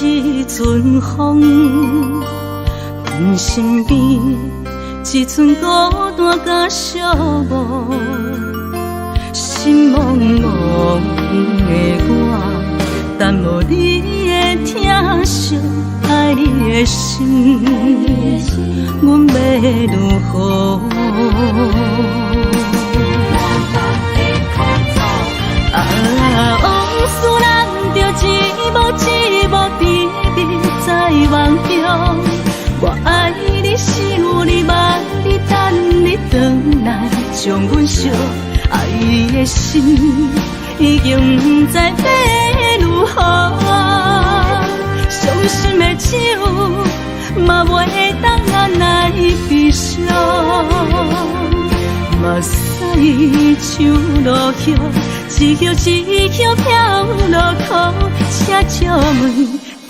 一陣風，阮身邊一陣孤單佮寂寞，心茫茫的我，等無你的疼惜，愛你的心，阮欲如何？啊，往事難著一幕一幕甜蜜在夢中。我愛你，想你，望你，等你轉來，將阮惜。愛的心已經毋知欲如何，傷心的酒嘛袂當來悲傷。目屎像落葉，一葉一葉飄落苦，請借問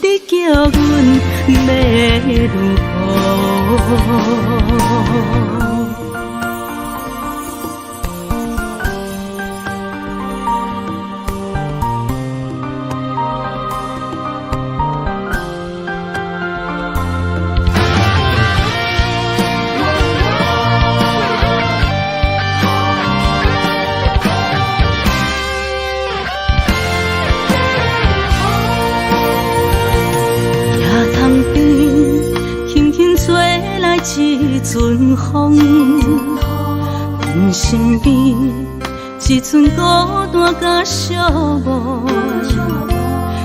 你叫阮欲如何？一陣風，阮身邊一陣孤單佮寂寞，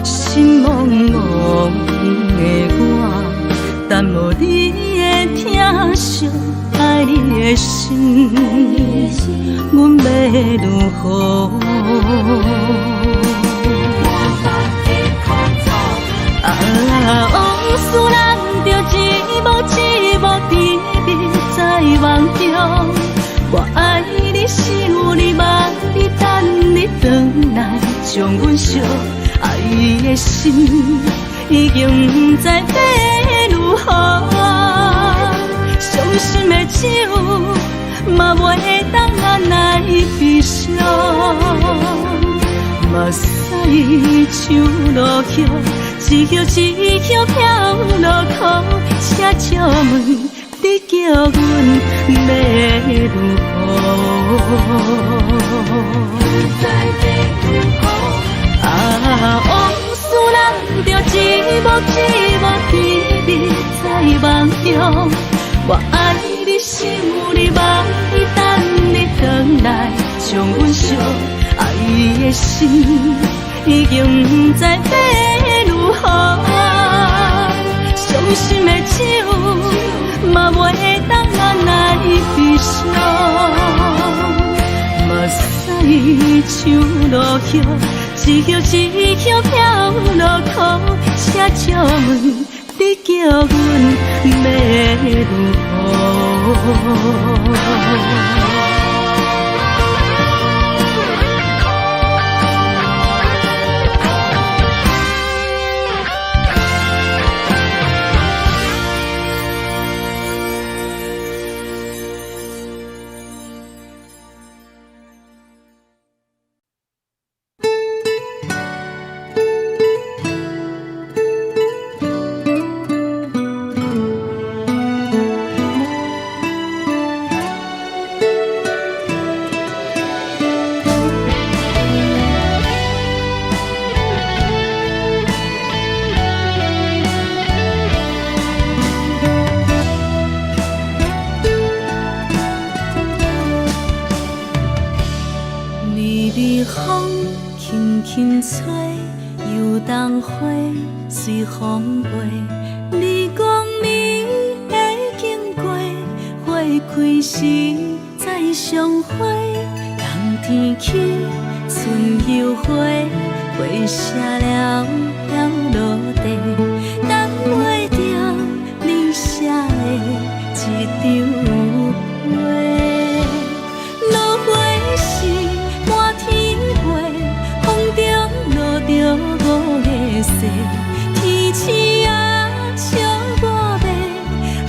心茫茫的我，等無你的疼惜，愛你的心，阮欲如何？啊，往事難著一幕一幕甜蜜在夢中。我愛你，想你，望你，等你轉來，將阮惜。愛的心已經毋知欲如何，傷心的酒嘛袂當來悲傷。目屎像落葉，一葉一葉飄落苦，請借問你叫阮欲如何？啊，往事難著一幕一幕甜蜜在夢中。我愛你，想你，望你，等你轉來，將阮惜。愛的心已經毋知欲如何，傷心的酒嘛袂當來悲傷。目屎像落葉，一葉一葉飄落苦，請借問你叫阮欲如何？微微風輕輕吹，油桐花隨風飛。你講你會經過，花開時再相會。冬天起，春又回，花謝了飄落地，等袂著你寫的這張批。落花時滿天飛，風中落著五月雪，天鼠仔笑我欲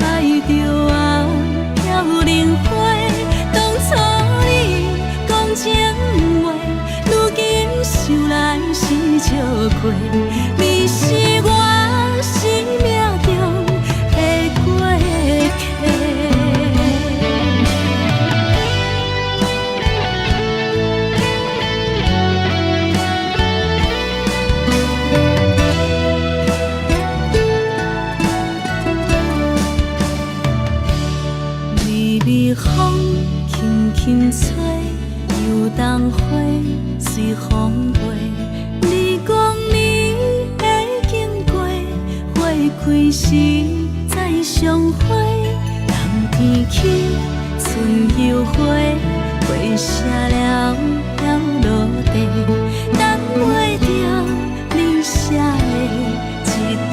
愛著啊飄零花。當初你講情話，如今想來是笑虧，你是我。微風輕輕吹，油桐花隨風飛。你講你會經過，花開時再相會。冬天起，春又回，花謝了飄落地，等袂著你寫的一張批。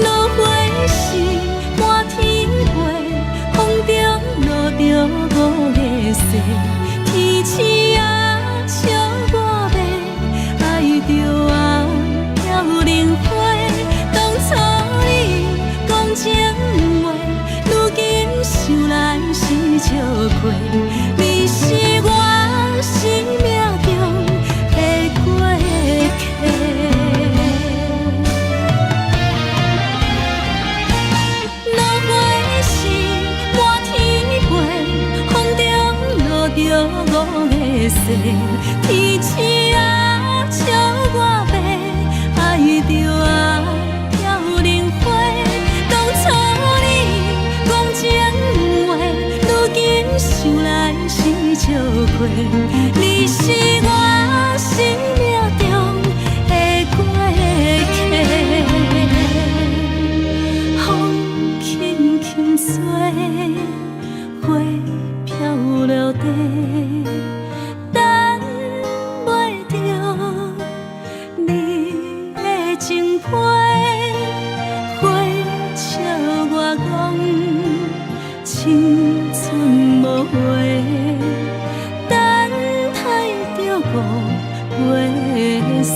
落花時滿天飛，風中落著五个誓，天鼠仔笑我欲，愛著啊飄零花。當初你講情話，如今想來是笑虧。你是我生命中的過客。落花時滿天飛，風中落著五个誓，天鼠仔笑我欲，愛著啊飄零花。當初你講情話，如今想來是笑虧。你是我生命中的過客。風輕輕吹，花飄落地，等袂著你的情批。花笑我講青春無話，等待著五月雪。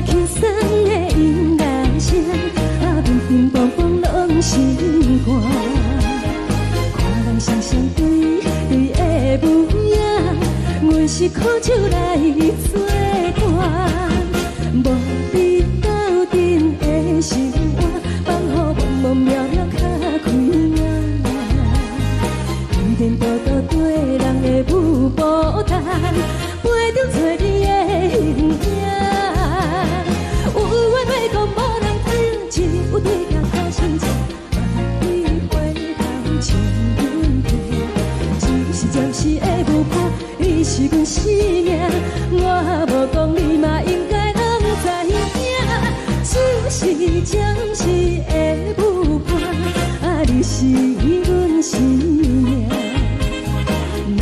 輕鬆的音樂聲，啊，乒乒乓乓攏心肝。看人雙雙對對的舞影，阮是苦酒來做伴，無比鬥陣的生活，放予茫茫渺渺較開眼。天天多多對人的舞步動，陪著找你的形影。有話欲講無人聽，只有對鏡苦心情，萬里回頭唱阮聽。只是暫時的舞伴，你是阮生命，我無講你嘛應該攏知影。只是暫時的舞伴，啊，你是阮生命。若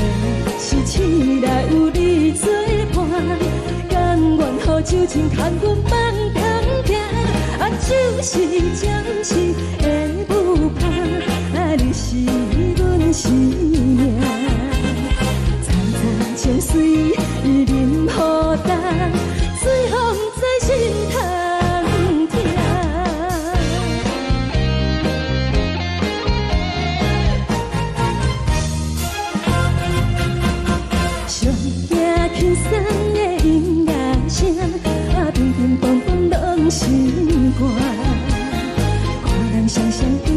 是醒來有你做伴，甘願予酒精牽阮放空行。啊，只是暫時的舞伴，啊，你是阮生命。層層情隨淋雨重，水予毋知心通疼。上驚輕鬆的音樂聲，啊，乒乒乓乓攏心肝。看人雙雙對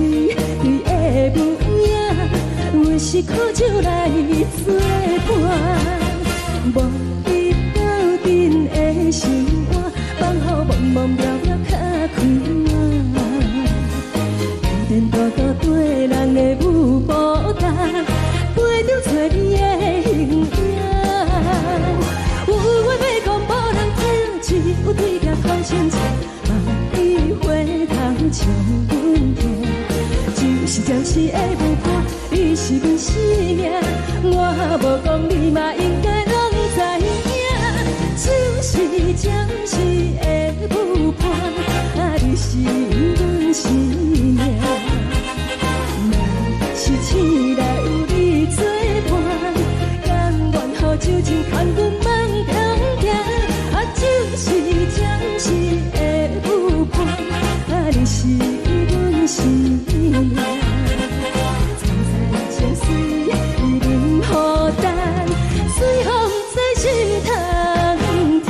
對的舞影，阮是苦酒來做伴，無比鬥陣的生活，放予茫茫渺渺較開眼。天天多多對人的舞步動，陪著找你的形影。有話欲講無人聽，只有對鏡苦心情，望你回頭唱阮聽。只是暫時的舞伴，你是阮生命，我無講你嘛應該攏知影。只是暫時的舞伴，啊，你是阮生命。若是醒來有你做伴，甘願予酒精牽阮放空行。啊，只是暫時的舞伴，啊，你是阮生命。層層情隨淋雨重，水予毋知心通疼。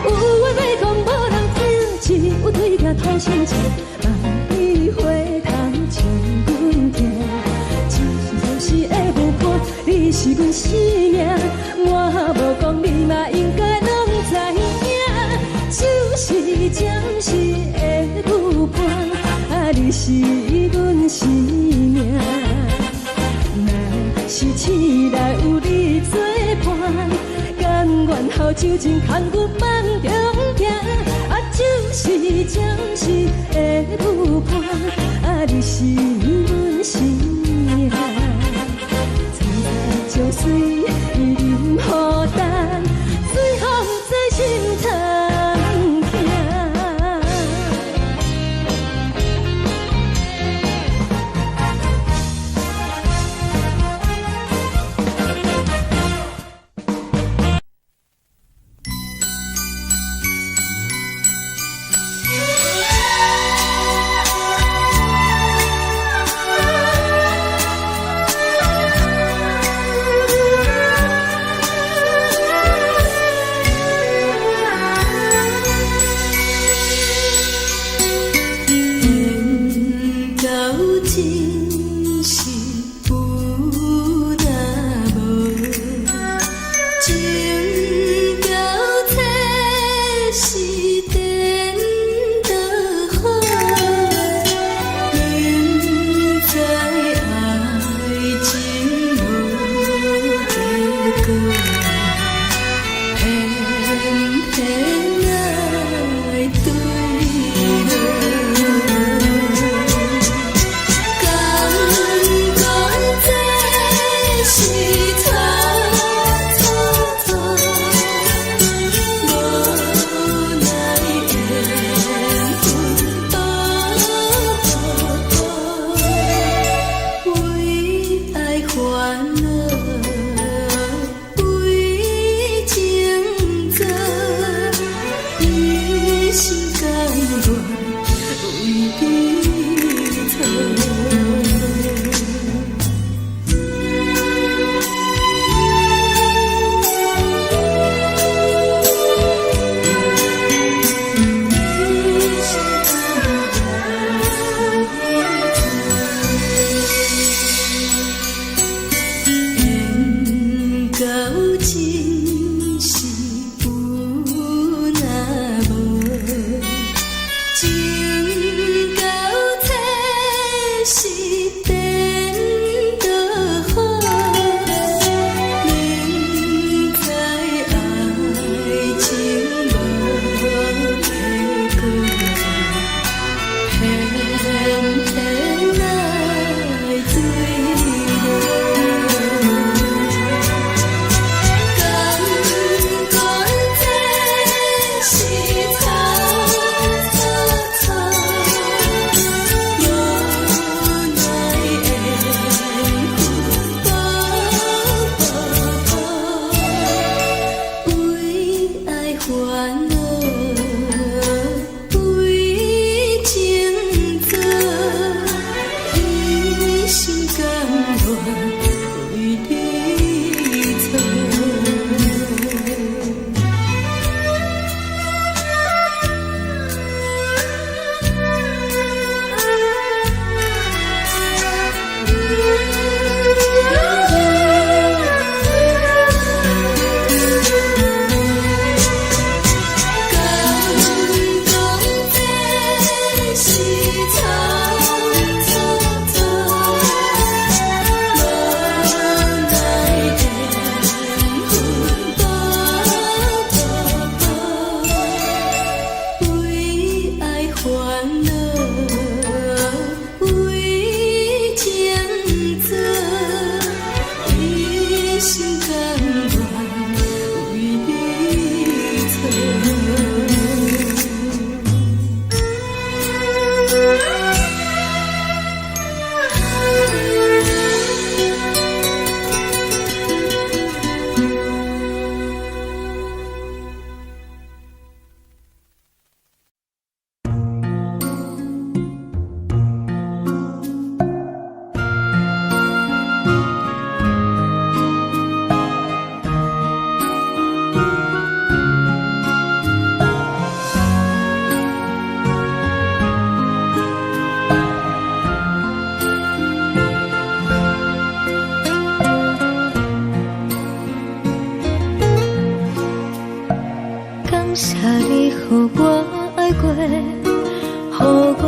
有話欲講無人聽，只有對鏡吐心情，望你回頭唱阮聽。只是暫時的舞伴，你是阮生命，我無講你嘛應該攏知影。只是暫時的舞伴，啊，你是阮生命。若是醒來有你做伴，甘願予酒精牽阮放空行。啊，只是暫時的舞伴，啊，你是阮生命。層層情隨淋雨重，水予毋知心通疼。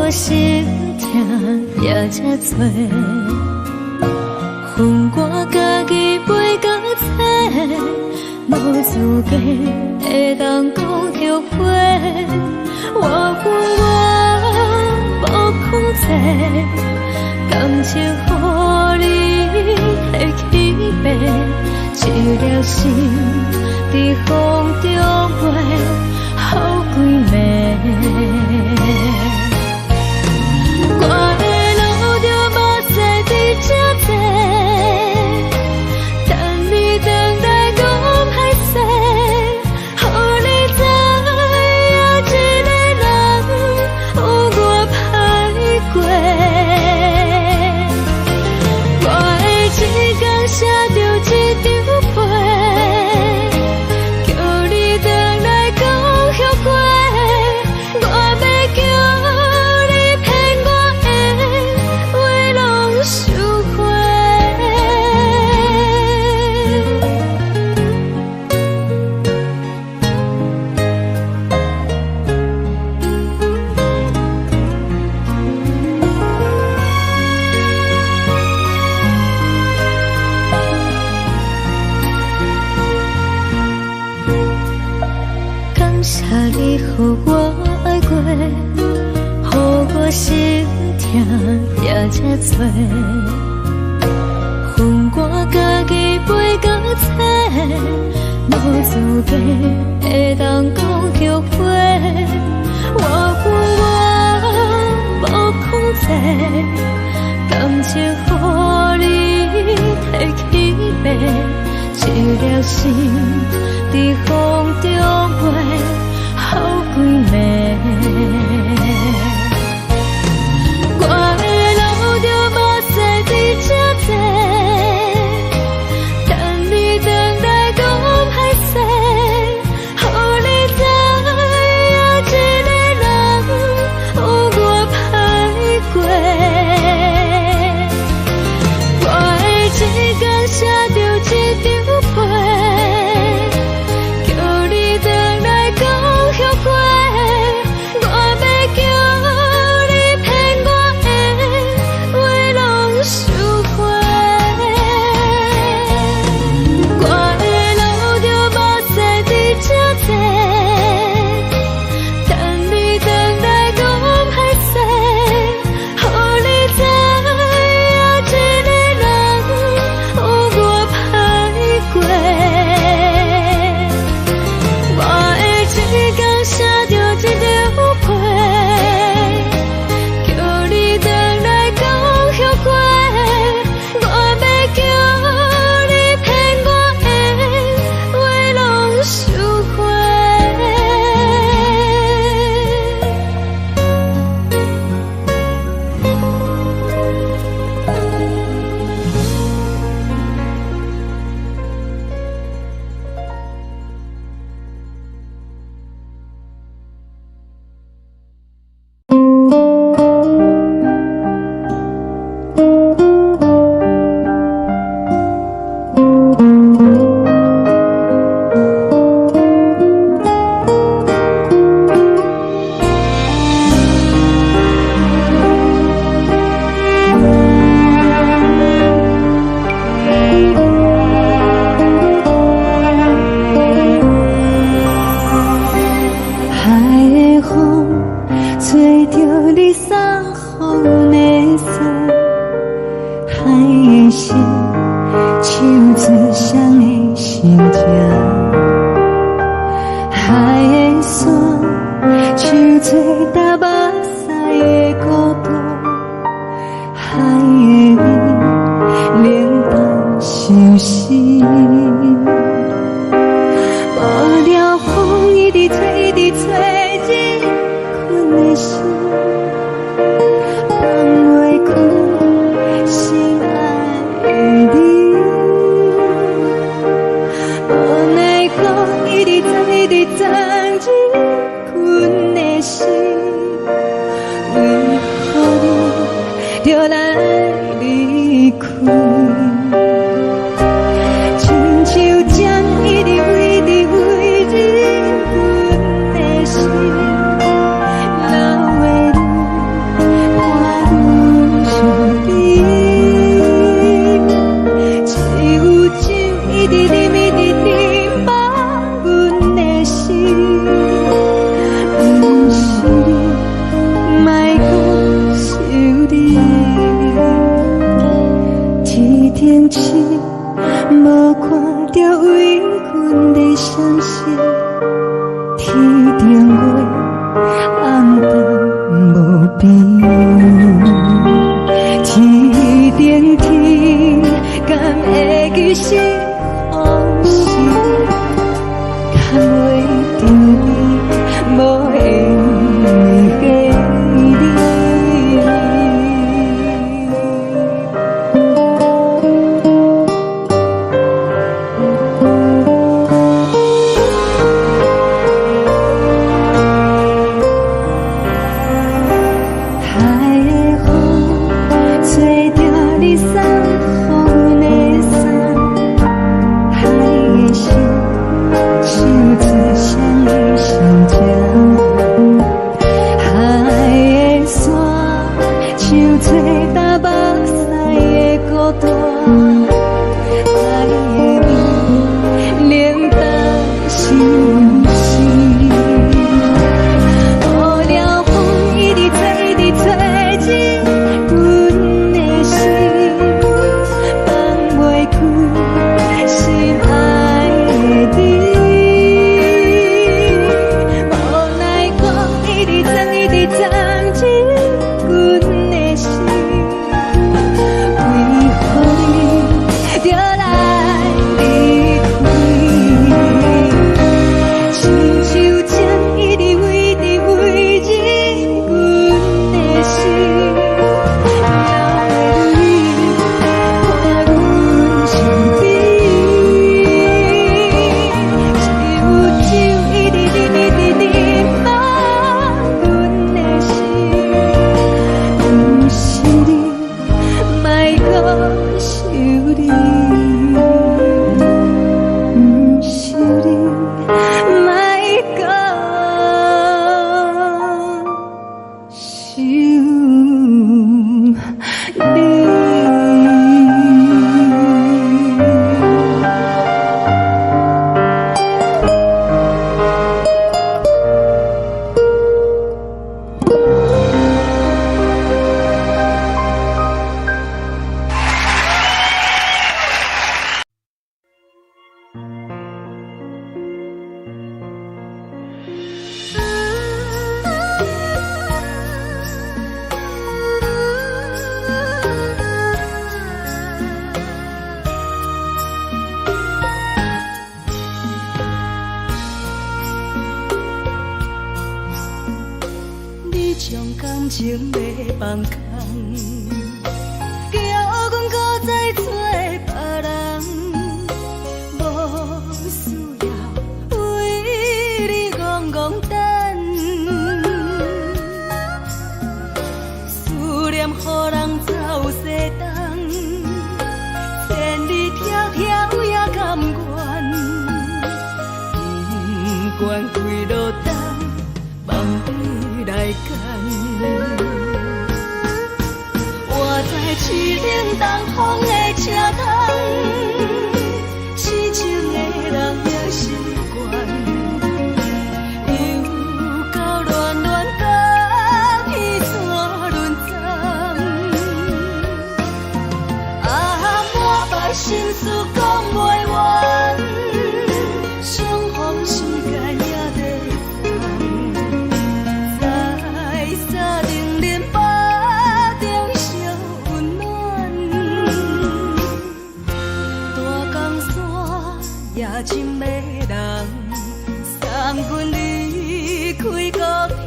我心疼也這多。予我家己飞到册，無資格會當講後悔。我有我無控制，感情予你提起爬，一粒心佇風中飛，予規暝。我會流著目屎佇這坐，等你轉來講歹勢，予你知影一个人有偌歹過。我會一工寫著一張批，叫你轉來講後悔。我欲叫你騙我的話攏收回。感謝你予我愛過，予我心疼也這多。予我家己飛到冊，無資格會當講後悔。我有我無控制，感情予你提起爬，一粒心佇風中飛，予規暝。我會流著目屎佇這坐，等你轉來講歹勢，予你知影一個人有偌歹過。我會一工寫著一張批，叫你轉來講後悔。我欲叫你騙我的話攏收回。我會流著目屎佇這坐，等你轉來講歹勢，予你知影一個人有偌歹過。我會一工寫著一張批，叫你轉來講後悔。我欲叫你騙我的話攏收回。海的風吹著你送予阮的衫，海的心唱出誰的心情，海的山唱出踏目屎的孤單，海的雨冷淡相思。無聊風一直吹，一直吹，入困的心，放袂開心愛的你。無奈何一直藏，一直藏入困的心，為何你著來離開？親像針一直飛，一直飛入阮的心，流的淚直啉，一直啉，放阮的心。毋是你，莫閣想你。天頂星，無看著為阮咧閃爍，天頂月，暗淡無邊。天頂天，敢會記是予是？牽袂著你，無緣的你。海的風，吹著你送予阮的衫，海的心，唱出誰的心情。海的沙，像吹干目屎的孤單。海的味，冷淡相思。烏了風一直吹，一直吹入阮的心，放袂開心愛的你。無奈講一直鑽，一直鑽入阮的心，為何你著來離開？親像情一直飛，一直飛入阮的心，哪會看阮身邊？只有酒一直啉，一直啉，放阮的心。毋是你，莫閣想你。毋是你，莫閣想你。你將感情欲放空，叫阮閣再找別人，無需要為你戇戇等，思念予人走西東，千里迢迢也甘願，不管幾落冬，望你來牽。我知凄冷東風的車窗，痴情的人也習慣，又到暖暖甲彼山轮转。啊，满腹心事講袂完，相逢時間也短暫，在三重林腹中相溫暖。大江山也真迷人，送阮離開高鐵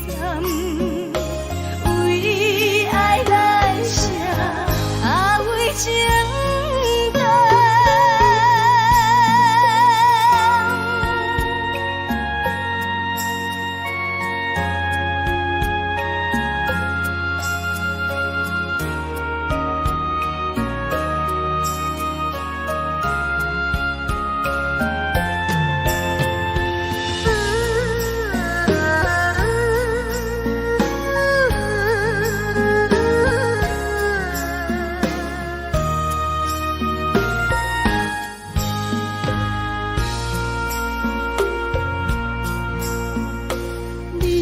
站，為愛來寫，啊為情等。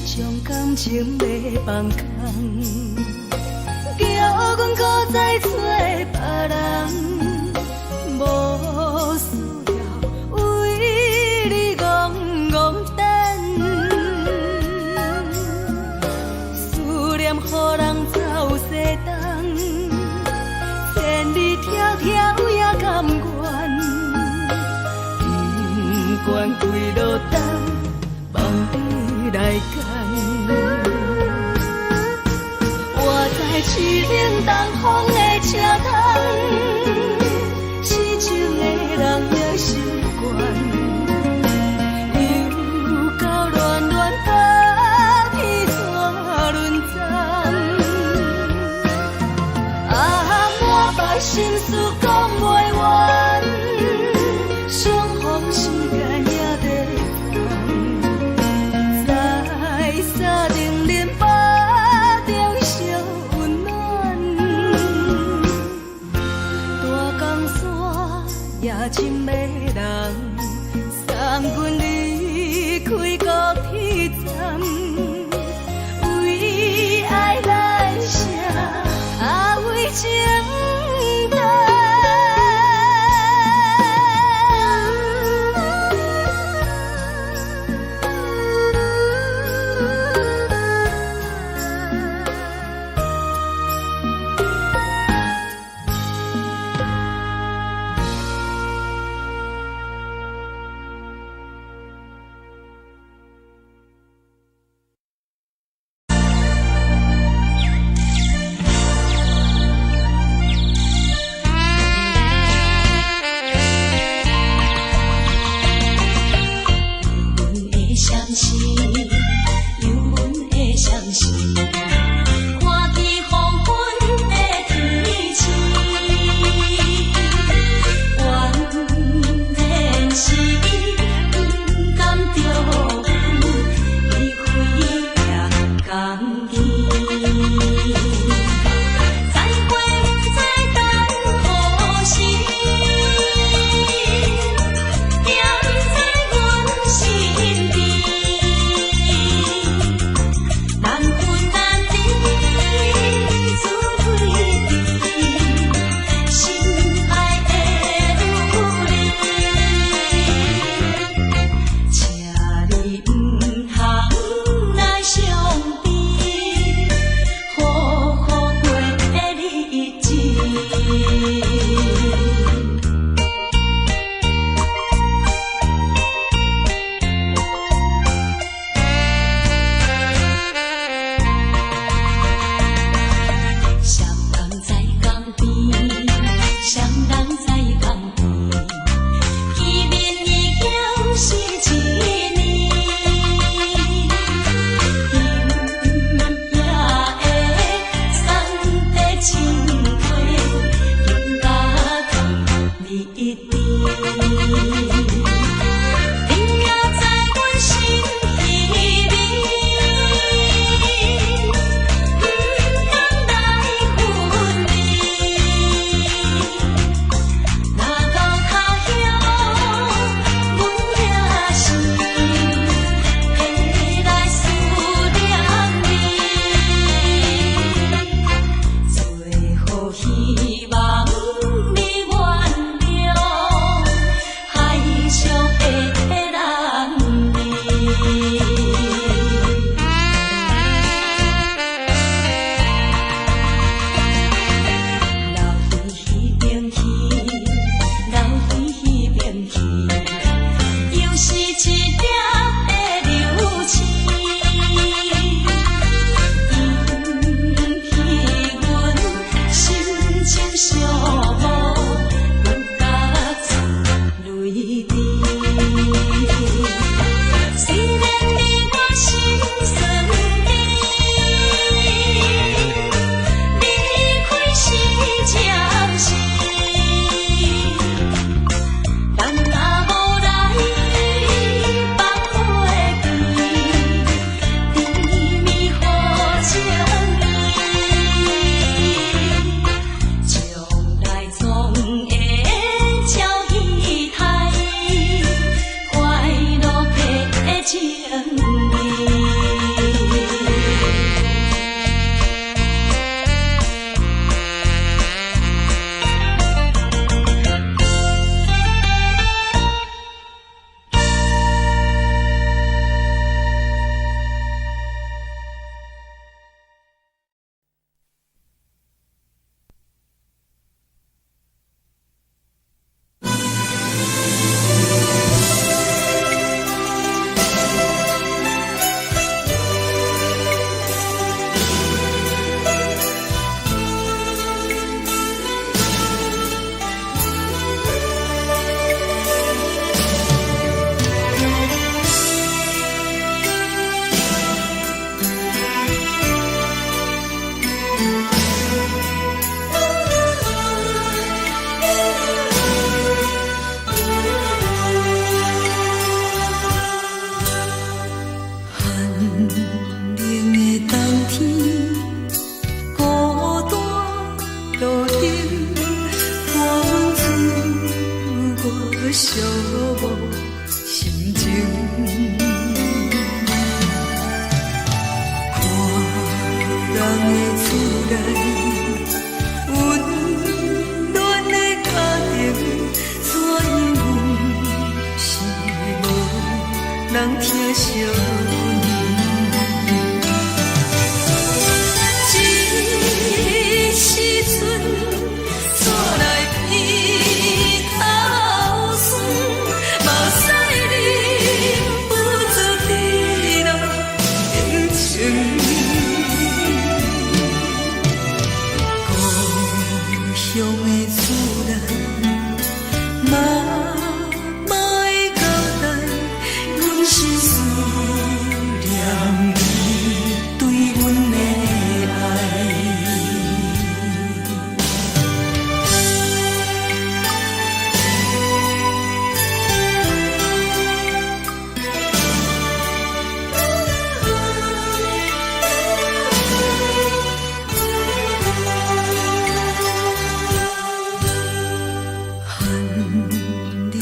將感情欲放空，叫阮閣再揣別人，無需要為你戇戇等，思念予人走西東，千里迢迢也甘願，不管幾落冬，放你來揀。我知凄冷東風的車窗，痴情的人也習慣，又到暖暖甲彼紙輪鬃。啊，滿腹心事講袂完，相逢時間也短暫，在三重恁腹中相溫暖。無心情。看人的厝內，溫暖的家庭，怎樣阮是無人疼惜阮。這時陣，煞來鼻頭酸，目屎忍不住滴落眼睛。故鄉的厝內，媽媽的交代，阮是思念你對阮的愛。寒冷的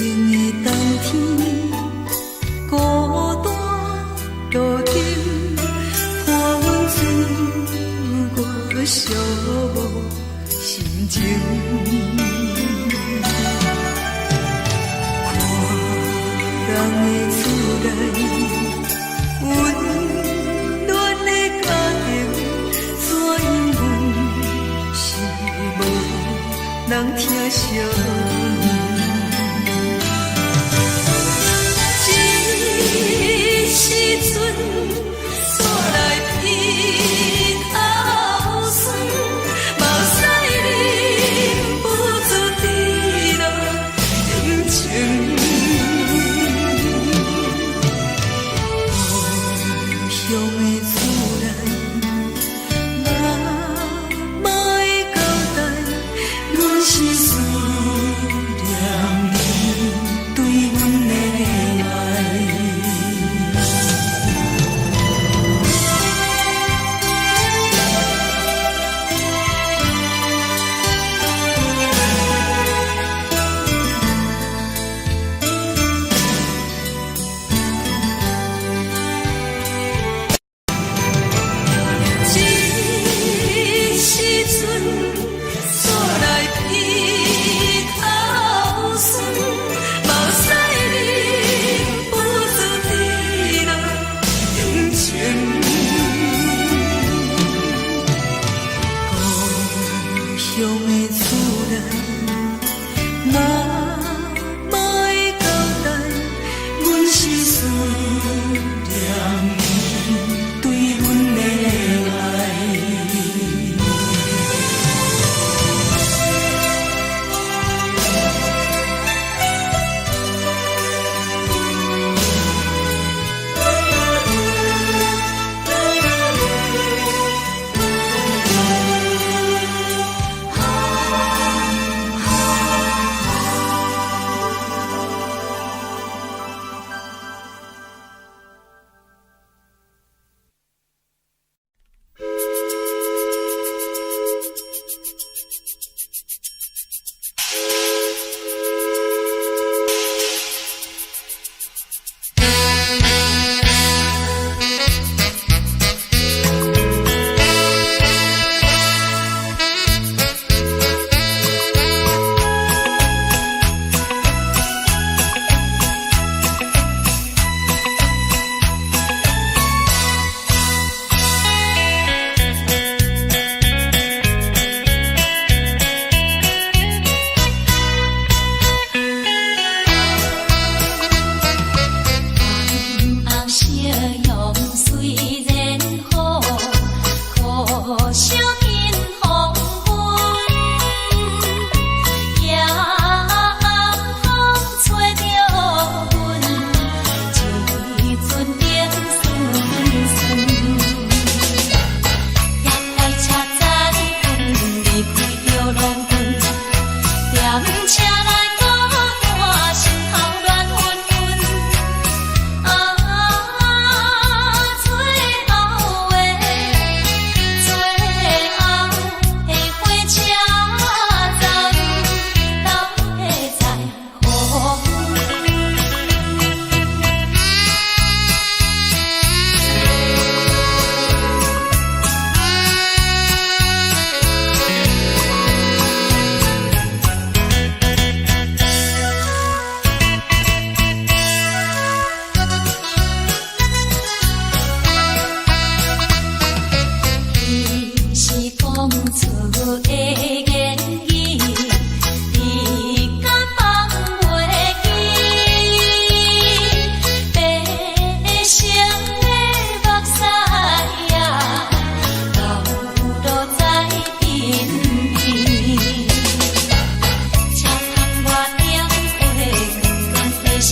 冬天，孤單路燈，伴阮自我寂寞心情。看人的厝內，溫暖的家庭，怎樣阮是無人疼惜阮。這時陣，煞來鼻頭酸，目屎忍不住滴落眼睛。故鄉的厝內，媽媽的交代，阮是思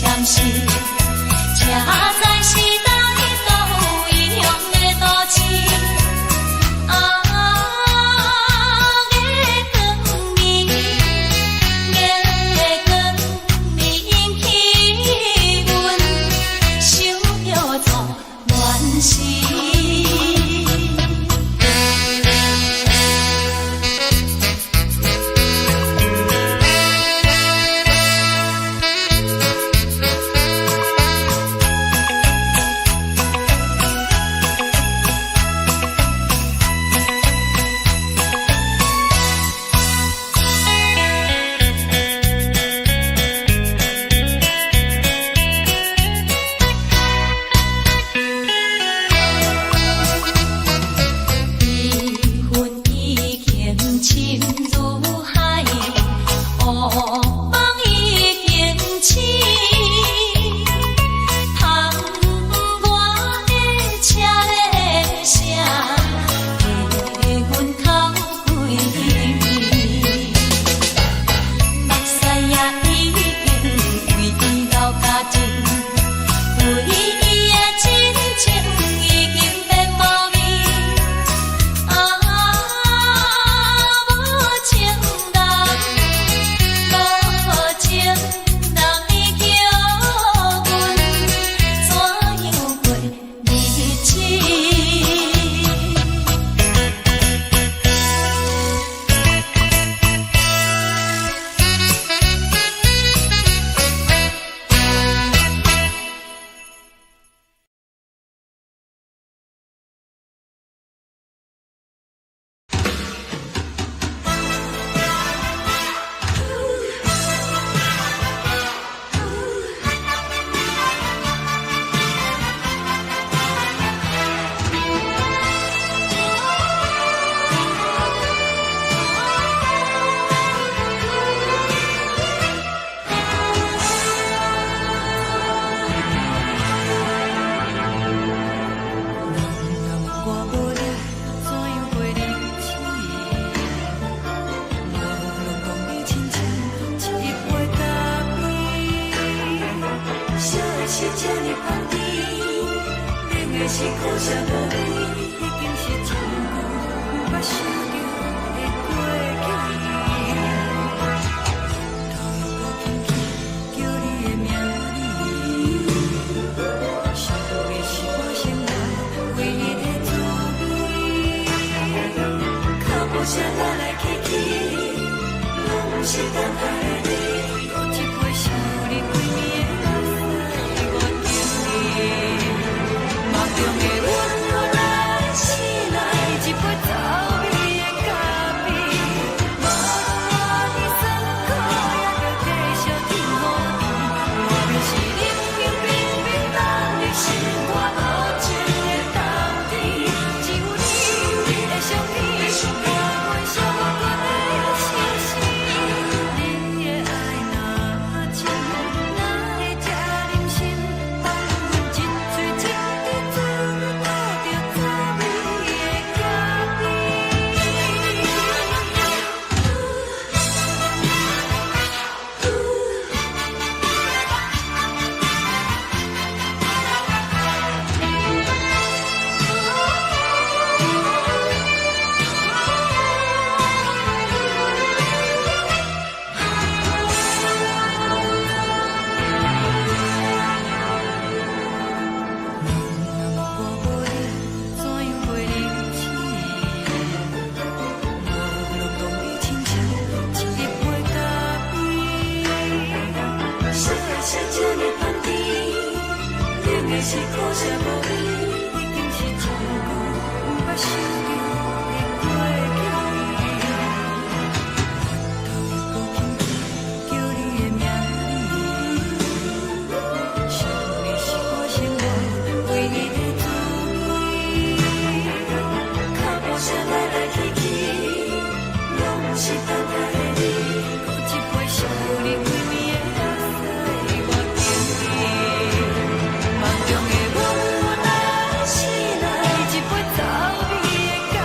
相思，才知是佗位异乡的都市。啊，月光暝，月光暝引起阮想著做恋时。悲恨已经深如海，乌梦已经醒。窗外的车铃声，替阮哭几暝。目屎也已经为伊流干净，对伊的真情已经变无味。啊，无情人，无情人，伊叫阮怎样过日子？人若问我无你，怎样过日子？我拢讲你亲像一杯咖啡，烧的是这呢香甜，冷的是苦涩无味，已经是真久毋捌想著的过去。头又阁轻轻叫你的名字，想的是我生活唯一的滋味。脚步声来来去去，拢是等待的你。阁一杯想你规暝的目屎，我敬你。梦中的阮予咱醒来，一杯走味的咖啡。无论偌尼酸苦，也著继续天雨甜。外面是冷冷冰冰，等你心肝无情的冬天。只有你的相片，伴阮寂寞的相思。你的爱若真，哪会这忍心放阮一喙一滴嘴吐著走味的咖啡？人若问我无你，怎样过日子？我拢讲你亲像一杯咖啡，烧的是这呢香甜，冷的是苦涩无味，已经是真久毋捌想著的过去。头又阁轻轻叫你的名字，想的是我生活唯一的滋味。脚步声来来去去，拢是等待的你。阁一杯想你规暝的目屎，我敬你。梦中的阮来醒来，一杯走味的咖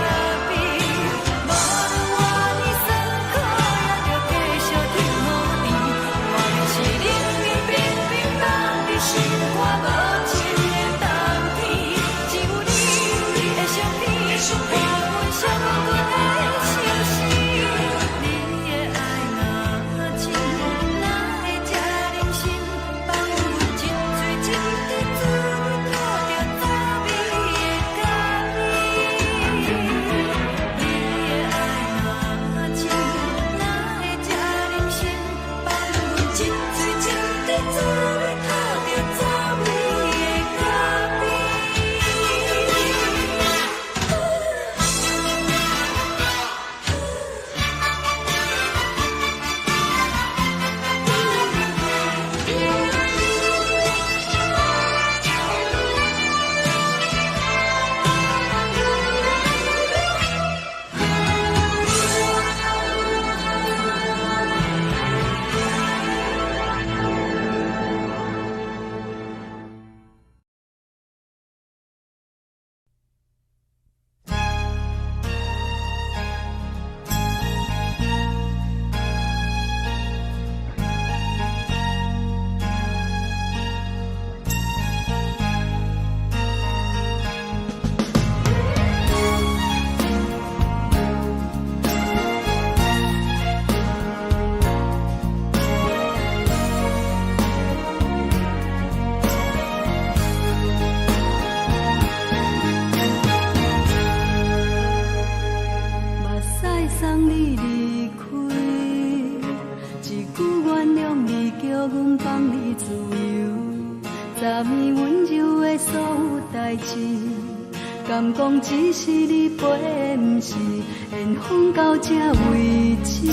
昨暝溫柔的所有代誌，敢講只是你陪，毋是緣分到這為止。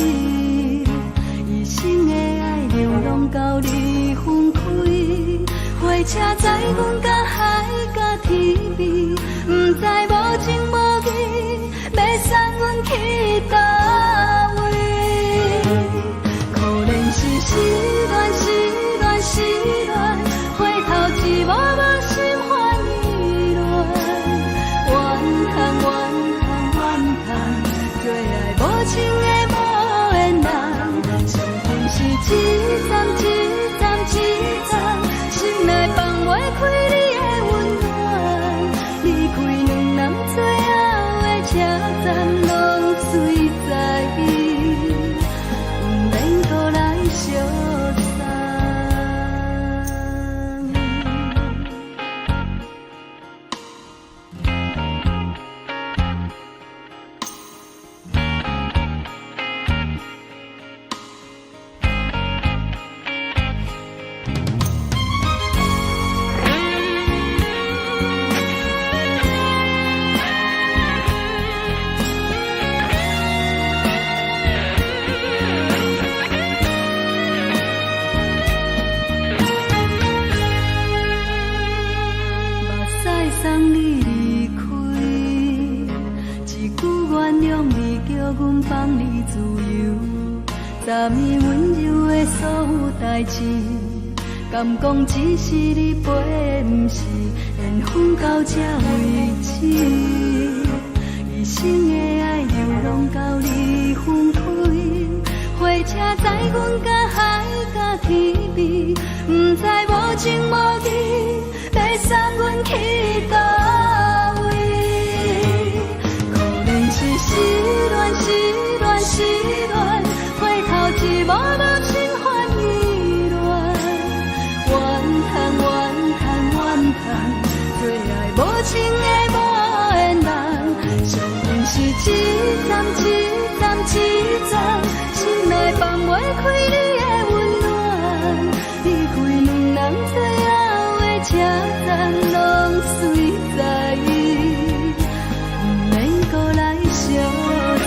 一生的愛流浪到你分開，火車載阮甲海甲天邊，毋知無情無義，欲送阮去佗位。可憐是失戀，失戀，失戀，回頭一幕幕心煩意亂。怨嘆怨嘆怨嘆，做愛無情的無緣人，傷心是一站一站一站，心內放袂開你的溫暖。離開兩人最後的車站，攏隨在意，毋免閣來相送。目屎送你離開，一句原諒你，叫阮放你自由。昨暝溫柔的所有代誌，敢講只是你陪，毋是緣分到這為止。一生的愛流浪到你分開，火車載阮甲海甲天邊，毋知無情無義，欲送阮去佗位。可憐是失戀，失戀，失戀，回頭一幕幕心煩意亂。怨嘆怨嘆怨嘆，做愛無情的無緣人，傷心是一站一站一站，心內放袂開你的溫暖。離開兩人最後的車站，攏隨在意，毋免閣來相送。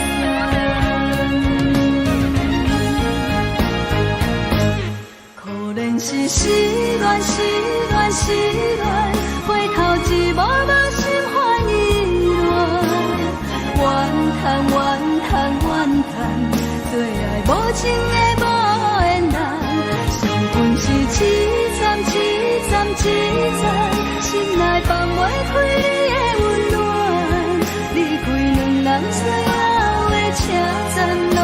可憐是失戀，失戀，失戀，回頭一幕幕心煩意亂。怨嘆怨嘆怨嘆，做愛無情的無緣人，傷心是一站一站一站，心內放袂開你的溫暖。離開兩人最後的車站，攏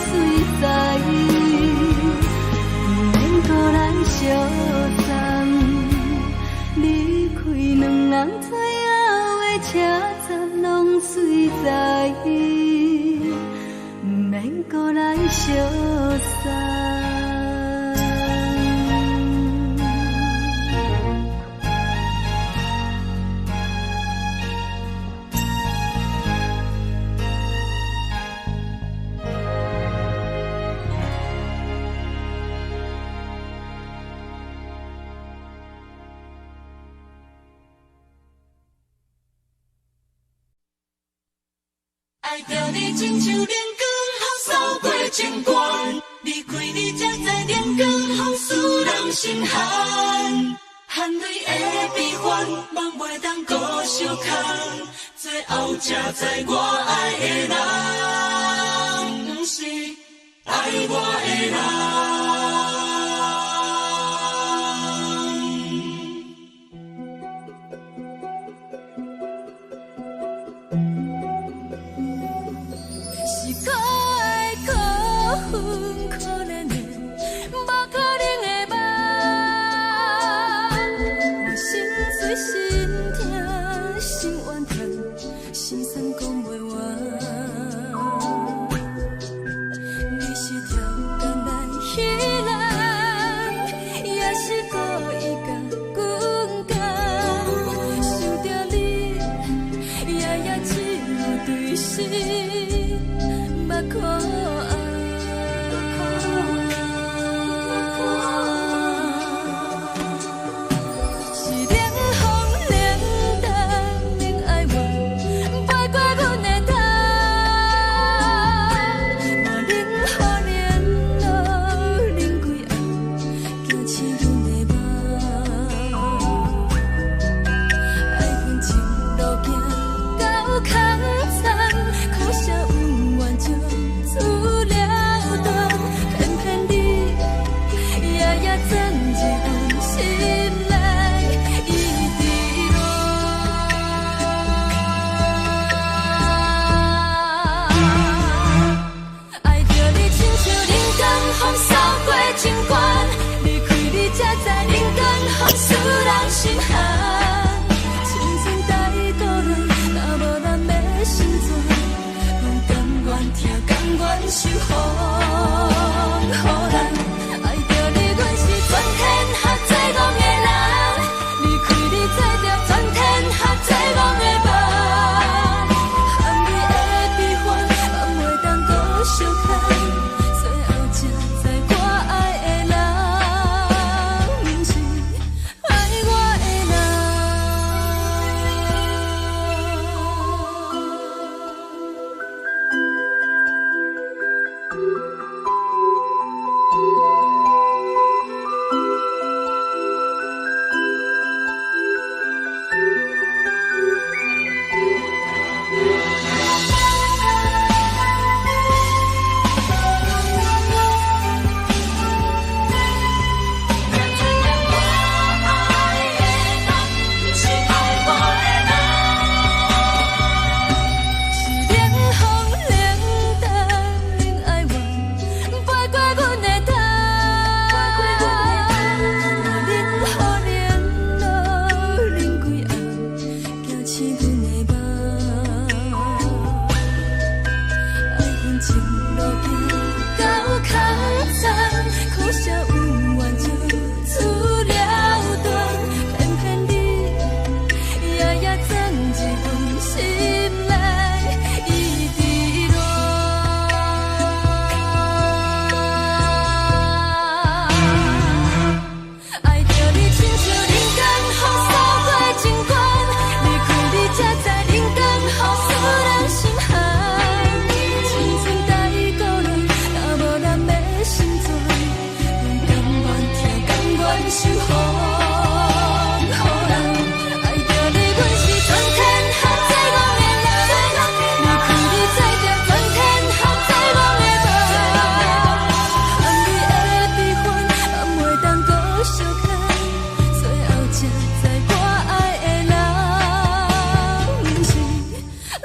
隨在意，毋免閣來相送。離開兩人最後的車站，攏隨在意，毋免閣來相送。愛著你親像冷光予掃過情關，離開你才知冷光予使人心寒。汗淚的悲歡，夢袂當閣相空，最後才知我愛的人，毋是愛我的人。是可愛可恨可憐的，無可能的夢。我心碎心痛心怨嘆，心酸講袂完。你是跳工來彼心寒。青春带孤恋，若无咱欲成全，阮甘愿疼，甘愿受风予人。爱著你，阮是全天下最戆的人。离开你，做著全天下最戆的梦。含你的悲欢，放袂当阁相牵。最后才知我爱的人，毋是爱我的人。是爱我的人。是冷风冷淡冷哀怨，飞过阮的头。冷雨冷露冷几暗，惊醒阮的梦。爱恨情路行到空残，可惜恩怨就此了断，偏偏你夜夜钻入阮心内，一直乱。爱著你亲像人间风扫过情关，离开你才知人间风使人心寒。青春带孤恋，若无咱欲成全，阮甘愿疼，甘愿受风予人。爱著你，阮是全天下最戆的人。离开你，做著全天下最戆的梦。含你的悲欢，放袂当阁相牵。最后才知我爱的人，毋是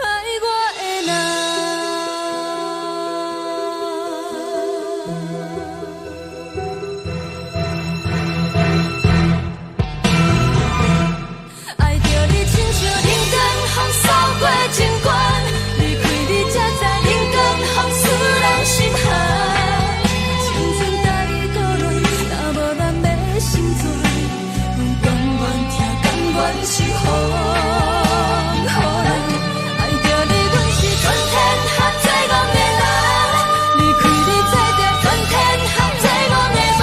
爱我的人。爱著你亲像人间风扫过情关，离开你才知人间风使人心寒。青春带孤恋，若无咱欲成全，阮甘愿疼，甘愿受风予人。爱著你，阮是全天下最戆的人。离开你，做著全天下最戆的梦。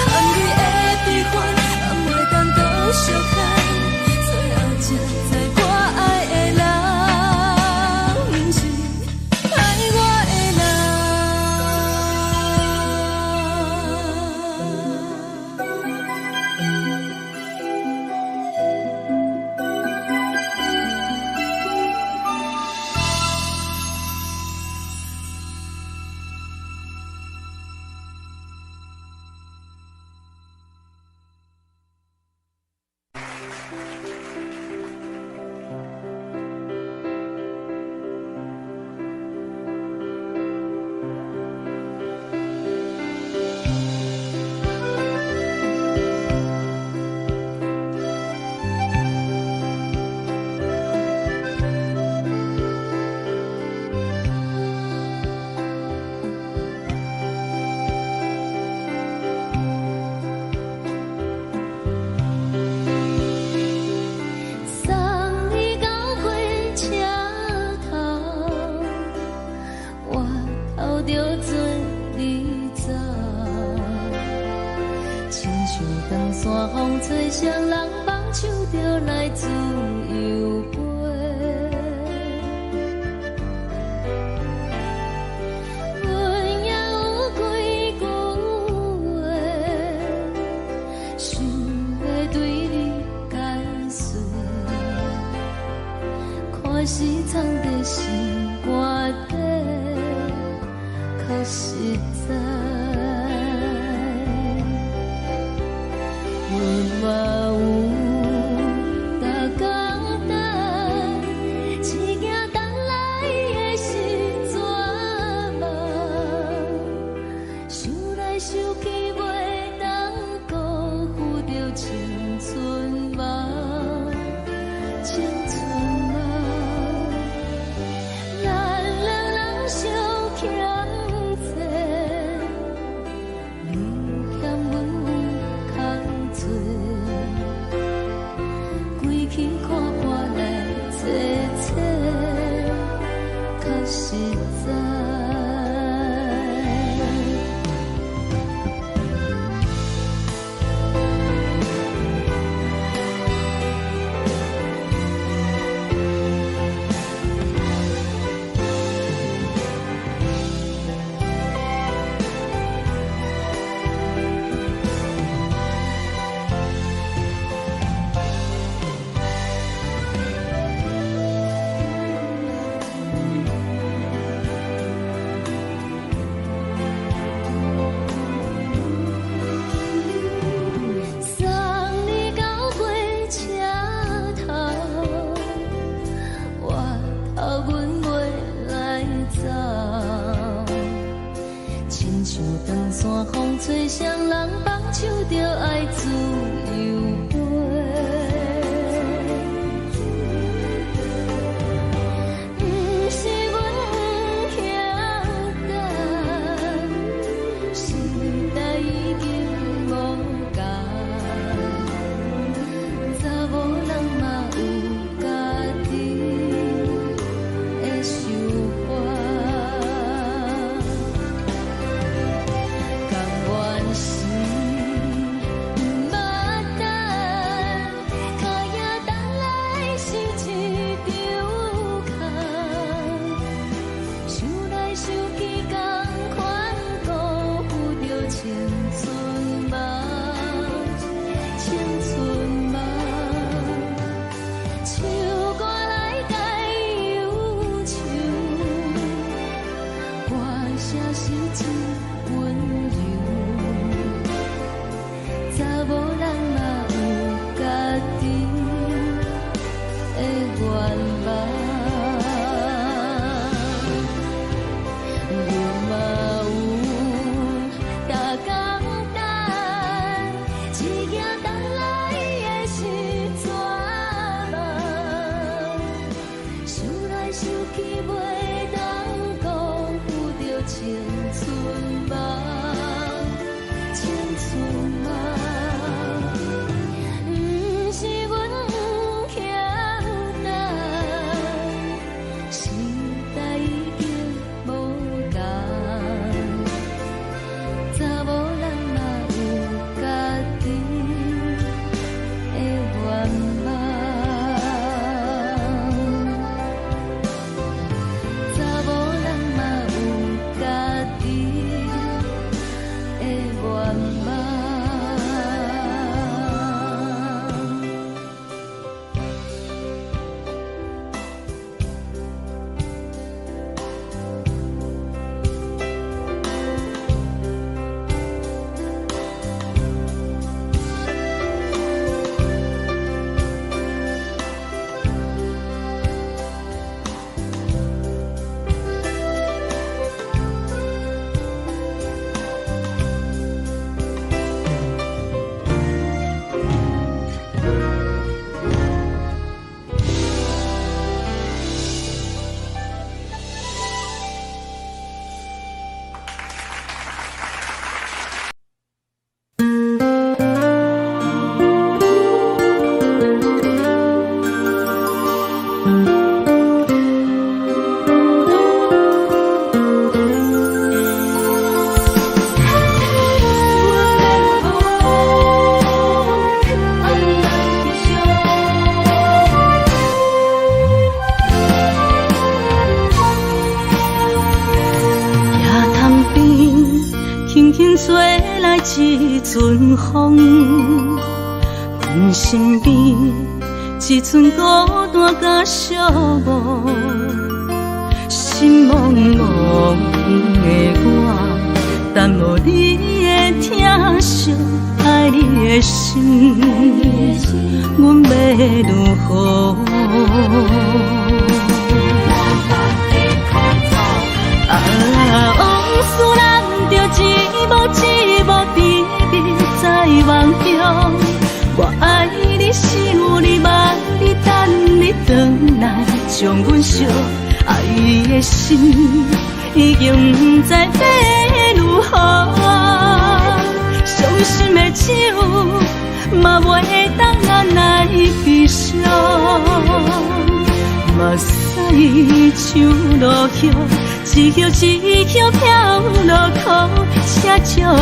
含你的悲欢，放袂当阁相牵。最后才知我爱的人，毋是爱我的人。送你到火车头，我头著做你走，亲像冬山风吹，双人放手就来自由飞。阮也有几句话，想欲对你解释。看是藏在心肝底，较实在。阮嘛有逐工等，只惊等来的是绝望。想来想去，袂当辜负著情。阮身邊一寸孤單佮寂寞，心茫茫的我，等無你的疼惜，愛你的心，阮欲如何？啊，往事難著一幕一幕甜蜜在夢中。我愛你，想你，望你，等你轉來，將阮惜。愛的心已經毋知欲如何，傷心的酒嘛袂當來悲傷，目屎像落葉，一葉一葉飄落苦，請借問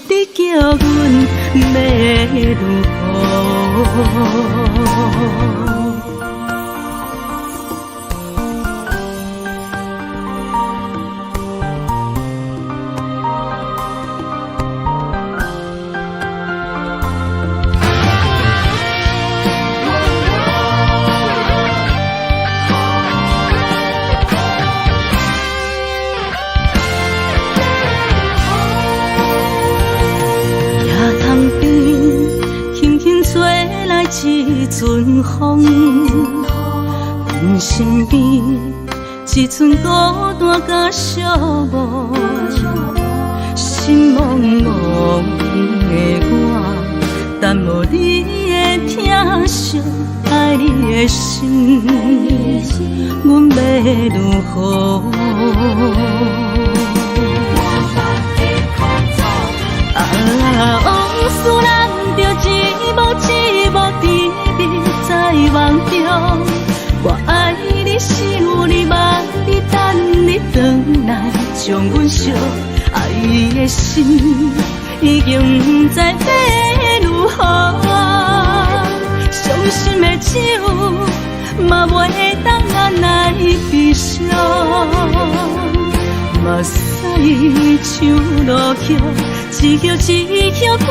你叫阮欲如何？一阵風，阮身邊一寸孤單佮寂寞，心茫茫的我，等無你的疼惜，愛你的心，阮欲如何？啊，往事難著一幕一幕甜蜜在夢中，我愛你，想你，望你，等你轉來，將阮惜。愛的心已經毋知欲如何，傷心的酒嘛袂當來悲傷，目屎像落葉，一葉一葉飄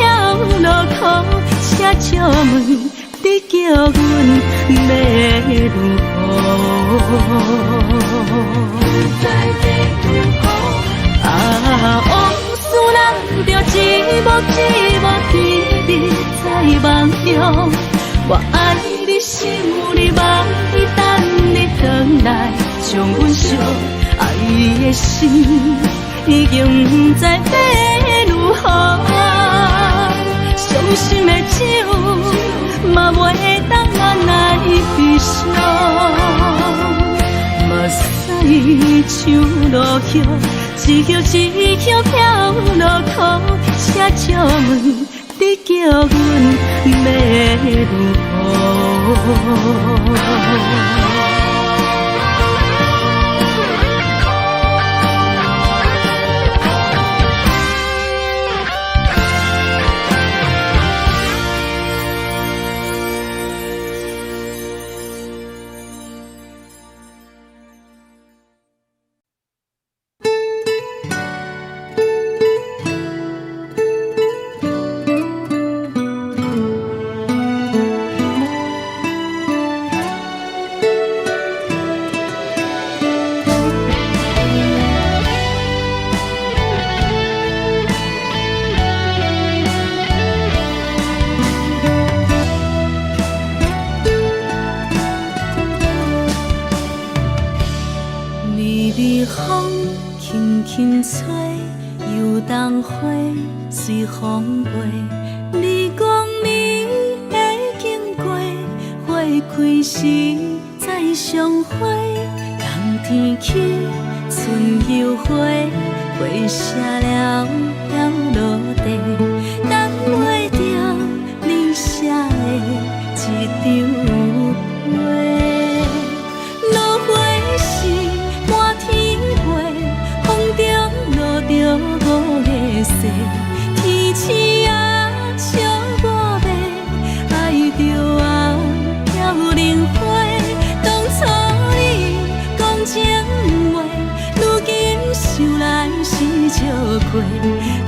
落苦，請借問你叫阮欲如何？啊，往事難著一幕一幕甜蜜在夢中，我愛你，想你，望你，等你轉來，將阮惜。愛的心已經毋知欲如何，傷心的酒嘛袂當來悲傷，目屎像落葉，一葉一葉飄落苦，請借問你叫阮欲如何？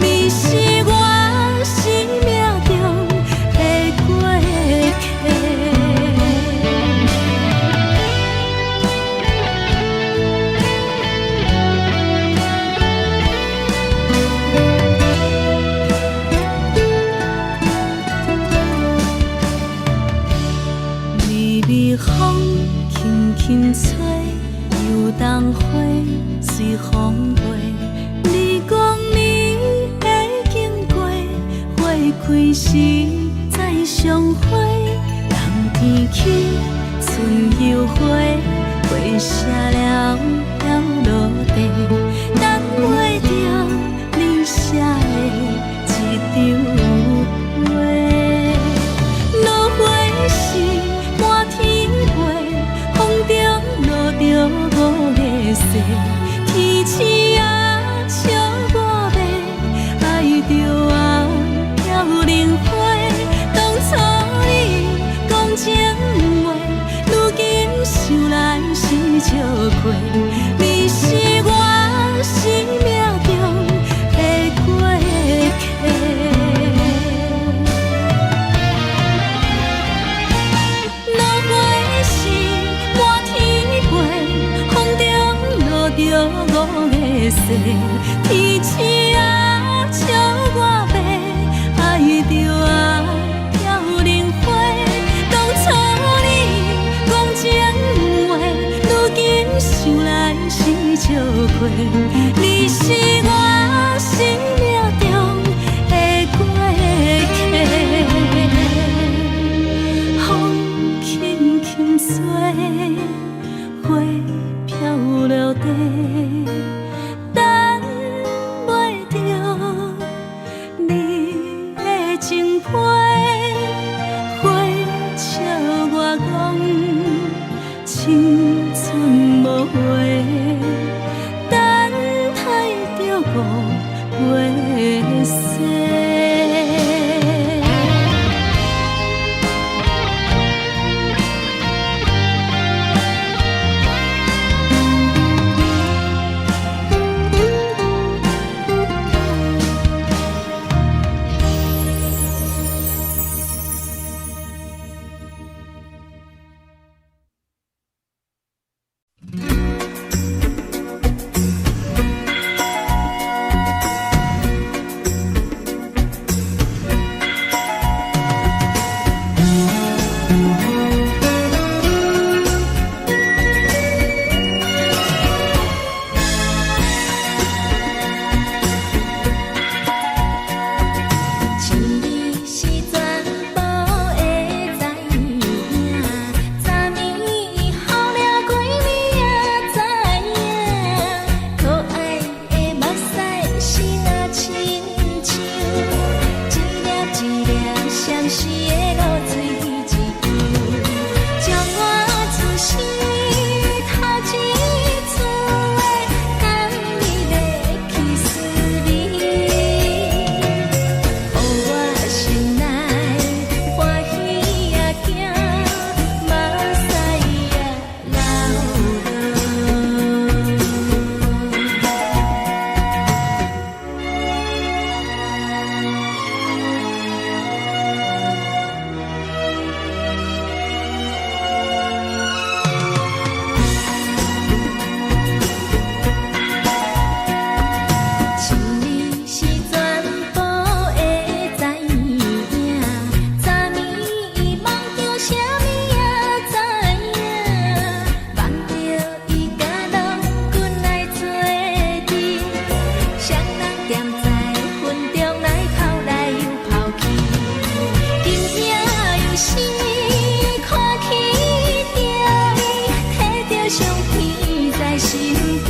你是我生命中的花。輕吹，油桐花隨風飛。你講你會經過，花開時再相會。冬天起，春又回，花謝了飄落地，等袂著你寫的一張批。落花時滿天飛，風中落著五个誓，天鼠仔笑我欲，愛著啊飄零花。當初你講情話，如今想來是笑虧。你是我生命中的過客。落花時滿天飛，風中落著五个誓，天鼠仔笑我欲，愛著啊飄零花。當初你講情話，如今想來是笑虧。你是我生命中的過客。風輕輕吹，花飄落地，等袂著你的情批。花笑我講青春無話，等待著五月雪。情你是全部的知影，昨暝雨了规暝也知影，可愛的目屎是若親像一粒一粒相思的露水一樣，將我此生頭一次的甘蜜的去思念。予我心內歡喜也驚，目屎也流落。情你是全部的知影，昨暝夢著啥物也知影，望著伊佮郎君來做陣，雙人踮在雲中來跑來又跑去，今夜又是看起著伊，提著相片在身邊。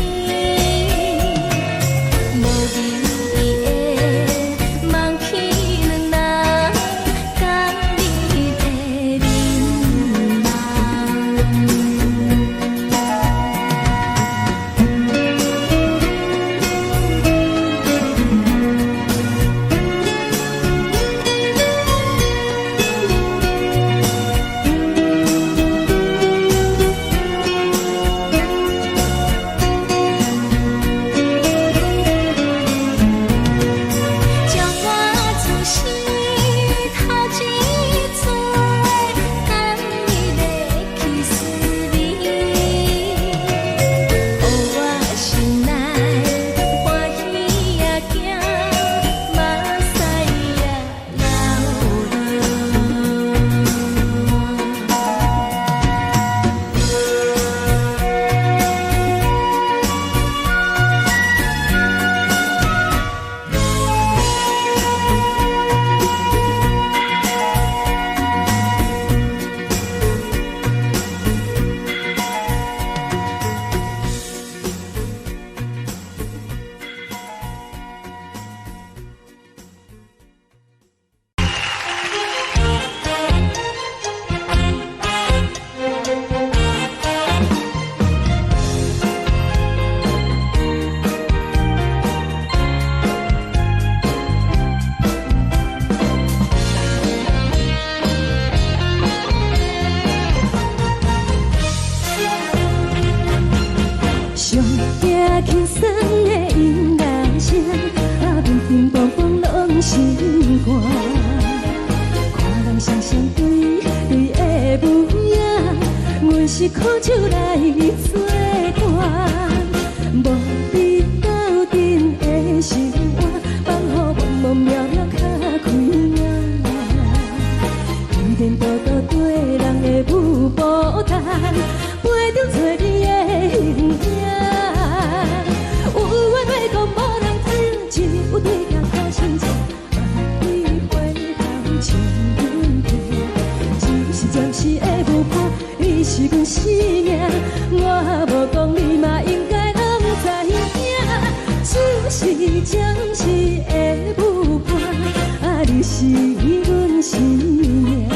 無意義的望去兩人仝你的面目。是苦酒來做伴，無你鬥陣的生活，放予茫茫渺渺較開眼。天天多多對人的舞步動，陪著找你的形影。有緣欲講無人聽，只有對鏡苦心情，望你回頭笑阮聽。只是暫時的舞伴，你是阮生命，我無講你嘛應該攏知影。只是暫時的舞伴，啊，你是阮生命。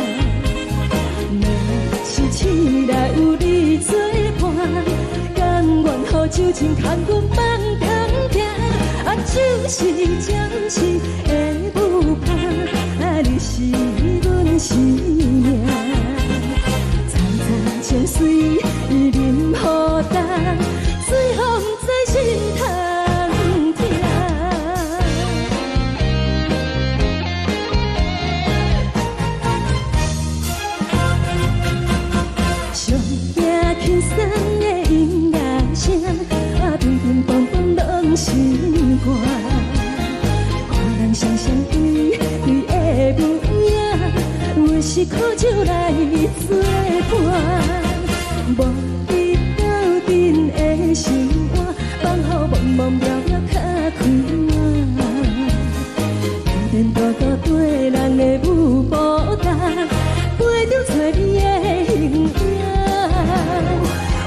若是醒來有你做伴，甘願予酒精牽阮放通行。啊，只是暫時的舞伴，啊，你是阮生命。層層情水淋雨重，水予毋知心通疼。上惊輕鬆的音樂聲，啊，乒乒乓乓攏是歌。看人雙雙對對的舞影，阮是苦酒來做伴，無你鬥陣的生活，放予茫茫渺渺較開眼。天天多多對人的舞步動，陪著找你的形影。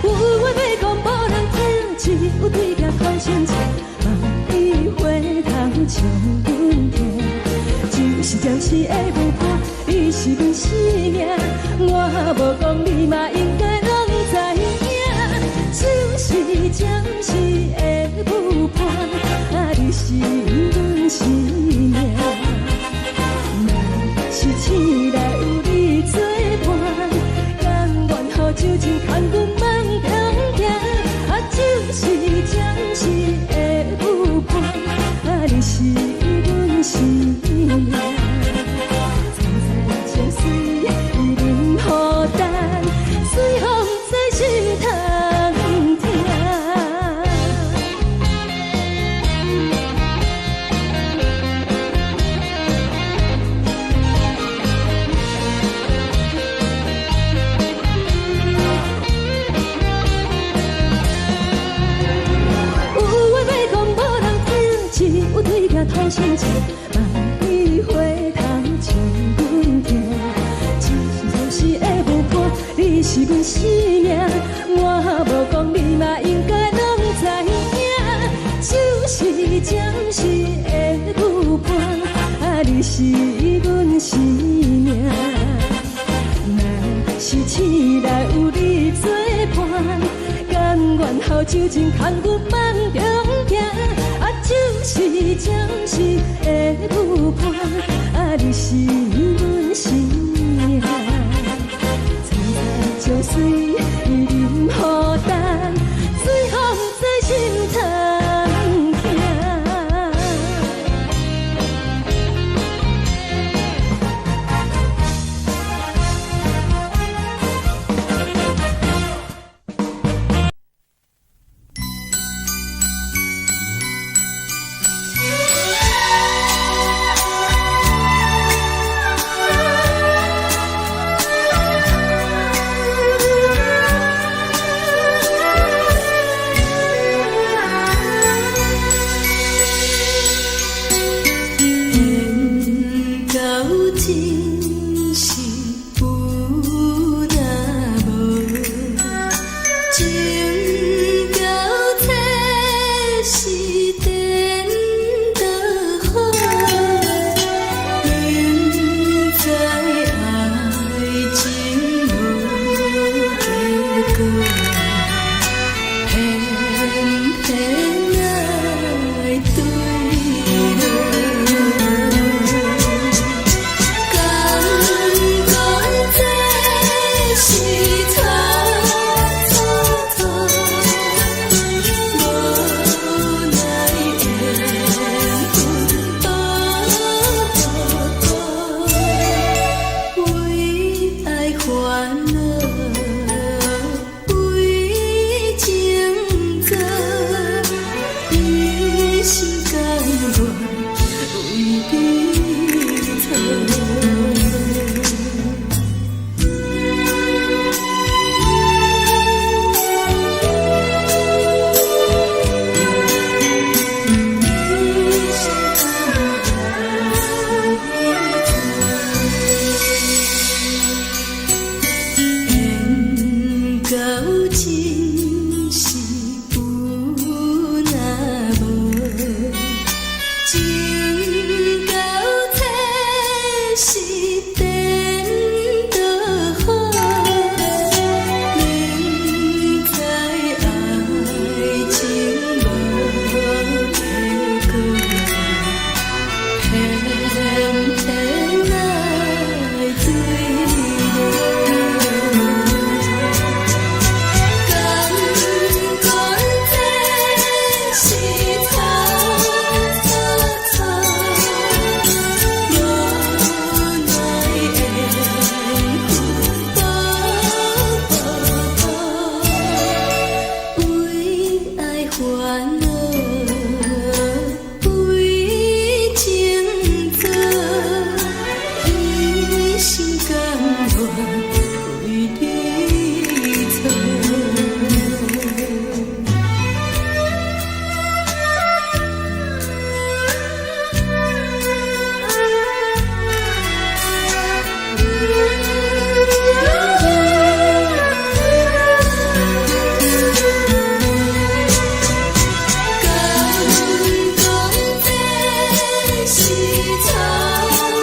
有話欲講無人聽，只有對鏡苦心情，望你回頭笑阮聽。只是暫時的舞伴，你是阮生命，我無講你嘛應該攏知影。只是暫時的舞伴，啊，你是阮生命。若是醒來有你做伴，甘願予酒精牽阮放通行。啊，只是暫時的舞伴，啊，你是阮生命。層層情水淋雨重，水予毋知心通疼。有話欲講無人聽，只有對鏡吐心情，望你回頭笑阮聽。只是暫時的舞伴，你是阮生命，我無講你嘛應該攏知影。只是暫時的舞伴，啊，你是阮生命。若是醒來有你做伴，甘願予酒精牽阮放中行。啊，只是暫時的舞伴，啊，你是阮生命。層層情水淋雨重，水予毋知心通疼。緣到真是有若無，情到這是顛倒好，明知愛情無結果，偏偏愛對落。敢講這是錯錯錯，無奈緣分無果，為愛煩惱。願為你做。敢講這是草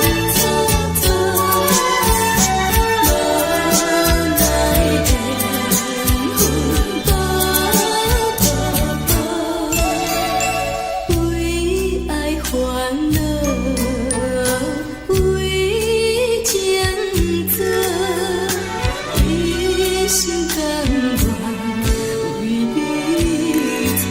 蹉跎，無奈緣分步步步，為愛煩惱，為情做，一心甘願為你做。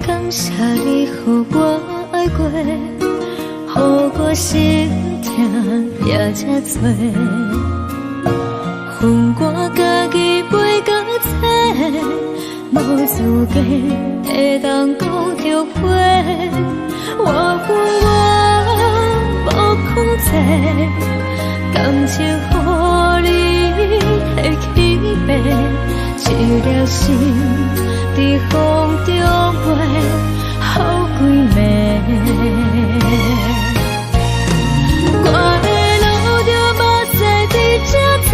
感謝你予我愛過，予我心疼也這多。予我家己背甲切，無資格會當講後悔。我有我無控制，感情予你提起爬，一粒心佇風中飛，予規暝。我會流著目屎佇這坐，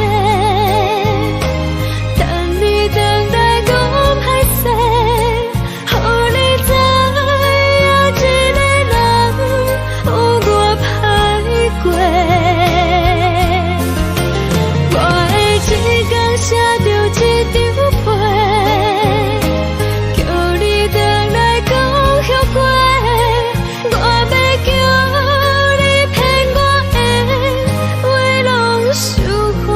等你轉來講歹勢，予你知影一个人有偌歹過。我會一工寫著一張批，叫你轉來講後悔。我欲叫你騙我的話攏收回。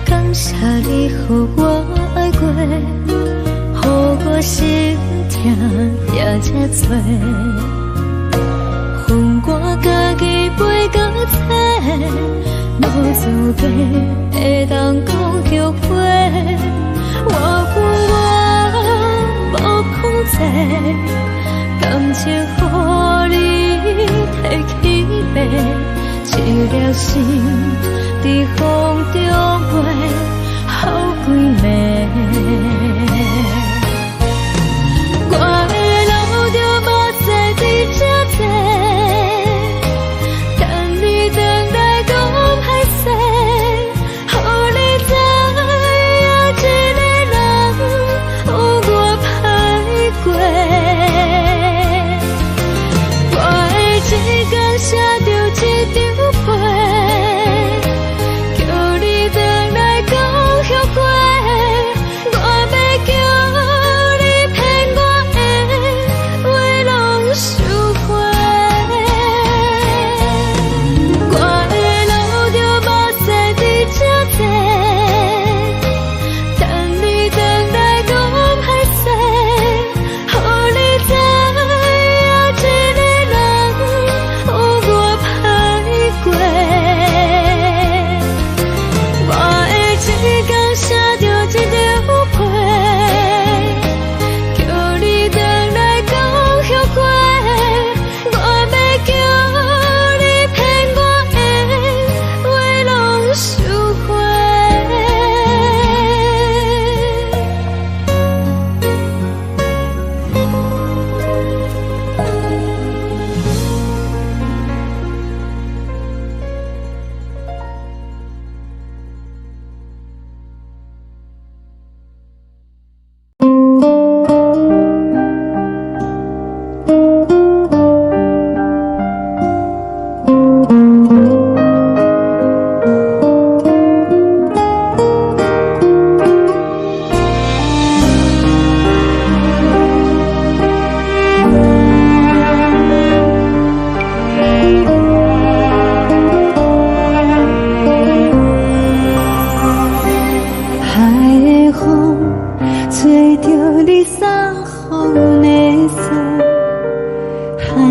感謝你予我愛過，予我心疼也這多。予我家己背甲切，無資格會當講後悔。我有我無控制，感情予你提起爬，一粒心佇風中飛，予規暝。我會流著目屎佇這坐，等你轉來講歹勢，予你知影一個人有偌歹過。我會一工寫著一張批，叫你轉來講後悔。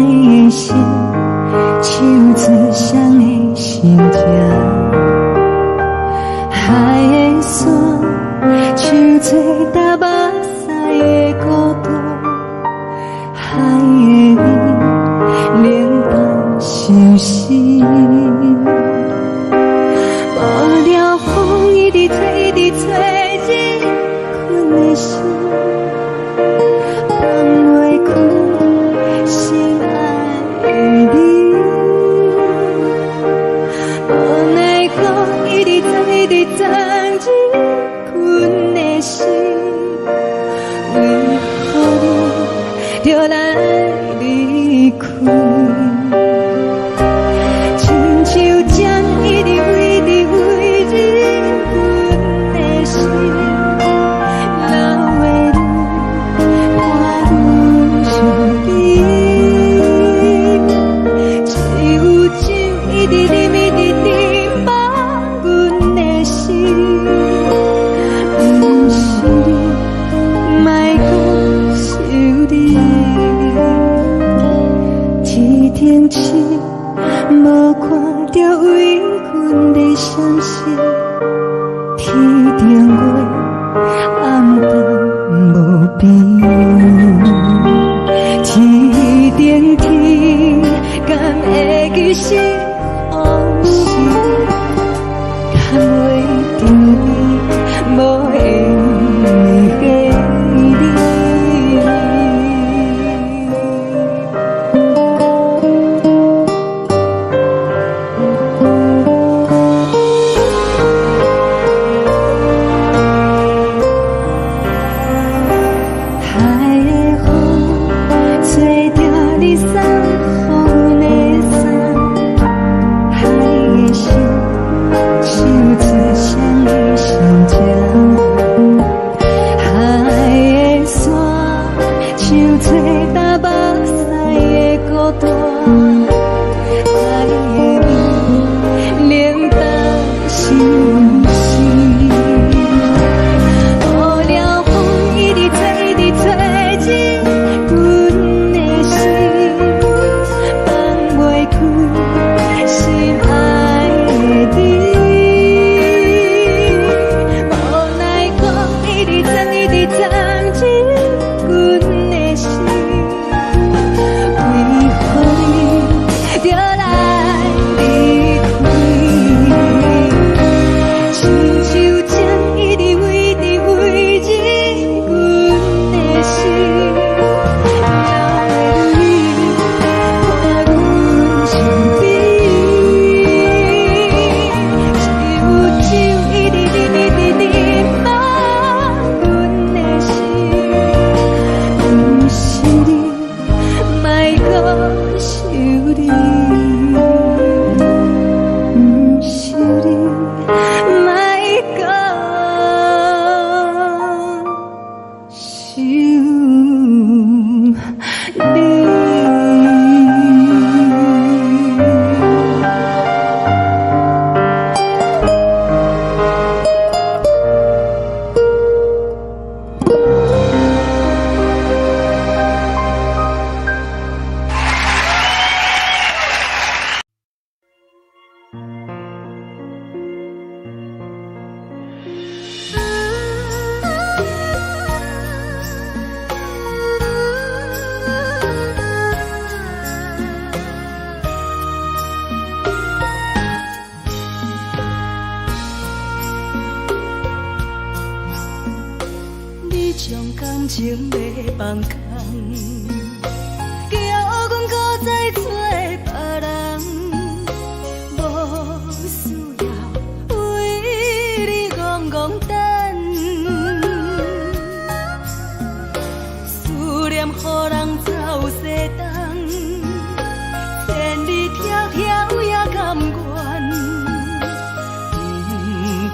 的心，唱出誰的心情？海的山，唱出踏目屎的孤單。海的味，冷淡相思。無聊風一直吹，一直吹，入阮的心，放袂開心愛的你。無奈何一直鑽，一直鑽入阮的心，為何你著來離開？親像針一直一直飛入阮的心，流的淚伴阮身邊。只有酒一直啉，一直啉，放阮的心。毋是你，莫閣想你。天頂星無看著為阮咧閃爍，天頂月暗淡無邊。天頂天，敢會記是予是牽袂著你，無緣的你。海的風吹著你送予阮的衫，海的心唱出誰的心情？海的山唱出踏目屎的孤單，海的味冷淡相思。無聊風一直吹，一直吹入阮的心，放袂開心愛的你。無奈何一直鑽，一直鑽入阮的心，為何你著來離開？親像針一直飛，一直飛入阮的心，流的淚伴阮身邊。只有酒一直啉，一直啉，放阮的心。毋是你，莫閣想你。毋是你，莫閣想你。你將感情欲放空，叫阮閣再找別人，無需要為你戇戇等，思念予人走西東，千里迢迢也甘願，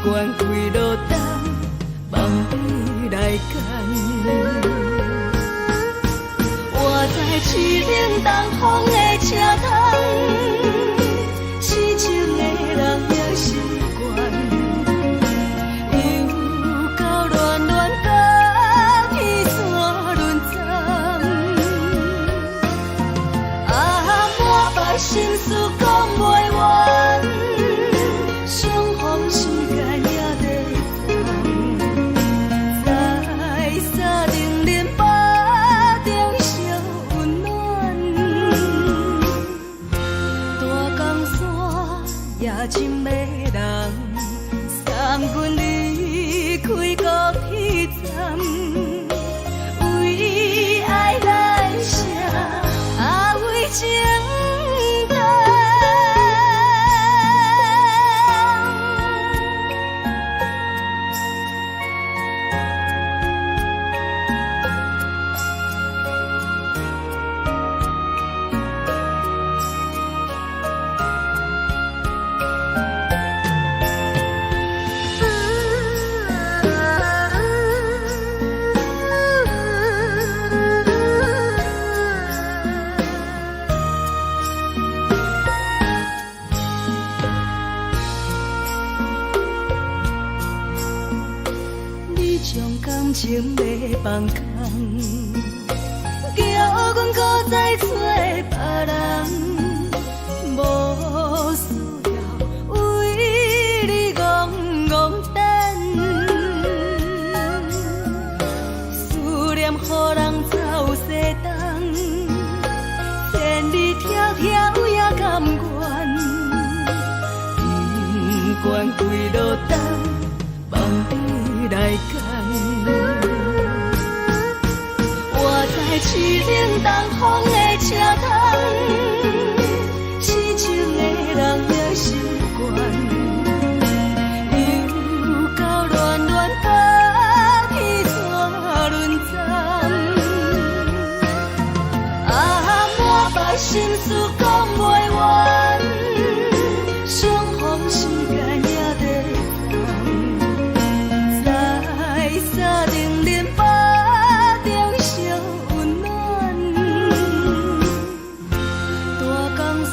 不管幾落冬，望你來牽。我知凄冷東風的車窗，痴情的人也習慣，又到暖暖甲天山輪鬃。啊，擺心事講袂完，相逢時間也在等，在三重連巴中相溫暖，大江山也真迷人，送阮離開高鐵站，為愛來寫，啊為情等。你將感情欲放空，叫阮閣再找別人，無需要為你戇戇等，思念予人走西東，千里迢迢也甘願，不管幾落冬，放你來揀。我在淒冷東風的車窗，痴情的人也習慣，又到暖暖高鐵紙輪站，啊，滿腹心事講袂完，相逢時間也在等，在三重連巴中相溫暖，大江山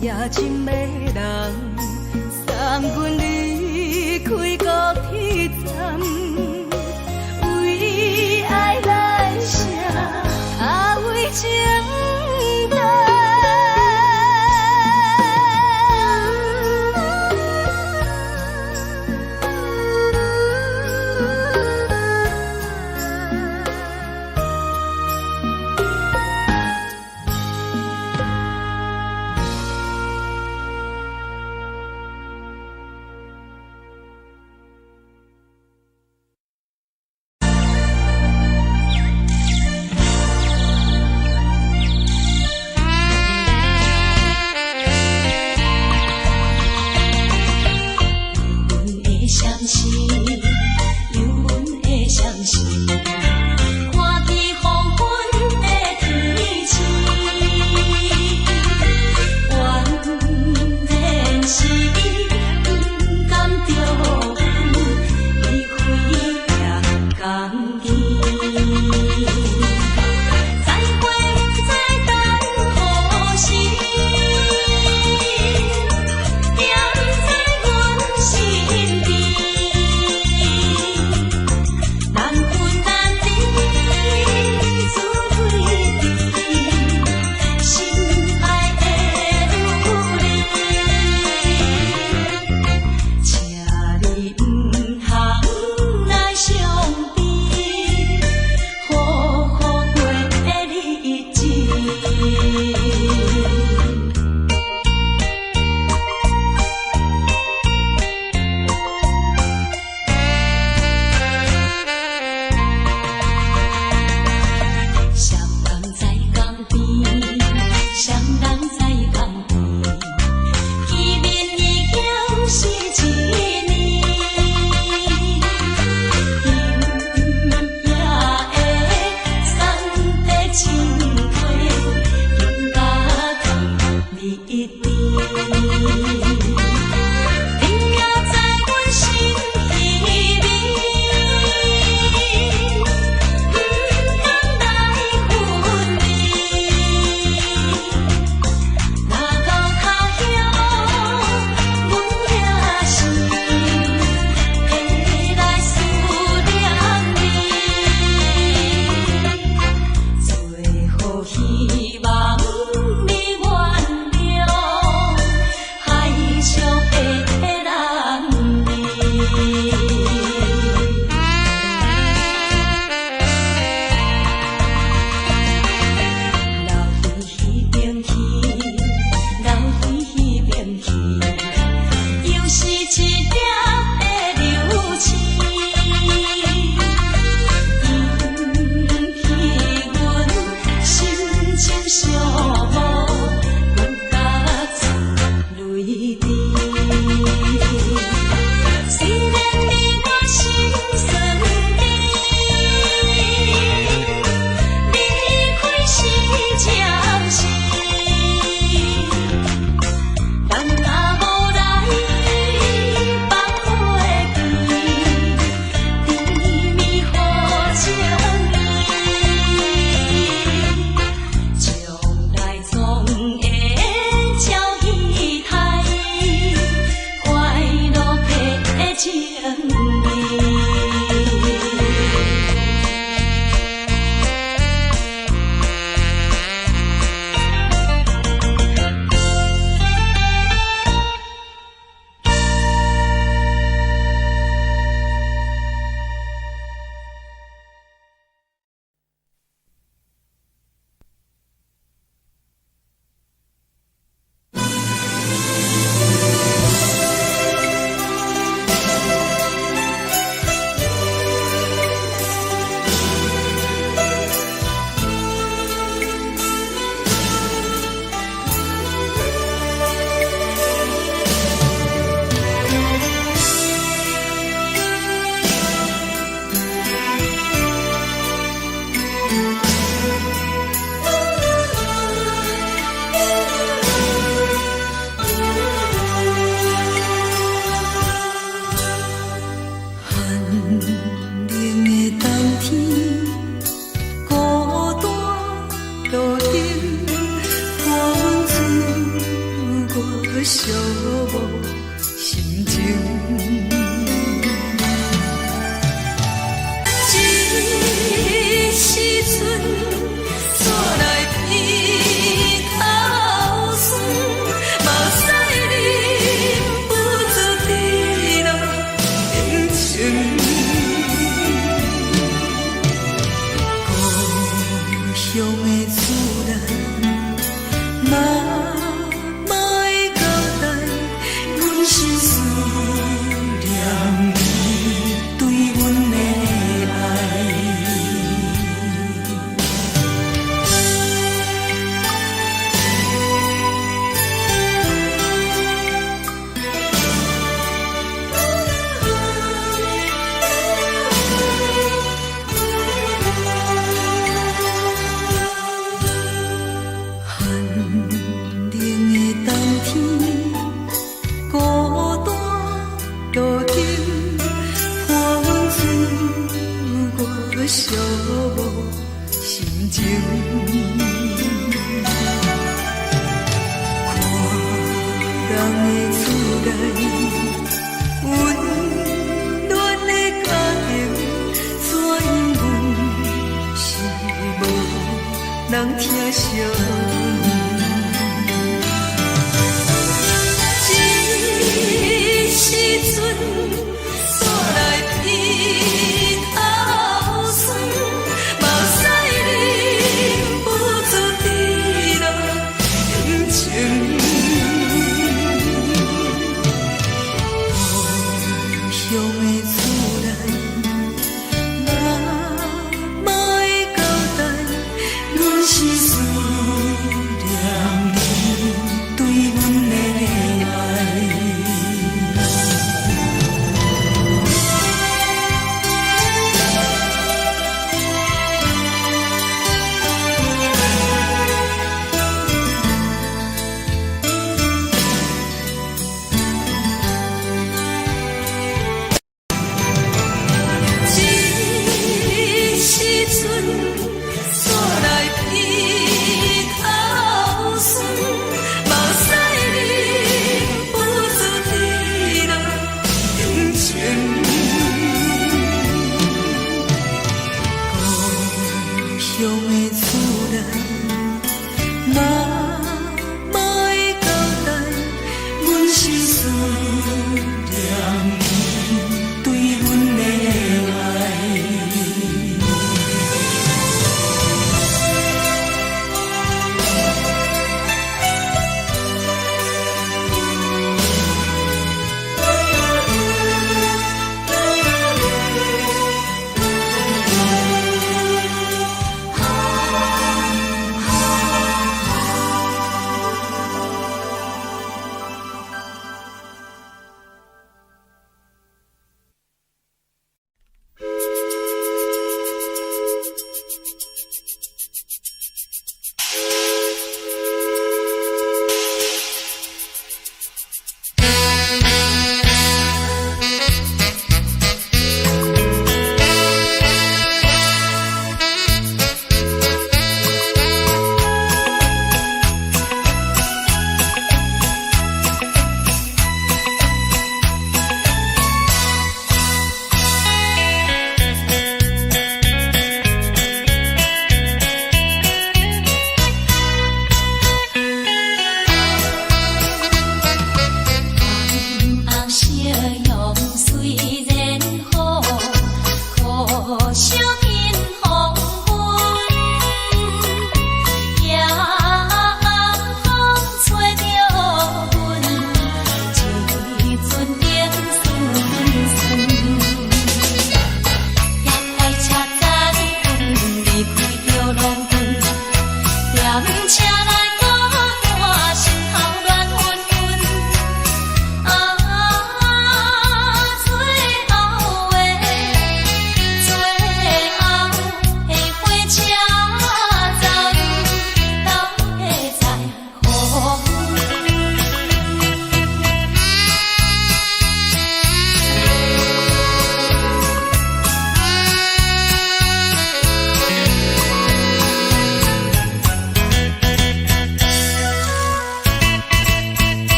也真迷人，送阮離開高鐵站，為愛來寫，啊為情等。寂寞心情。這時陣，煞來鼻頭酸，目屎忍不住滴落眼睛。故鄉的厝內，媽媽的交代，阮是思念你對阮的愛。寒冷的冬天，孤單路燈，伴阮度過寂寞心情。看人的厝內，溫暖的家庭，怎樣阮是無人疼惜阮。這時陣，煞來鼻頭酸，目屎忍不住滴落眼睛。故鄉的厝內，媽媽的交代，阮是思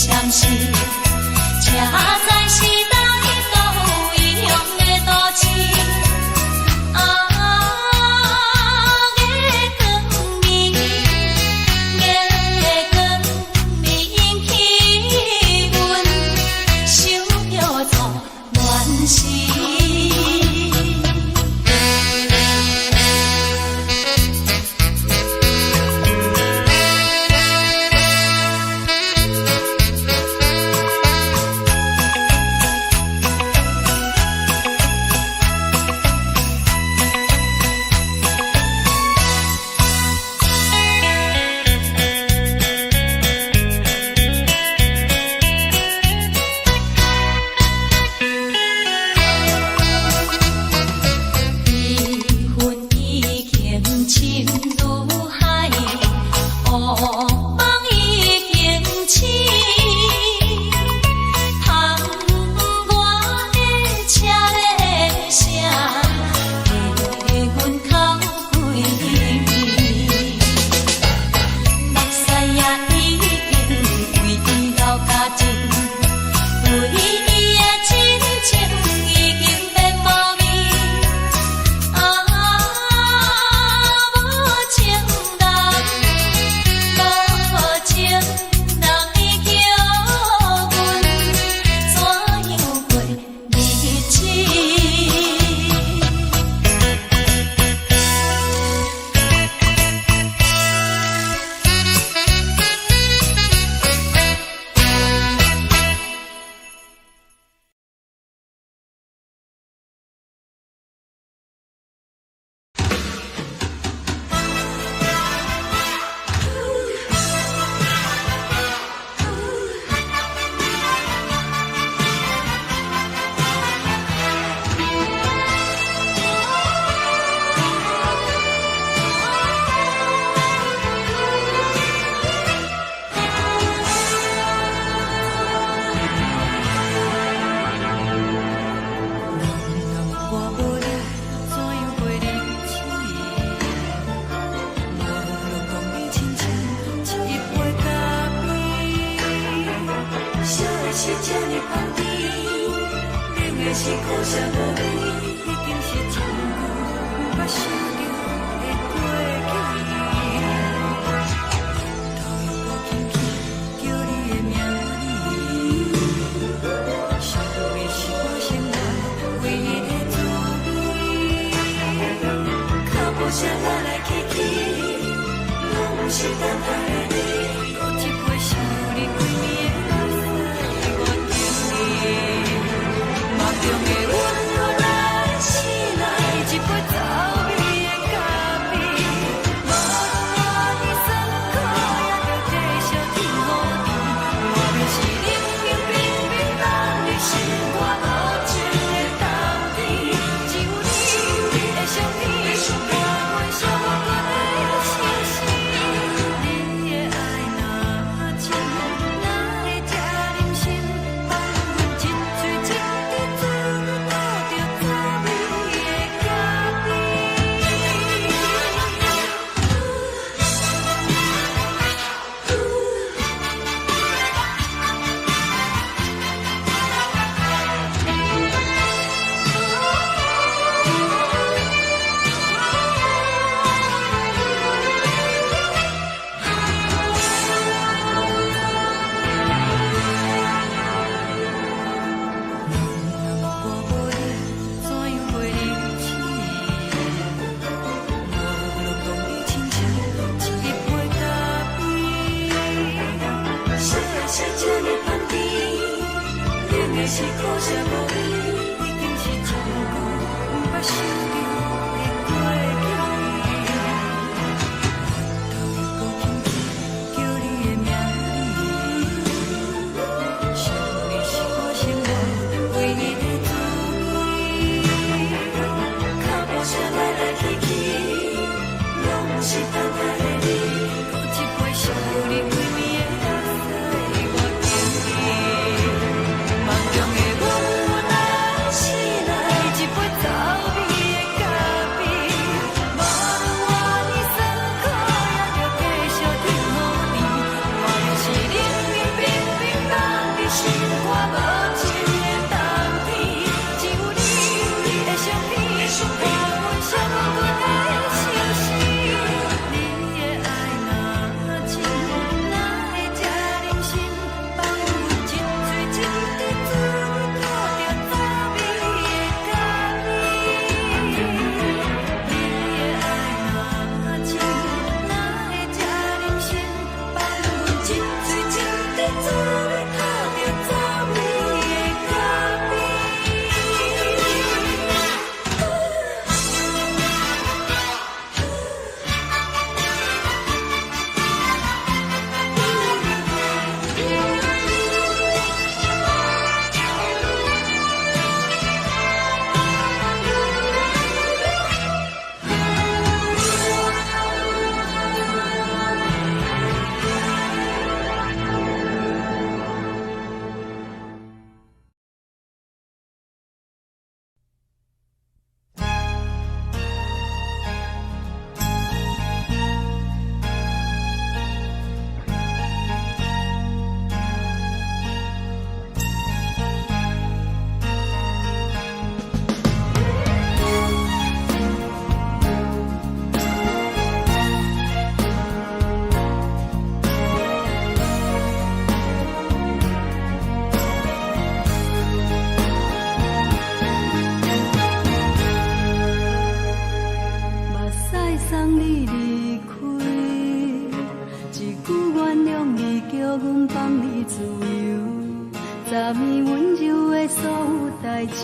相思，才知是佗位异乡的都市。啊，月光暝，月光暝引起阮想著做恋诗。悲恨已經深如海，惡夢已經醒。窗外的車鈴聲，替阮哭幾暝。目屎也已經為伊流乾淨，對伊的真情已經變無味。啊，無情人，無情人，伊叫阮怎樣過日子？若我無你，怎樣過日子？無論講你親像一杯咖啡，燒的是這呢香甜，冷的是苦澀無味，已經是真久毋捌想著的過去。頭又閣輕輕叫你的名字，想你是我生活唯一的滋味。腳步聲來來去去，攏是等待的你。閣一杯想你規暝的目屎，我等你。夢中的阮來醒來，一杯走味的咖啡。無論偌尼酸苦，也著繼續天予甜。外面是冷冷冰冰，等你心肝無情的冬天。只有你的相片，伴阮寂寞的相思。你的愛若真，哪會這忍心放阮一喙一滴怎倒著滋味的咖啡？若我無你，怎樣過日子？無論講你親像一杯咖啡，燒的是這呢香甜，冷的是苦澀無味，已經是真久毋捌想著的過去。頭又閣輕輕叫你的名字，想你是我生活唯一的滋味。腳步聲來來去去，攏是等待的你。閣一杯想你規暝的目屎，我等你。夢中的阮來你自由，昨暝溫柔的所有代誌，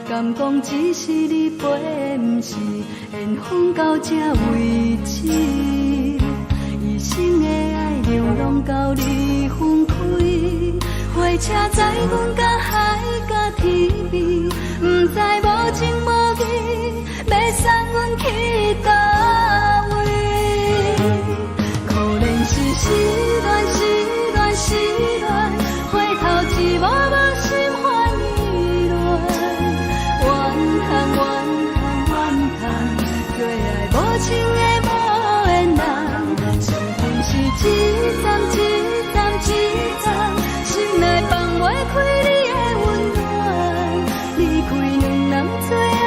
敢講只是你陪，毋是緣分到這為止。一生的愛流浪到你分開，火車載阮到海角天邊，毋知無情無義，欲送阮去佗位。可憐是失戀，失戀，失戀，回頭一幕幕心煩意亂，怨嘆怨嘆怨嘆，做愛無情的無緣人，上恨是一站一站一站，心內放袂開你的溫暖，離開兩人最後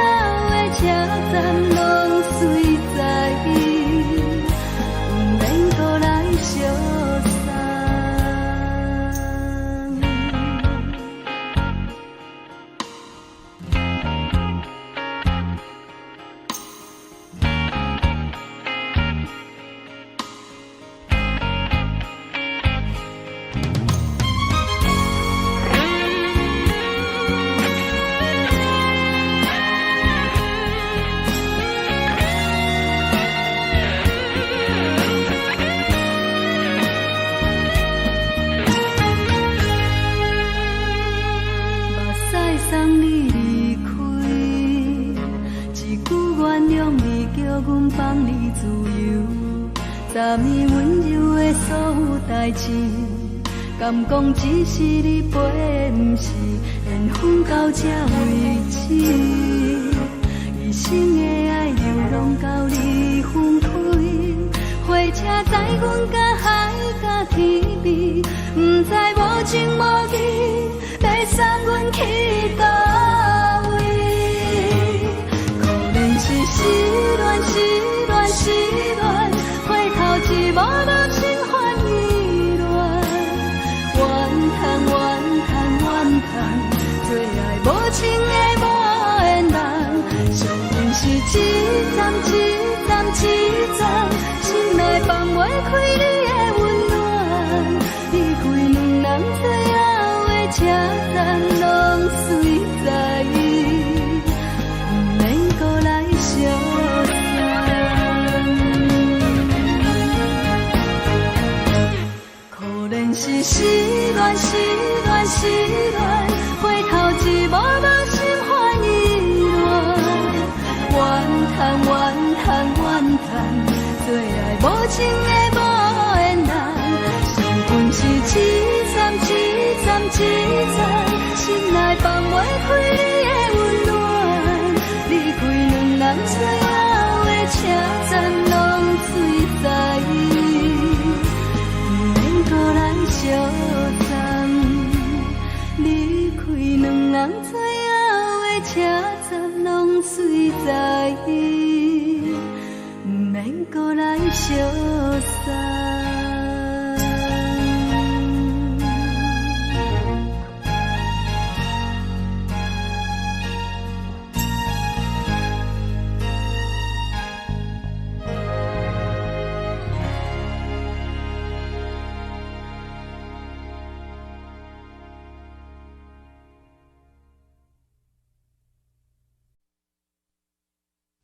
的車站，攏隨在伊，毋免閣來相送。目屎送你離開，一句原諒你叫阮放你自由。昨暝溫柔的所有代誌，敢講只是你陪，毋是緣分到這為止。一生的愛流浪到你分開，火車載阮到海角天邊，毋知無情無義，欲送阮去佗位。可憐是失戀，失戀，失戀，回頭一幕幕心煩意亂，怨嘆怨嘆怨嘆，做愛無情的無緣人，上恨是一站一站一站，心內放袂開你的溫暖，離開兩人最後的車站，攏隨在伊，毋免閣來相送。可憐是失戀，失戀，失戀，回頭一幕幕心煩意亂，怨嘆怨嘆怨嘆，做愛無情的無緣人，上恨是一站一站一站，心內放袂開你的溫暖，離開兩人最後的車站，攏隨在伊，毋免閣來相送。離開兩人最後的車站，攏隨在伊，毋免閣來相送。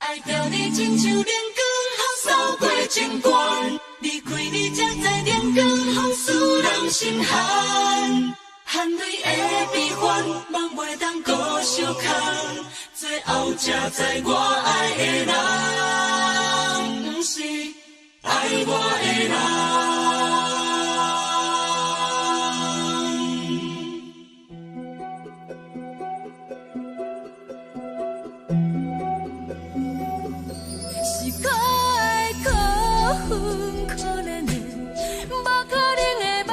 愛著你親像冷光予掃過情關，離開你才知冷光予使人心寒，汗淚的悲歡，夢袂當閣相牽，最後才知我愛的人，毋是愛我的人。是可愛可恨可憐的，無可能的夢。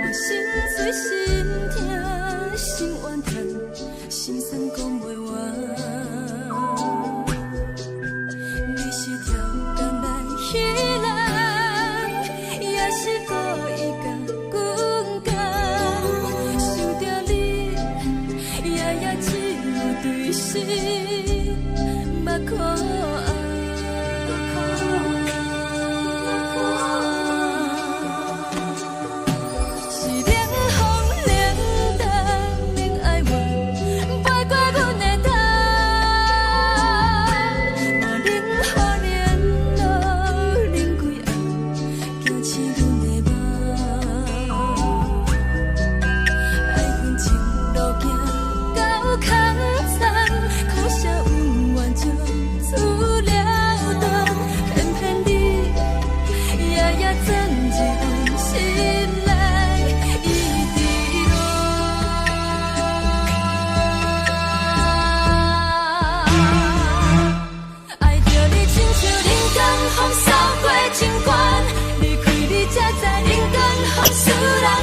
我心碎心痛心怨嘆，心酸講袂完。你是超工來彼人，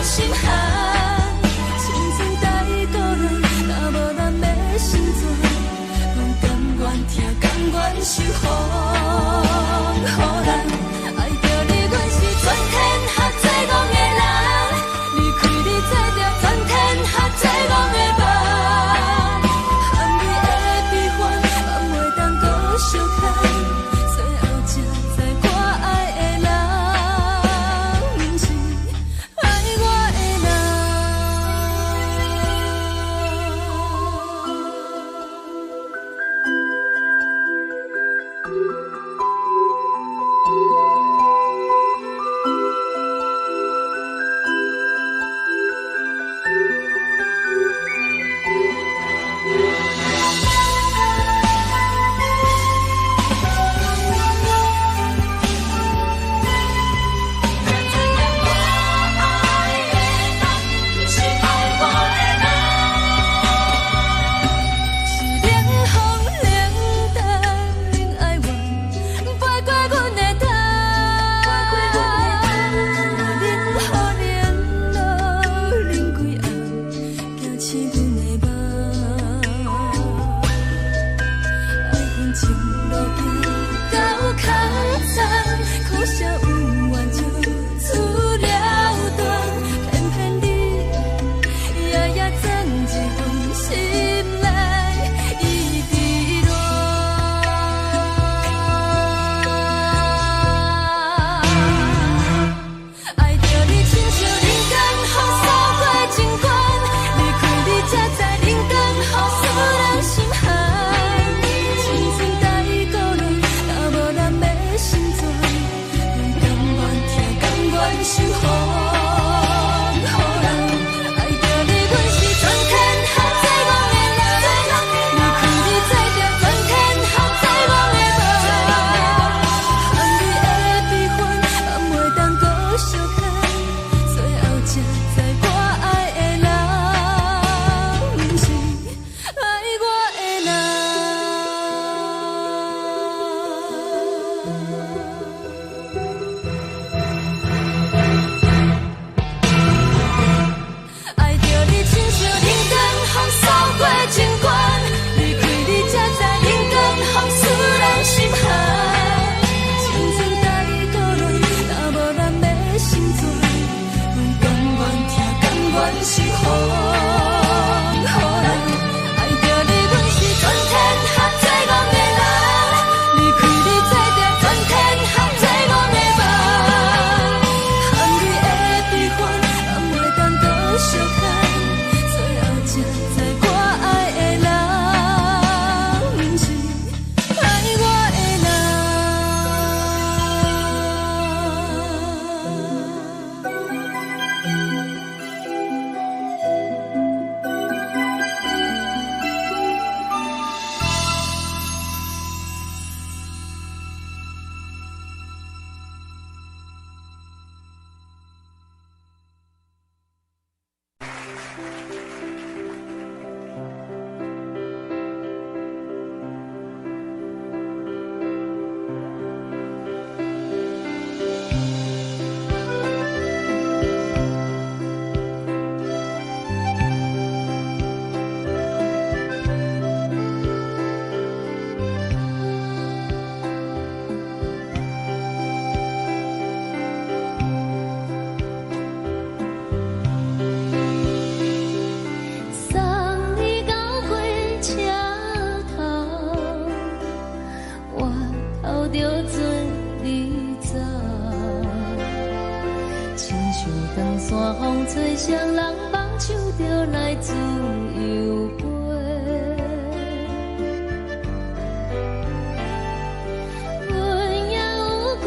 心寒。青春太孤单，若無咱欲成全，阮甘願疼，甘願受風予人。愛著你，阮是全天下最戇的人。離開你，做著全天下最戇的夢。含淚的悲歡，放袂當閣相牽。最後才知我愛的人，毋是愛我的人。才知影我愛的人，毋是愛我的人。是冷風冷淡冷哀怨，飞過阮的頭。冷雨冷露冷規暗，驚醒阮的夢。愛恨情路行到空残，苦涩恩怨就此了斷。偏偏你夜夜鑽入阮心內，一直戀。愛著你親像冷江風掃過情關，離開你才知冷江風使人心寒。青春太孤單，若無咱欲成全，阮甘願疼，甘願受風予人。愛著你，阮是全天下最戇的人。離開你，做著全天下最戇的夢。含淚的悲歡，放袂當閣相牽。最後才知我愛的人，毋是愛我的人。愛著你親像冷江風掃過情關，離開你才知冷江風使人心寒。青春太孤單，若無咱欲成全，阮甘願疼，甘願受風予人。愛著你，阮是全天下最戇的人。離開你，做著全天下最戇的夢。含淚的悲歡，放袂當閣相牽。最後才知我愛的人，毋是愛我的人。送你到火車頭，我頭著准你走。親像長山風吹，誰人放手就來自由飛。阮也有幾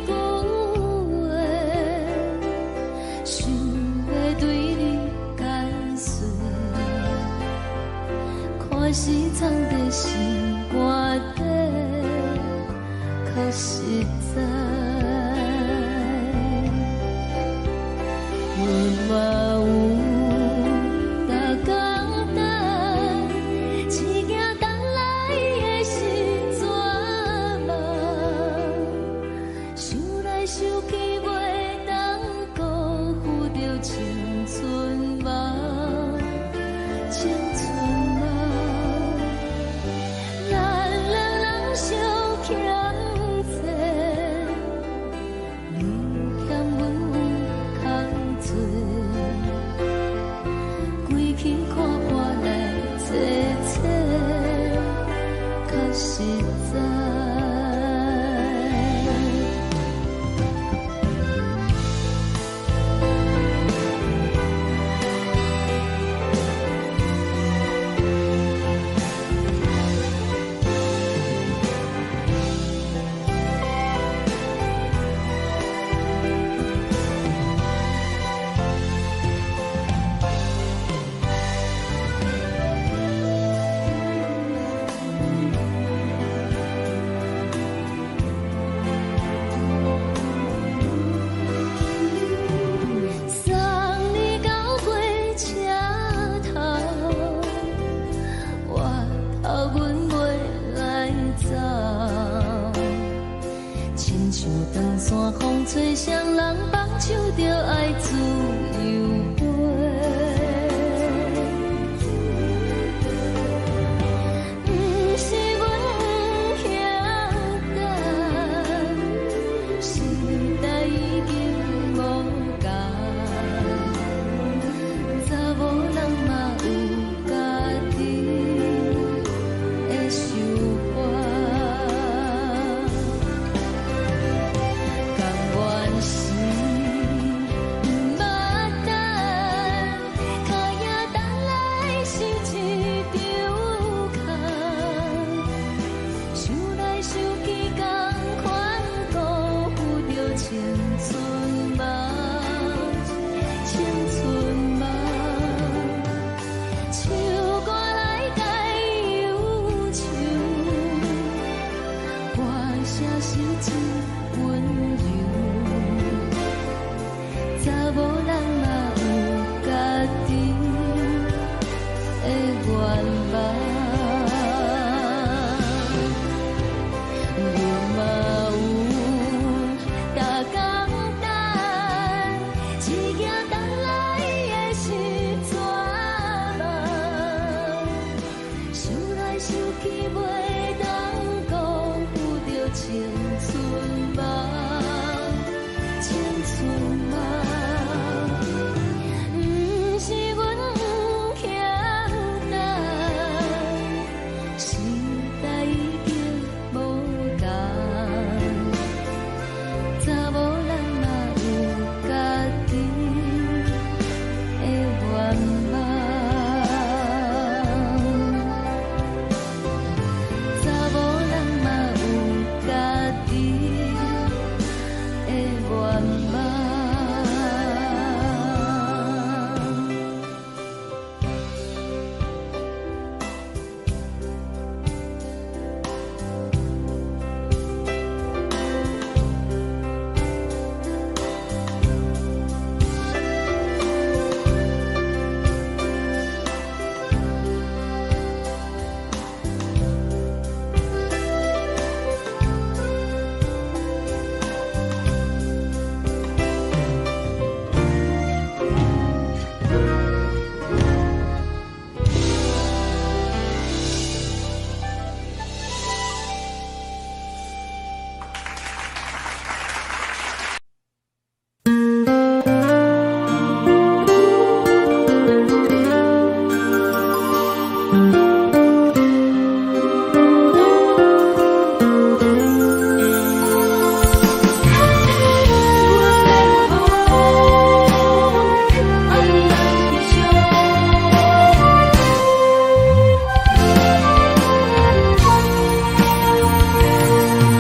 句話，想欲對你解說。看是藏在心肝底，較實在。阮嘛有逐工等，一行等來的是绝望，想來想去袂當辜負著情。只驚等來的是绝望。想來想去，袂當辜負著青春夢，青春夢。毋是阮欠等，時代已經無仝，查某人嘛有家己的願望，查某人嘛有家己的願望。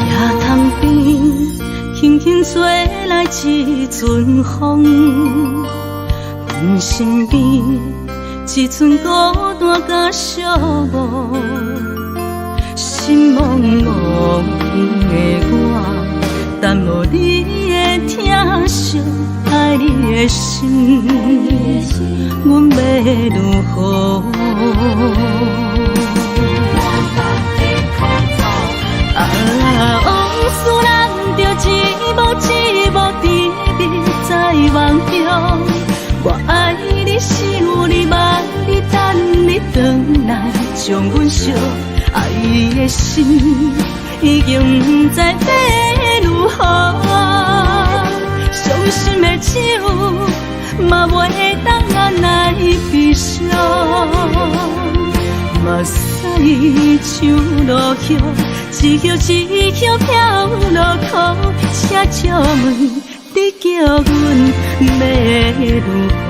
行潭邊，輕輕吹來一陣風，阮身邊一陣孤單佮寂寞，心茫茫的我，等無你的疼惜，愛你的心，阮欲如何？啊，往事咱著一幕一幕甜蜜在夢中。我愛你，想你，望你，等你轉來，將阮惜愛的心已經毋知欲如何。傷心的酒嘛袂當按捺悲傷。目屎像落雨，一葉一葉飄落苦，請借問你叫阮欲如何？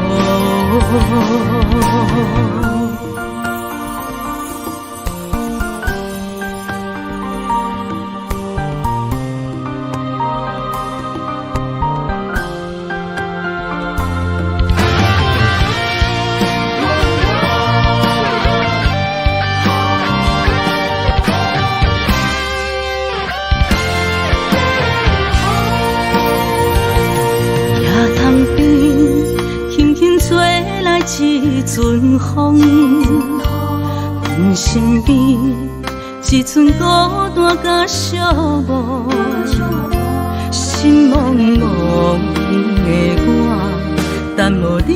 行潭邊，輕輕吹來一陣風，阮身邊一陣孤單佮寂寞，心茫茫的我，等無你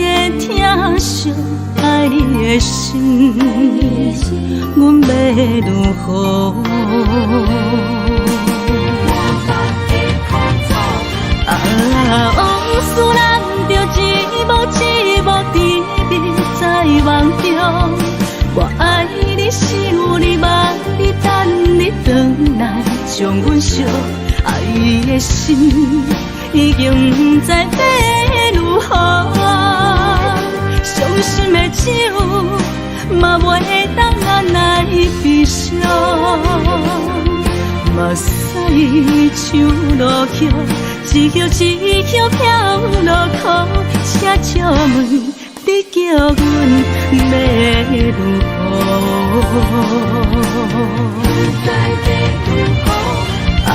的疼惜，愛你的心，阮欲如何？啊，往事咱著一幕一幕甜蜜在夢中。我愛你，想你，望你，等你轉來，將阮惜愛的心已經毋知欲如何。傷心的酒嘛袂當按捺悲傷。目屎像落雨，一葉一葉飄落苦，請借問你叫阮欲如何？啊，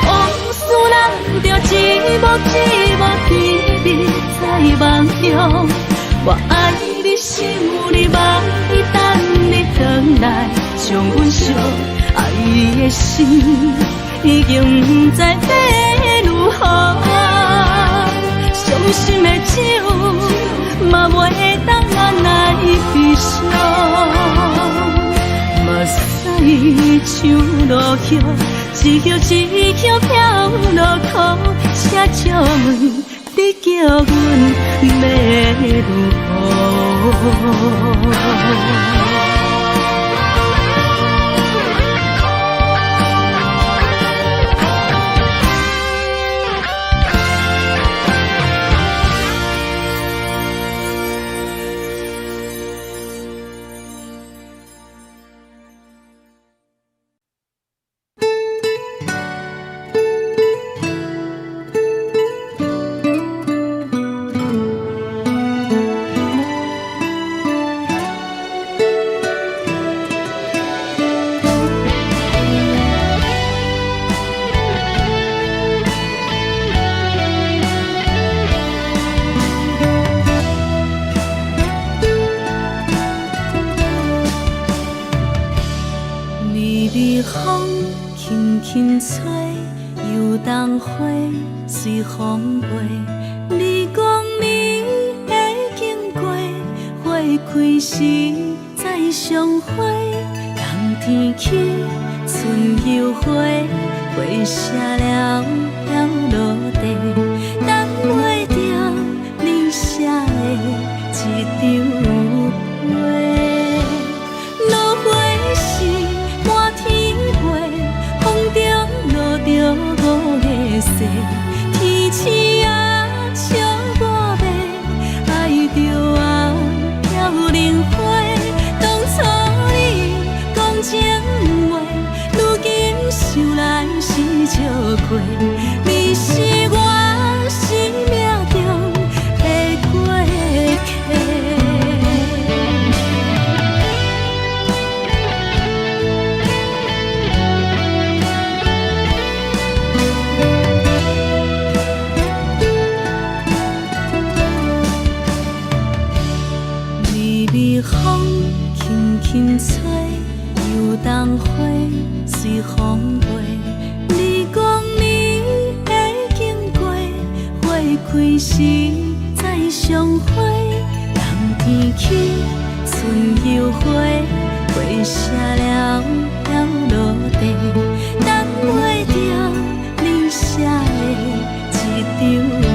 往事咱著一幕一幕甜蜜在夢中。我愛你，想你，望你，等你轉來，將阮惜愛的心已經毋知欲如何。傷心的酒，嘛袂當按捺悲傷。目屎像落葉，一葉一葉飄落土，請借問你叫阮欲如何？微微風輕輕吹，油桐花隨風飛。你講你會經過，花開時再相會。冬天起，春又回，花謝了飄落地，等袂著你寫的一張批。落花時滿天飛，風中落著五个誓，天星啊笑我欲，愛著啊飄零花。當初你講情話，如今想來是笑話，你是我生命中的過客。微微風輕輕吹，油桐花隨風飛。你講你會經過，花開時再相會。冬天起，春又回，花謝了飄落地，等袂著你寫的一張批。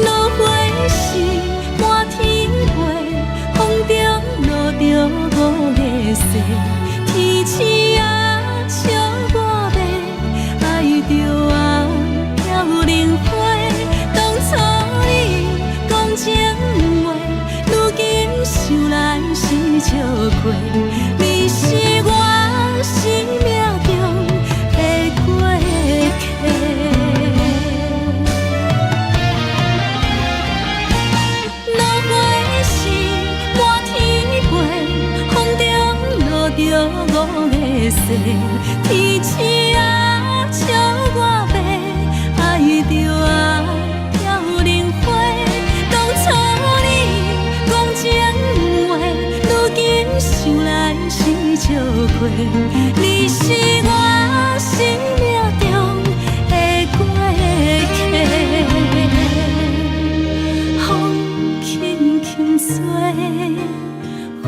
落花時滿天飛，風中落著五个誓，天星啊笑我欲，愛著啊飄零花。當初你講情話，如今想來是笑話，你是我生命中的過客。落花時滿天飛，風中落著五个誓，天星啊笑我欲，愛著啊飄零花。當初你講情話，如今想來是笑話，你是我生命中的過客。風輕輕吹，花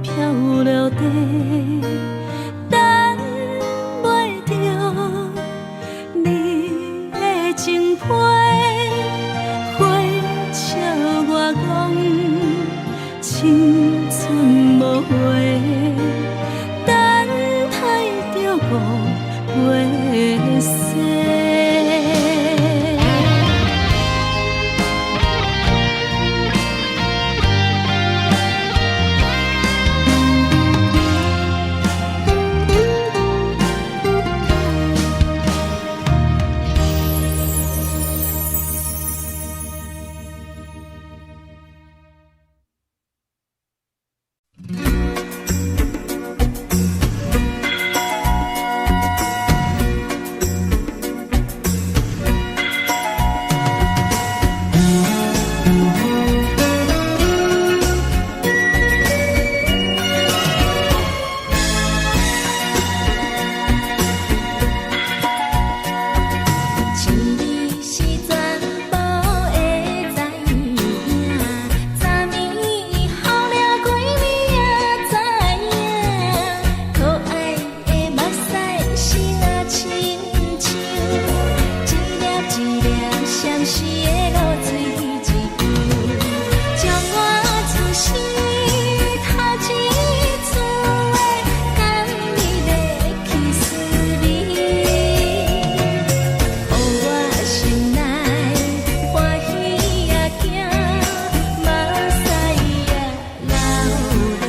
飄落地，等袂著你的情批，花笑我講青春無話，等待中相思的露水一句，将我此生头一次的甘美的去思味，予我心内欢喜也惊，目屎也流落。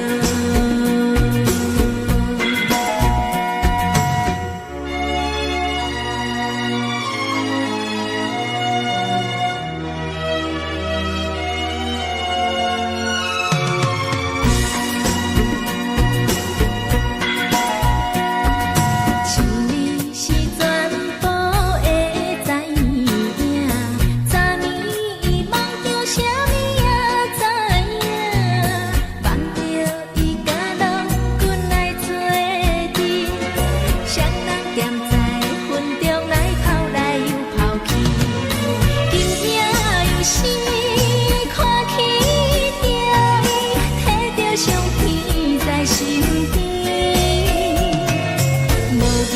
想你是全部会知影，昨暝伊梦著啥物也知影，梦著伊佮郎君来做阵，双人踮在云中来跑来又跑去，今夜又是看起著伊，提著相片在身边。无言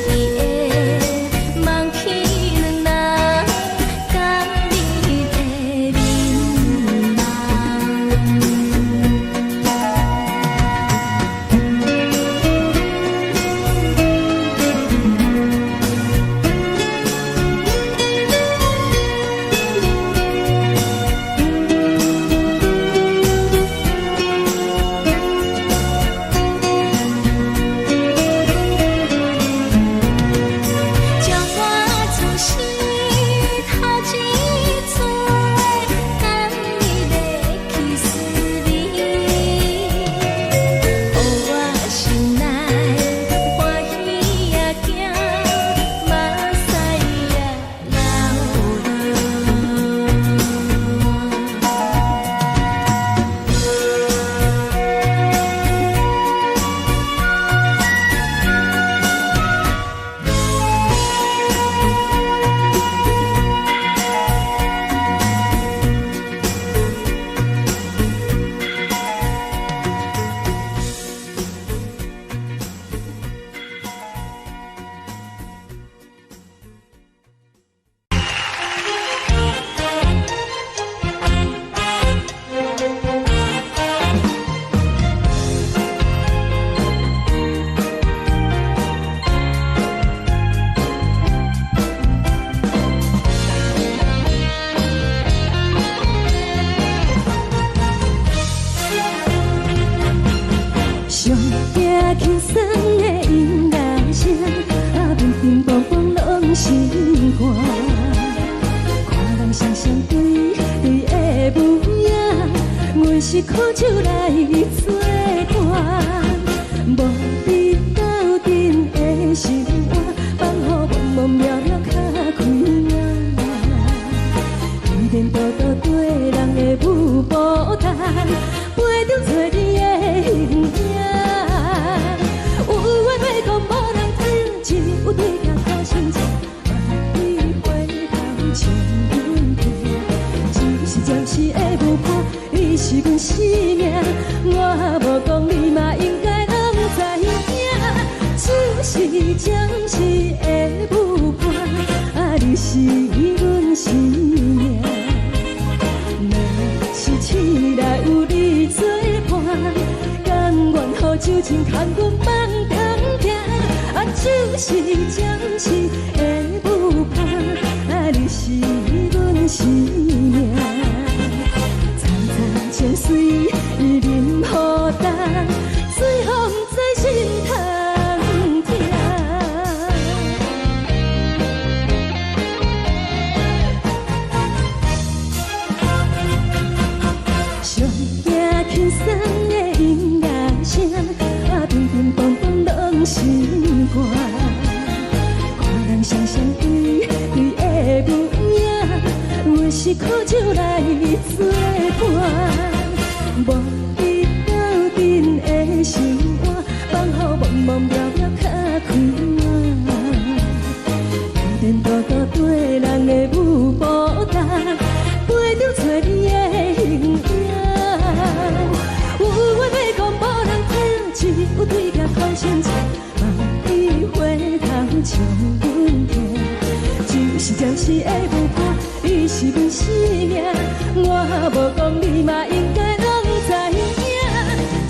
伊会梦起两人甘美的面容。将我此生头一次的甘美的去思味，予我心内欢喜也惊，目屎也流落。上惊轻松的音乐声，啊，乒乒乓乓拢心肝。看人双双对对的舞影，阮是苦酒来做伴，无比斗阵的生活，放予茫茫渺渺较开眼。天道道对人的舞步动，陪着找你的形影。有话欲讲无人听，只有对镜看心情。望你回头笑阮听，只是暂时的舞伴，你是阮生命。我无讲你嘛应该拢知影，只是暂时的舞伴，啊，你是阮生命。若是醒来有你作伴，甘愿予酒精牵阮放通行，啊，只是暂时的舞伴，啊，你是阮生命。层层情随伊淋雨重，最予毋知心通疼。上惊轻松的音乐声，啊，乒乒乓乓拢心肝。看人双双对对的舞影，阮是苦酒来做伴，无比斗阵的生活，放予茫茫渺渺较开眼。天道道对人的舞步动，陪着找你的形影。有话欲讲无人听，只有对镜看心情，望你回头笑阮听，只是暂时的舞伴，你你是阮生命，我無講你嘛應該攏知影。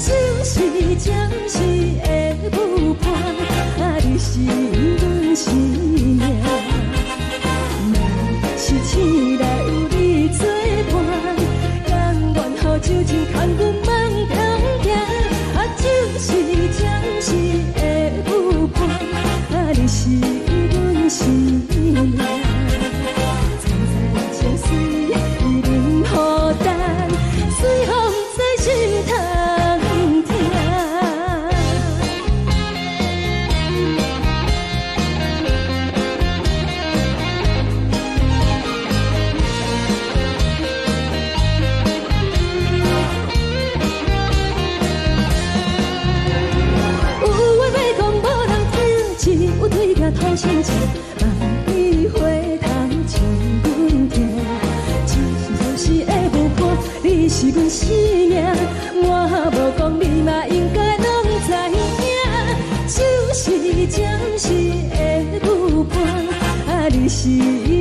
酒是暫時的舞伴，啊，你是阮生命。若是醒來有你作伴，甘願予酒精牽阮夢中行。啊，酒是暫時的舞伴，啊，你是阮生命。層層情絲忍予等，隨風在心頭疼。有話欲講無人聽，只有對鏡吐心情，望你回頭像阮疼。酒是暫時的舞伴，你是阮生命，我無講你嘛應該攏知影。酒是暫時的舞伴，啊，你是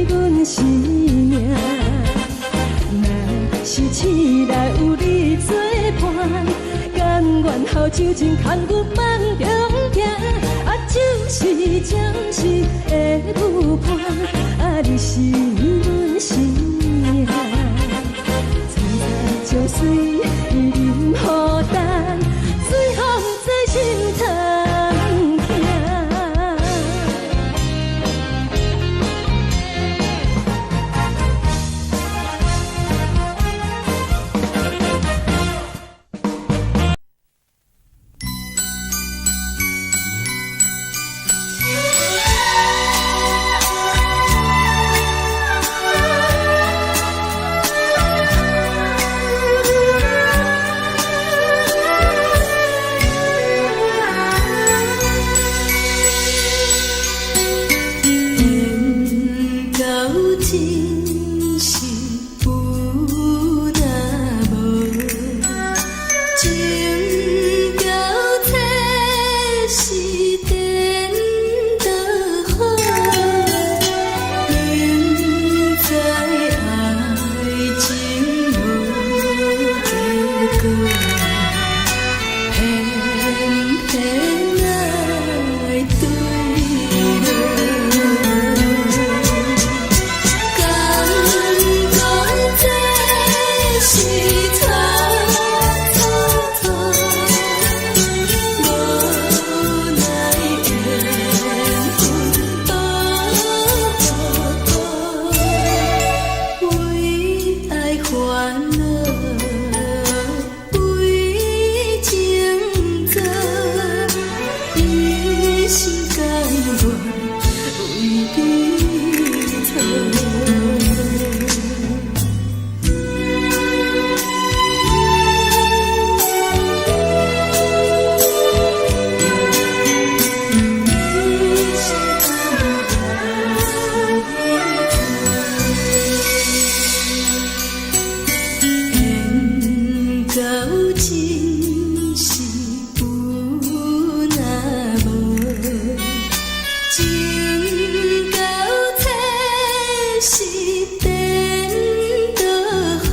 阮生命。若是醒來有你作伴，甘願予酒精牽阮夢中行。啊，酒是暫時的舞伴，啊，你是阮生命。層層情絲忍予等，隨風在心頭疼。緣到真是有若無，情到這是顛倒好，明知愛情無結果，偏偏愛對落。敢講這是錯錯錯，無奈緣分多為愛煩惱，為情做，一心甘願為你錯。緣到真是有若無，情到這是顛倒好，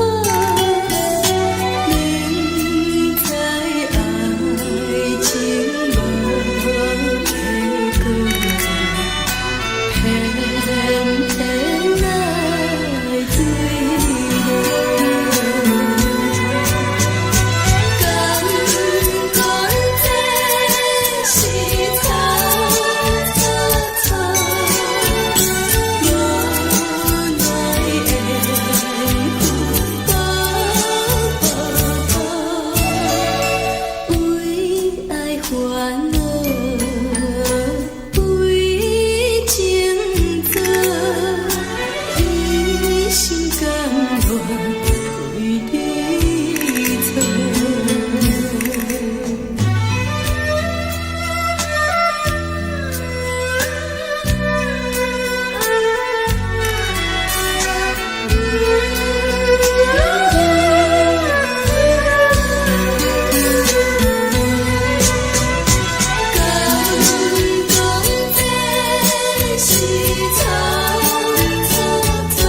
明知愛情無結果，偏偏愛對落。敢講這是錯錯錯，無奈緣分多，為愛煩惱，為情做，一心甘願為你錯。敢講這是錯錯錯，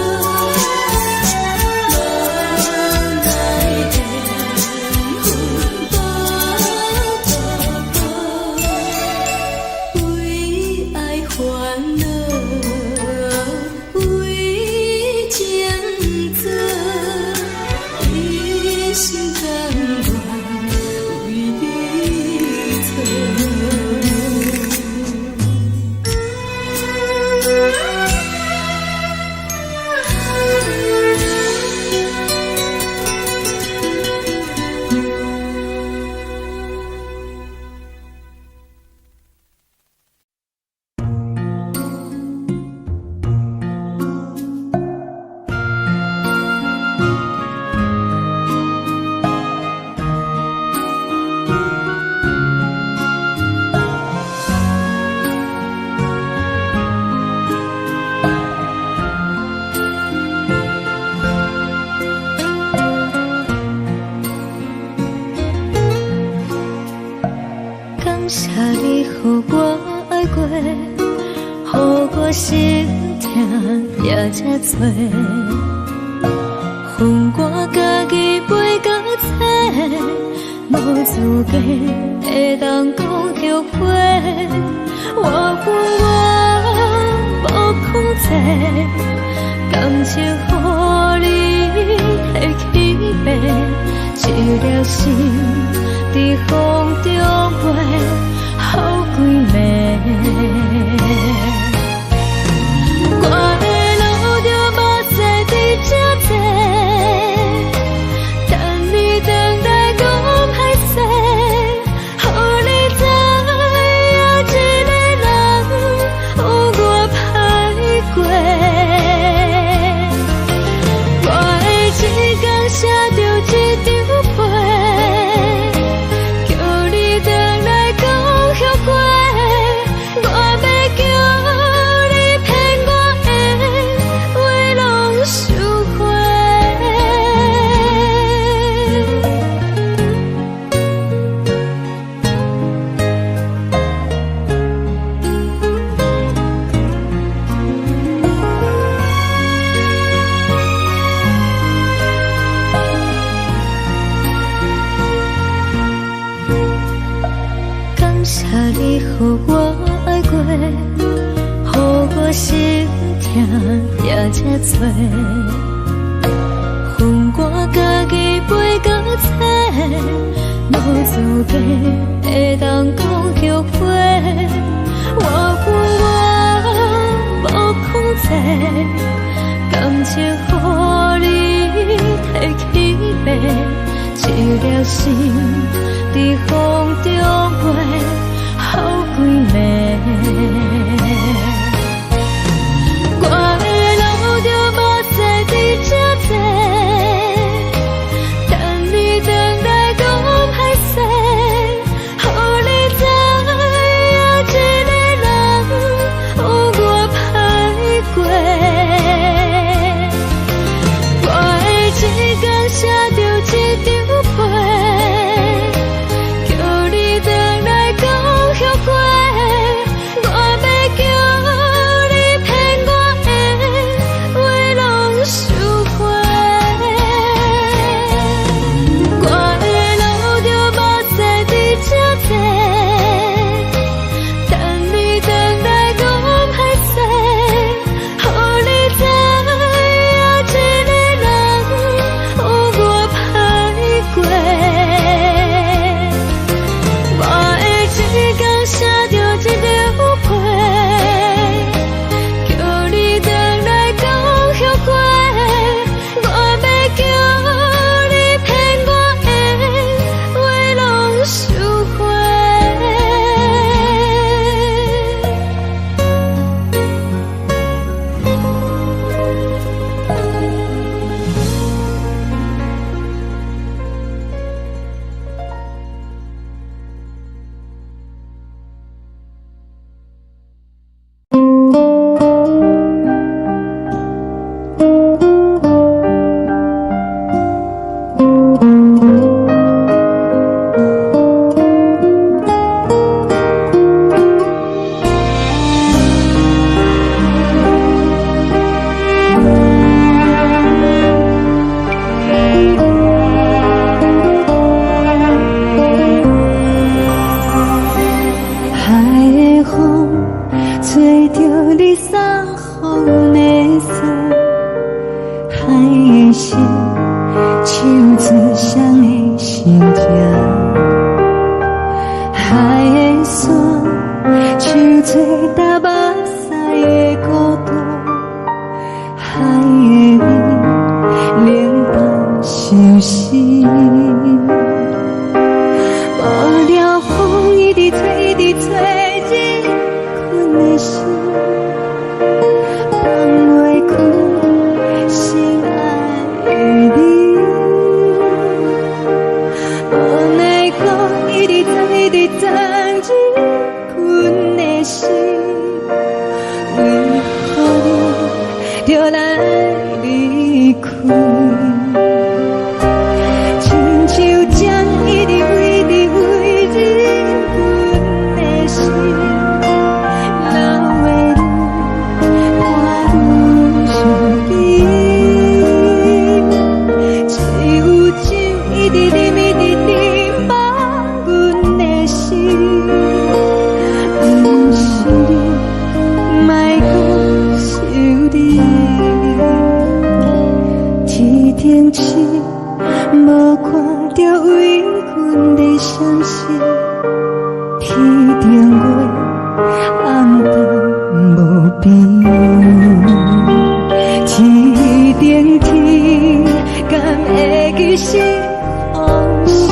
疼也這多。分我家己飞到册，無資格會當講後悔。我有我無控制，感情予你提起爬，一粒心佇風中飛，予幾暝。我會流著目屎佇這坐，等你轉來講歹勢，予你知影一个人有偌歹過。我會一工寫著一張批，叫你轉來講後悔。我欲叫你騙我的話攏收回。感謝你予我愛過，予我心疼也這多。分我家己飛到冊，無資格會當講後悔。我有我無控制，感情予你提起爬，一粒心佇風中飛，予幾暝。我會流著目屎佇這坐，等你轉來講歹勢，予你知影一個人有偌歹過。我會一工寫著一張批，叫你轉來講後悔。我欲叫你騙我的話攏收回。我會流著目屎佇這坐，等你轉來講歹勢，予你知影一個人有偌歹過。我會一工寫著一張批，叫你轉來講後悔。我欲叫你騙我的話攏收回。海的風吹著你送予阮的衫，海的心唱出誰的心情，海的山唱出流目屎的孤單，海的雨冷淡相思。無聊風一直吹，一直吹，入困的心，放袂開心愛的你。無奈何一直藏，一直藏入困的心，為何你著來離開？親像針一直飛，一直飛入阮的心，流的淚伴阮停止，無看著為阮的閃失，天頂月暗淡無邊，天頂天敢會記是予是，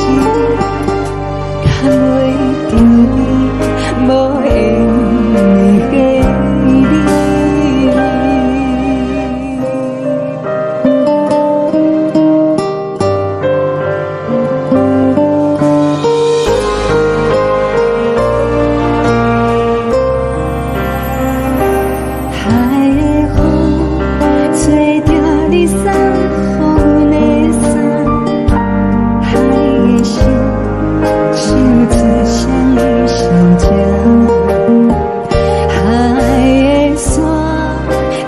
牽袂著你無緣的彼你。海的風吹著你送予阮的衫，海的心唱出誰的心情，海的沙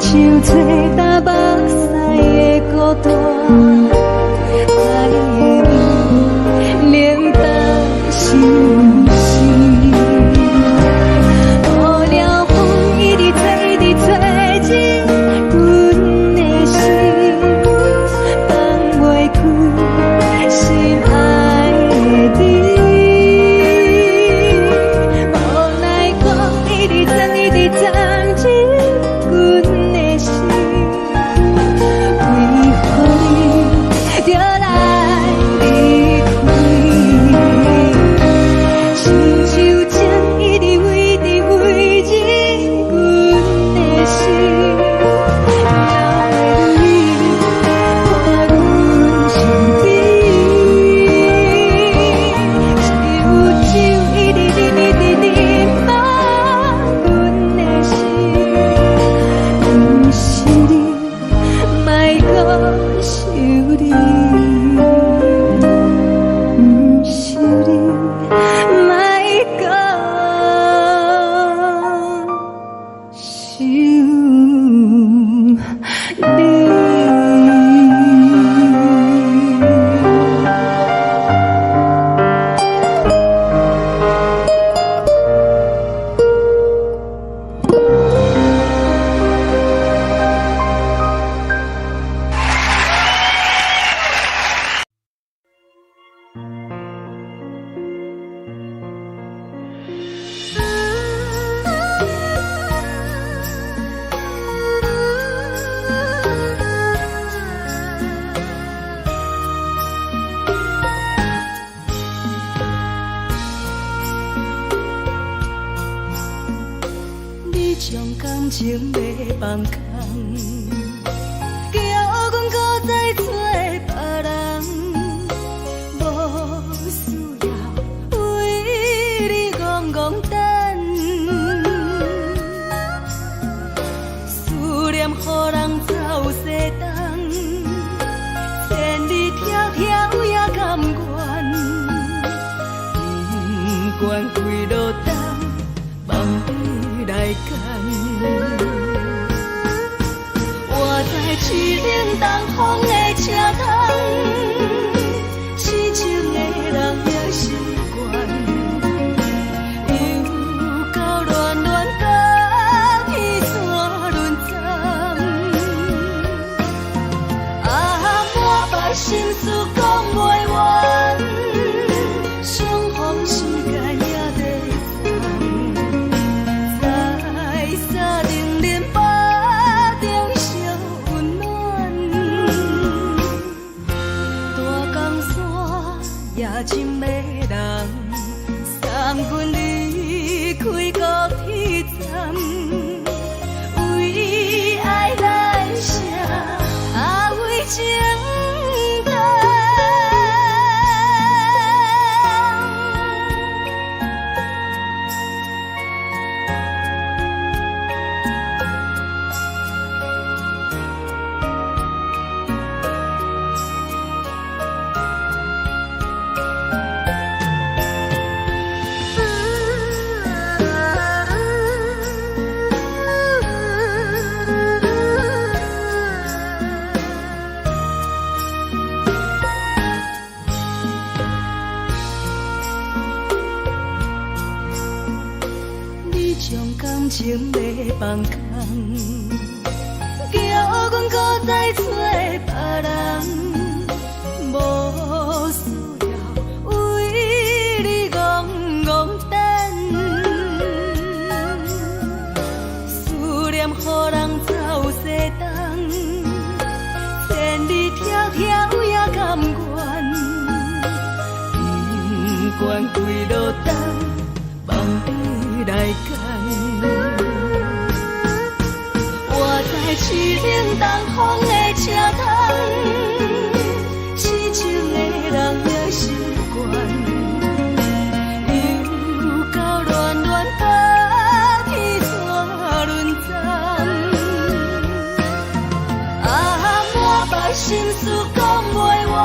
唱出東北西的孤單，海的雨冷淡相思。無聊風一直吹，一直吹進阮的心，放袂開心愛的你。無奈風一直鑽，一直鑽進阮的心，為何你著來離開？親像情一直圍直圍進阮的心，流的淚伴阮身邊。只有酒一直啉，一直啉滿阮的心，毋是你，莫閣想你，毋是你，莫閣想你。你將感情欲放空，叫阮閣再找別人，無需要為你戇戇等，思念予人走西東，千里迢迢也甘願，不管幾落冬，放你來揀。我在凄冷東風的車窗，痴情的人也習慣，又到暖暖甲天山轮转，啊，满腹心事講袂完，相逢時間也在轉，在三重林腹中相溫暖，大江山也真迷人，送阮離開高鐵站，為愛來寫，啊為情等。你將感情欲放空，叫阮閣再找別人。你疼疼也甘願，不管幾落冬，放你來揀。我知凄冷東風的車窗，痴情的人也習慣。又到暖暖冬天怎輪轉？啊，滿腹心事講袂完，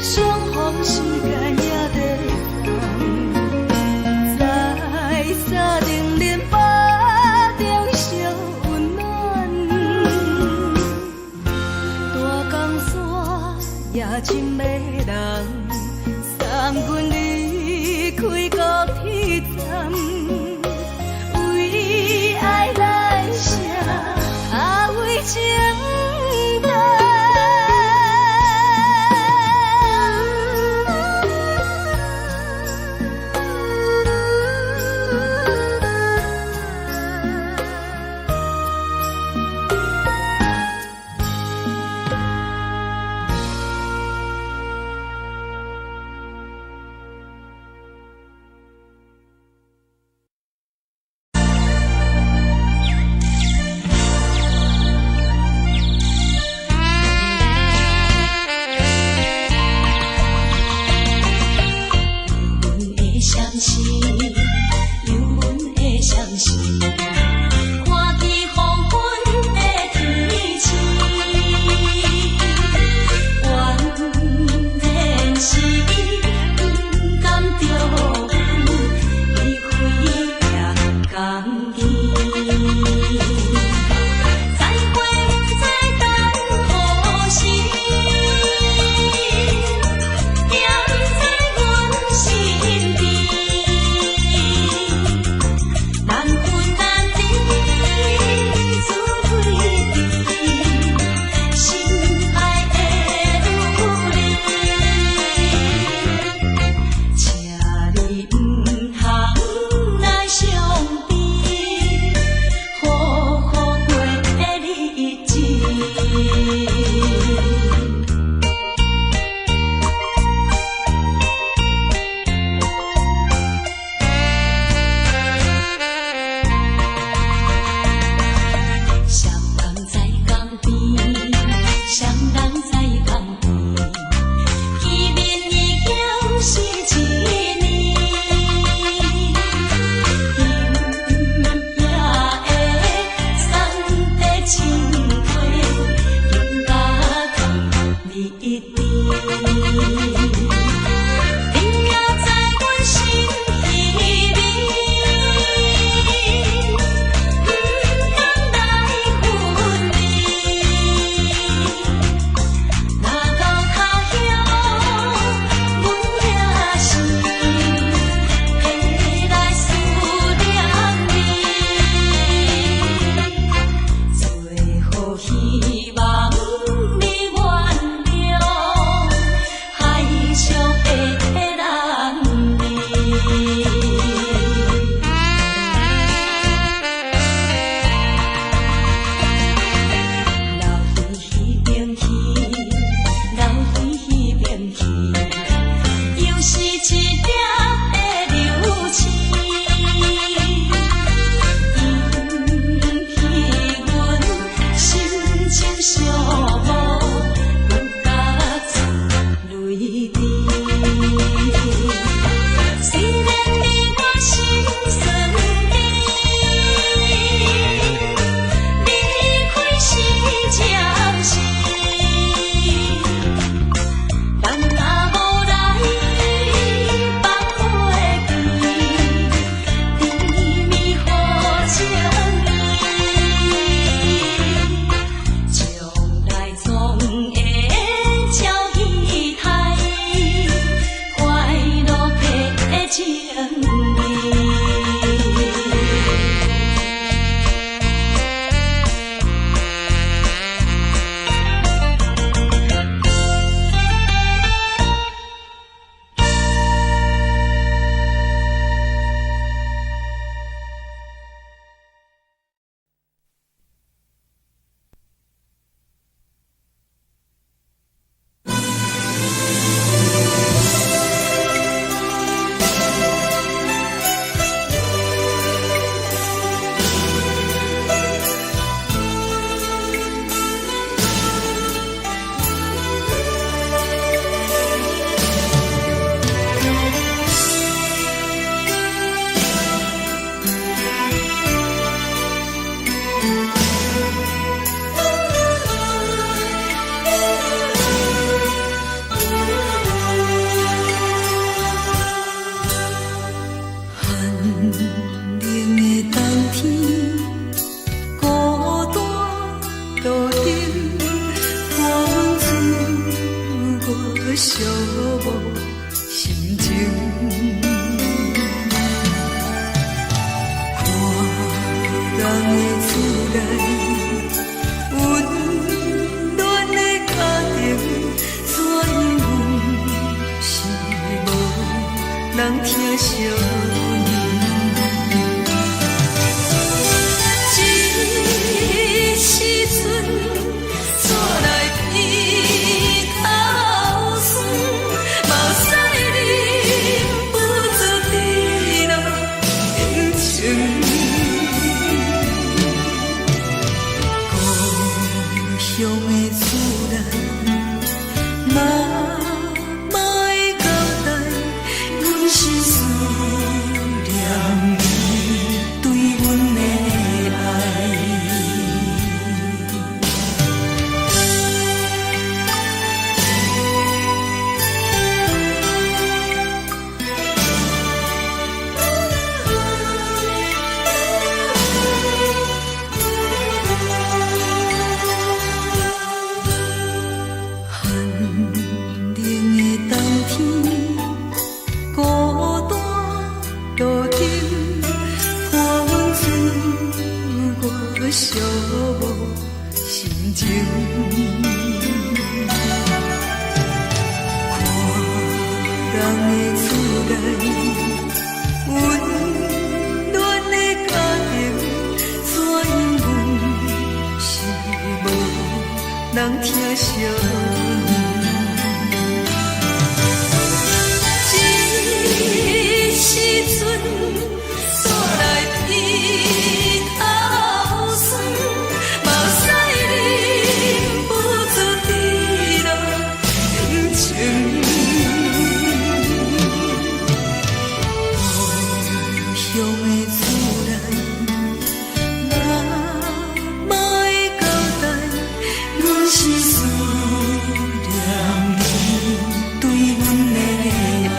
相逢時間也短暫，在三重連腹中相溫暖。大江山也真迷人，送阮離開高鐵站，為愛來寫，啊為情等。寂寞心情。看人的厝內，溫暖的家庭，怎樣阮是無人疼惜阮。這時陣，煞來鼻頭酸，目屎忍不住滴落眼睛。故鄉的厝內，媽媽的交代，阮是思念伊對阮的愛。寒冷的冬天，孤單路燈，伴阮歲月寂寞心情。看人的厝內，溫暖的家庭，怎樣阮是無人疼惜阮。這時陣，煞來鼻頭酸，目屎忍不住滴落眼睛。故鄉的厝內，媽媽的交代，阮是思念你對阮的愛。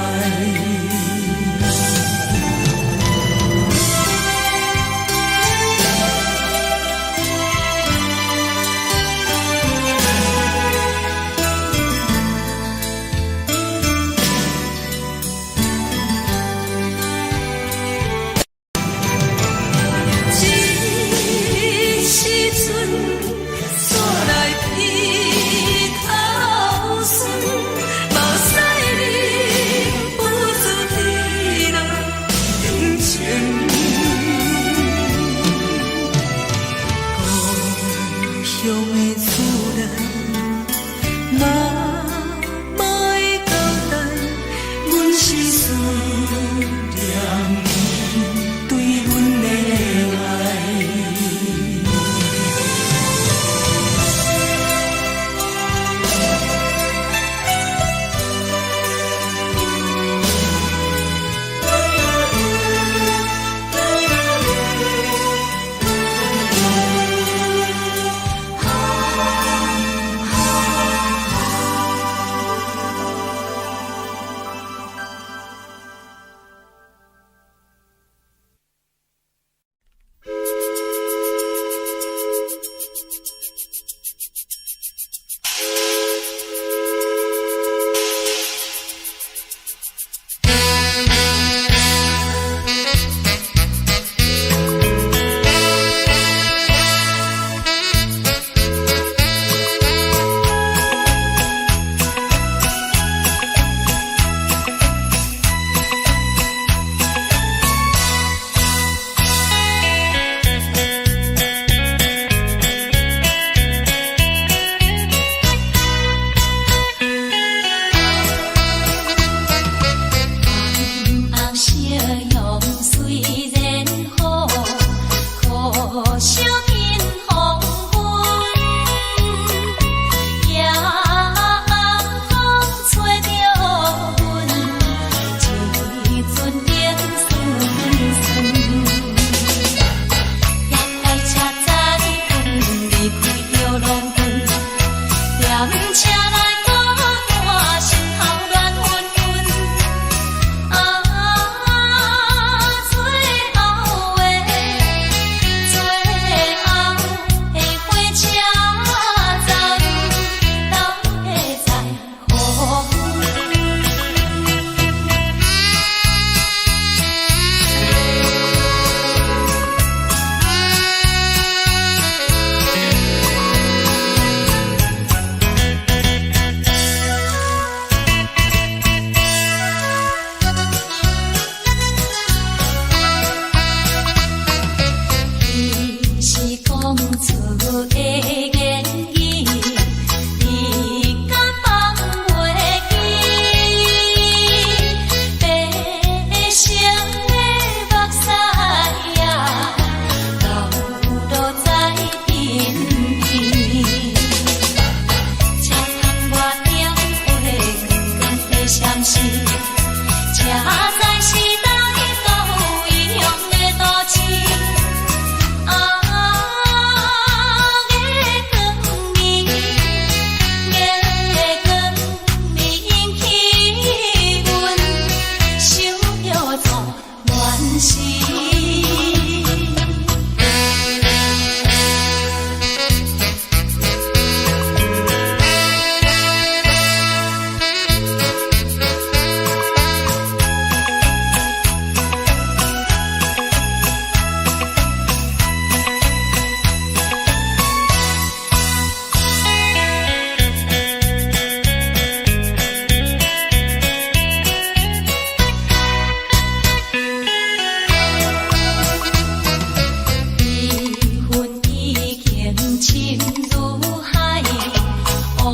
夢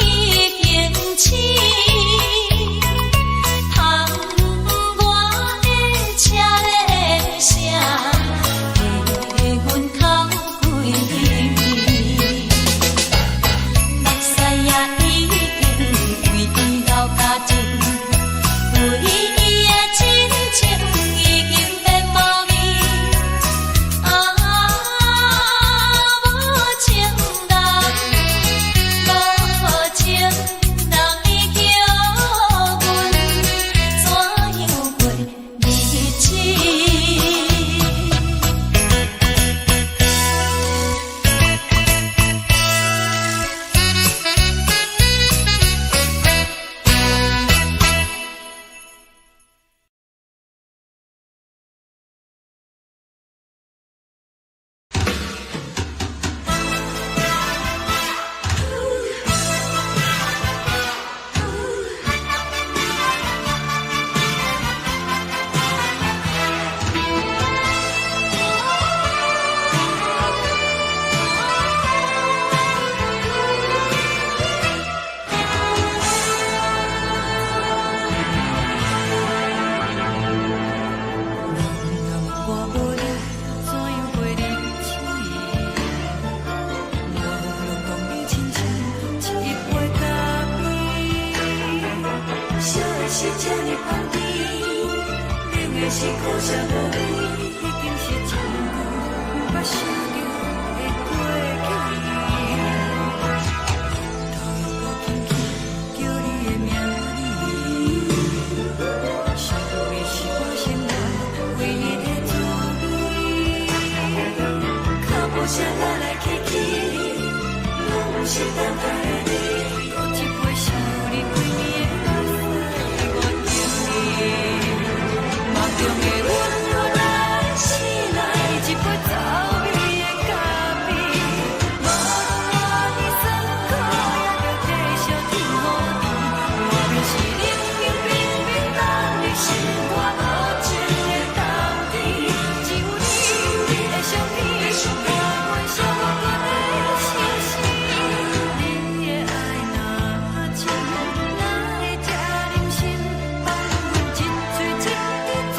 已經醒，窗外的車鈴聲，替阮哭規暝。目屎也已經為伊流乾淨，為伊的真情已經變無味。啊，無情人，無情人，伊叫阮怎樣過日子？人若我無你，怎樣過日子？無論講你親像一杯咖啡，燒的是這呢香甜，冷的是苦澀無味，已經是真久毋捌想著的過去。頭又閣輕輕叫你的名字，想的是我生活唯一的滋味。腳步聲來來去去，攏是等待的你。閣一杯想你規暝的目屎，我敬你。夢中的阮來醒來，一杯走味的咖啡。無論偌尼酸苦，也著繼續天好甜。外面是冷冷冰冰，咱的心肝無情的冬天。只有你，你的相片，伴阮寂寞的相思。你的愛若真，哪會這忍心放阮一喙一滴怎吐著滋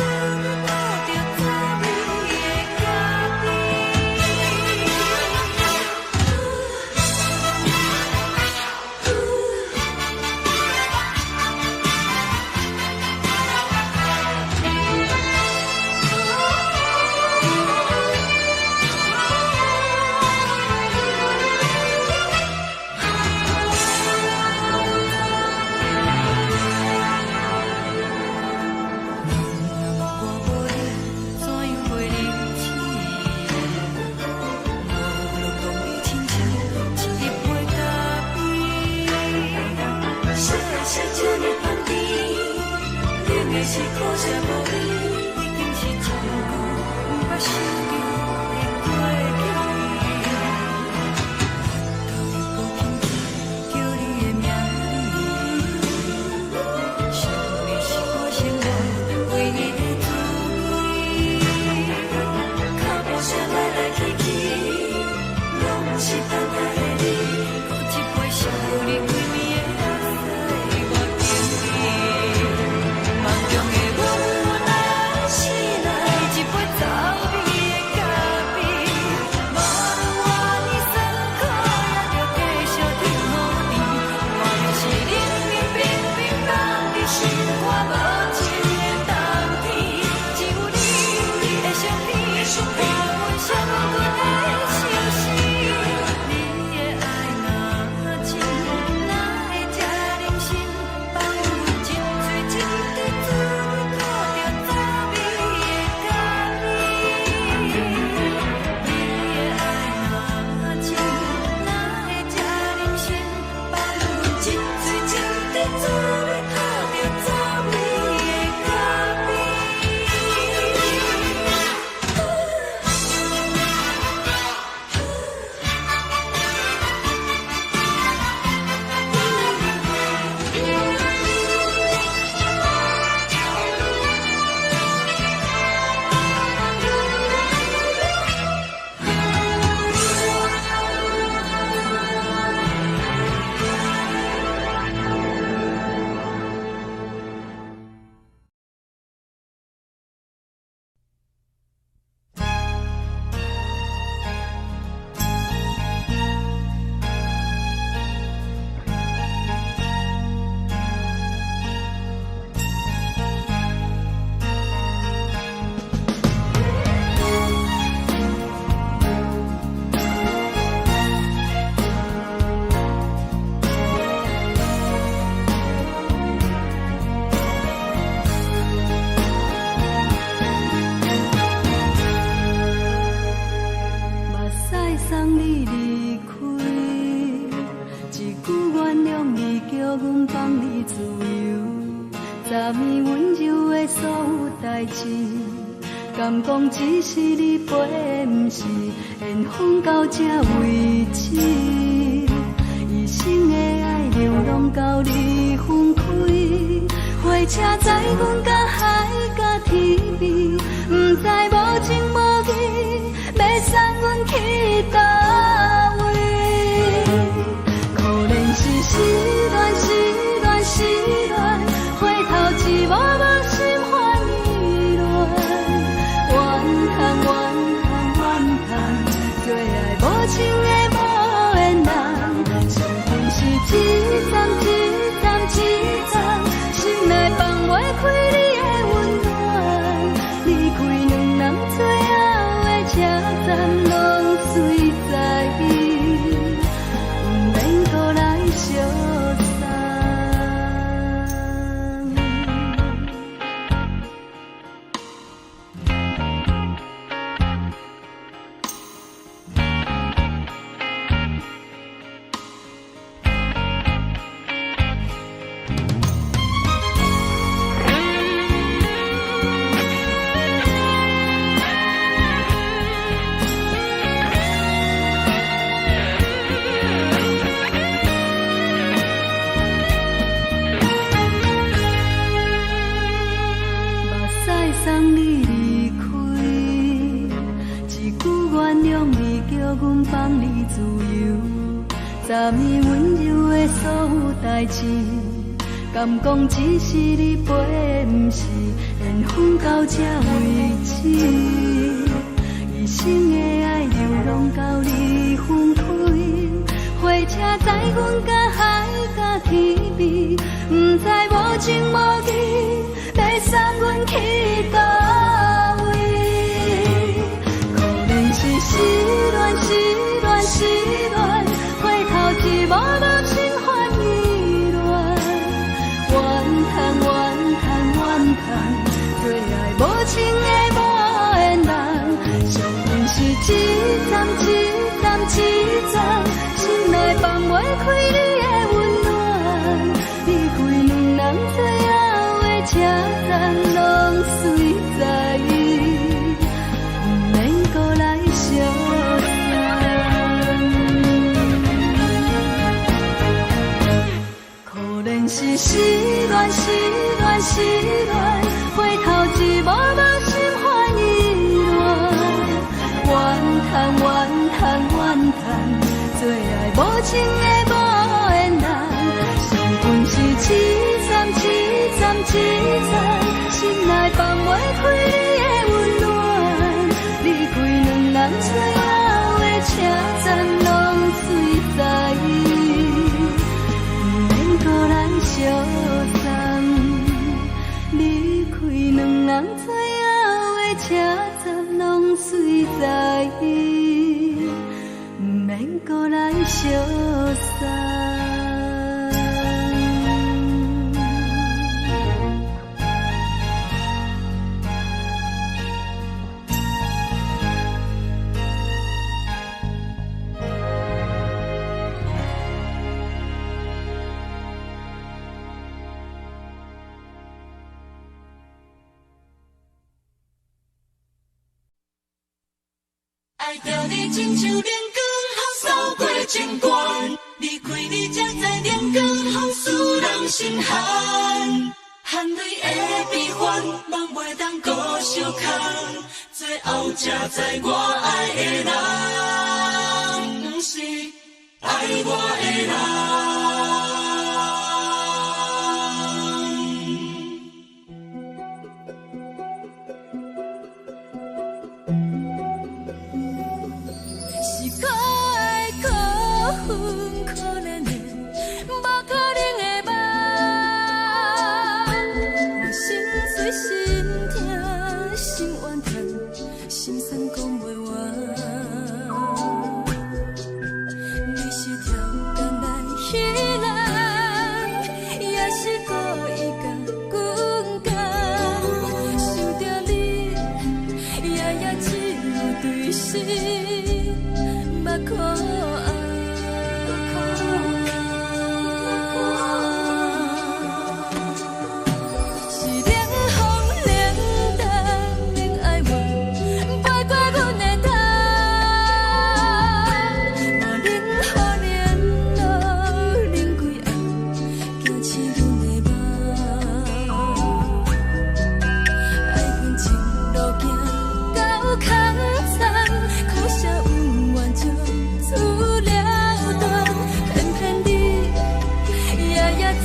味的咖啡？人若我無你，怎樣過日子？無論講你親像一杯咖啡，燒的是這呢香甜，冷的是苦澀無味，已經是真久毋捌想著的過去。頭又閣輕輕叫你的名字，想你是我生活唯一的滋味。腳步聲來來去去，攏是等待的你。閣一杯想你規暝的目屎，我敬你。夢中的阮來醒來，一杯走味的咖阮放你自由，昨暝温柔的所有代誌，敢講只是你陪，毋是緣分到這為止。一生的愛流浪到你分開，火車載阮到海角天邊，毋知無情無義，欲送阮去佗位。可憐是失戀，失戀，失戀，回頭一幕幕心煩意亂，怨嘆怨嘆怨嘆，做愛無情的無緣人，上恨是一站一站一站，心內放袂開你的溫暖，離開兩人最後的車站，攏隨在伊，毋免閣來相送。目屎送你離開，一句原諒你叫阮放你自由。昨暝溫柔的所有代誌，敢講只是你陪，毋是緣分到這為止。一生的愛流浪到你分開，火車載阮到海角天邊，毋知無情無義，欲送阮去佗位。可憐是失戀，失戀，失戀，回頭一幕幕心煩意亂，怨嘆怨嘆怨嘆，做愛無情的無緣人，上恨是一站一站一站，心內放袂開你的溫暖，離開兩人最後的車站，攏隨在伊，毋免閣來相送。可憐是失戀，失戀，失戀，回頭一幕幕心煩意亂，怨嘆怨嘆怨嘆，做愛無情的無緣人，上恨是一站一站一站，心內放袂開你的溫暖，離開兩人最後的車站，攏隨在伊，毋免閣來相送。離開兩人最後的車站，攏隨在伊，毋免閣來相送。愛著你親像冷光予掃過情關，離開你才知冷光予使人心寒，含淚的悲歡，夢袂當閣相牽，最後才知我愛的人，毋是愛我的人。是可愛可恨可憐的，無可能的夢。我心碎心痛心怨嘆，心酸講袂完。你是超工來彼人，也是故意共阮講。想著你，夜夜只有對心目苦紅。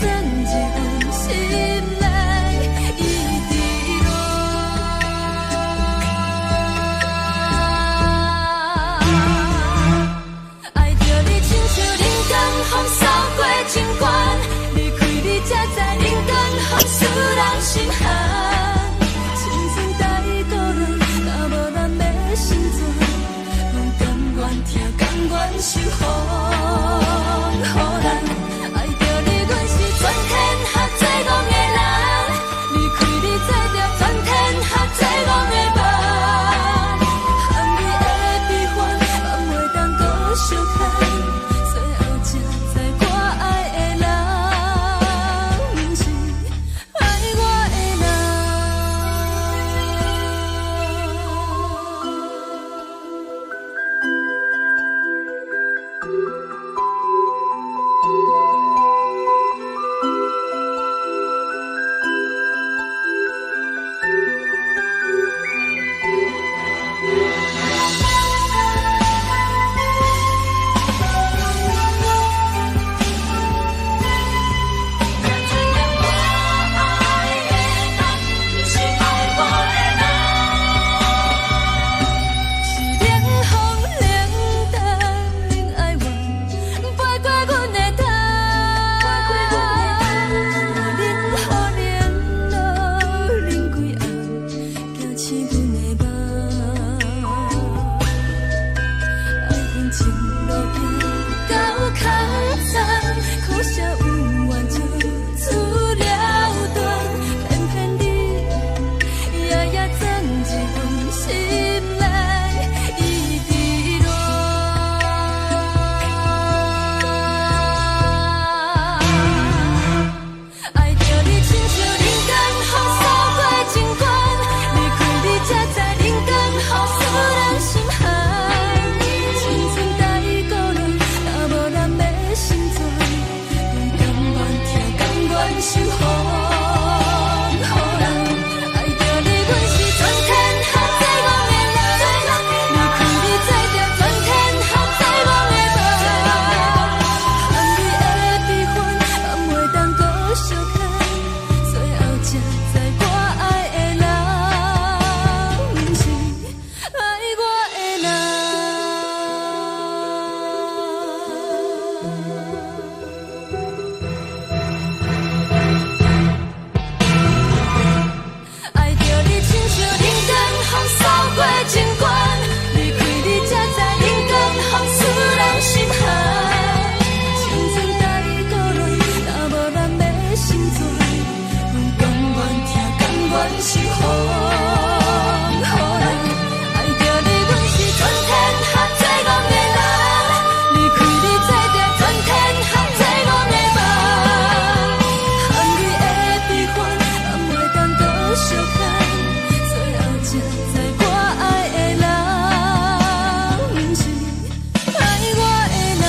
鑽入阮心內，一直戀。愛著你親像冷江風掃過情關，離開你才知冷江風使人心寒。青春太孤單，若無咱欲生存，阮甘願疼，甘願受風雨難。愛著你，阮是全天下最戇的人，離開你做著全天下最戇的夢。含淚的悲歡，放袂當閣相牽，最後才知我愛的人，毋是愛我的人。才知影我愛的人，毋是愛我的人。是冷風冷淡冷哀怨，飞過阮的頭。冷雨冷露冷規暗，驚醒阮的夢。愛阮情路行到空残，可惜有緣就此了斷，偏偏你夜夜鑽入阮心內，一直戀。愛著你親像冷江風掃過情關，離開你才知冷江風使人心寒。青春太孤單，若無咱欲生存，阮甘願疼，甘願受風雨難。愛著你，阮是全天下最戇的人，離開你做著全天下最戇的夢。含淚的悲歡，放袂當閣相牽，最後才知我愛的人，毋是愛我的人。愛著你親像冷江風掃過情關，離開你才知冷江風使人心寒。青春太孤單，若無咱欲生存，阮甘願疼，甘願受風雨難。愛著你，阮是全天下最戇的人，離開你做著全天下最戇的夢。含淚的悲歡，放袂當閣相牽，最後才知我愛的人，毋是愛我的人。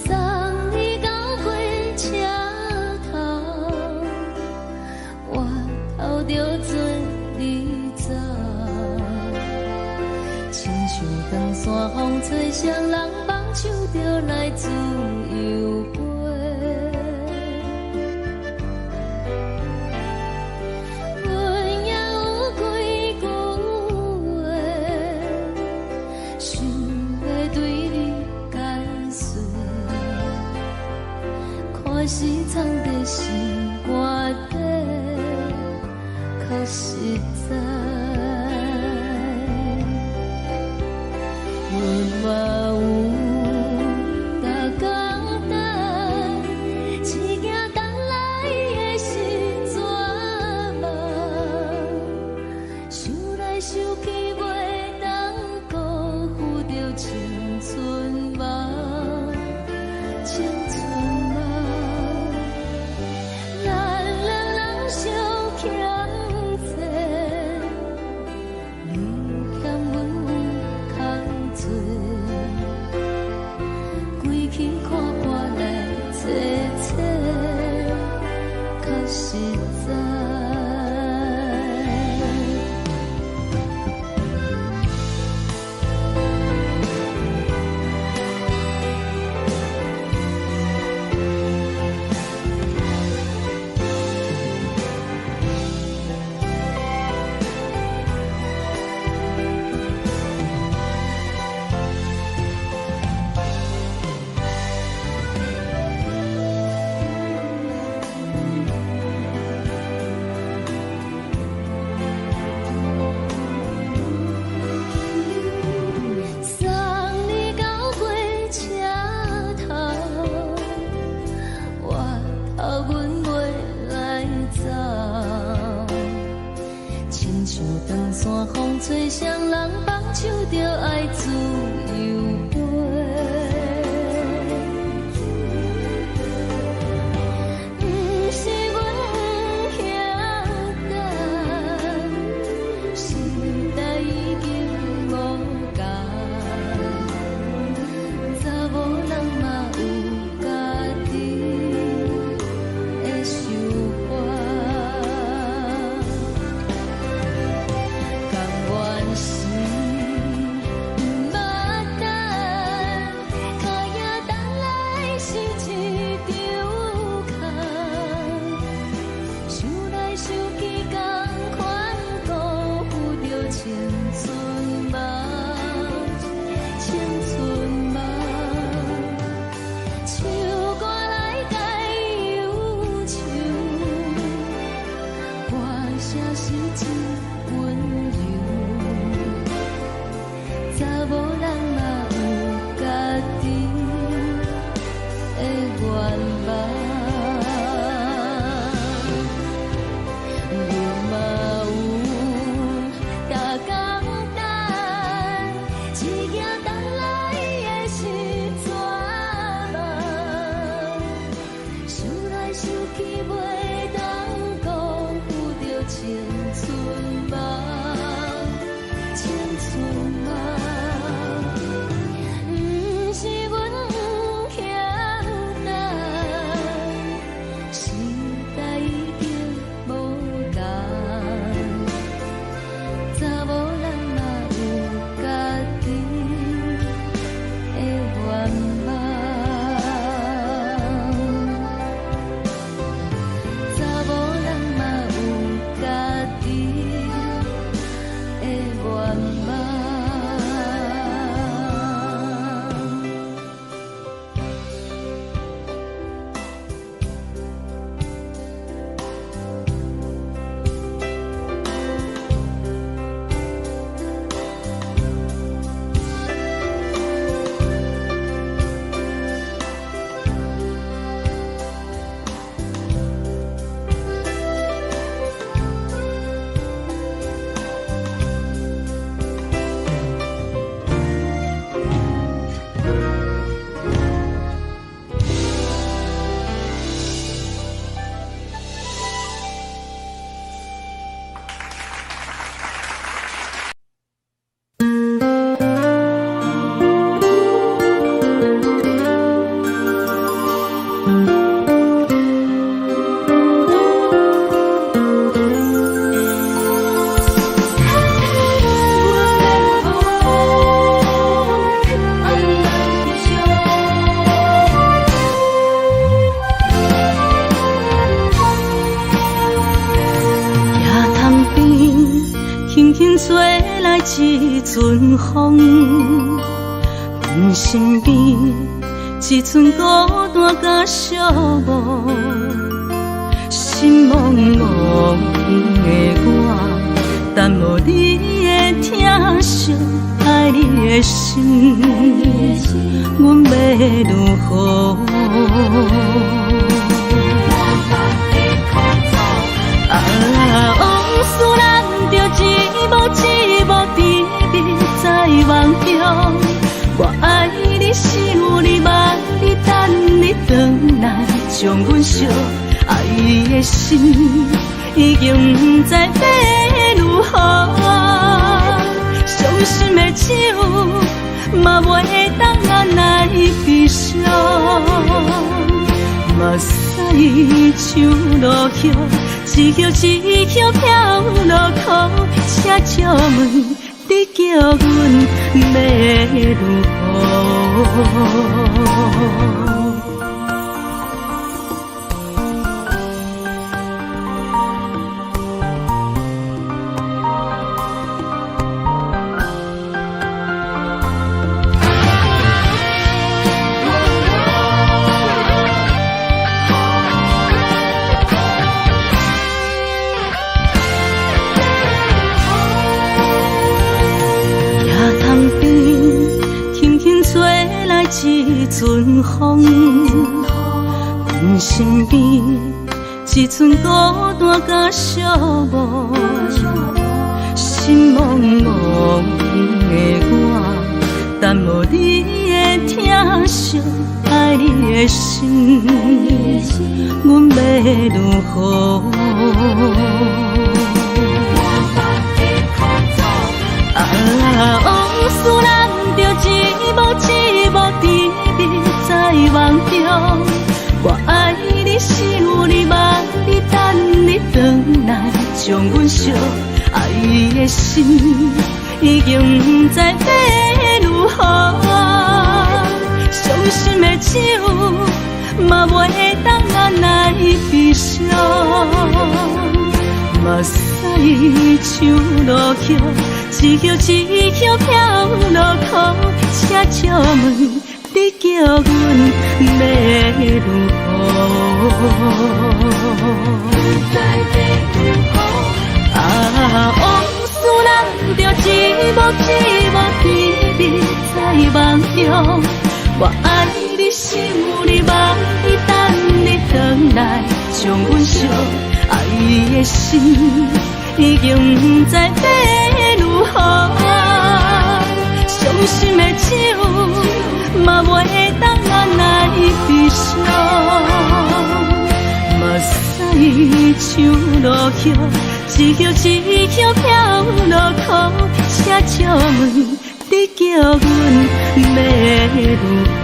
送你到火車頭，我頭著做你走，親像長山風吹，誰人放手就來自由飛。阮也有幾句話，想欲對你解釋。看是藏在心肝底，較實在。想去，袂當辜負著青春夢，青春夢。咱兩人相欠債，你欠阮有較濟，規氣看破來坐坐，較實在。送你到火車頭，我頭阮袂來走。親像長山風吹，誰人放手就愛自由飛。毋是阮不曉等，時代已經無仝，查某人嘛有家己的想法。甘願是毋捌等，跤影等來是一場空。想來想去，仝款辜負著青春夢，青春夢。唱歌來解憂愁，歌聲是真溫柔。查某人嘛有家己的願望。阮嘛有逐工等，一夜等來的是绝望。想來想去，袂當辜負著青春夢，青春夢。毋是阮不曉等，時代已經無仝，查某人嘛有家己的願望。查某人嘛有家己的願望。行潭邊，輕輕吹來一陣風，阮身邊一陣孤單佮寂寞，心茫茫的我，等無你的疼惜，愛你的心，阮欲如何？啊，往事咱著一幕一阮相爱的心，已经毋知欲如何。伤心的酒嘛袂当按捺悲伤，目屎像落叶，一叶一叶飘落苦，请借问你叫阮欲如何？一阵风，阮身边一阵孤单佮寂寞，心茫茫的我，等无你的疼惜，爱你的心，阮欲如何？啊，往事咱著一幕一幕甜蜜在梦中，我爱你，想你，望你，等你转来，将阮相爱的心，已经毋知欲如何。伤心的酒嘛袂当按捺悲伤，目屎像落叶，一叶一叶飘落苦，请借问你叫阮欲如何？啊，往事咱著一幕一幕甜蜜在梦中，我爱你，想你，望你，等你转来，将阮相爱的心，已经毋知欲如何。伤心的酒嘛袂当按捺悲伤，目屎像落叶，一叶一叶飘落苦，请借问你叫阮欲如何？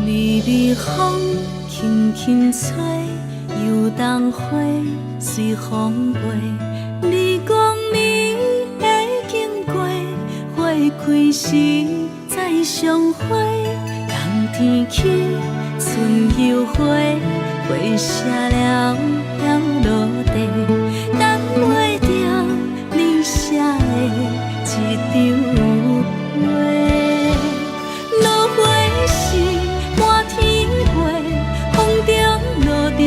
微微风轻轻吹，油桐花随风飞。你讲你会经过，花开时再相会。冬天起，春又回，花谢了飘落地，等袂著你写的这张批。落花时满天飞，风中落著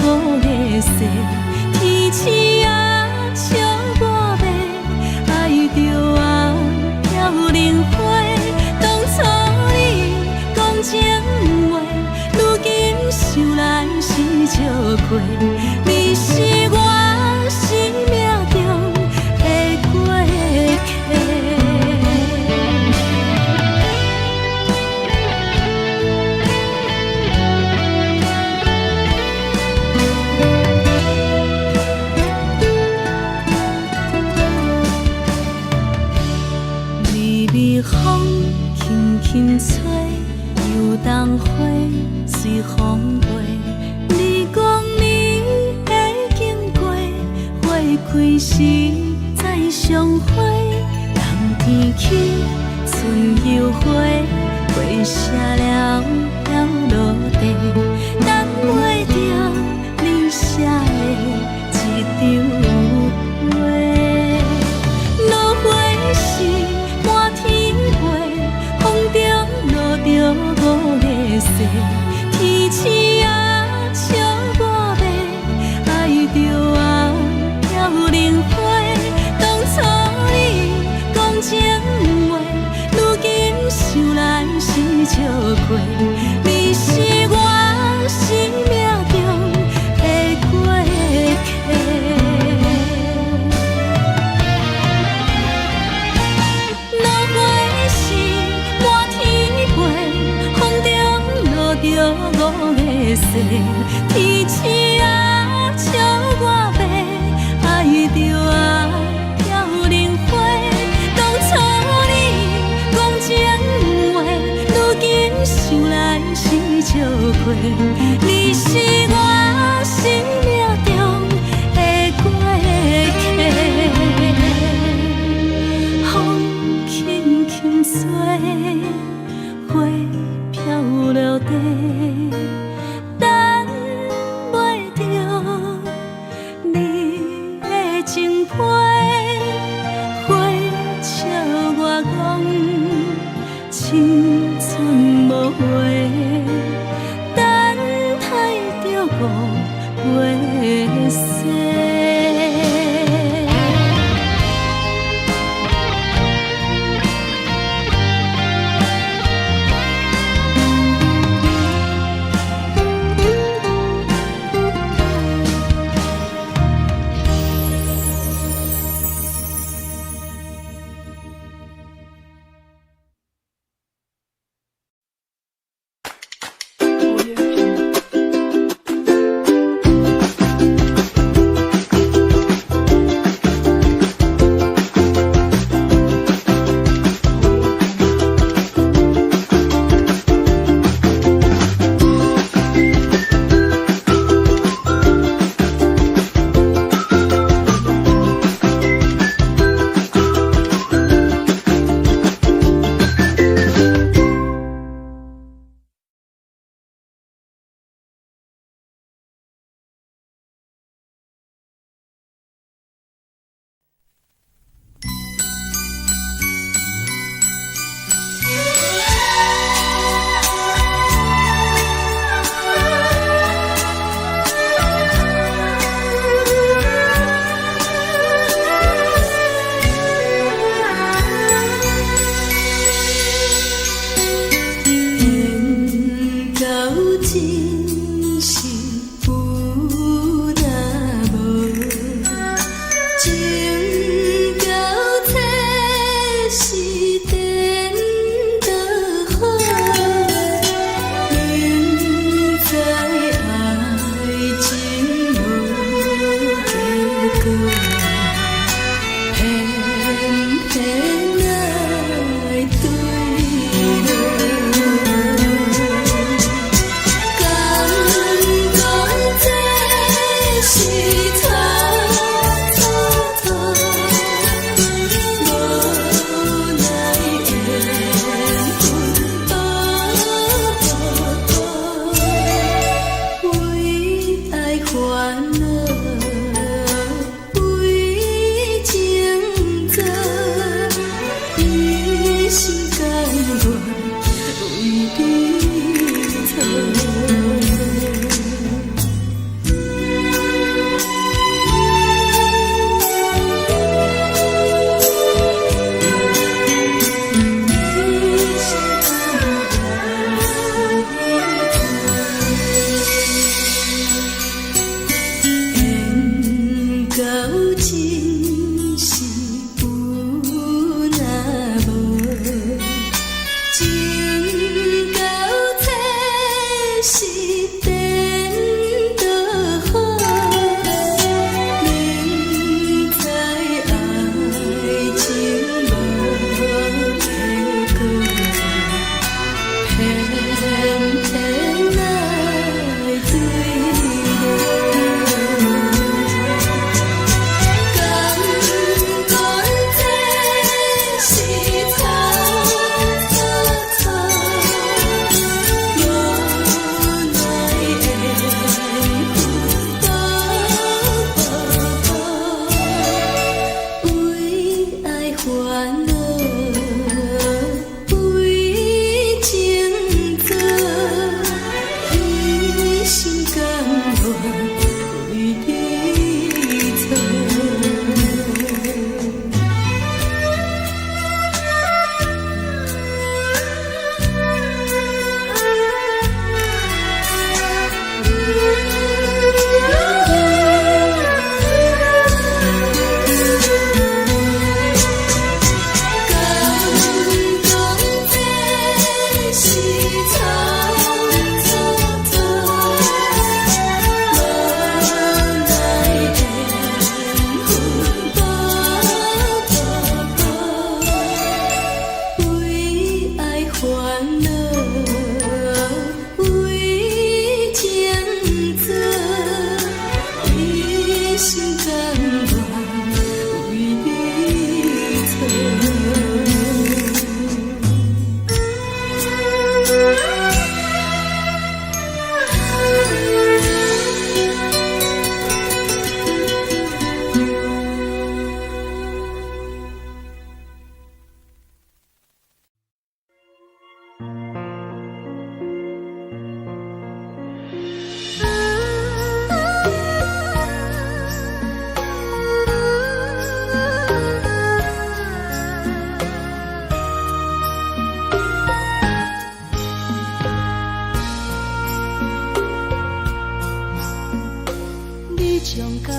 五月雪，天星啊笑我欲爱著啊飘零花。当初你讲情话，如今想来是笑亏，你是我生命中的过客。微微风轻轻吹，油桐花随风飞。你讲你会经过，花开时再相会。冬天起，春又回，花花謝了飄落地，等袂著你寫的一張批。落花是滿天飛，風中落著五个誓，天星啊笑我欲，愛著啊飄零花。當初你講情話，如今想來是笑話。你是我生命中的過客。落花是滿天飛，風中落著五个誓，天星啊笑我欲，愛著啊飄零花。當初你講情話，如今想來是笑話。你是我生命中的過客。風輕輕吹，花飄落地，等袂著你的情批。花笑我講青春無話，等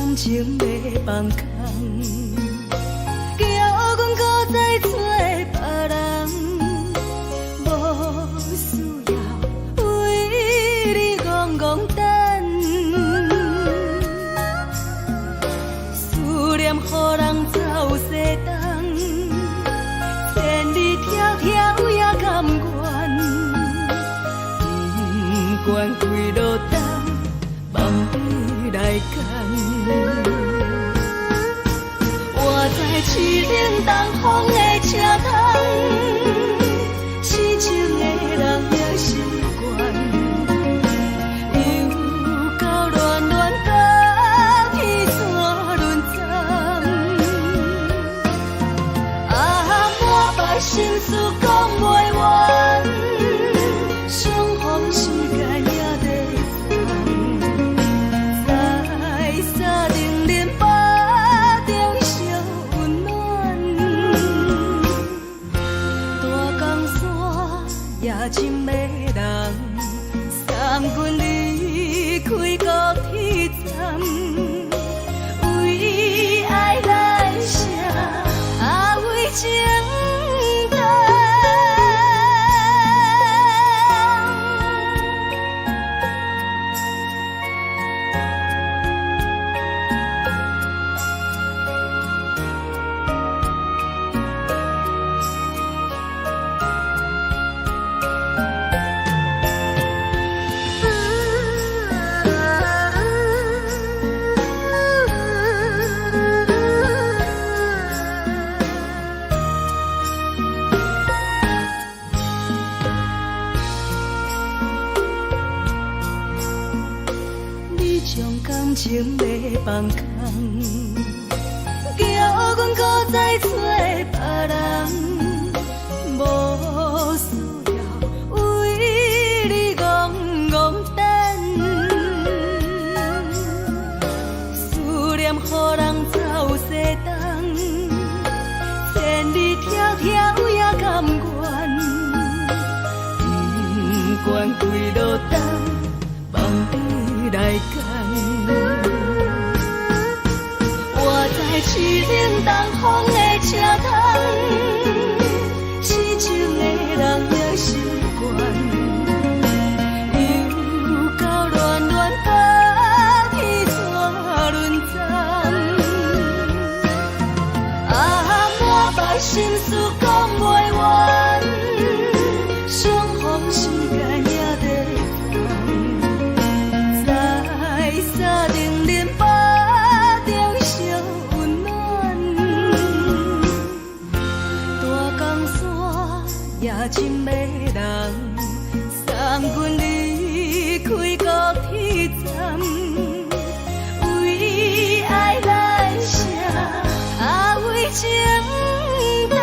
感情欲放空，叫阮閣再揣別人，無需要為你戇戇等，思念予人走西東，千里迢迢也甘願，不管幾落冬，放你來揀。我知凄冷東風的車窗，痴情的人也習慣，又到暖暖甲天山輪站，啊，满腹心事講袂完，相逢時間也短暫，在三重林腹中相溫暖，大江山也真迷人，送阮離開高鐵站，為愛來寫，啊為情等。你將感情欲放空，叫阮閣再揣別人，無需要為你戇戇等，思念予人走西東，千里迢迢也甘願，不管幾落冬，放你來揀。我知凄冷東風的車窗，痴情的人也習慣，又到暖暖甲天山輪站，啊，滿腹心事講袂完，相逢時間也短暫，在三重林腹中相溫暖，大江山也真迷人，送阮離開高鐵站，為愛來寫，啊為情等。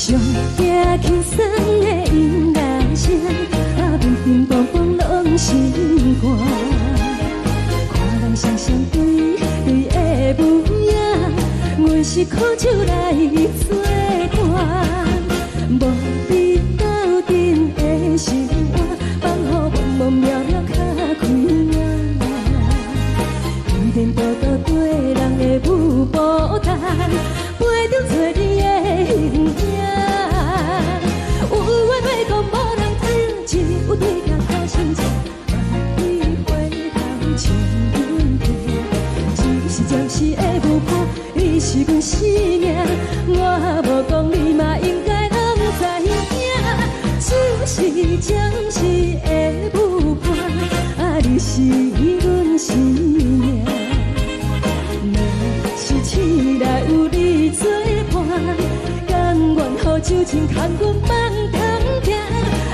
上驚輕鬆的音樂聲，啊，乒乒乓乓攏心肝。看人雙雙對對的舞影，阮是苦酒來做伴，無比鬥陣的生活，放予茫茫渺渺較開眼。天天多多對人的舞步動，陪著找你的形影。有話欲講無人聽，只有對鏡看親像，萬里回頭像阮聽。只是暫時的舞伴，你是阮生命，我無講你嘛應該攏知影。就是暫時的舞伴，啊，你是阮生命。若是醒來有你作伴，甘願予酒精牽阮放通行。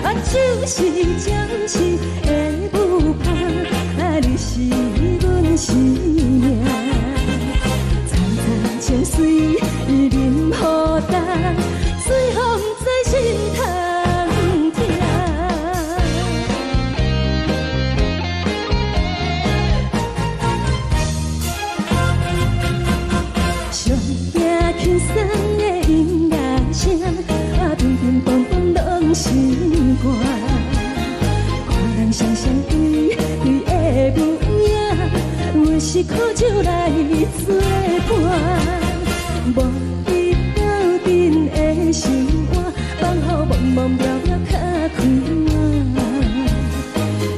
啊，就是暫時的舞伴，啊，你是阮生命。層層情隨淋雨重，水予毋知心通疼。上驚輕鬆的音樂聲，啊，乒乒乓乓攏心肝。看人雙雙對對的舞影，阮是苦酒來做伴，無比鬥陣的生活，放予茫茫渺渺較開眼。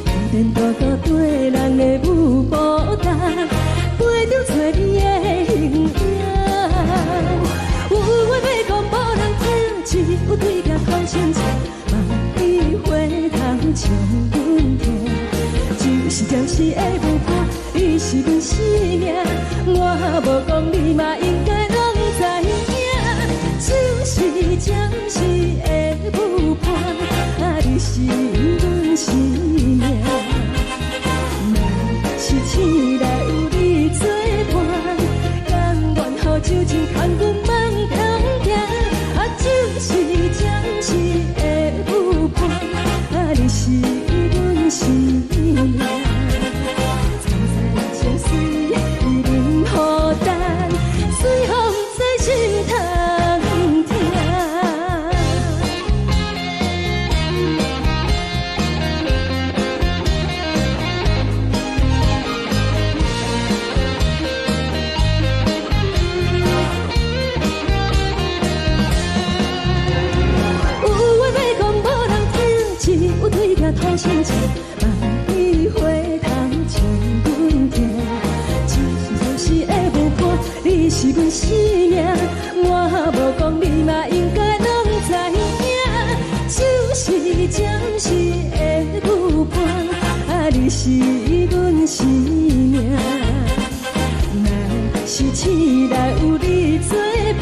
天天多多對人的舞步動，陪著找你的形影。有話欲講無人聽，只有對鏡看親像，萬里回頭像阮聽。就是暫時的舞伴，你是阮生命，我無講你嘛應該攏知影。就是暫時的舞伴，啊，你是阮生命。若是醒來有你作伴，甘願予酒精牽阮放通行。啊，就是暫時的舞伴，啊，你是阮生命。層層情隨淋雨重，水予毋知心通疼。有話欲講無人聽，只有對鏡看親像，萬里回頭像阮聽。只是暫時的舞伴，你是阮生命，我無講你嘛應該攏知影。就是暫時的舞伴，啊，你是阮生命。若是醒來有你作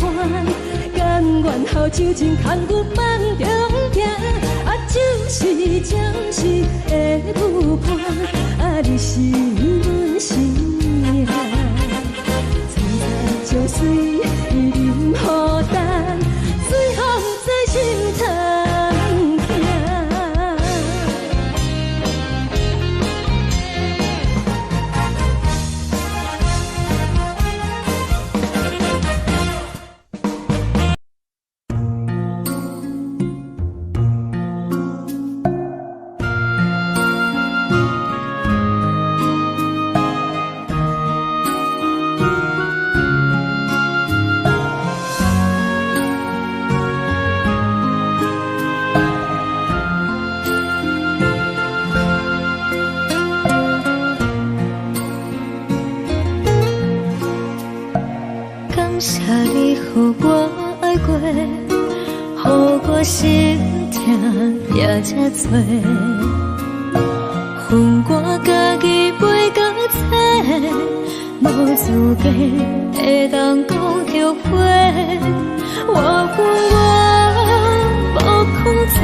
伴，甘願予酒精牽阮放中行。啊，就是暫時的舞伴，啊，你是阮生命。層層情隨淋雨重，水予毋知心通疼。感謝你予我愛過，予我心疼也這多。分我家己飞到找，無資格會當講後悔。我有我無控制，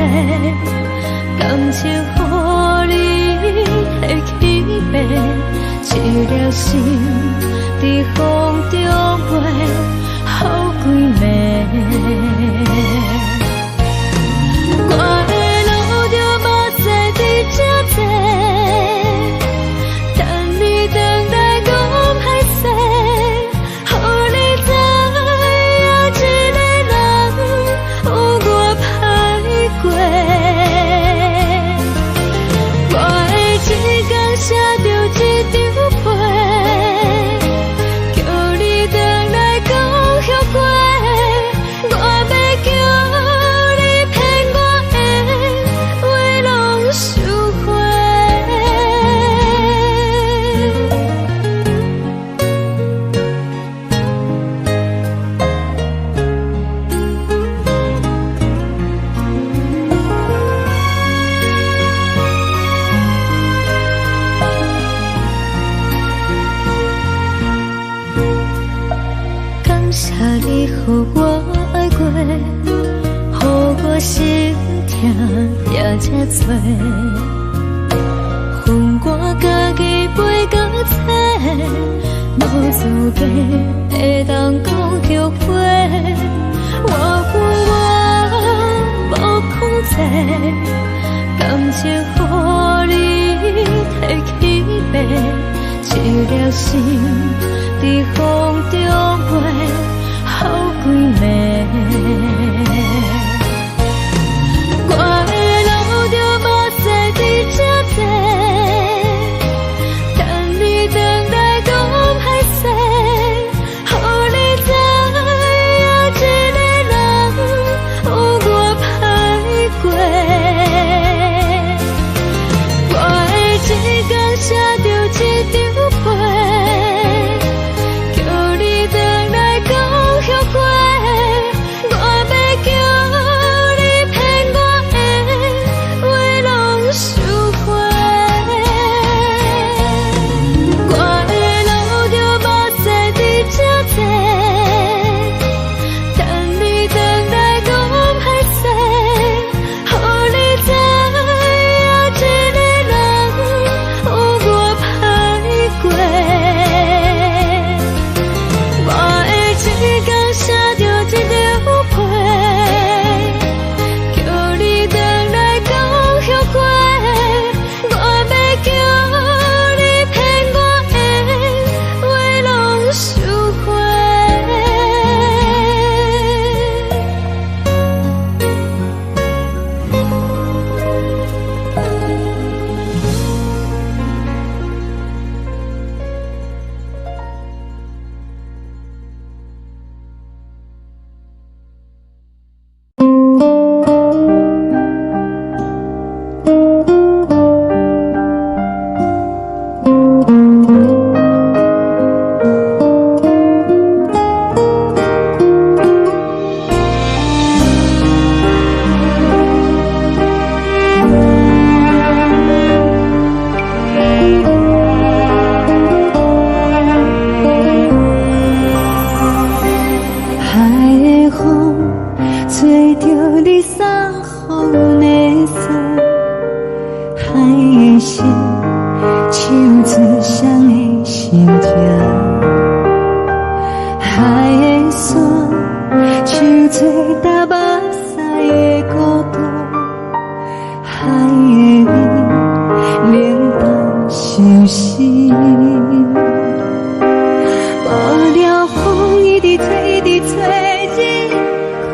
感情予你的欺騙，一粒心佇風中飛，予規暝。心疼才這多。予我家己飞到找，無資格會當講後悔。我有我無控制，感情予你提去爬，一粒心佇風中飛，好幾暝。我會流著目屎佇這坐，等你轉來講歹勢，予你知影一个人有偌歹過。我會一工寫著一張批，叫你轉來講後悔。我欲叫你騙我的話攏收回。我會流著目屎佇這坐，等你轉來講歹勢，予你知影一個人有偌歹過。我會一工寫著一張批，叫你轉來講後悔。我欲叫你騙我的話攏收回。海的風吹著你送予阮的衫，海的心唱出誰的心痛，海的山唱出踏目屎的孤單，海的味冷淡相思。無聊風一直吹，一直吹，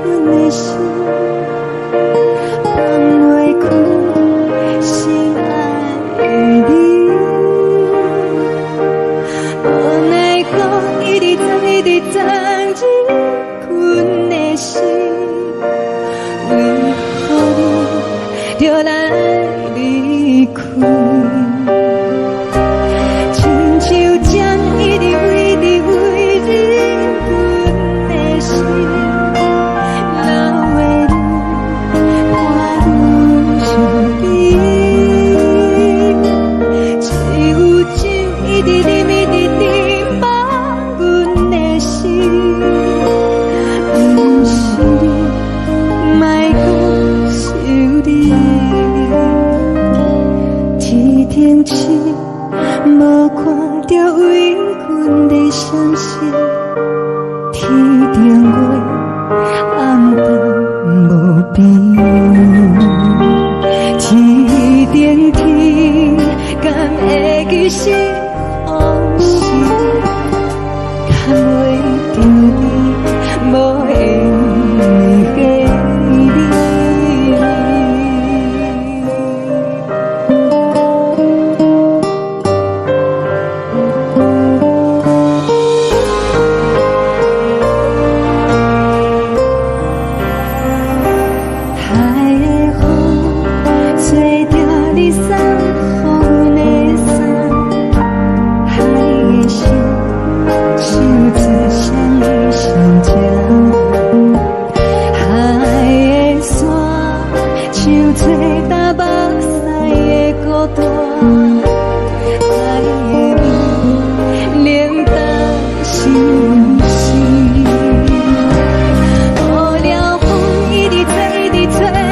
入阮的心，放袂開心愛的你。無奈風一直鑽，一直鑽入阮的心，為何你著來離開？親像針一直一直飛入阮的心，老的愈看愈伤悲。只有酒一直啉，一直啉，放阮的心，毋是你，莫閣想你。天頂星無看著為阮咧傷心，天頂月暗淡無邊，天頂天敢會記是風時，牽袂著你無緣的你。海的風吹著你送予阮的衫，海的心唱出誰的心情，海的山唱出踏目屎的孤單，海的味冷淡相思。無聊風一直吹，一直吹。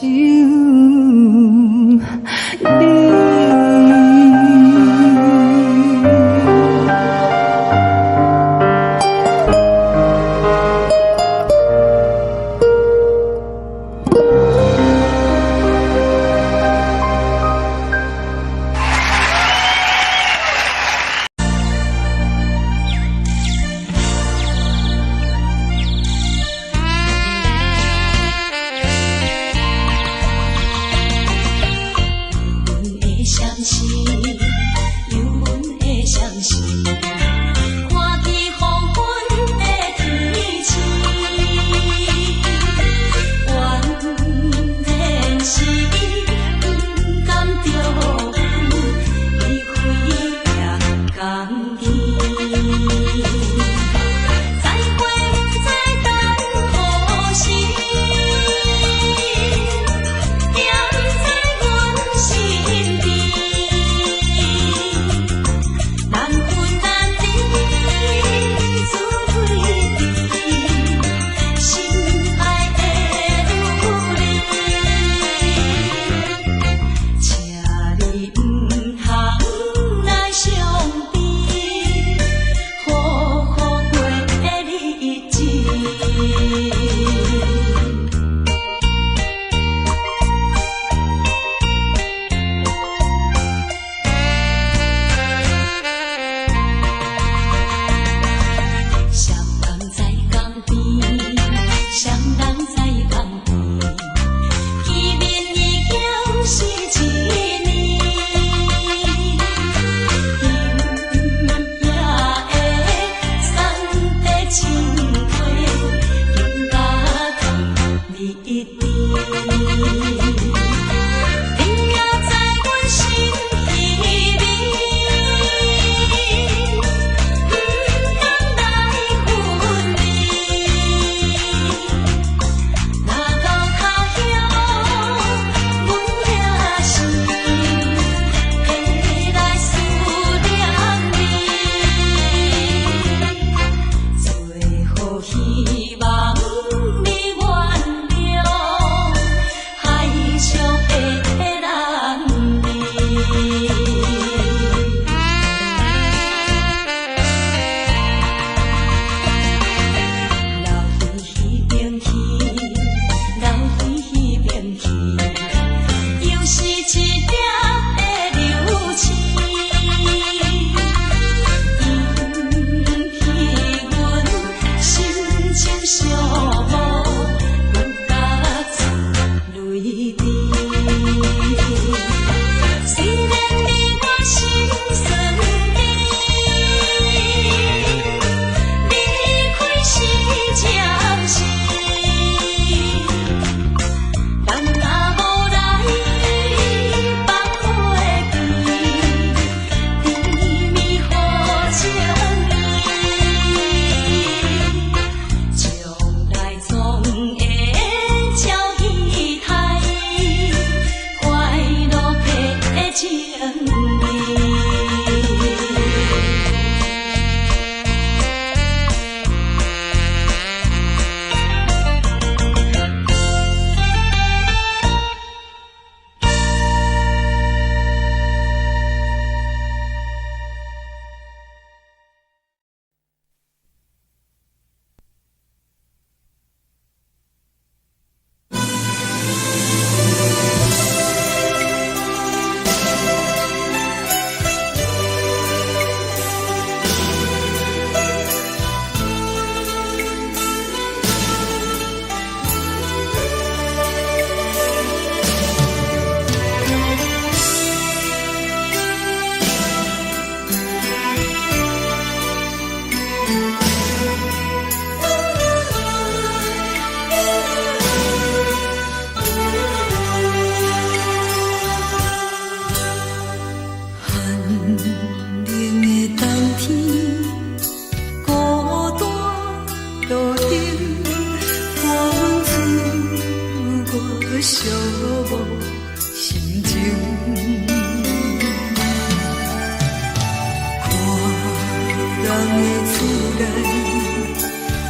你。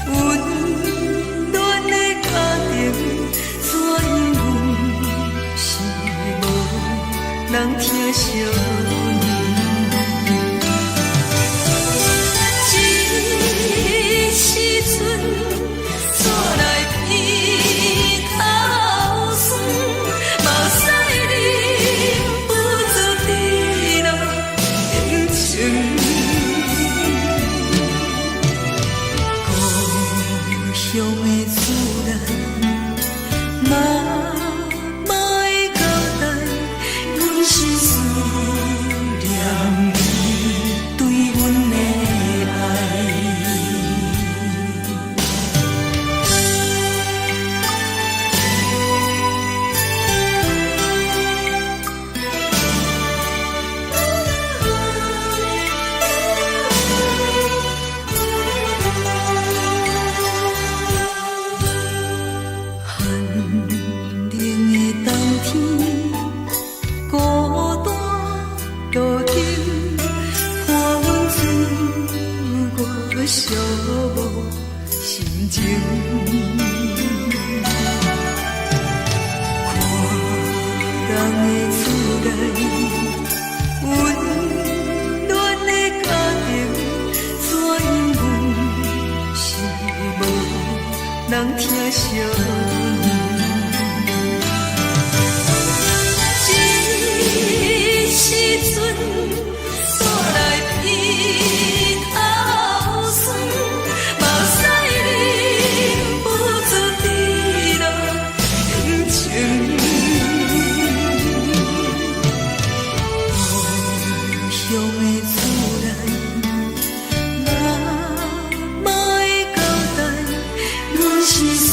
温暖的家庭，怎样阮人疼惜阮。這時陣，煞來鼻頭酸，目屎忍不住滴落眼睛。故鄉的厝內，媽媽的交代，阮是思念你對阮的愛。寒冷的冬天，孤單路燈，伴阮自我寂寞心情。看人的厝內，溫暖的家庭，怎樣阮是無人疼惜阮。這時陣，煞來鼻頭酸，目屎忍不住滴落眼睛。故鄉的厝內，媽媽的交代，阮是思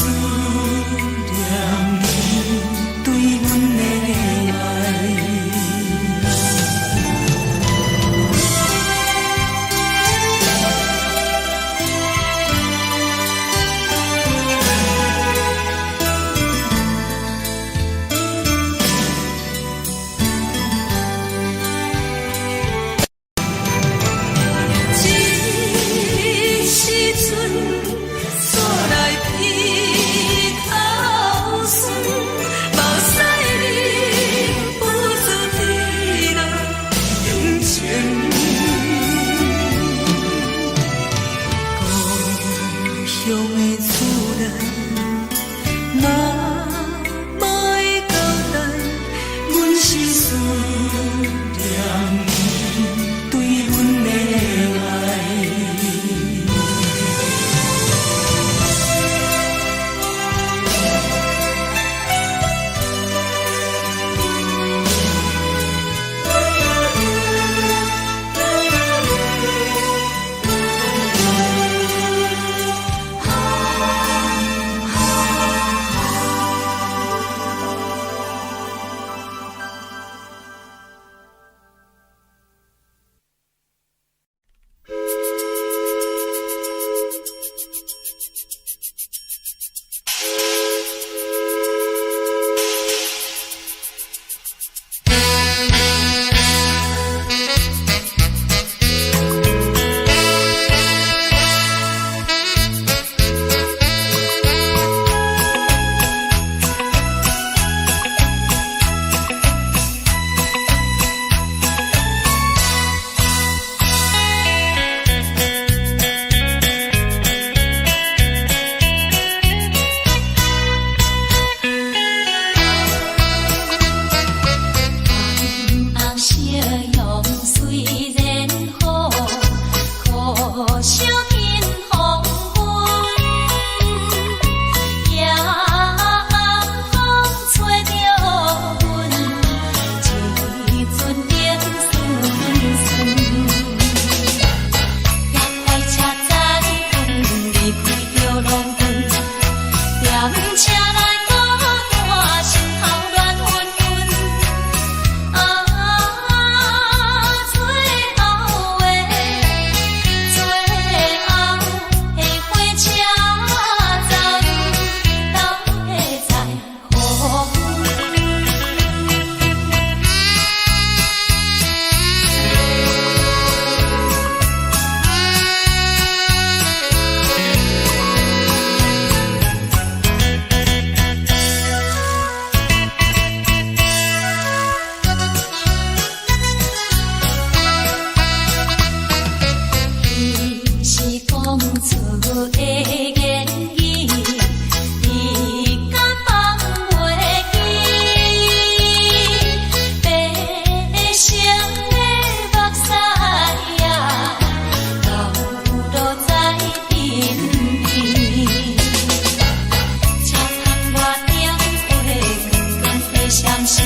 相思，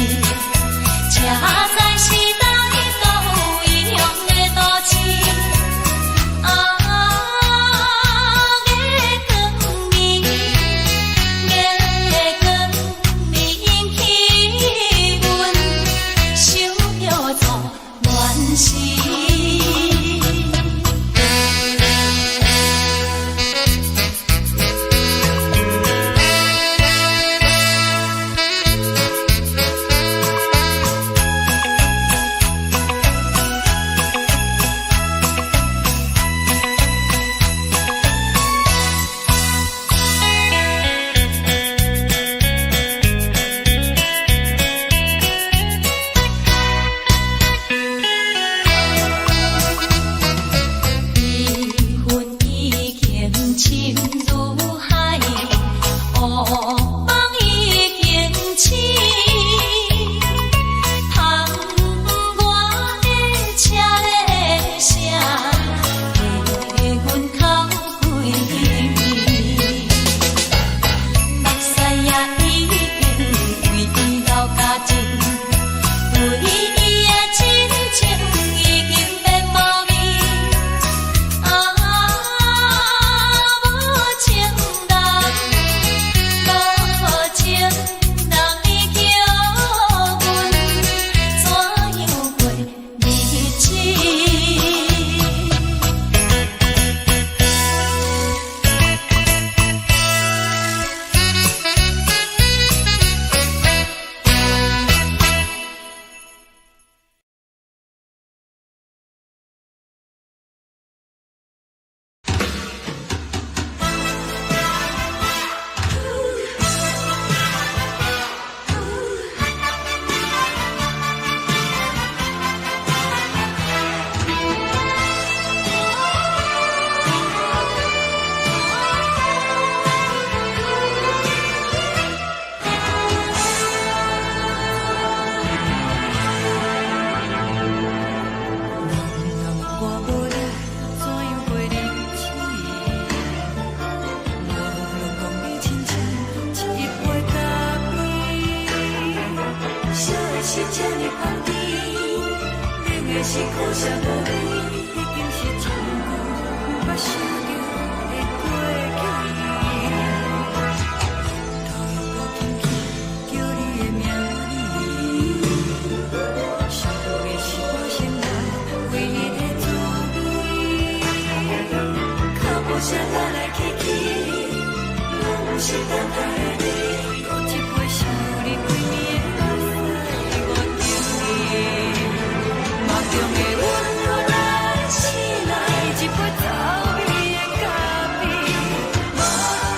才知是佗位异乡的都市。啊，月光暝，月光暝引起阮想著做恋时。离恨已经深如海，乌梦已经醒。窗外的车铃声，替阮哭几暝。目屎也已经为伊流干净，对伊的真情已经变无味。啊，无情人，无情人，你叫阮怎样过日子？人若我無你，怎樣過日子？無論講你親像一杯咖啡，燒的是這呢香甜，冷的是苦澀無味，已經是真久毋捌想著的過去。頭又閣輕輕叫你的名字，想的是我生活唯一的滋味。腳步聲來來去去，攏是等待的你。閣一杯想你規暝的目屎，我等你。夢中的阮來醒來，一杯走味的咖啡。無論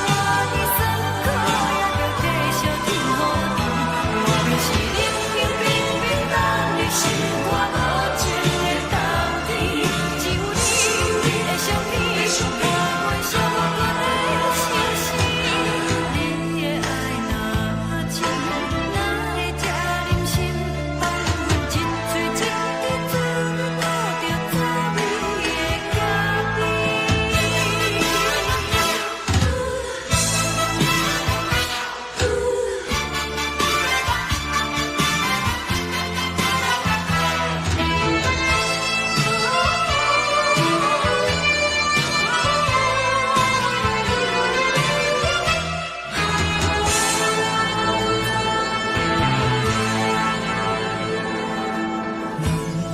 偌尼酸苦，也著繼續天雨甜。外面是冷冷冰冰，等你心肝無情的冬天。只有你的相片，陪阮烧阮的心事。你的愛若真，哪會這忍心放阮一喙一滴做倒著滋味的咖啡？人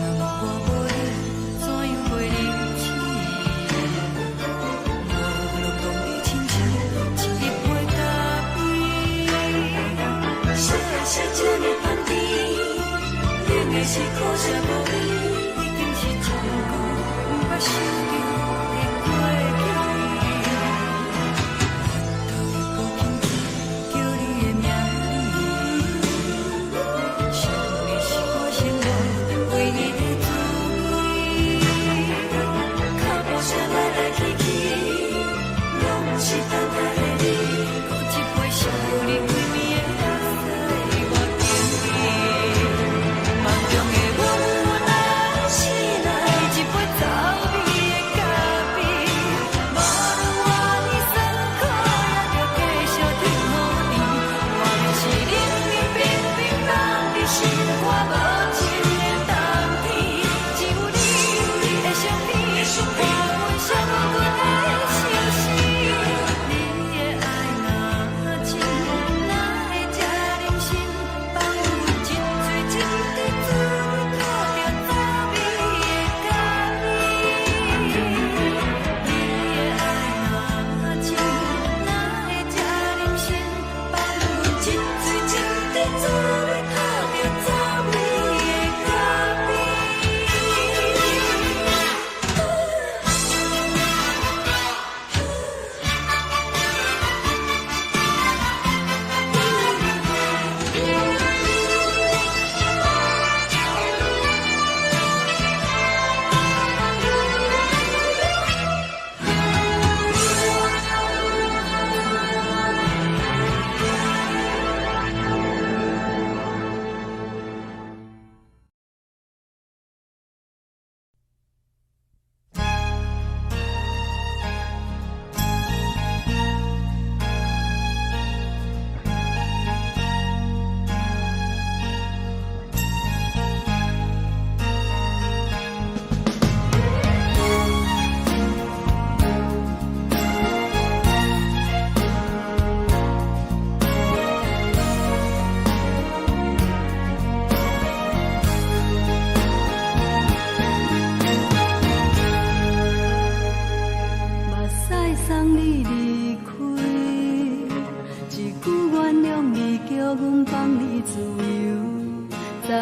若我無你，怎樣過日子？無論講你親像一杯咖啡，燒的是這呢香甜，冷的是苦澀無味，已經是真久毋捌想著的過去。頭又閣輕輕叫你的名字，想的是我生活唯一的滋味。腳步聲來來去去，攏是等待的你。閣一杯想你規暝的目屎，我等你。夢中的阮來醒來，一杯走味的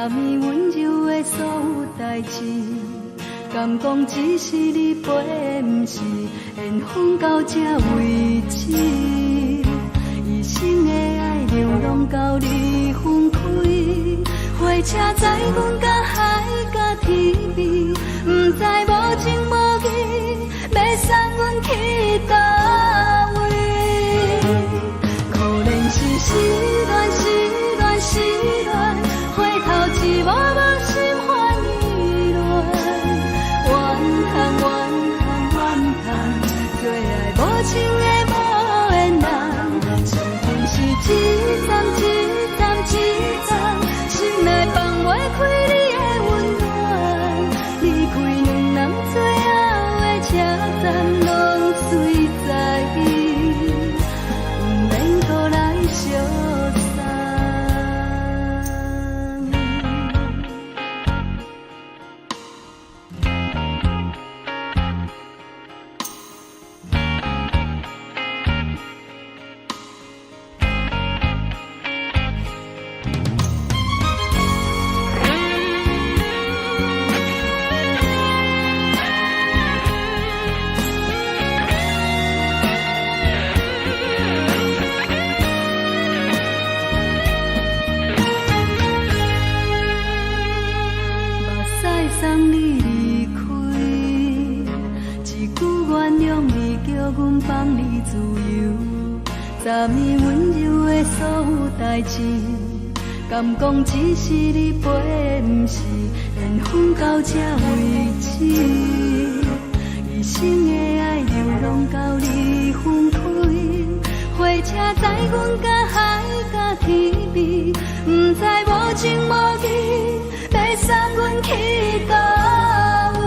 昨暝溫柔的所有代誌，敢講只是你陪，毋是緣分到這為止。一生的愛流浪到你分開，火車載阮到海角天邊，毋知無情無義，欲送阮去佗位。可憐是失戀，失戀，失戀，回頭一幕幕心煩意亂，怨嘆怨嘆怨嘆，做愛無情的無緣人，上恨是一站一站一站，心內放袂開你的溫暖，離開兩人最後的車站，攏隨在伊，毋免閣來相送。目屎送你離開，一句原諒你，叫阮放你自由。昨暝溫柔的所有代誌，敢講只是你陪，毋是緣分到這為止。一生的愛流浪到你分開，火車載阮到海角天邊，毋知無情無義，欲送阮去佗位。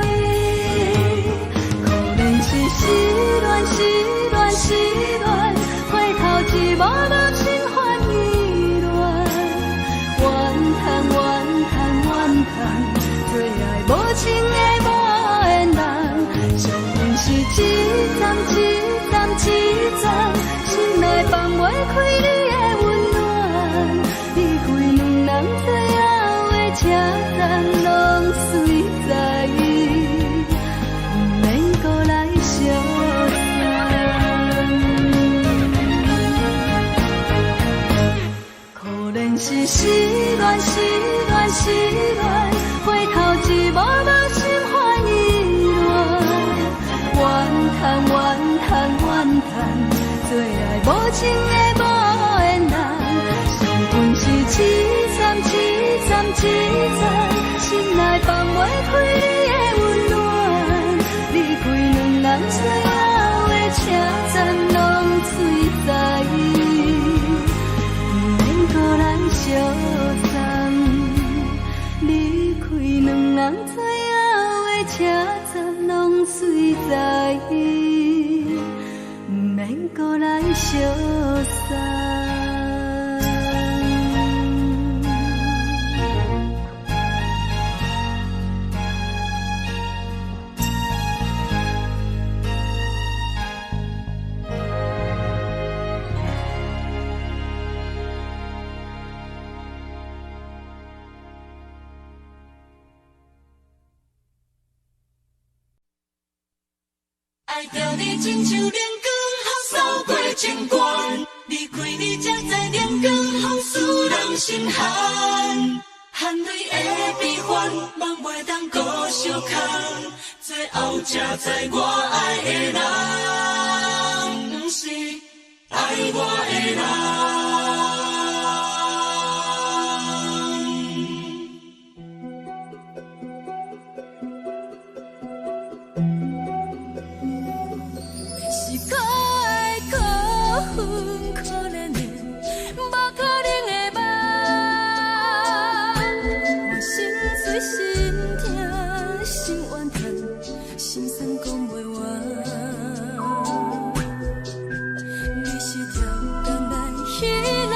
可憐是失戀，失戀，失戀，回頭一幕幕心煩意亂，怨嘆怨嘆怨嘆，做愛無情的無緣人，上恨是一站一站一站，心內放袂開你的溫暖，離開兩人最後的車站，攏隨在伊，毋免閣來相送。可憐是失戀，失戀，失戀，回頭一幕幕心煩意亂，怨嘆怨嘆怨嘆，做愛無情的無緣人，上恨是一站一站一站，心內放袂開你的溫暖，離開兩人最後的車站，攏隨在伊，毋免閣來相送。離開兩人最後的車站，攏隨在伊，毋免閣來相送。愛著你親像冷光予掃過情關，離開你才知冷光予使人心寒，汗淚的悲歡，夢袂當閣相牽，最後才知我愛的人，毋是愛我的人。是可愛可恨可憐的，無可能的夢。我心碎心痛心怨嘆，心酸講袂完。你是跳工來彼人，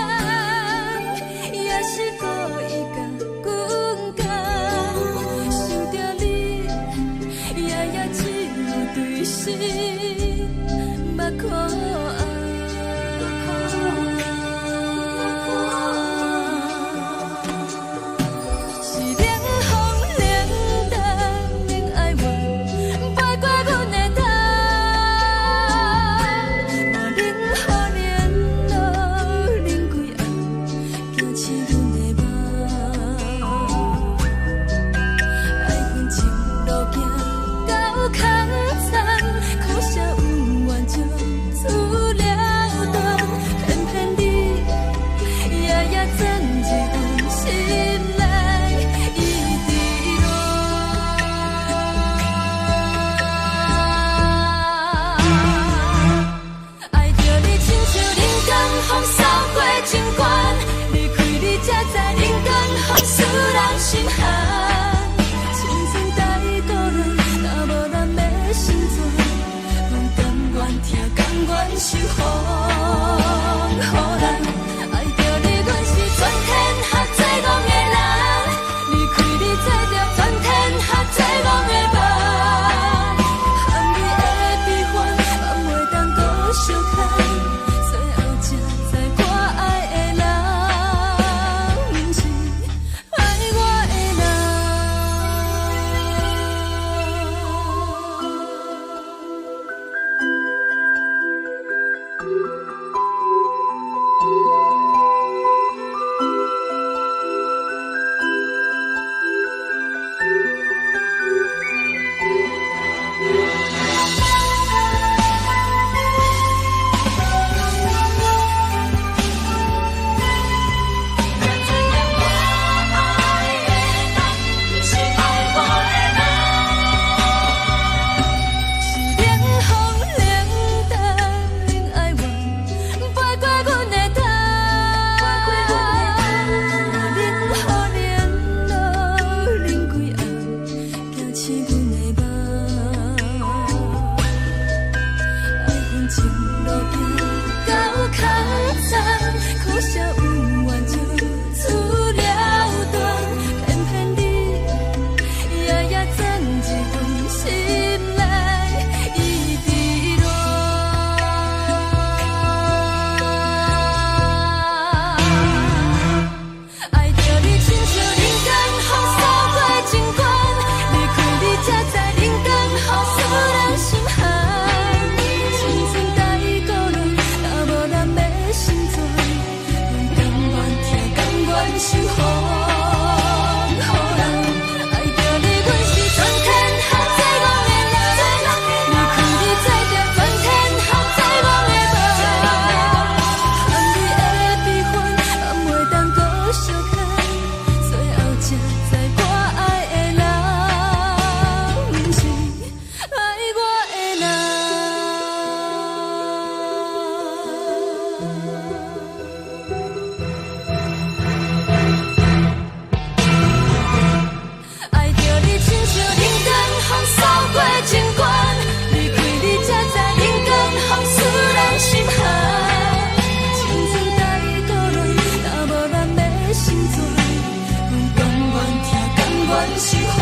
願是風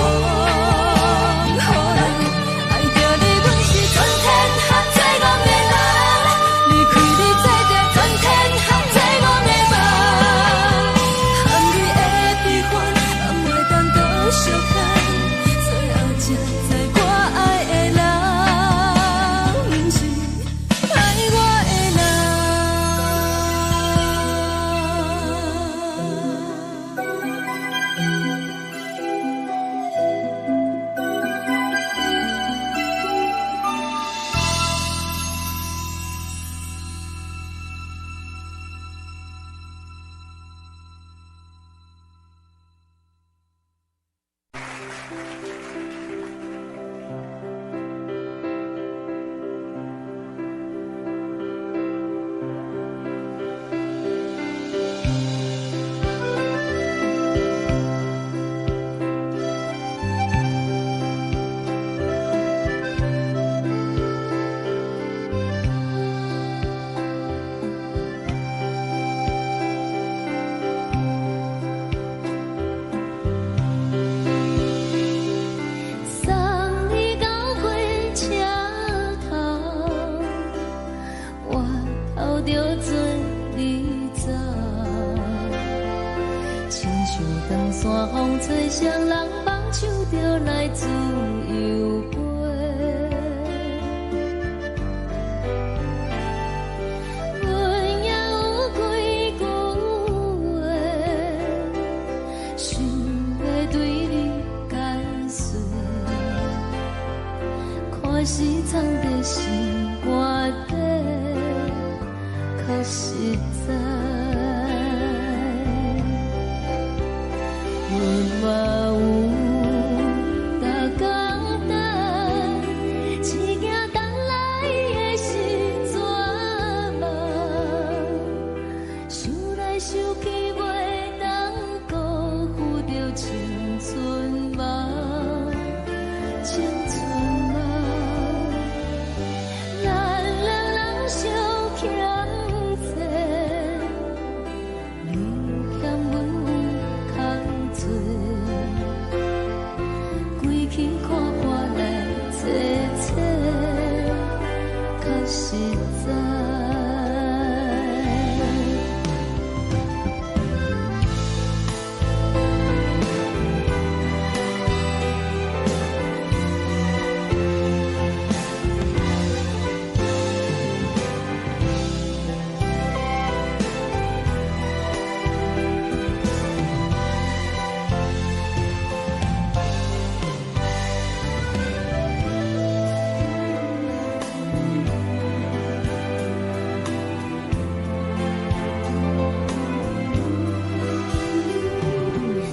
雨人，愛著你，阮是全天下最戇的人。離開你，做著全天下最戇的夢。含淚的悲歡，嘛袂當閣相看。最後才知我愛的人，毋是愛我的人。送你到火車頭，我頭著做你走。親像長山風吹，誰人放手就來自由飛。阮也有幾句話，想欲對你解說。看是藏佇心肝底，較實在。阮嘛有逐工等，只驚等來的是绝望。想來想去，袂當辜負著青春夢，青春夢。咱兩人相欠債，你欠阮有空做，規氣看破來坐坐，較實在。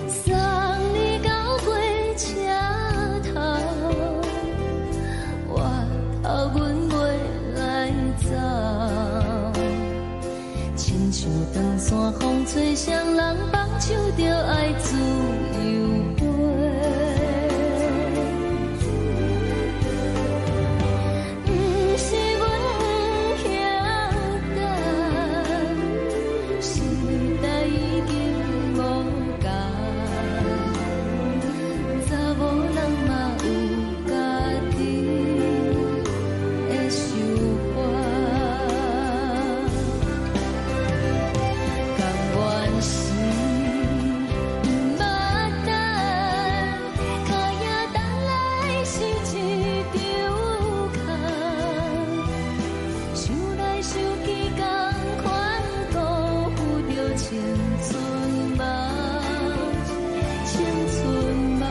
送你到火車頭，我頭阮袂來走。親像長山風吹，誰人放手就愛自由飛。毋是阮不曉等，時代已經無仝，查某人嘛有家己的想法。甘願是毋捌等，跤影等來是一場空。想來想去，仝款辜負著青春夢，青春夢。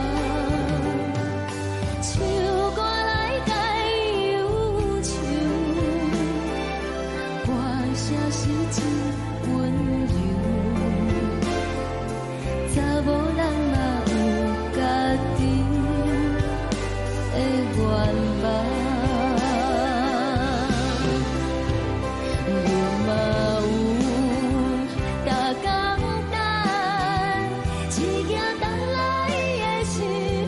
唱歌來解憂愁，歌聲是真溫柔。查某人嘛有家己的願望。阮嘛有逐工等，只驚等來的是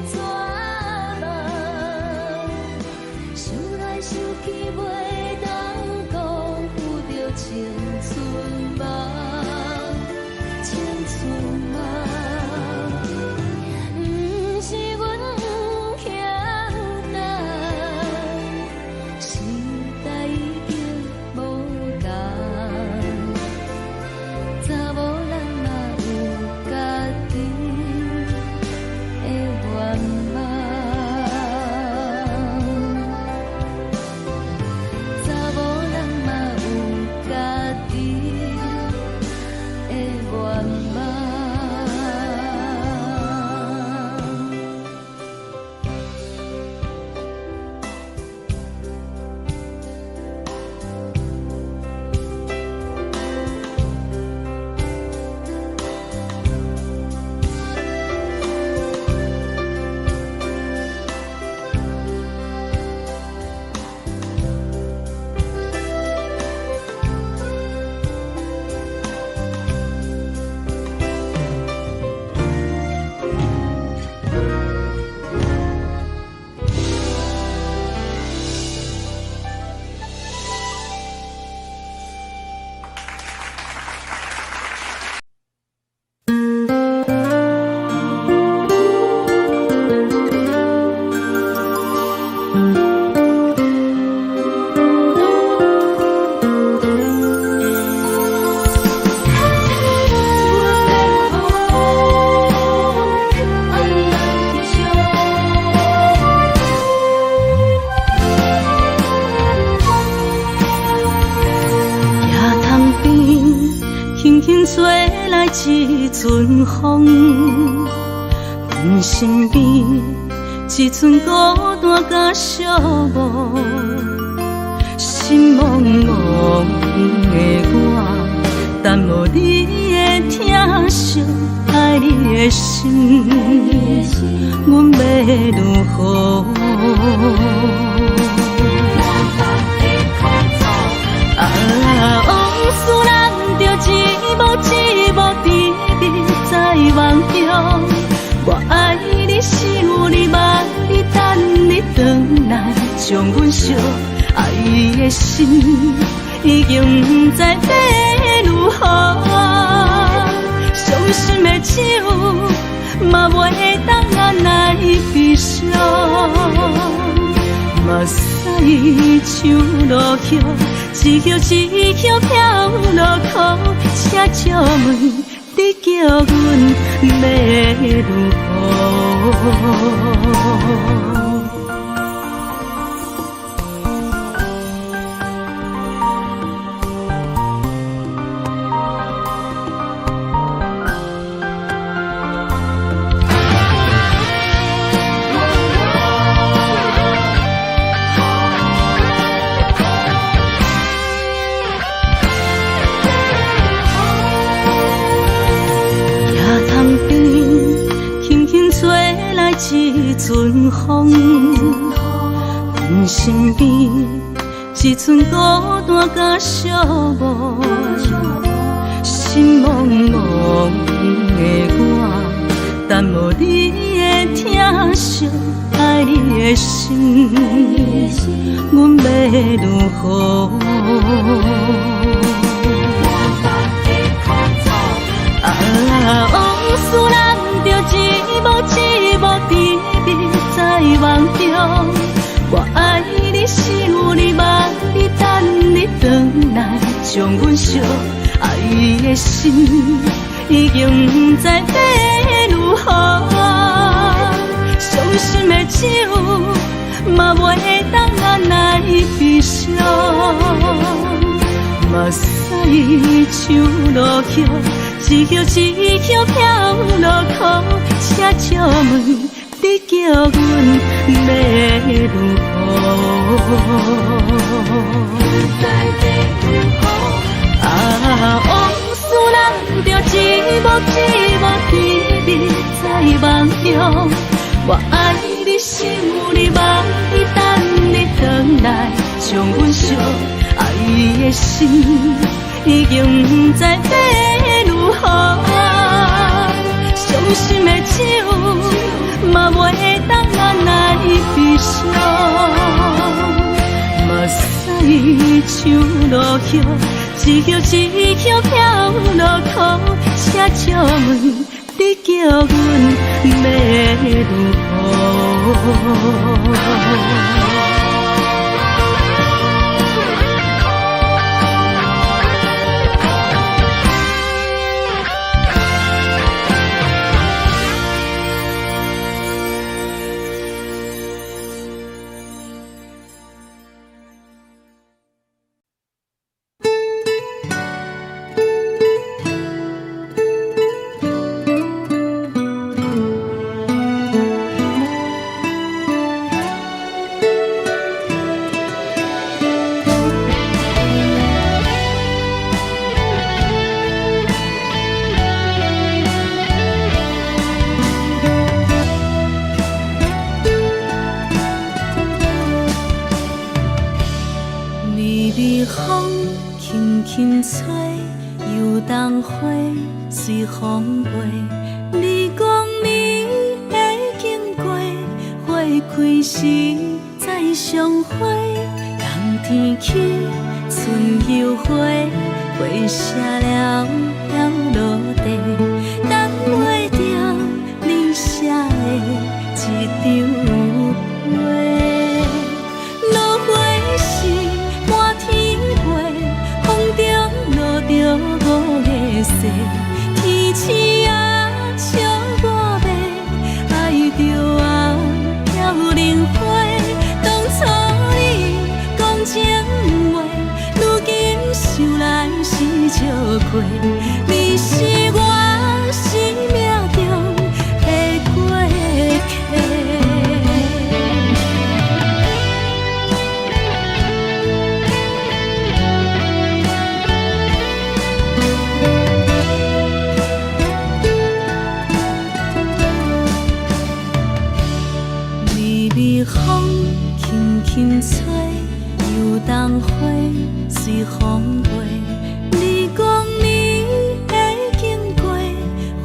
绝望。想來想去，袂當辜負著青春夢，青春夢。毋陣風，阮身邊一陣孤單佮寂寞，心茫茫的我，等無你的疼惜，愛你的心，阮欲如何？啊，往事難著一幕一幕甜蜜在夢中。我愛你，想你，望你，等你轉來，將阮惜愛的心已經毋知欲如何。傷心的酒嘛袂當按來悲傷。目屎像落雨，一葉一葉飄落苦，請借問你叫阮欲如何？一陣風，阮身邊一陣孤單佮寂寞，心茫茫的我，等無你的疼惜，愛你的心，阮欲如何？啊，往事難著一幕一幕甜蜜在夢中。我愛你，想你，望你，等你轉來，將阮惜愛的心已經毋知欲如何。傷心的酒嘛袂當按來悲傷。目屎像落雨，一葉一葉飄落苦，請借問你叫阮欲如何？啊，往事難著一幕一幕甜蜜在夢中。我愛你，想你，望你，等你轉來，將阮惜愛的心已經毋知欲如何。傷心的酒嘛袂當按來悲傷。目屎像落雨，一葉一葉飄落苦，請借問你叫阮欲如何？微微風輕輕吹，油桐花隨風飛。你講你會經過，花開時再相會。冬天起，春又回，花謝了飄落地，等袂著你寫的這張批。落花時滿天飛，風中落著五月雪，天鼠仔笑我欲愛著啊飄零花。當初你講情話，如今想來是笑虧，你是我。輕吹，油桐花隨風飛。你講你會經過，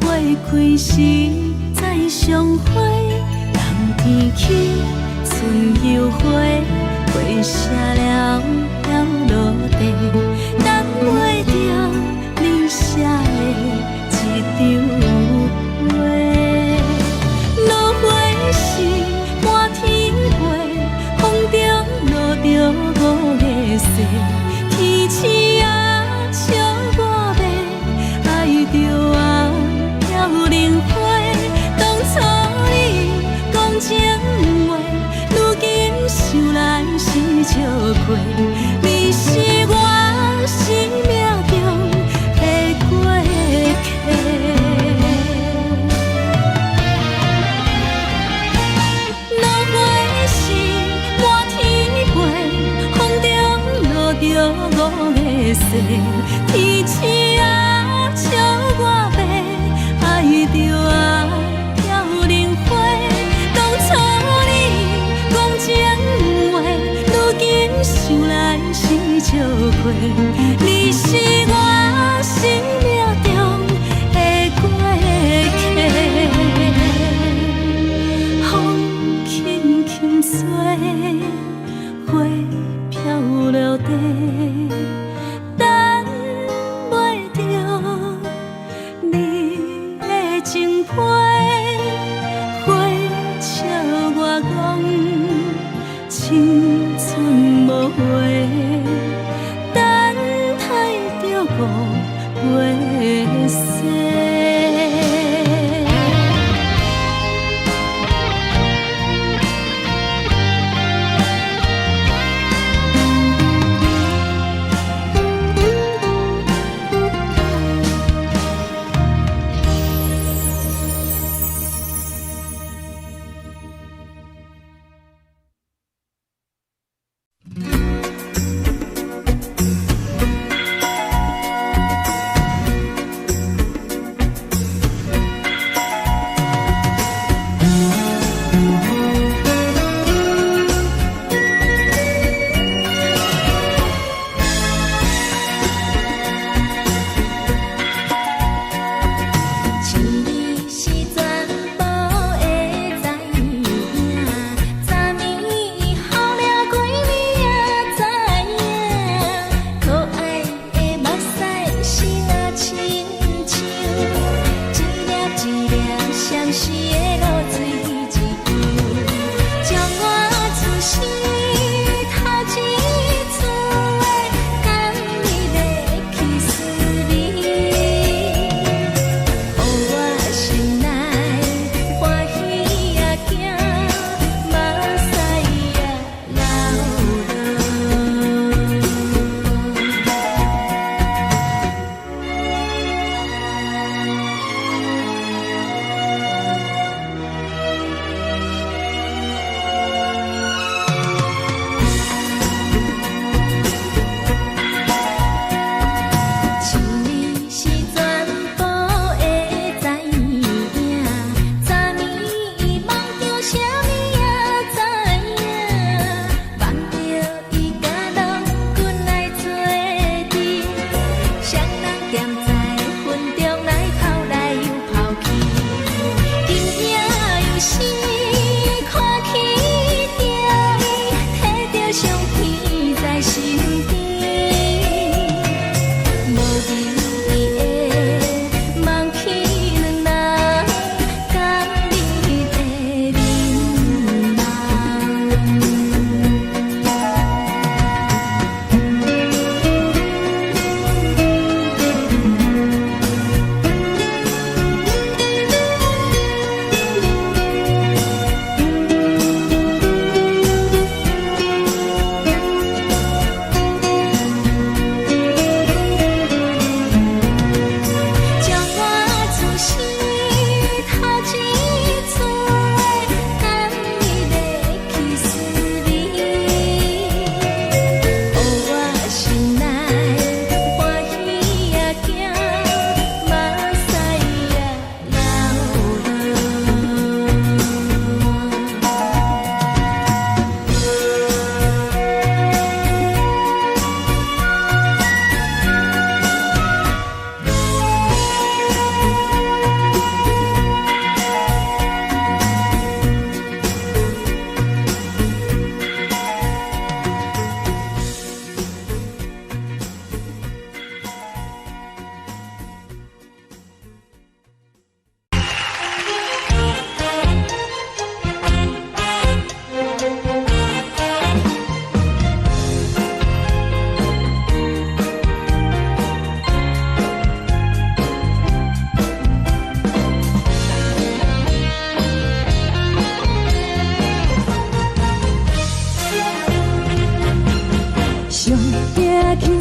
花開時再相會。冬天起，春又回，花謝了飄落地，等袂著你寫的一張批。落花時滿天飛，風中落著五个誓，天鼠仔笑我欲，愛著啊飄零花。當初你講情話，如今想來是笑虧。你是我生命中的過客。落花時滿天飛，風中落著五个誓，天鼠仔笑我欲，愛著啊飄零花。當初你講情話，如今想來是笑虧。你是我生命中的過客。風輕輕吹，花飄落地，等袂著你的情批。花笑我講青春無話，等待著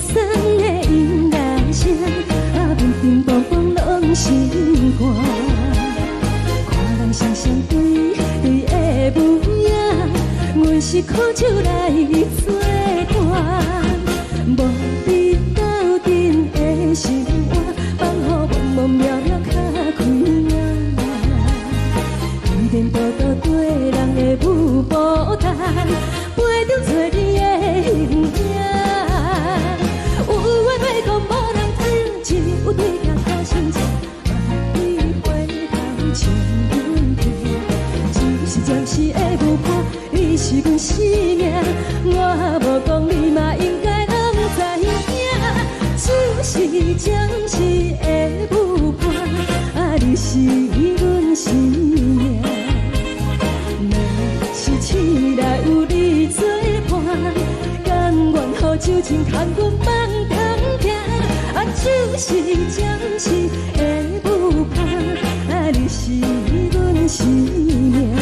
鬆的音樂聲，啊，乒乒乓乓攏心肝。看人雙雙對對的舞影，阮是苦酒來做伴，無比鬥陣的心肝，放予茫茫渺渺較開眼。天多多對人的舞步動，陪著找你的形影。有緣欲講無人聽，只有對鏡苦心情，萬里回頭笑阮聽。只是暫時的舞伴，你是阮生命，我無講你嘛應該攏知影。只是暫時的舞伴，啊，你是阮生命。若是醒來有你作伴，甘願予酒精牽阮放通聽。啊，只是暫時的舞伴，啊，你是阮生命。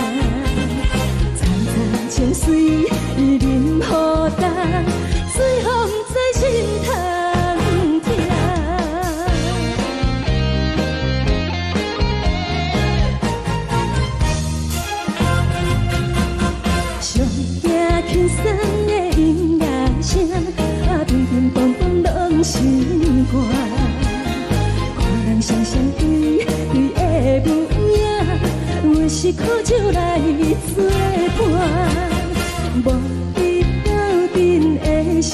層層情水啉予乾，最予毋知心通疼。上驚輕鬆的音樂聲，啊，乒乒乓乓攏心肝。看人雙雙對對的舞影，阮是苦酒來做伴，無比鬥陣的心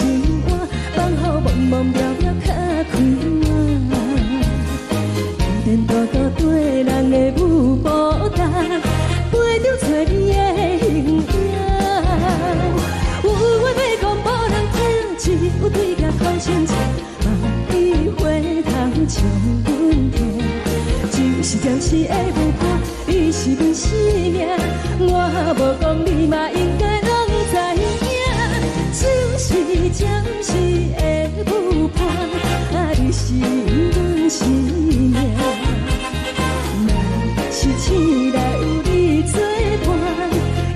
肝，放予茫茫渺渺較開眼。天多多對人的舞步動，陪著找你的形影。有話欲講無人聽，只有對鏡苦心情，萬里回頭笑阮聽。只是暫時的舞伴，你是阮生命，我無講你嘛應該攏知影。只是暫時的舞伴，啊，你是阮生命。若是醒來有你作伴，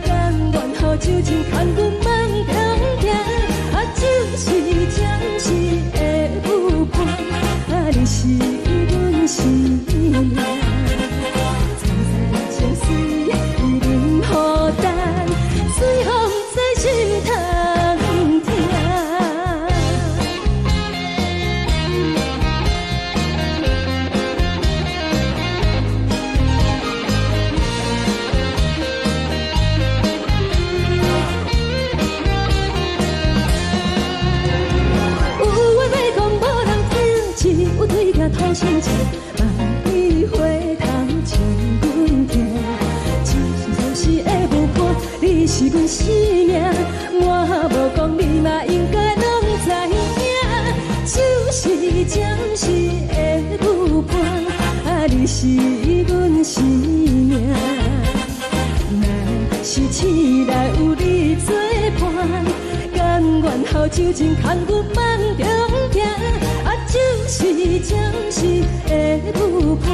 甘願予酒精牽阮放通聽。啊，只是暫時的舞伴，啊，你是阮生命。層層情水啉予乾，最予毋知心通疼。有話欲講無人聽，只有對鏡吐心情，萬里回頭笑阮聽。只是暫時的舞伴，你是阮生命，我無講你嘛應該攏知影。只是暫時的舞伴，啊，你是阮生命。若是醒來有你作伴，甘願予酒精牽阮放中聽。啊，只是暫時的舞伴，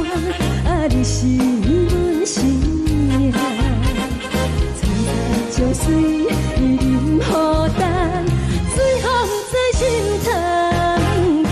啊，你是阮生命。層層情水啉予乾，最予毋知心通疼。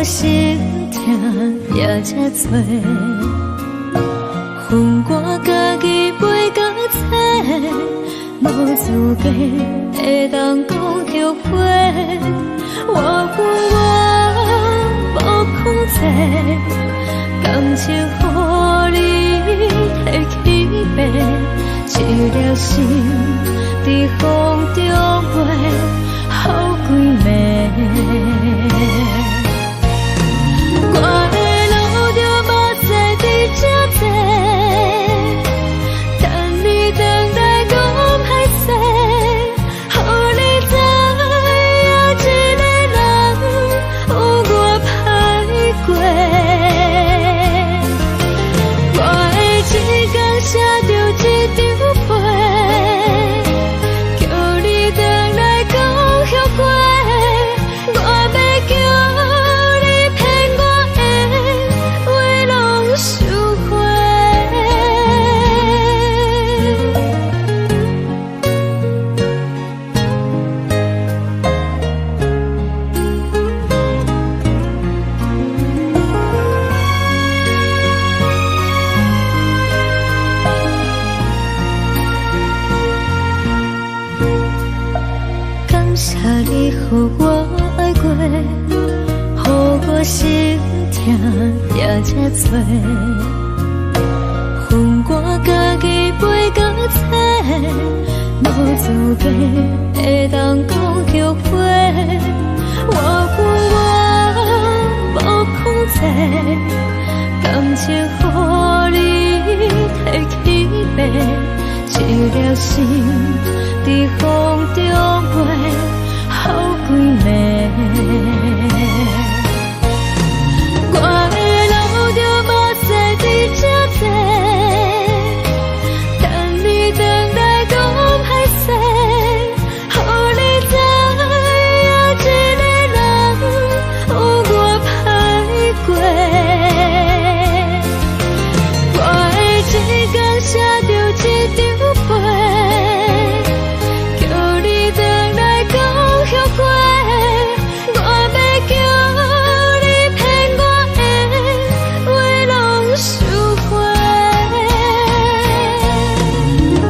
我心疼也這多。分我家己飞到册，無資格會當講後悔。我有我無控制，感情予你提起爬，一粒心佇風中飛，予規暝。我會流著目屎佇這坐，等你轉來講歹勢，予你知影一个人有偌歹過。我會一工寫著一張批，叫你轉來講後悔。我欲叫你騙我的話攏收回。感謝你予我愛過，予我心疼也這多。分我家己飛到冊，無資格會當講後悔。我有我無控制，感情予你提起爬，一粒心佇風中飛，予規暝。我會流著目屎佇這坐，等你轉來講歹勢，予你知影一個人有偌歹過。我會一工寫著一張批，叫你轉來講後悔。我欲叫你騙我的話攏收回。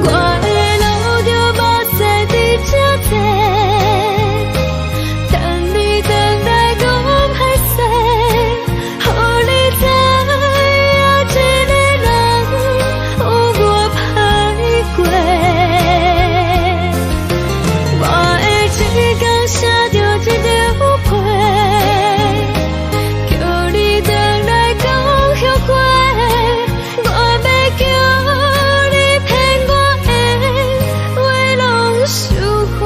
我會流著目屎佇這坐，等你轉來講歹勢，予你知影一個人有偌歹過。我會一工寫著一張批，叫你轉來講後悔。我欲叫你騙我的話攏收回。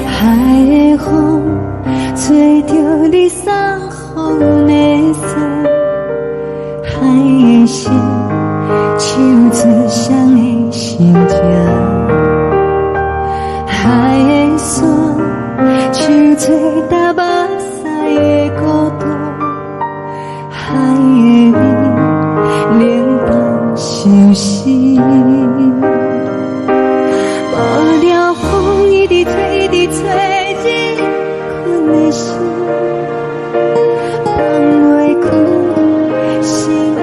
海的風吹著你送予的衫，海的心唱出誰的心情，海的山唱出搭目屎的孤單，海的味冷淡相思。無聊風一直吹，一直吹，這困的心放袂開心愛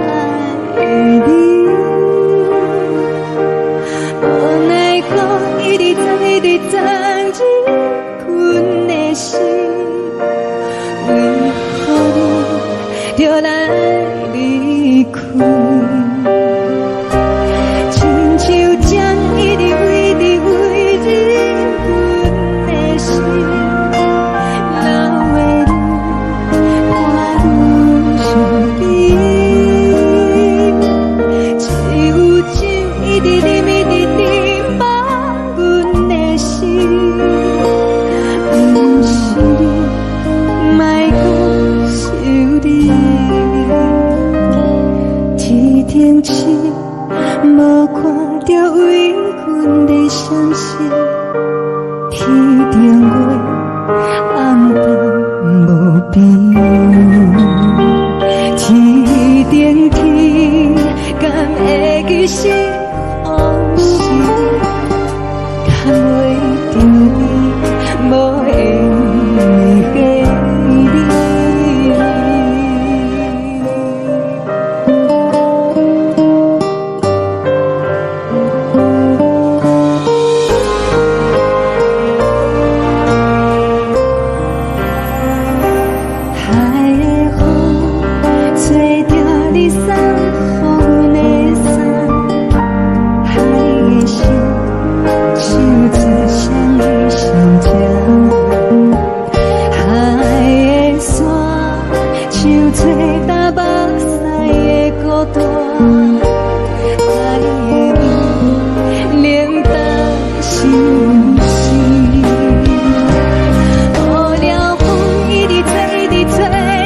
的你。無奈何一直藏，一直藏這困的心，為何你著來離開？親停止，無看著為阮的閃爍，天頂月暗淡無邊，天頂天敢會記是予是，牽袂著你無緣的你。海的風吹著你送予阮的衫，海的心唱出誰的心情，海的沙唱出淡目屎的孤單，海的味冷淡心事。無聊風一直吹，一直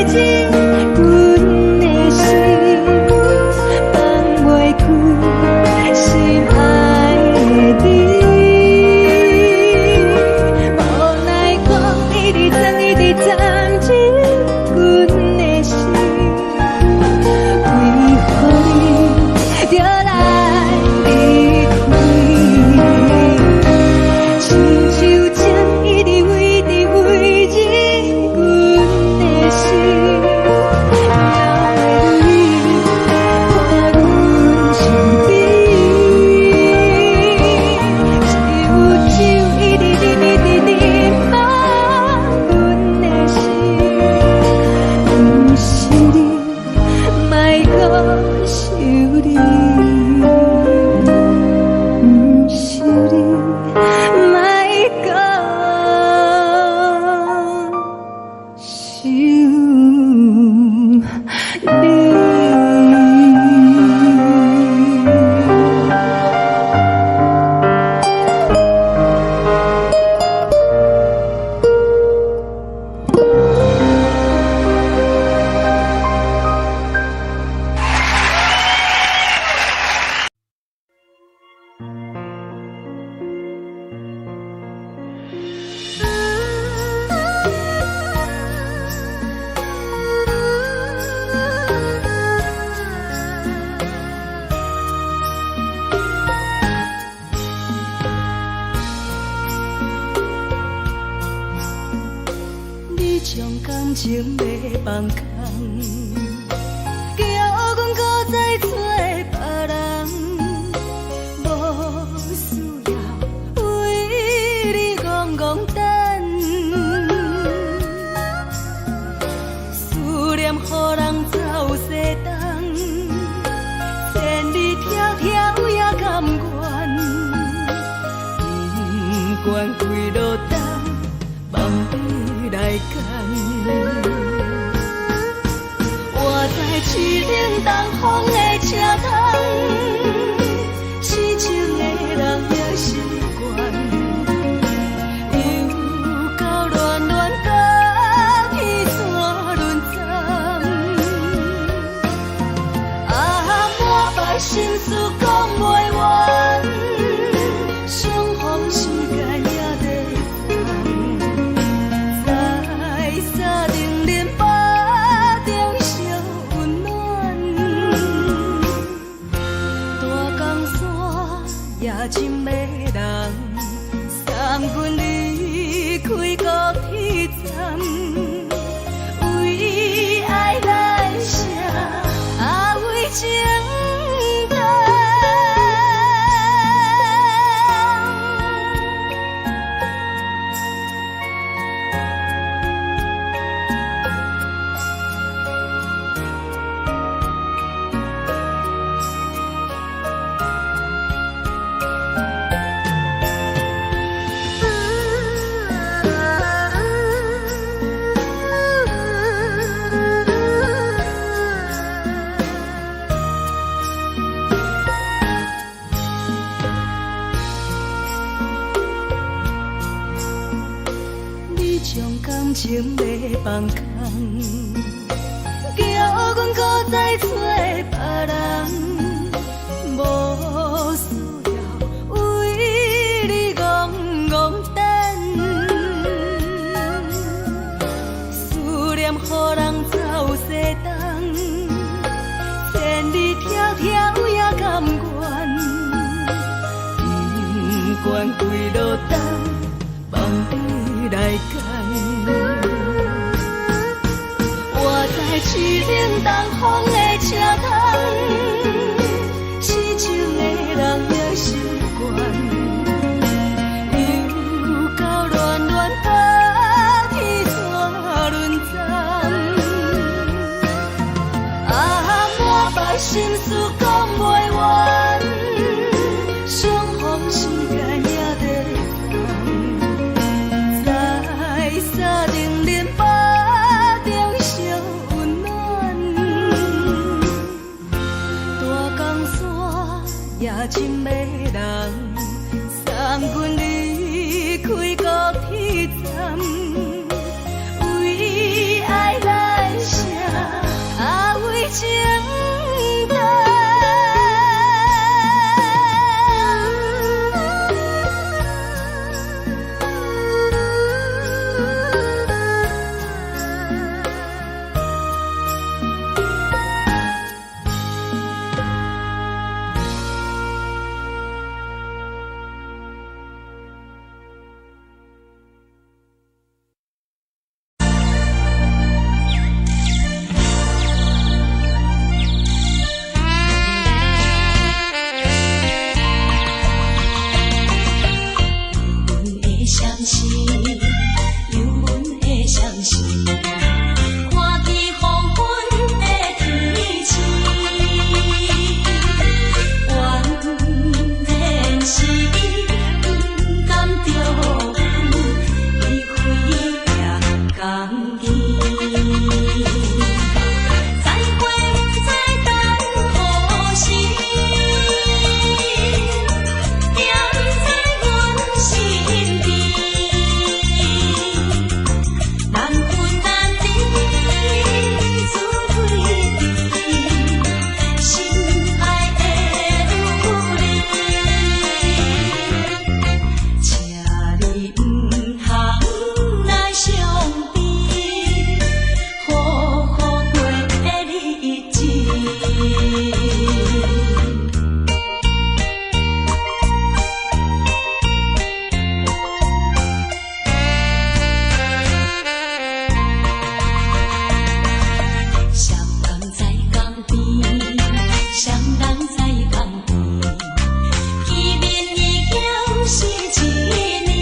吹入阮的心，放袂開心愛的你。無奈風一直鑽，一直鑽入阮的心，為何你著來離開？親像情一直圍直圍入阮的心，流的淚伴阮身邊。只有酒一直啉，一直啉滿阮的心，毋是你，莫閣想你，毋是你，莫閣想你。你將感情欲放空，叫阮閣再找別人，無需要為你戇戇等，思念予人走西東，千里迢迢也甘願，不管幾落冬，放你來揀。我在凄冷東風的車窗，痴情的人也習慣，又到暖暖甲彼山轮转，啊，满腹心事講袂完，相逢時間也在等，在三重林腹中相溫暖，大江山也真迷人，送阮離開高鐵站，為愛來寫，啊為情等。你將感情欲放空，叫阮閣再找別人。願跪落等，放你來揀。活在凄冷東風的車窗，痴情的人也習慣。又到暖暖冬天怎輪轉？啊，滿腹心事講袂完，相逢時間也短暫，在三重恁腹中相溫暖。大江山也真迷人，送阮離開高鐵站，為愛來寫，啊為情等。阮的相思，有阮的相思，看见黄昏的天星，原来是伊不甘著阮，伊开也甘去。再会不知等何时，惦在阮身边，难分难离，自对对，心爱的女儿，请你毋通来伤悲，好好过日子。双人在江边，双人在江边，见面已经是一年。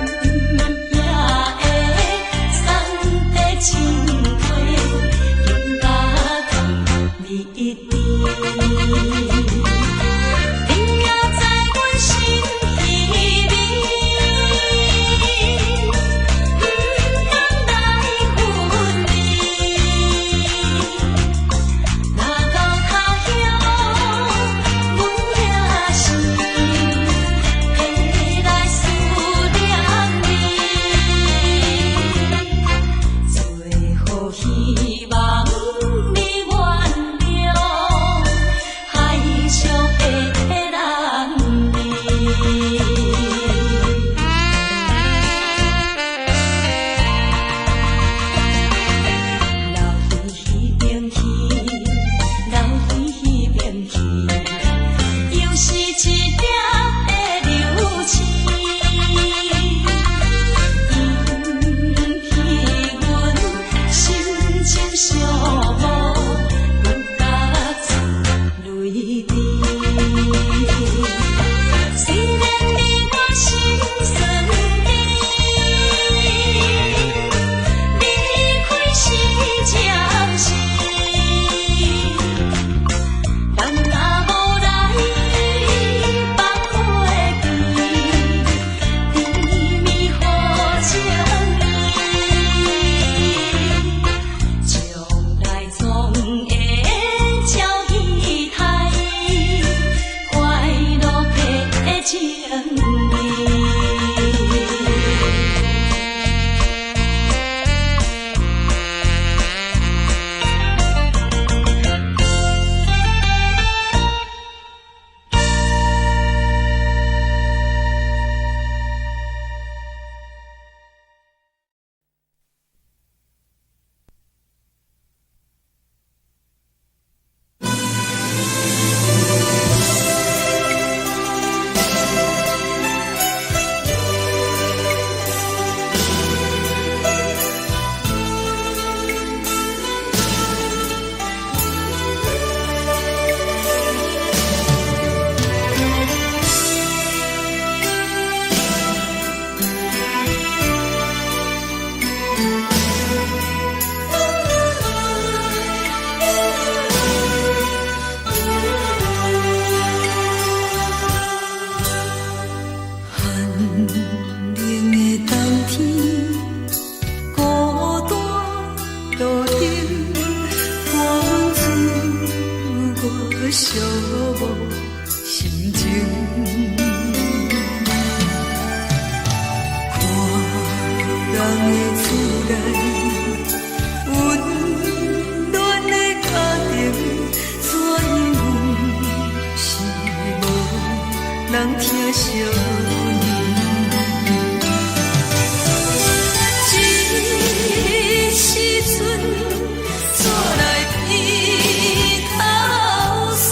今夜的送的情话，更加甜蜜甜。你也在阮心里面，不甘来分离。若到他乡，阮也是会来思念你。最好希望你原谅，寂寞心情。看人的厝內，溫暖的家庭，怎樣阮是無人疼惜阮。這時陣煞來鼻頭酸，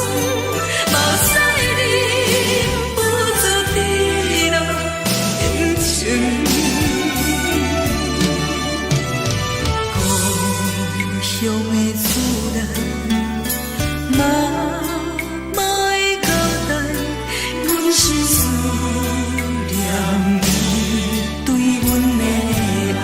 目屎忍不住滴落眼睛。故鄉的厝內，媽媽的交代，阮是思念伊對阮的愛。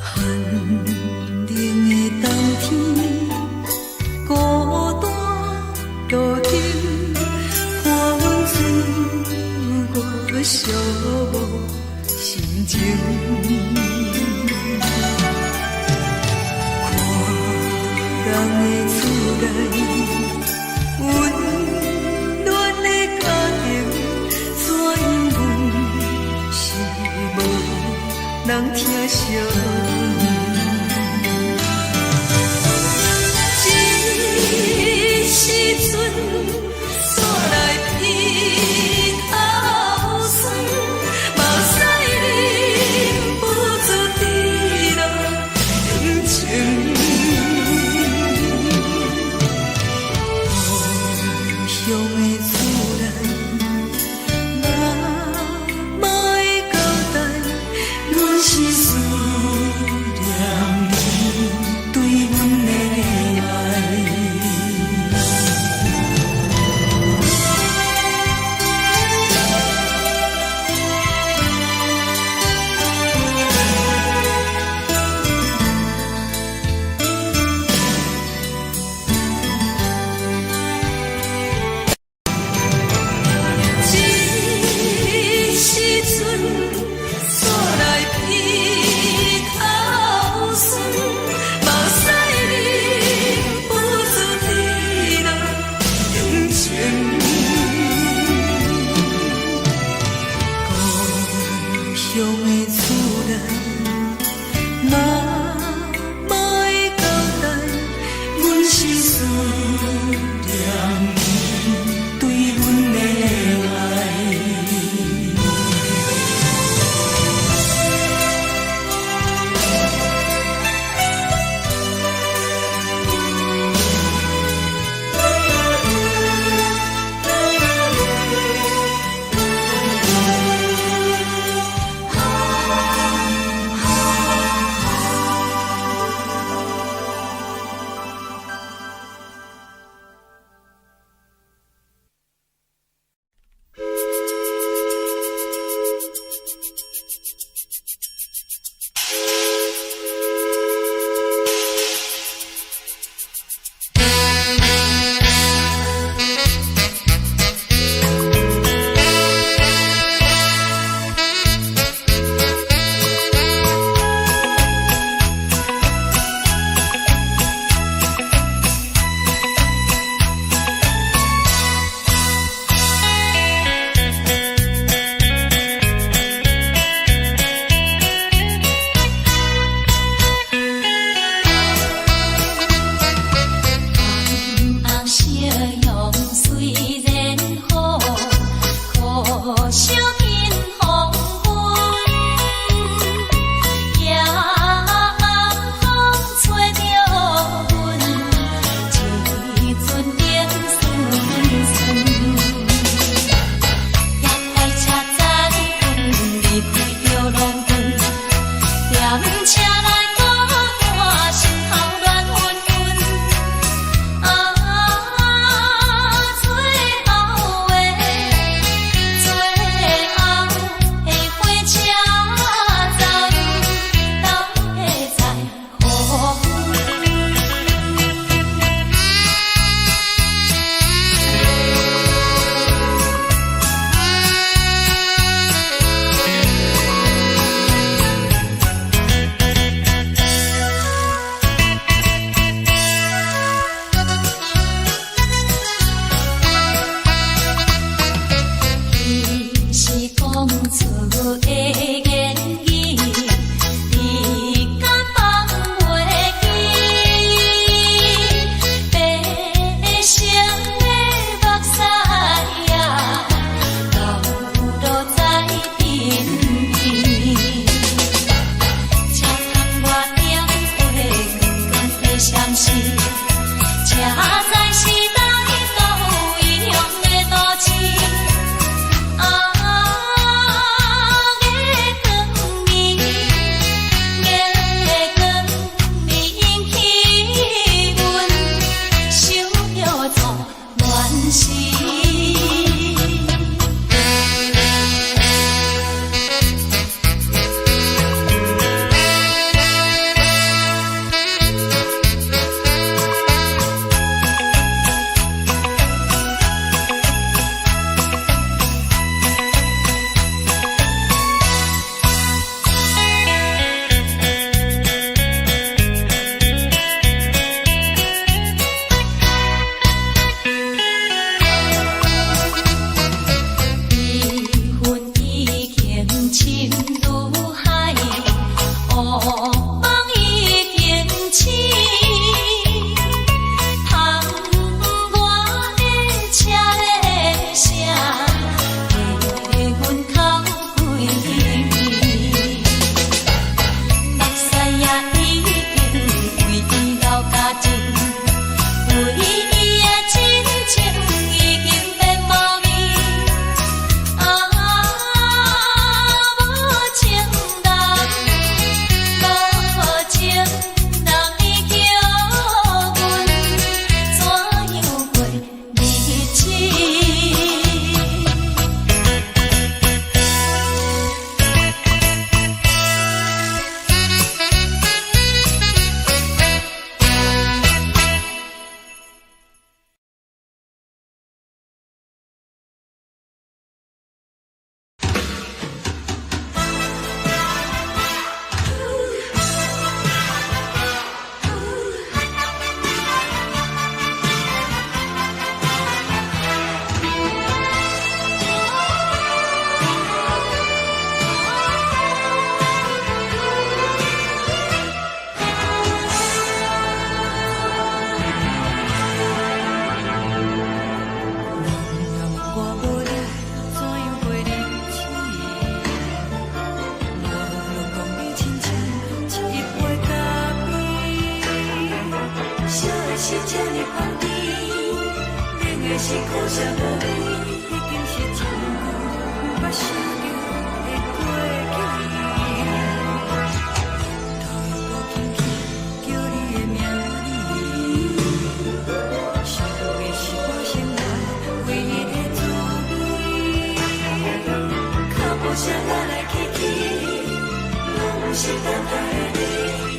寒冷的冬天，孤單路燈，看阮自我寂寞心情。看人的厝內，溫暖的家庭，怎樣阮是無人疼惜阮。這時陣煞來鼻頭酸，目屎忍不住滴落眼睛。故鄉的厝內，媽媽的交代，阮是思念伊對阮的愛。這時陣煞來鼻頭酸，目屎忍不住滴落眼睛。故鄉的厝內，媽媽的交代，阮是思念伊對阮的愛。紅夕陽雖然好，可惜天黃昏。夜暗風吹著阮，一陣冷酸酸。也快車站，離開著郎君，踮車內孤單，心頭亂紛紛。啊，最後的最後的火車站，敢會知予阮？是這呢香甜，冷的是苦澀無味，已經是真久毋捌想著的過去。頭又閣輕輕叫你的名字，想的是我生活唯一的滋味。腳步聲來來去去，攏是等待的你。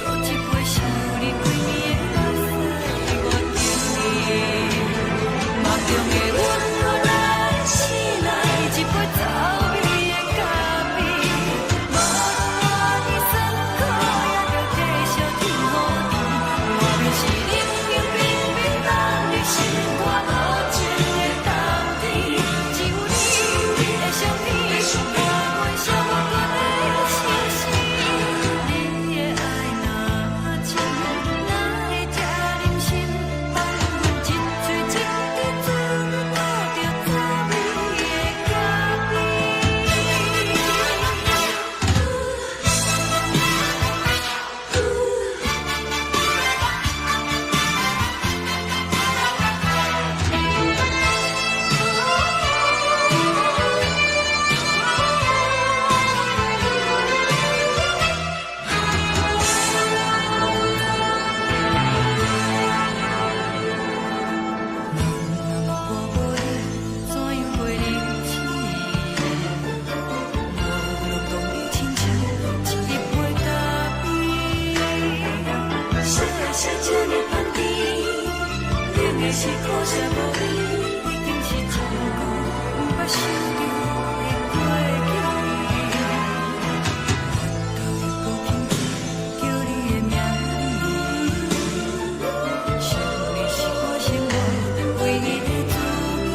閣一杯想你規暝的目屎，我等你。夢中的阮來醒來，一杯走味的咖啡，無論偌尼酸苦，也著繼續天雨甜。外面是冷冷冰冰，等你心肝無情的冬天。只有你的相片，伴阮寂寞的相思。你的愛若真，哪會這忍心放阮一喙一滴滋味吐著滋味的咖啡？我無你，怎樣過日子？無論當你親像一杯咖啡。啥的是這呢香甜，冷的是苦澀無味，已經是真久毋捌想著的過去。頭又閣輕輕叫你的名字，想的是我生活唯一的滋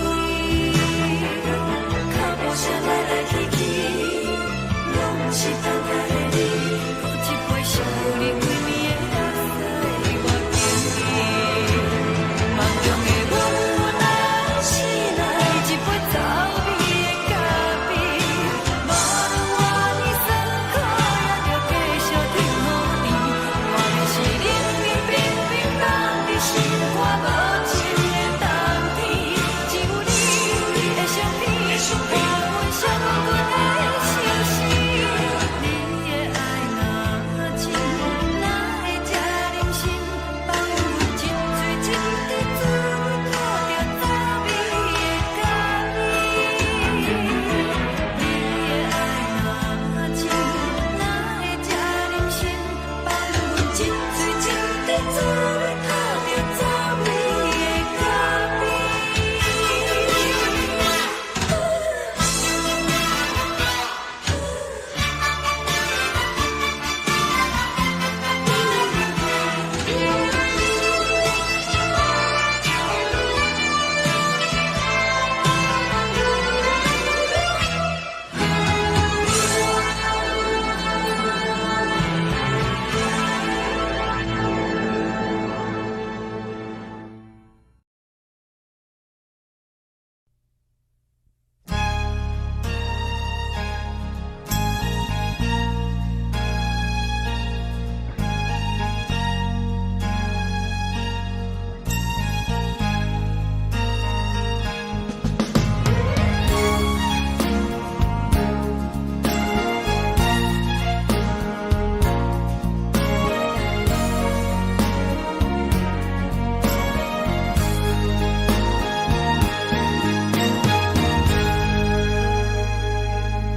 味。腳步聲來來去去，攏是等待的你。閣一杯想你規暝的目屎，我等你。夢中的阮來醒來，一杯走味的咖啡，無論偌尼酸苦，也著繼續天雨甜。外面是冷冷冰冰，凍佇心肝無情的冬天。只有你的相片，伴阮寂寞的相思。你的愛若真，哪會這忍心放阮一喙一滴滋味吐著滋味的咖啡？你的愛若真，哪會這忍心放阮一喙一滴滋味吐著滋味的咖啡？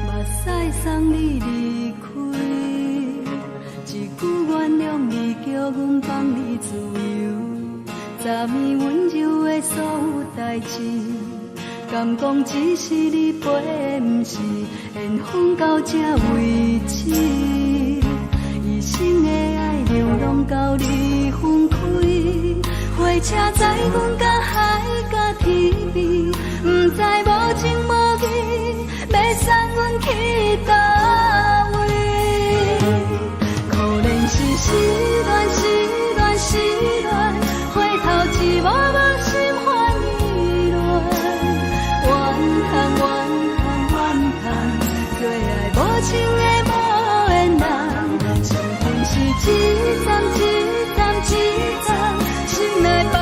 目屎送你離開，一句原諒你，叫阮放你自由。昨暝溫柔的所有代誌，敢講只是你陪的，毋是緣分到這為止。一生的愛流浪到你分開，火車載阮到海角天邊，毋知無情無義，欲送阮去佗位？可憐是失戀，失戀，失戀，回頭一幕幕心煩意亂，怨嘆怨嘆怨嘆，做愛無情的無緣人，傷心是一站一站一站，心內放。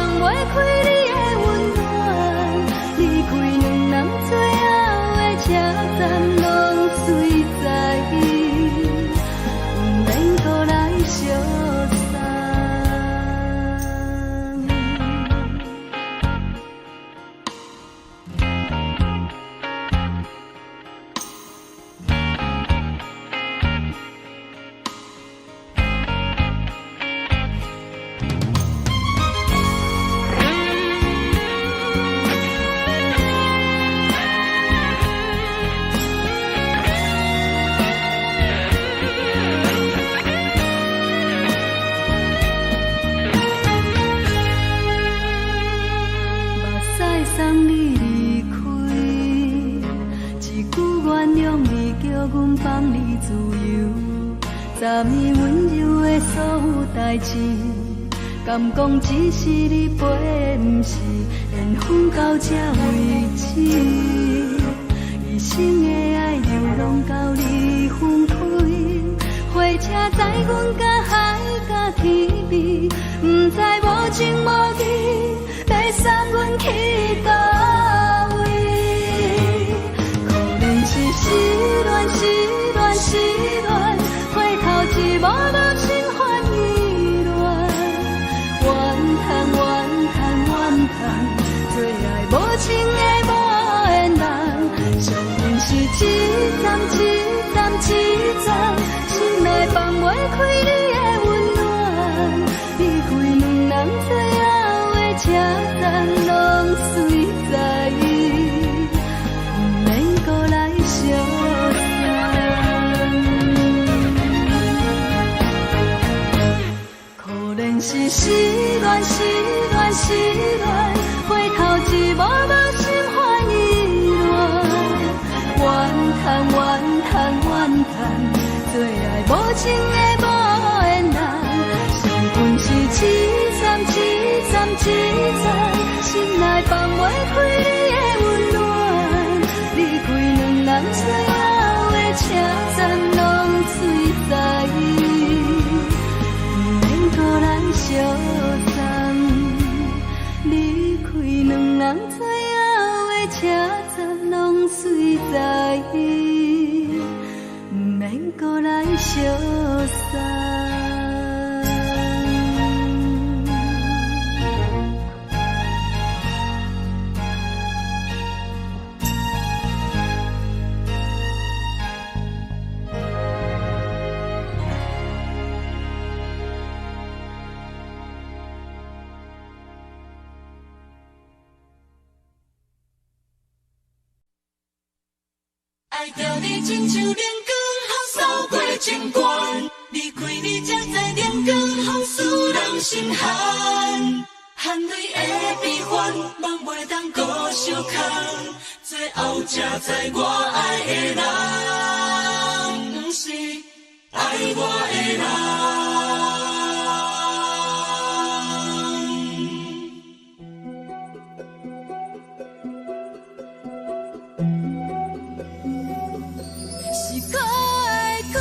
代誌，敢講只是你陪，毋是緣分到這為止。一生的愛流浪到你分開，火車載阮甲海甲天邊，毋知無情無義，欲送阮去佗位？可憐是失戀，失戀，失戀，回頭一幕幕心煩意亂，怨嘆怨嘆怨嘆，做愛無情的無緣人，相信是一站一站一站，心內放袂開你的溫暖，離開兩人最後的車站，攏隨在伊，毋免閣來相送。可憐是失戀，失戀，失戀，回頭一幕幕心煩意亂，怨嘆怨嘆怨嘆，做愛無情的無緣人，相逢是一站一站一站，心內放袂開你的溫暖，離開兩人最後的車站，攏隨在伊，毋免閣來相送。離開兩人最後的車站，攏隨在伊，毋免閣來相送。愛著你親像冷光予掃過情關，離開你才知冷光予使人心寒，汗淚的悲歡，夢袂當閣相空，最後才知我愛的人，毋是愛我的人。是可愛可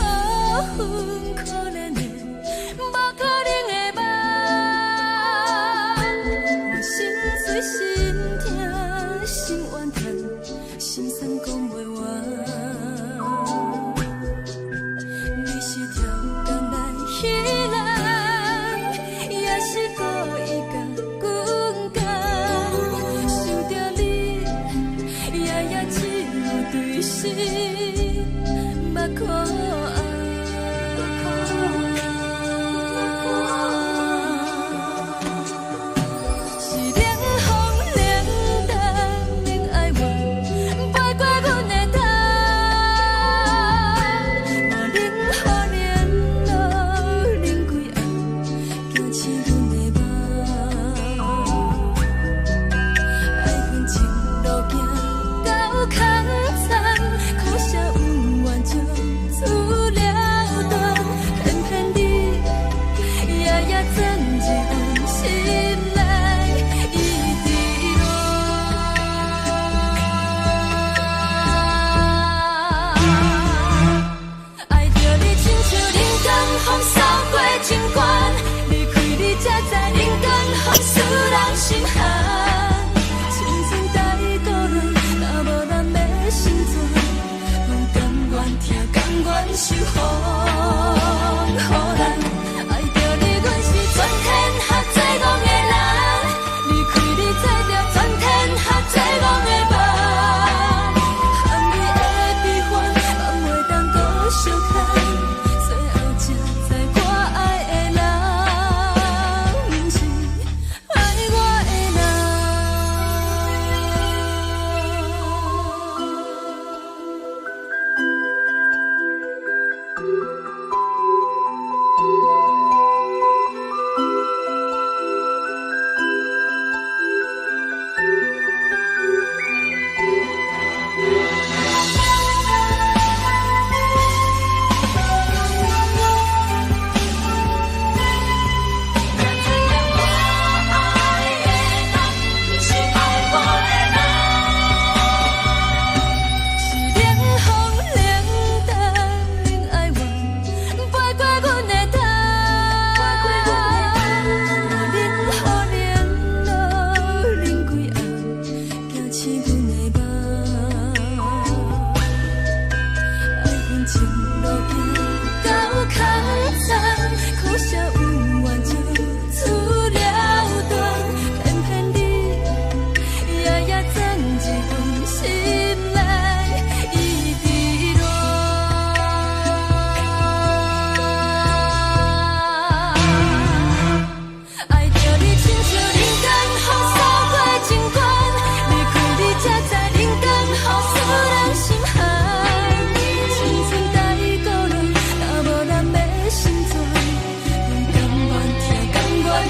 恨可憐的，無可能的夢。我心碎心疼心怨嘆，心酸講袂完。你是跳江來彼人，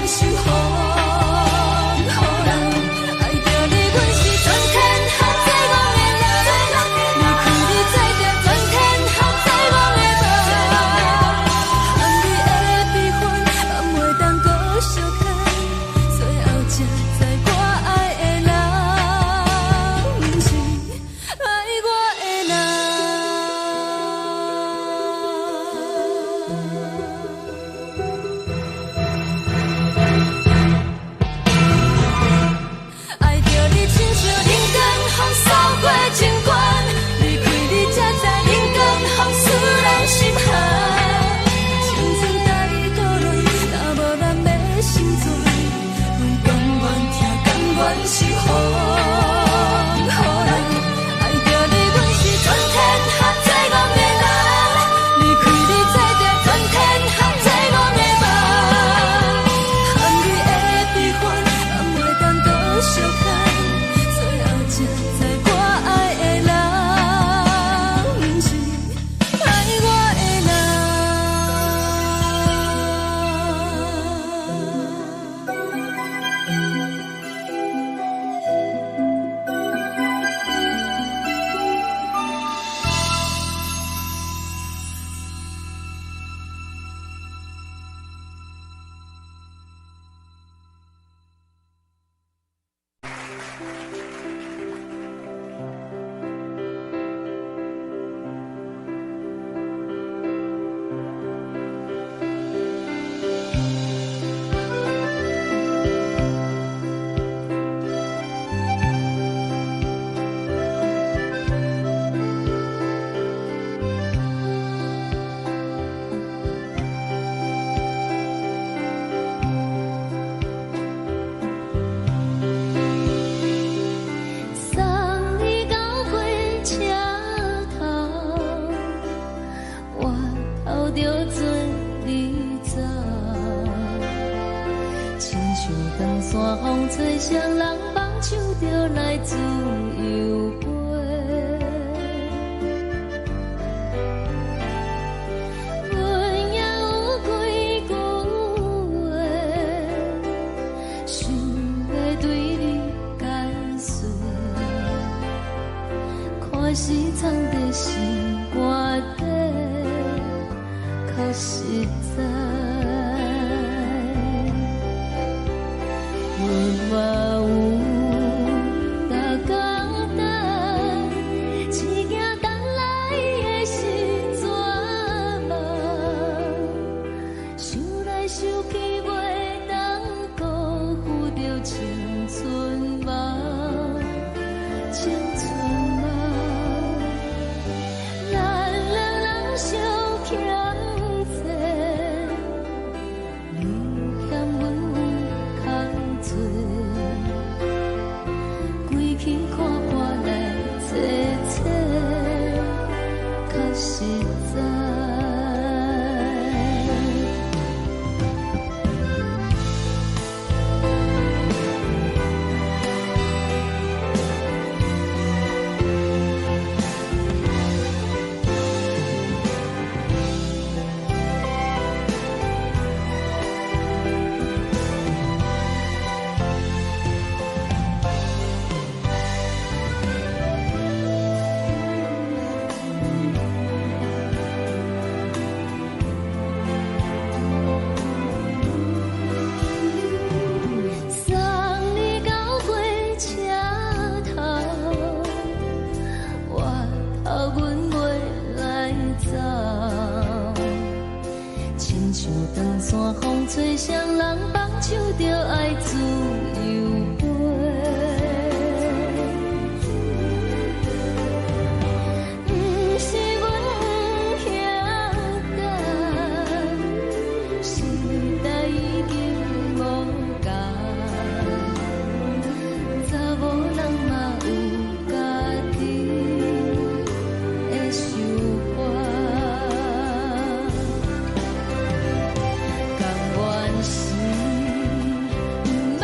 受予人。愛著你，阮是全天下最戆的人。離開你，做著全天下最戆的夢。含你的悲歡，嘛袂當閣相牽。最後才知我愛的人，毋是愛我的人。愛著你，親像冷光風掃過情關，離開你才知冷光風使人心寒。青春大倒亂，若無咱欲生存，阮甘願疼，甘願受予人。愛著你，阮是全天下最戆的人，離開你，做著全天下最戆的夢。含你的悲歡，嘛袂當閣相牽。最後才知我愛的人，毋是愛我的人。送你到火車頭，我頭著做你走。親像長山風吹，誰人放手就來自由飛。阮也有幾句話，想欲對你解說，看是藏佇心肝底，較實在。阮嘛有逐工等，一件等來的是绝望，想來想去袂當辜負著青春夢，青春夢。咱兩人相欠債，你欠阮有空做，規氣看破來坐坐，較實在。送你到火車頭，我頭阮袂來走。親像長山風吹，誰人放手就愛自由飛。毋是阮不曉等，時代已經無仝，查某人嘛有家己的想法。甘願是毋捌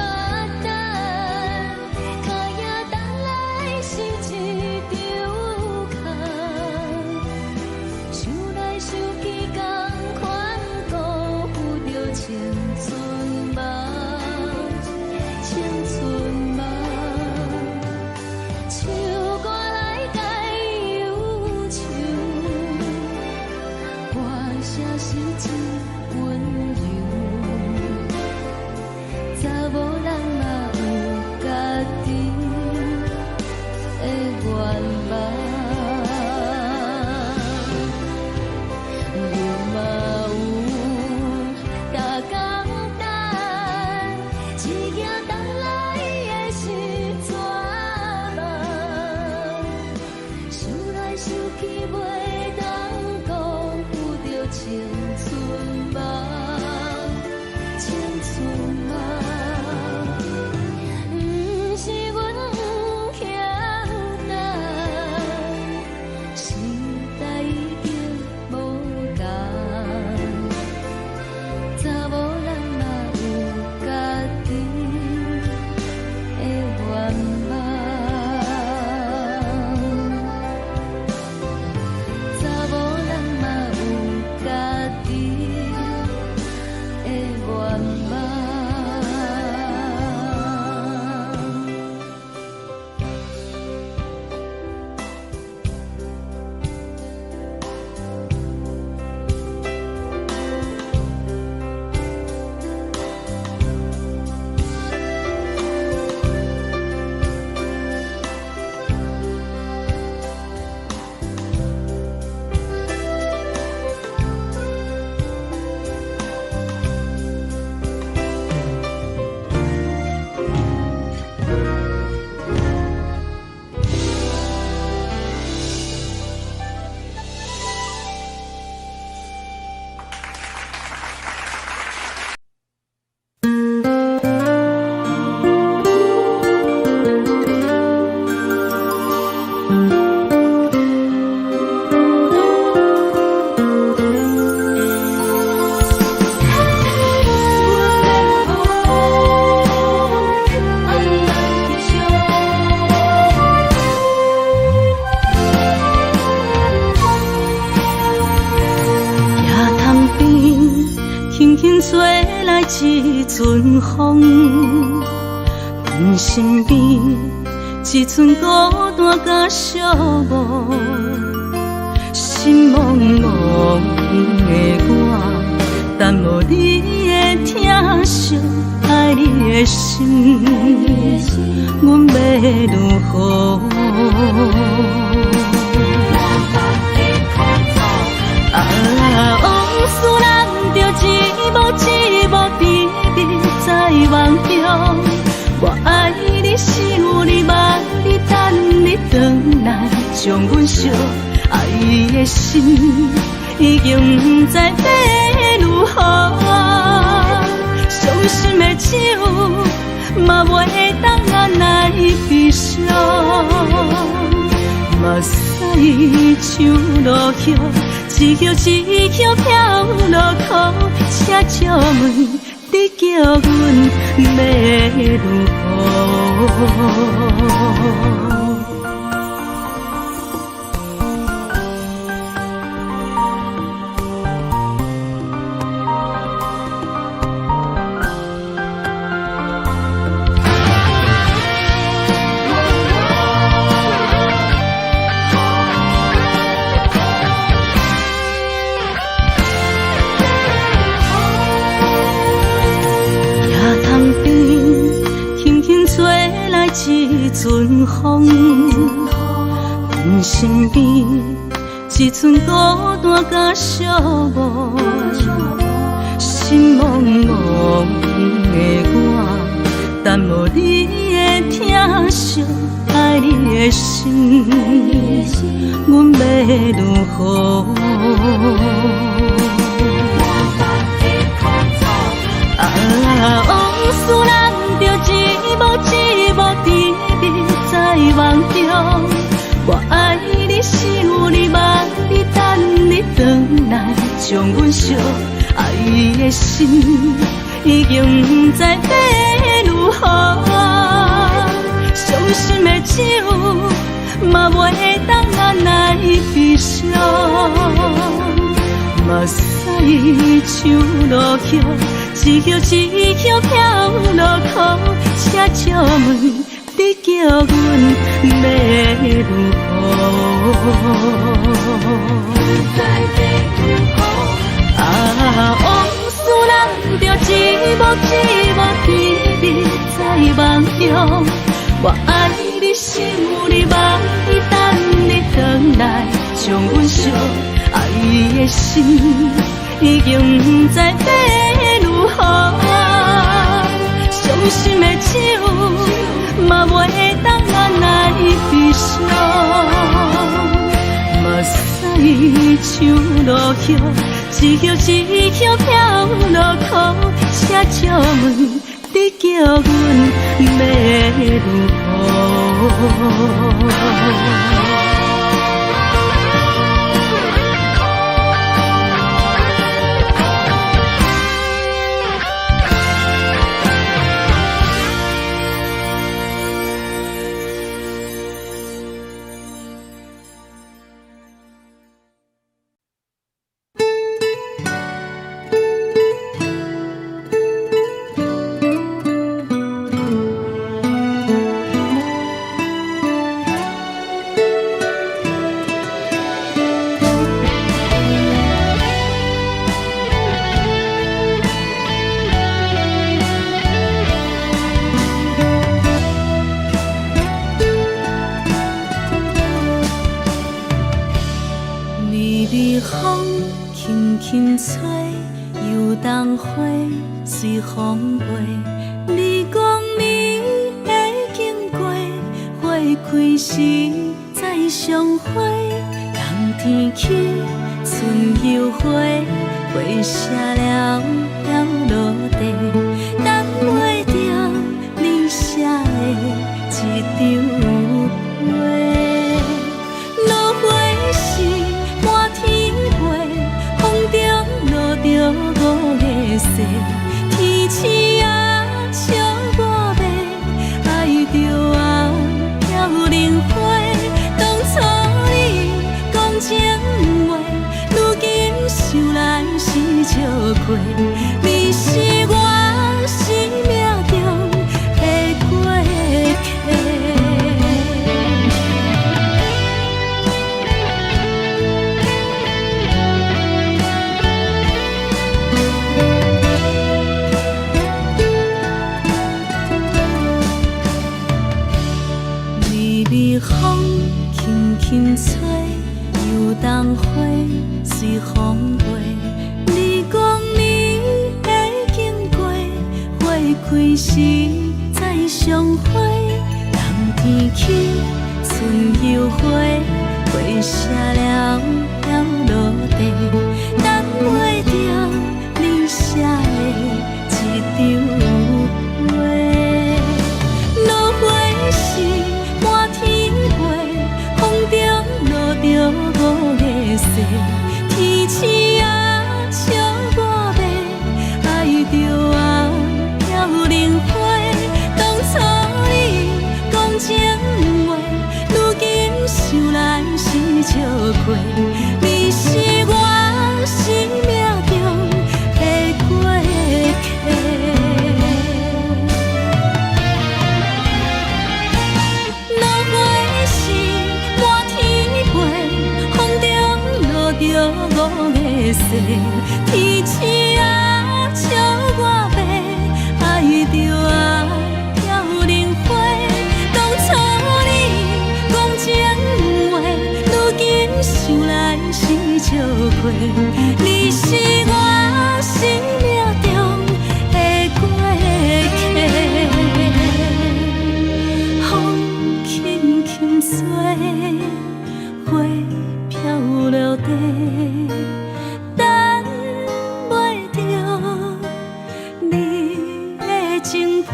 來一陣風，阮身邊一寸孤單佮寂寞，心茫茫的我，等無你的疼惜，愛你的心，阮欲如何？啊，往事咱著一幕一幕甜蜜在夢中。我愛你，想你，望你，等你轉來，將阮惜。愛的心已經毋知欲如何，傷心的酒嘛袂當按來悲傷。目屎像落葉，一葉一葉飄落苦，請借問你叫阮欲如何？一陣風，阮身邊一寸孤單佮寂寞，心茫茫的我，等無你的疼惜，愛你的心，阮欲如何？啊，往事咱著一幕一幕甜蜜在夢中。我愛你，想你，望你，等你轉來，將阮惜。愛的心已經毋知欲如何，傷心的酒嘛袂當按來悲傷。目屎像落葉，一葉一葉飄落苦，請借問你叫阮欲如何？啊，往事咱著一幕一幕甜蜜在夢中。我愛你，想你，望你，等你轉來，將阮惜。愛的心已經毋知欲如何，傷心的酒嘛袂當按來悲傷。目屎像落葉，一葉一葉飄落苦，請借問你叫阮欲如何？微微風輕輕吹，油桐花隨風飛。你講你會經過，花開時再相會。冬天起，春又回，花謝了飘落地，等袂著你寫的這張批。落花時滿天飛，風中落著五个雪，天鼠仔笑我欲愛著啊飄零花。當初你講情話，如今想來是笑虧。你是開時再相會，冬天起，春又回，花謝了了落地，等袂著你寫的這張批。落花時滿天飛，風中落著五个誓，天星啊笑我欲，愛著啊飄零花。當初你講情話，如今想來是笑虧。你是我生命中的過客。落花時滿天飛，風中落著五个誓，天星啊笑我欲，愛著啊飄零花。當初你講情話，如今想來是笑虧。你是我生命中的過客。風輕輕吹，花飄落地，等袂著你的情批。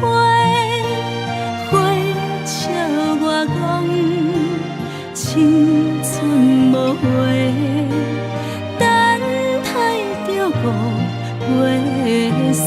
花笑我講青春無話，等待著五月雪。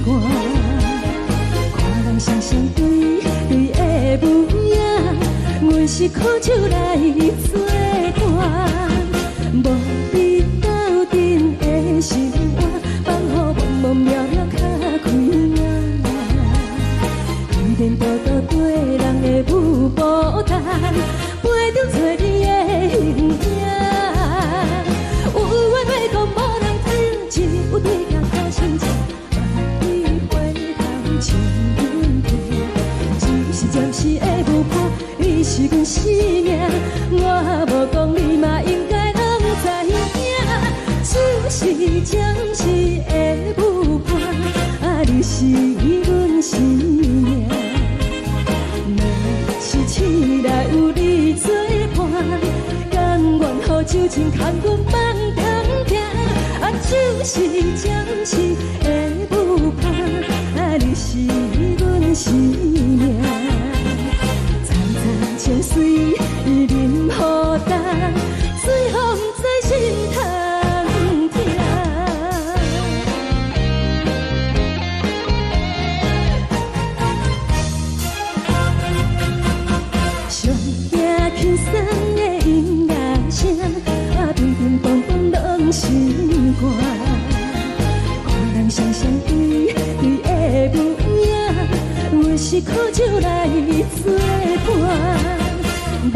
肝。看人雙雙對對的舞影，阮是苦酒來做伴，無你鬥陣的生活，放予茫茫渺渺較開眼。依然獨獨對人的舞步單，陪著找你的形影。有話欲講無人聽，只有對鏡苦心情，望你回頭笑阮聽。只是暫時的舞伴，你是阮生命，我無講你嘛應該攏知影。只是暫時的舞伴，啊，你是阮生命。若是醒來有你作伴，甘願予酒精牽阮放長行。啊，只是暫時的舞伴，啊，你是阮生命。層層情隨淋雨重，水予毋知心通疼。上驚輕鬆的音樂聲，啊，乒乒乓乓攏心肝。看人雙雙對對的舞影，阮是苦酒來做伴，無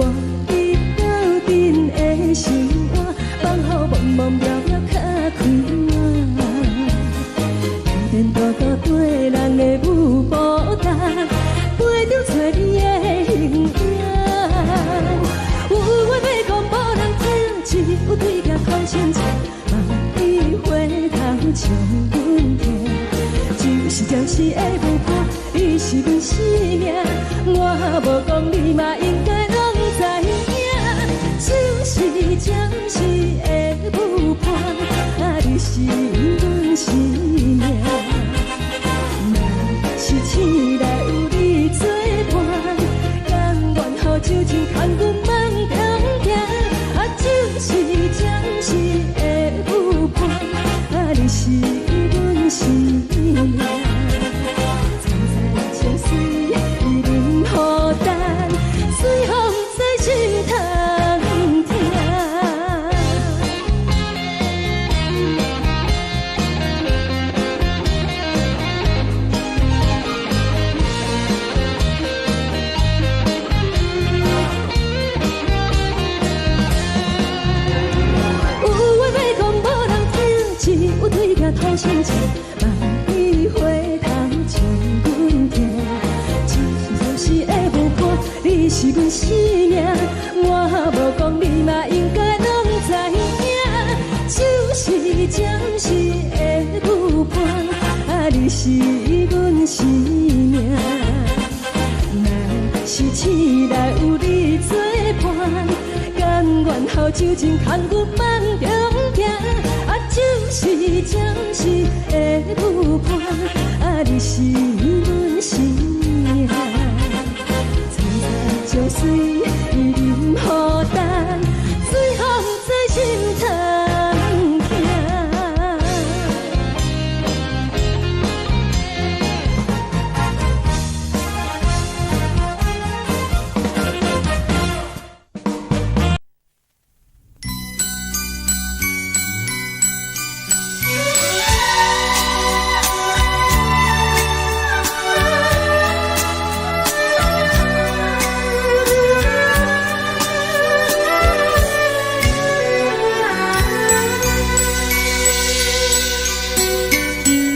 你鬥陣的生活，放予茫茫渺渺較開眼。依然獨獨對人的舞步單，陪著找你的形影。有話欲講無人聽，只有對鏡苦心情，望你回頭笑阮聽。只是暫時的舞伴，你是阮生命，我無講你嘛應該攏知影。只是暫時的舞伴，啊，你是阮生命。若是醒來有你作伴，甘願予酒精牽阮放長行。啊，只是暫時的舞伴，啊，你是阮生命。層層情隨淋雨重，水予毋知心通疼。有話欲講無人聽，只有對鏡苦心情，望你回頭笑阮聽。只是暫時的舞伴，你是阮生命，我無講你嘛應該攏知影。只是暫時的舞伴，啊，你是阮生命。若是醒來有你作伴，甘願予酒精牽阮放長行。啊，只是暫時的舞伴，啊，你是阮生命。層層情隨淋雨重，水予毋知心通疼。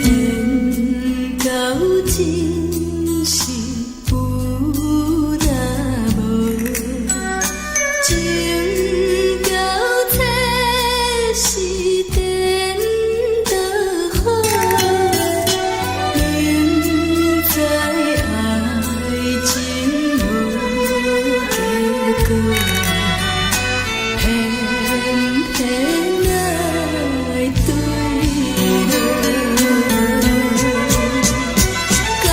缘到真是有若無，情到這是顛倒好，明知愛情無結果，偏偏愛對落。感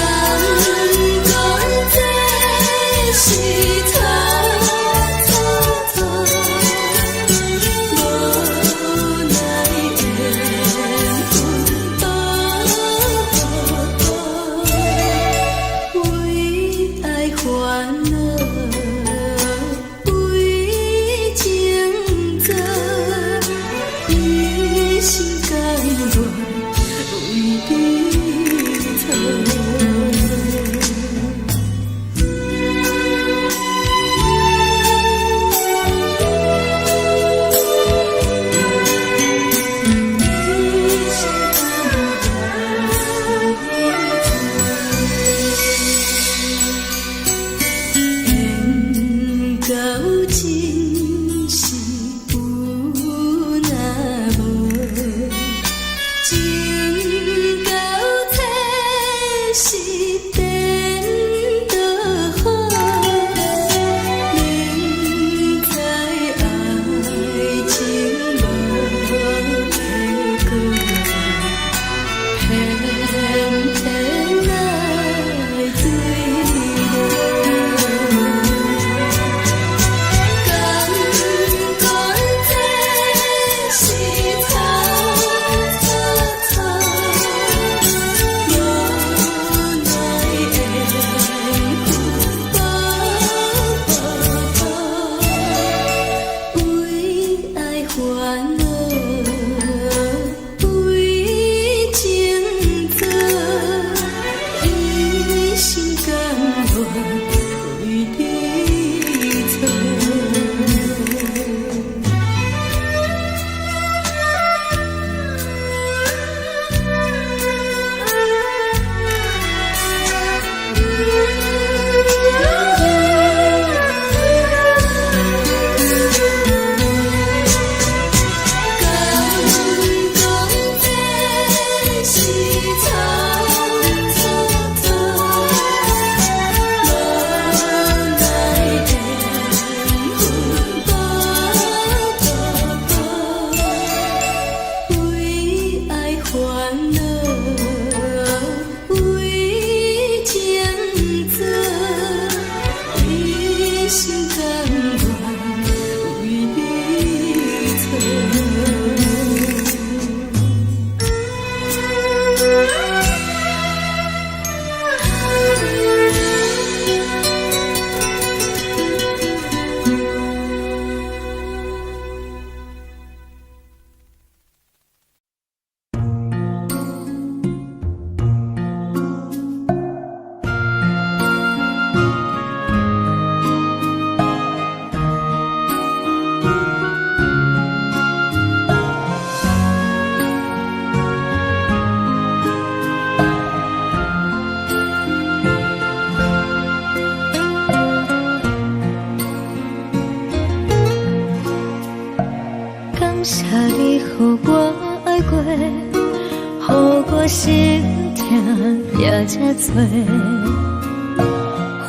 也遮濟，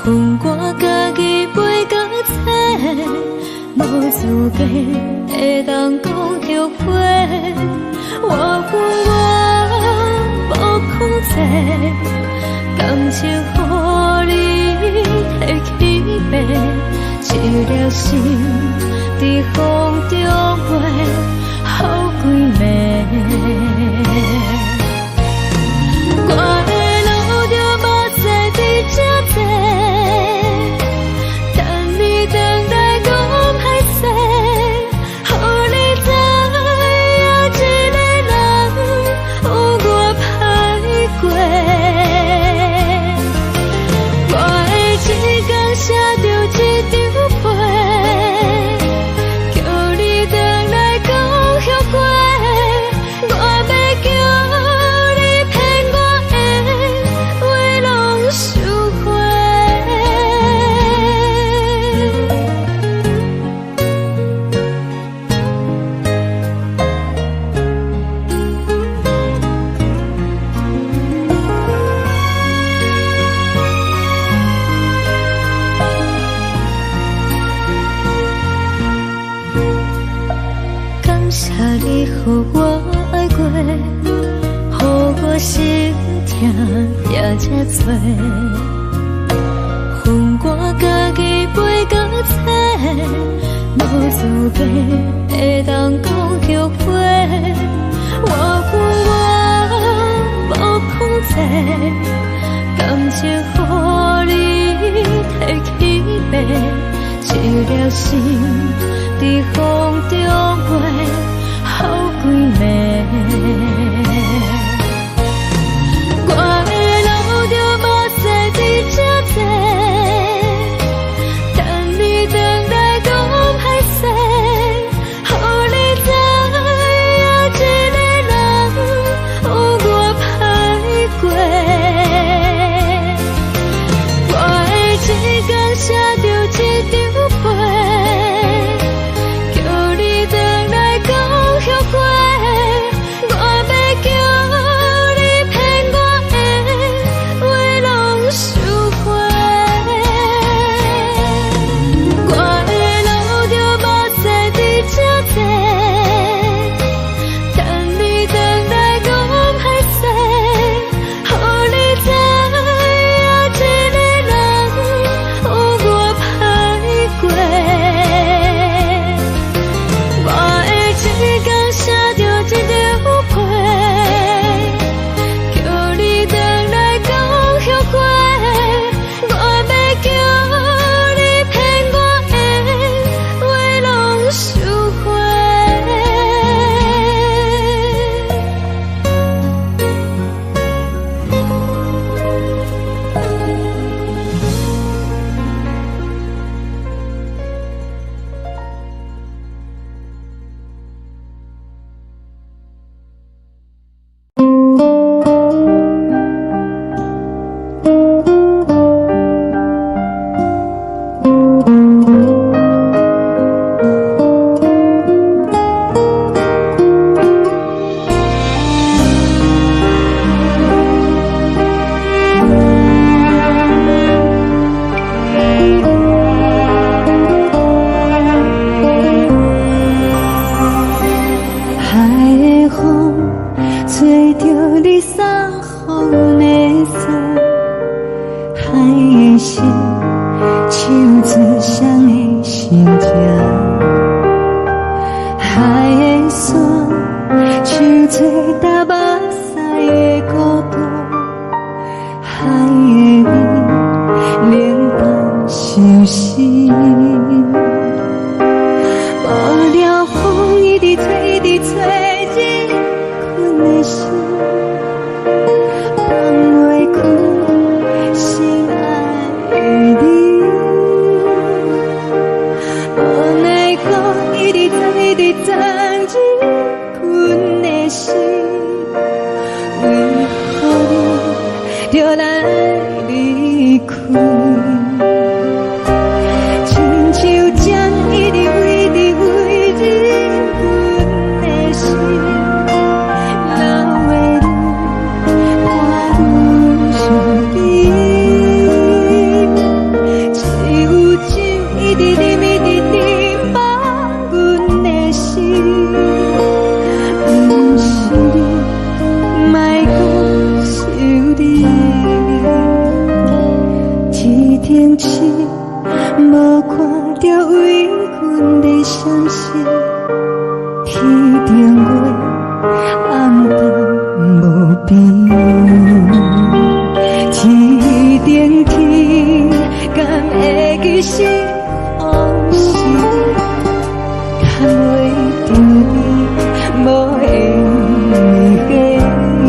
分我家己飞到册，無資格會當講後悔。我分我無控制，感情予你提去爬，一粒心佇風中飛，予規暝。我會流著目屎佇這坐，等你轉來講歹勢，予你知影一个人有偌歹過。我會一工寫著一張批，叫你轉來講後悔。我欲叫你騙我的話攏收回。感謝你予我愛過，予我心疼也這濟。分我家己飛到冊，無資格會當講後悔。我分我無控制，感情予你提去爬，一粒心佇風中飛，予規暝。我會流著目屎佇這坐，等你轉來講歹勢，予你知影一個人有偌歹過。我會一工寫著一張批，叫你轉來講後悔。我欲叫你騙我的話攏收回。我會流著目屎佇這坐，等你轉來講歹勢，予你知影一個人有偌歹過。我會一工寫著一張批，叫你轉來講後悔。我欲叫你騙我的話攏收回。海的風吹著你送予阮的衫，海的心唱出誰的心痛，海的山唱出踏目屎的孤單，海的雨冷淡相思。無聊風一直吹，一直吹，入困的心，放袂開心愛的你。無奈何一直鑽，一直鑽入困的心，為何你著來離開？親像針一直一直飛入阮的心，留的淚伴阮心。停止，無看著為阮的閃失。天頂月暗淡無邊，天頂天敢會記是予是？牽袂著你，無緣的你。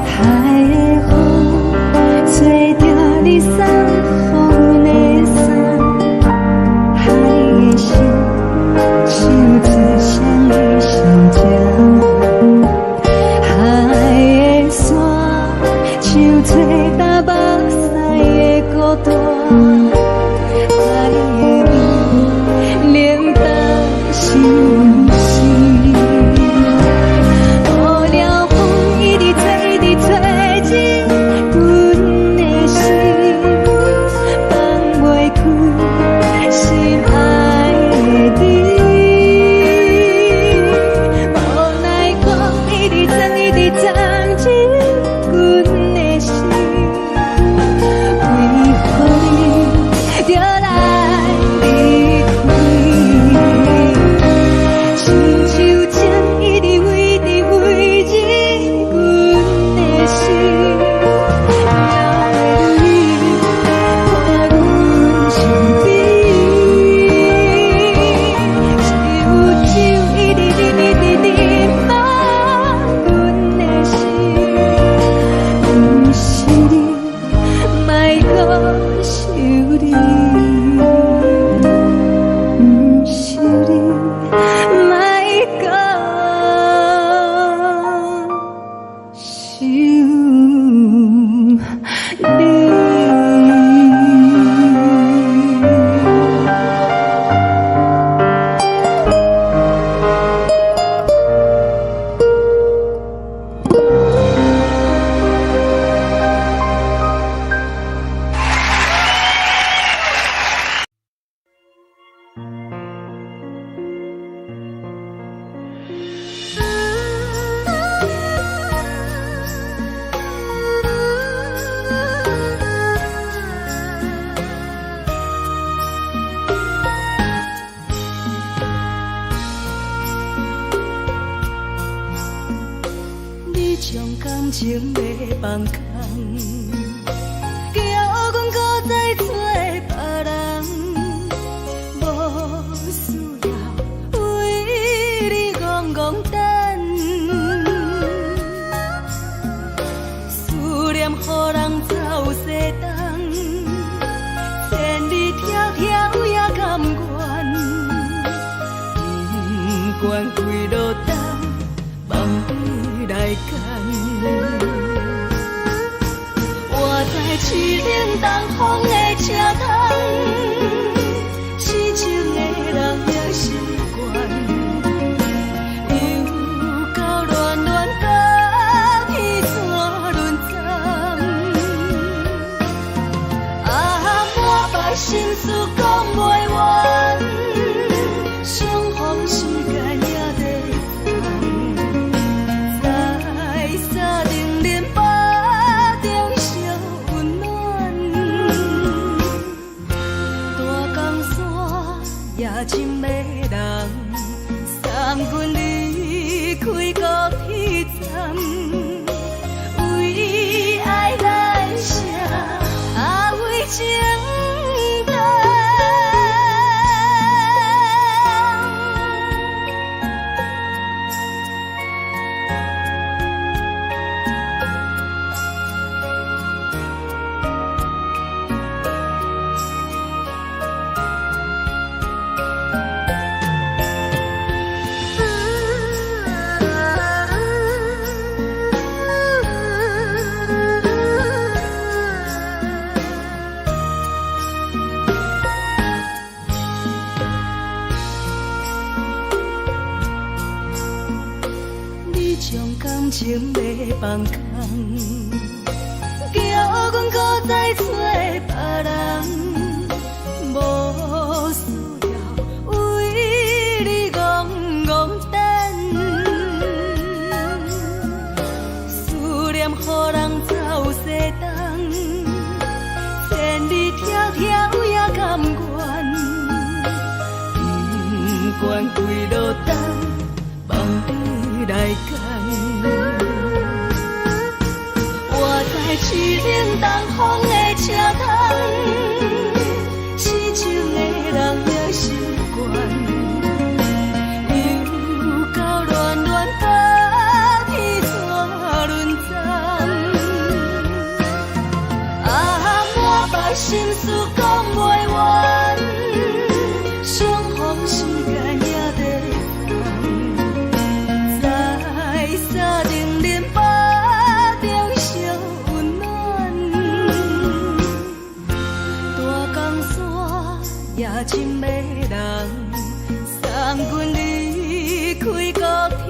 海的風吹著你送予阮的衫，海的心唱出誰的心情？海的山唱出東北西的孤單，海的味冷淡心事。無聊風一直吹，一直吹進阮的心，放袂開心愛的你。無奈風一直鑽，一直鑽進阮的心，為何你著來離開？親像情一直圍直圍進阮的心，留你伴阮身邊。只有酒一直啉，一直啉滿阮的心，毋是你，莫閣想你，毋是你，莫閣想你。你將感情欲放空，叫阮閣再找別人，無需要為你戇戇等，思念予人走西東，千里迢迢也甘願，不管幾落冬，放你來揀。我在凄冷東風的車窗，痴情的人也習慣，又到暖暖甲彼山轮转。啊，满腹心事講袂完，相逢時間也短暫，在三重連腹中相溫暖。大江山也情迷人，送阮離開高鐵站，為愛來寫，啊為情等。你將感情欲放空，叫阮閣再找別人。單，望你來揀。活在凄冷東風的車窗，痴情的人也習慣。又到暖暖冬天怎輪轉？啊，满腹心事講袂完，相逢時間也短暫，在三重林巴中相溫暖。大江山也真迷人，送阮離開高鐵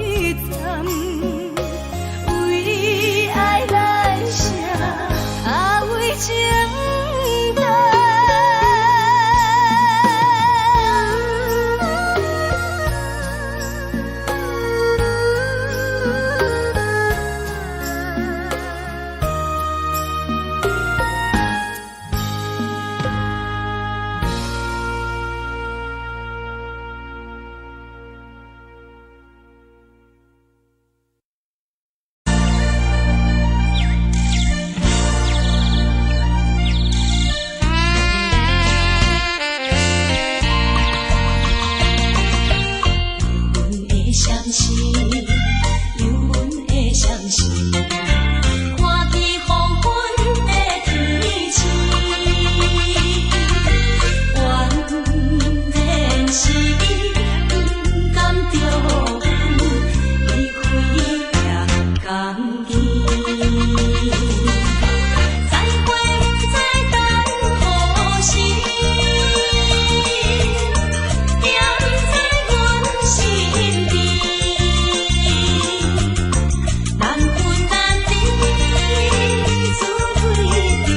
站，為愛來寫，啊為情等。阮的相思，有阮的相思，看见黃昏的天星，原來是伊不甘著阮，伊飛也共去。再會不知等何時，惦在阮身邊。難分難離，自對對，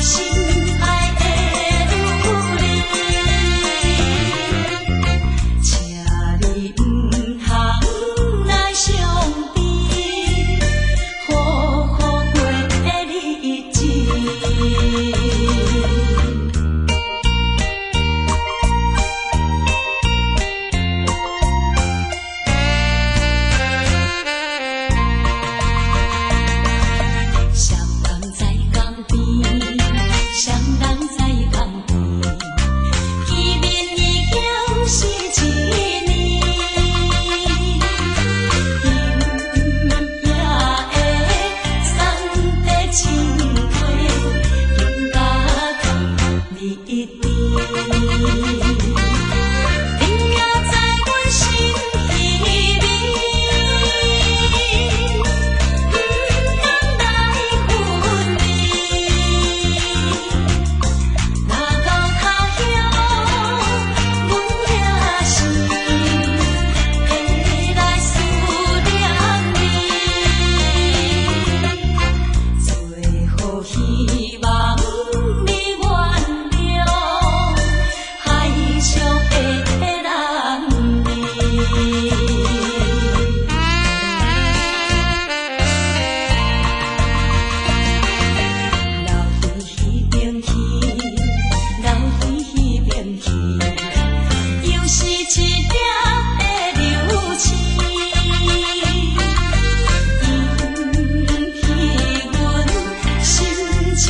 心愛的女兒，請你毋通來傷悲，好好過日子。雙人在江邊，雙人在江邊，見面已經是一年。今夜的送的情話，更加甜蜜甜。你也在阮心裡面，不甘來分離。若到他鄉，阮也是會來思念你。最好希望你原諒海上的男兒。留伫彼邊去，留伫彼邊去，又是一粒的流星，引起阮心情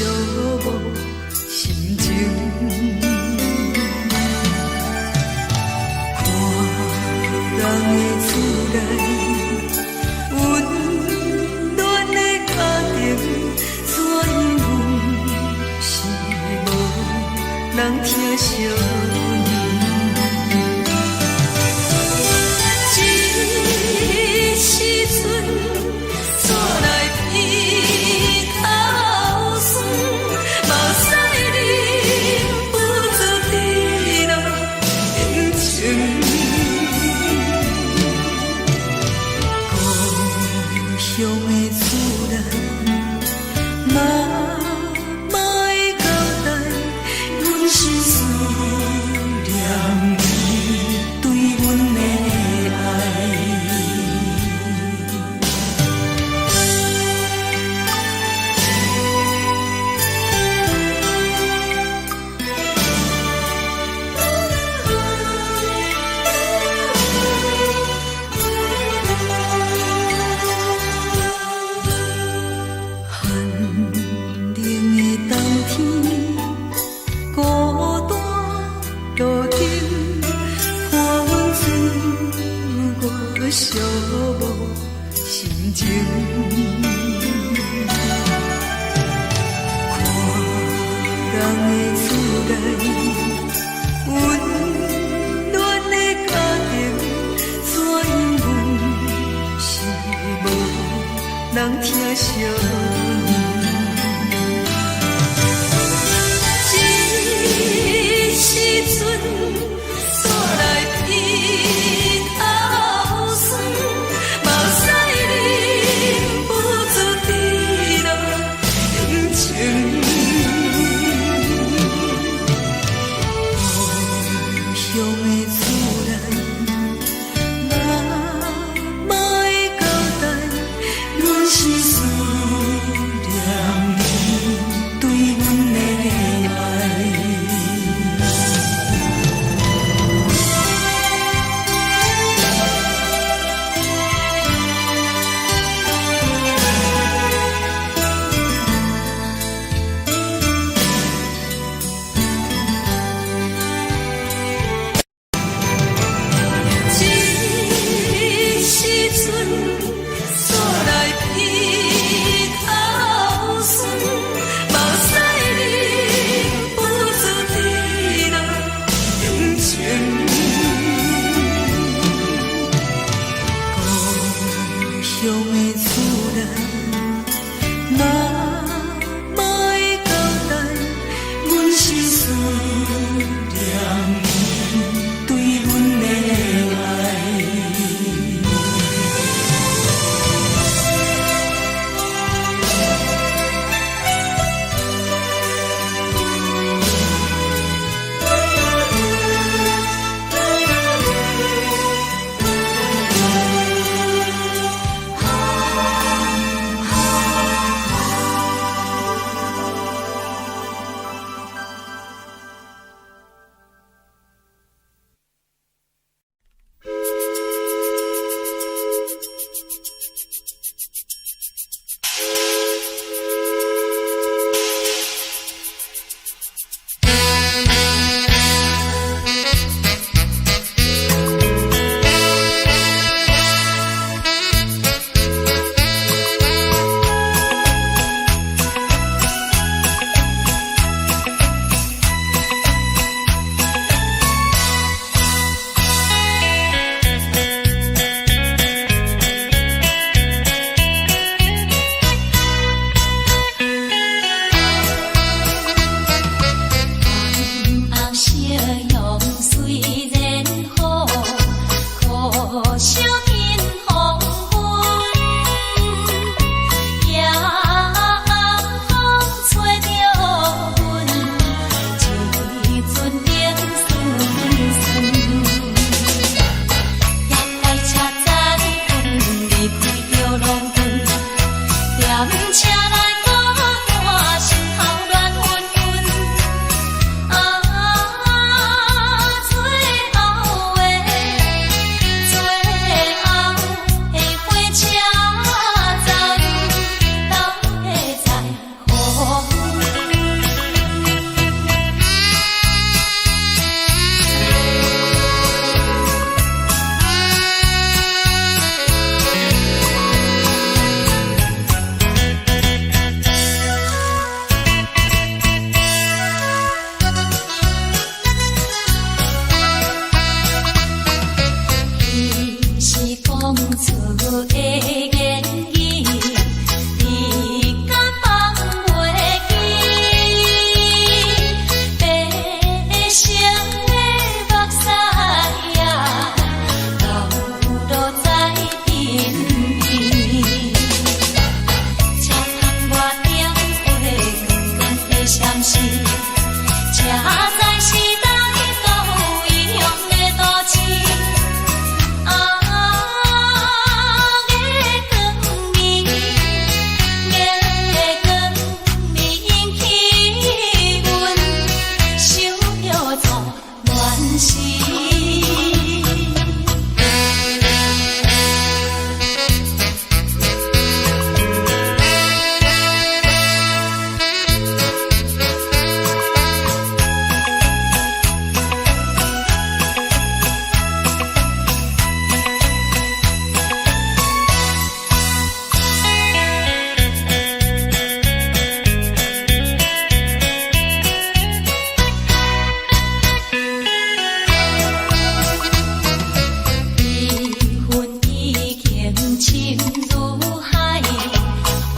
寂寞心情。看人的厝內，溫暖的家庭，怎樣阮是無人疼惜阮。這時陣，煞來鼻頭酸，目屎忍不住滴落眼睛。故鄉的厝內，媽媽的交代，阮是思念伊對阮的愛。寒冷的冬天，孤單路頂，看阮自我寂寞心情。看人的厝內，溫暖的家庭，怎樣阮是無人疼惜阮。這時陣，煞來鼻頭酸，目屎忍不住滴落眼睛。故鄉的厝內，媽媽的交代，阮是思念伊對阮的愛。這時陣，煞來鼻頭酸，目屎忍不住滴落眼睛。故鄉的厝內，媽媽的交代，阮是思念伊對阮的愛。紅夕陽雖然好，可惜見黃昏。夜暗風吹著阮，一陣冷酸酸。夜快車載阮離開著郎君，踮車內孤單，心頭亂紛紛。啊，最後的最後的火車站，到底在予阮？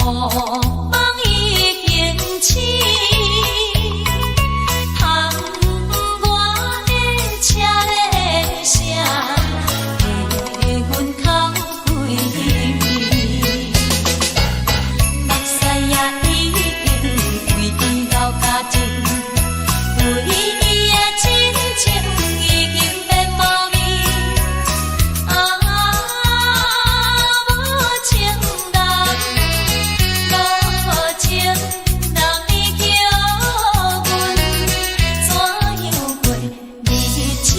夢已經醒，窗外的車鈴聲，替阮哭幾暝。目屎也已經規流甲盡，對伊的真情已經變無味。啊，無情人，無情人，你叫阮怎樣過日子？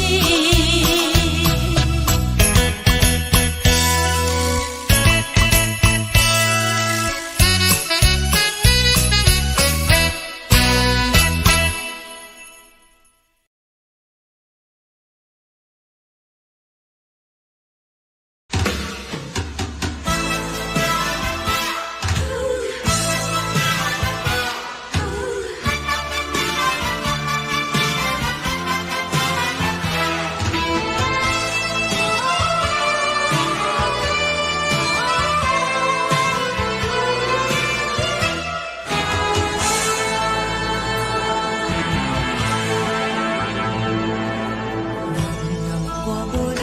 若我無你，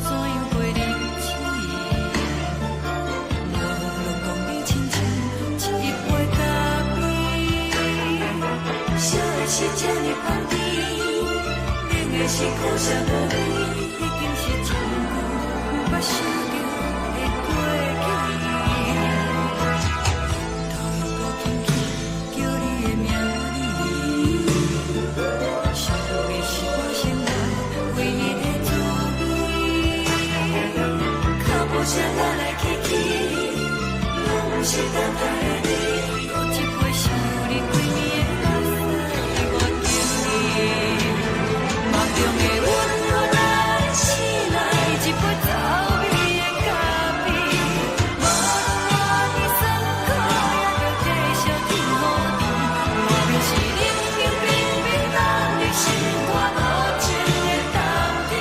怎樣過日子？無論講你親像一杯咖啡，燒的是這呢香甜，冷的是苦澀無味，已經是真久毋捌想著的過去。頭又閣輕輕叫你的名字，想你是我生活唯一的滋味。腳步聲來來去去，攏是等待的你。閣一杯想你規暝的目屎，我敬你。夢中的阮來醒來，一杯走味的咖啡。無論偌尼酸苦，也著繼續天雨甜。外面是冷冷冰冰，咱的心肝無情的冬天。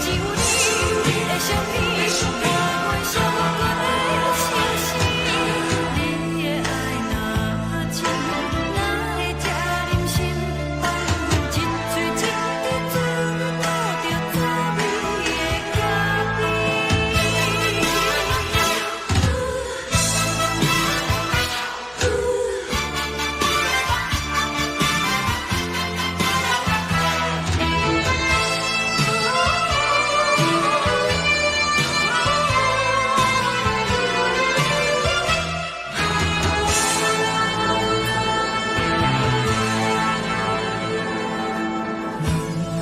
只有你的相片，伴阮寂寞的相思。你的愛若深，哪會這忍心？放阮一喙一滴醉倒著走味的咖啡。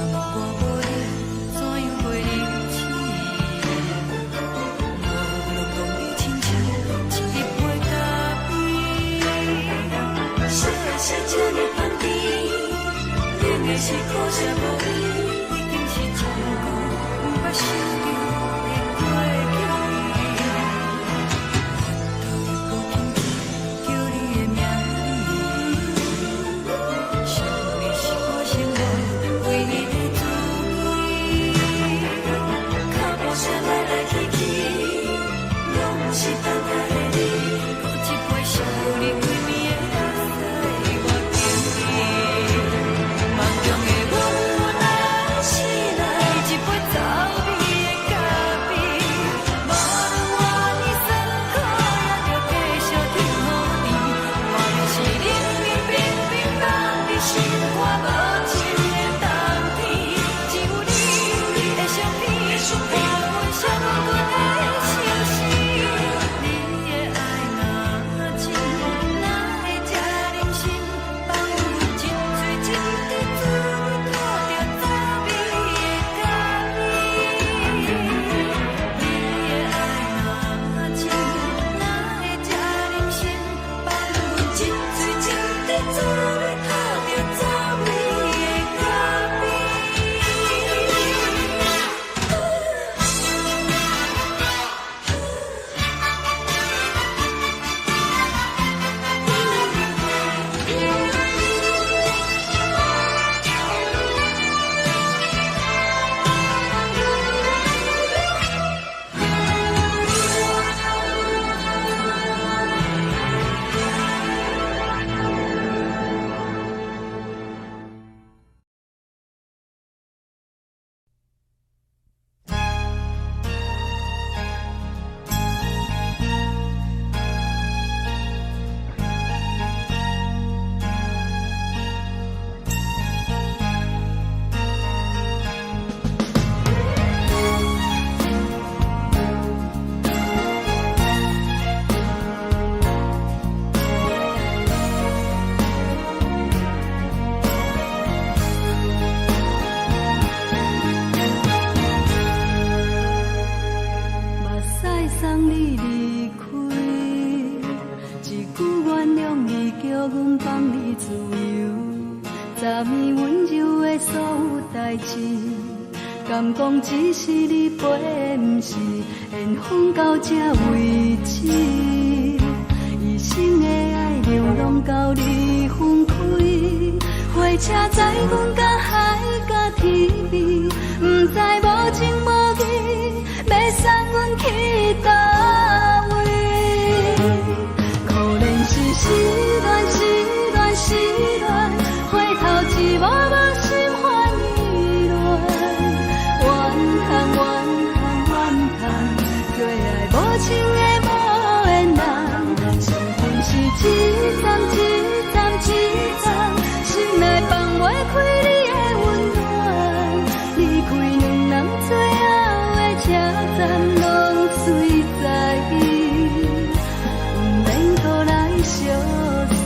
若我無你，怎樣過日子？無論講你親像一杯咖啡，燒的是這呢香甜，冷的是苦澀無味，已經是真久毋捌想著的過去。頭又閣輕輕叫你的名字，想你是我生活唯一的滋味。腳步聲來來去去，攏是等待的你。閣一杯想你規暝的目屎，我敬你。夢中的阮來代誌，敢講只是你陪，毋是緣分到這為止。一生的愛流浪到你分開，火車載阮甲海甲天邊，毋知無情無義，欲送阮去佗位？可憐是失戀，失戀，失戀，回頭一幕幕心煩意亂，怨嘆怨嘆怨嘆，做愛無情的無緣人，相逢是一站一站一站，心內放袂開你的溫暖，離開兩人最後的車站，攏隨在意，毋免閣來相送。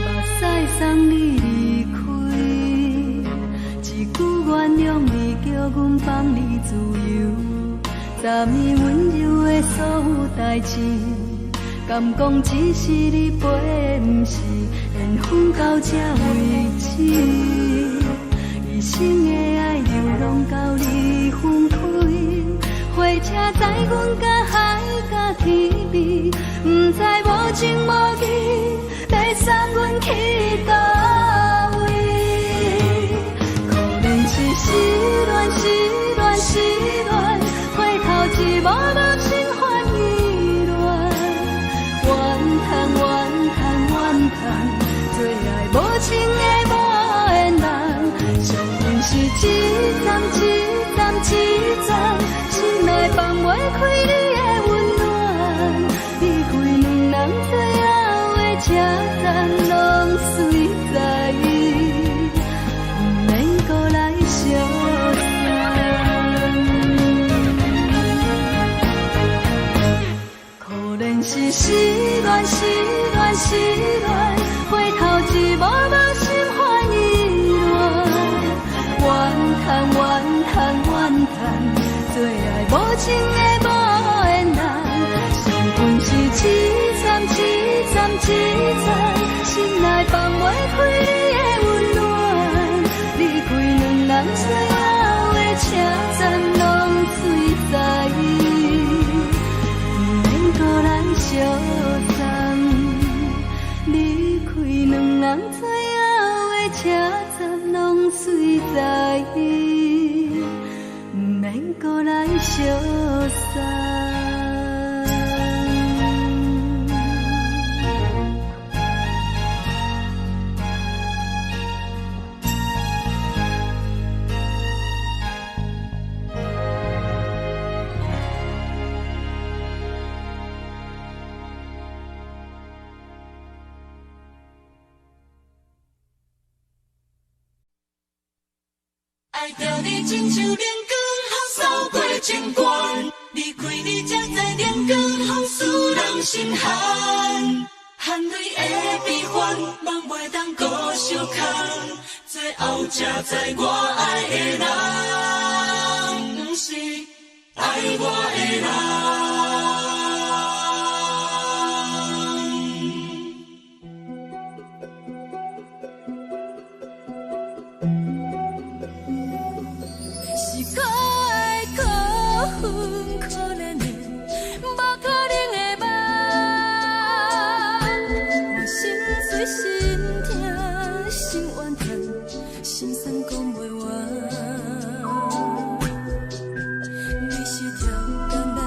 目屎送你離開，一句原諒你，叫阮放你自由。昨暝溫柔的所有代誌，敢講只是你陪，毋是緣分到這為止。一生的愛流浪到你分開，火車載阮甲海甲天邊，毋知無情無義，欲送阮去佗位？可憐是失戀，失戀，失戀，回頭一幕幕心煩意亂，怨嘆怨嘆怨嘆，做愛無情的無緣人，相逢是一站一站一站，心內放袂開你的溫暖，離開兩人最後的車站，攏隨在意，毋免閣來相送。可憐是失戀，失戀，失戀，回頭一幕幕心煩意亂，怨嘆怨嘆怨嘆，做愛無情的無緣人，相逢是一站一站一站，心內放袂開你的溫暖，離開兩人最後的車站，攏隨在意，毋免閣來相送。離開兩人最後的車站，攏隨在意，毋免閣來相送。愛著你親像冷光予掃過情關，離開你才知冷光予使人心寒，汗淚的悲歡，夢袂當閣相牽，最後才知我愛的人，毋是愛我的人。是可愛可恨可憐的，無可能的夢。我心碎心疼心怨嘆，心酸講袂完。你是跳江來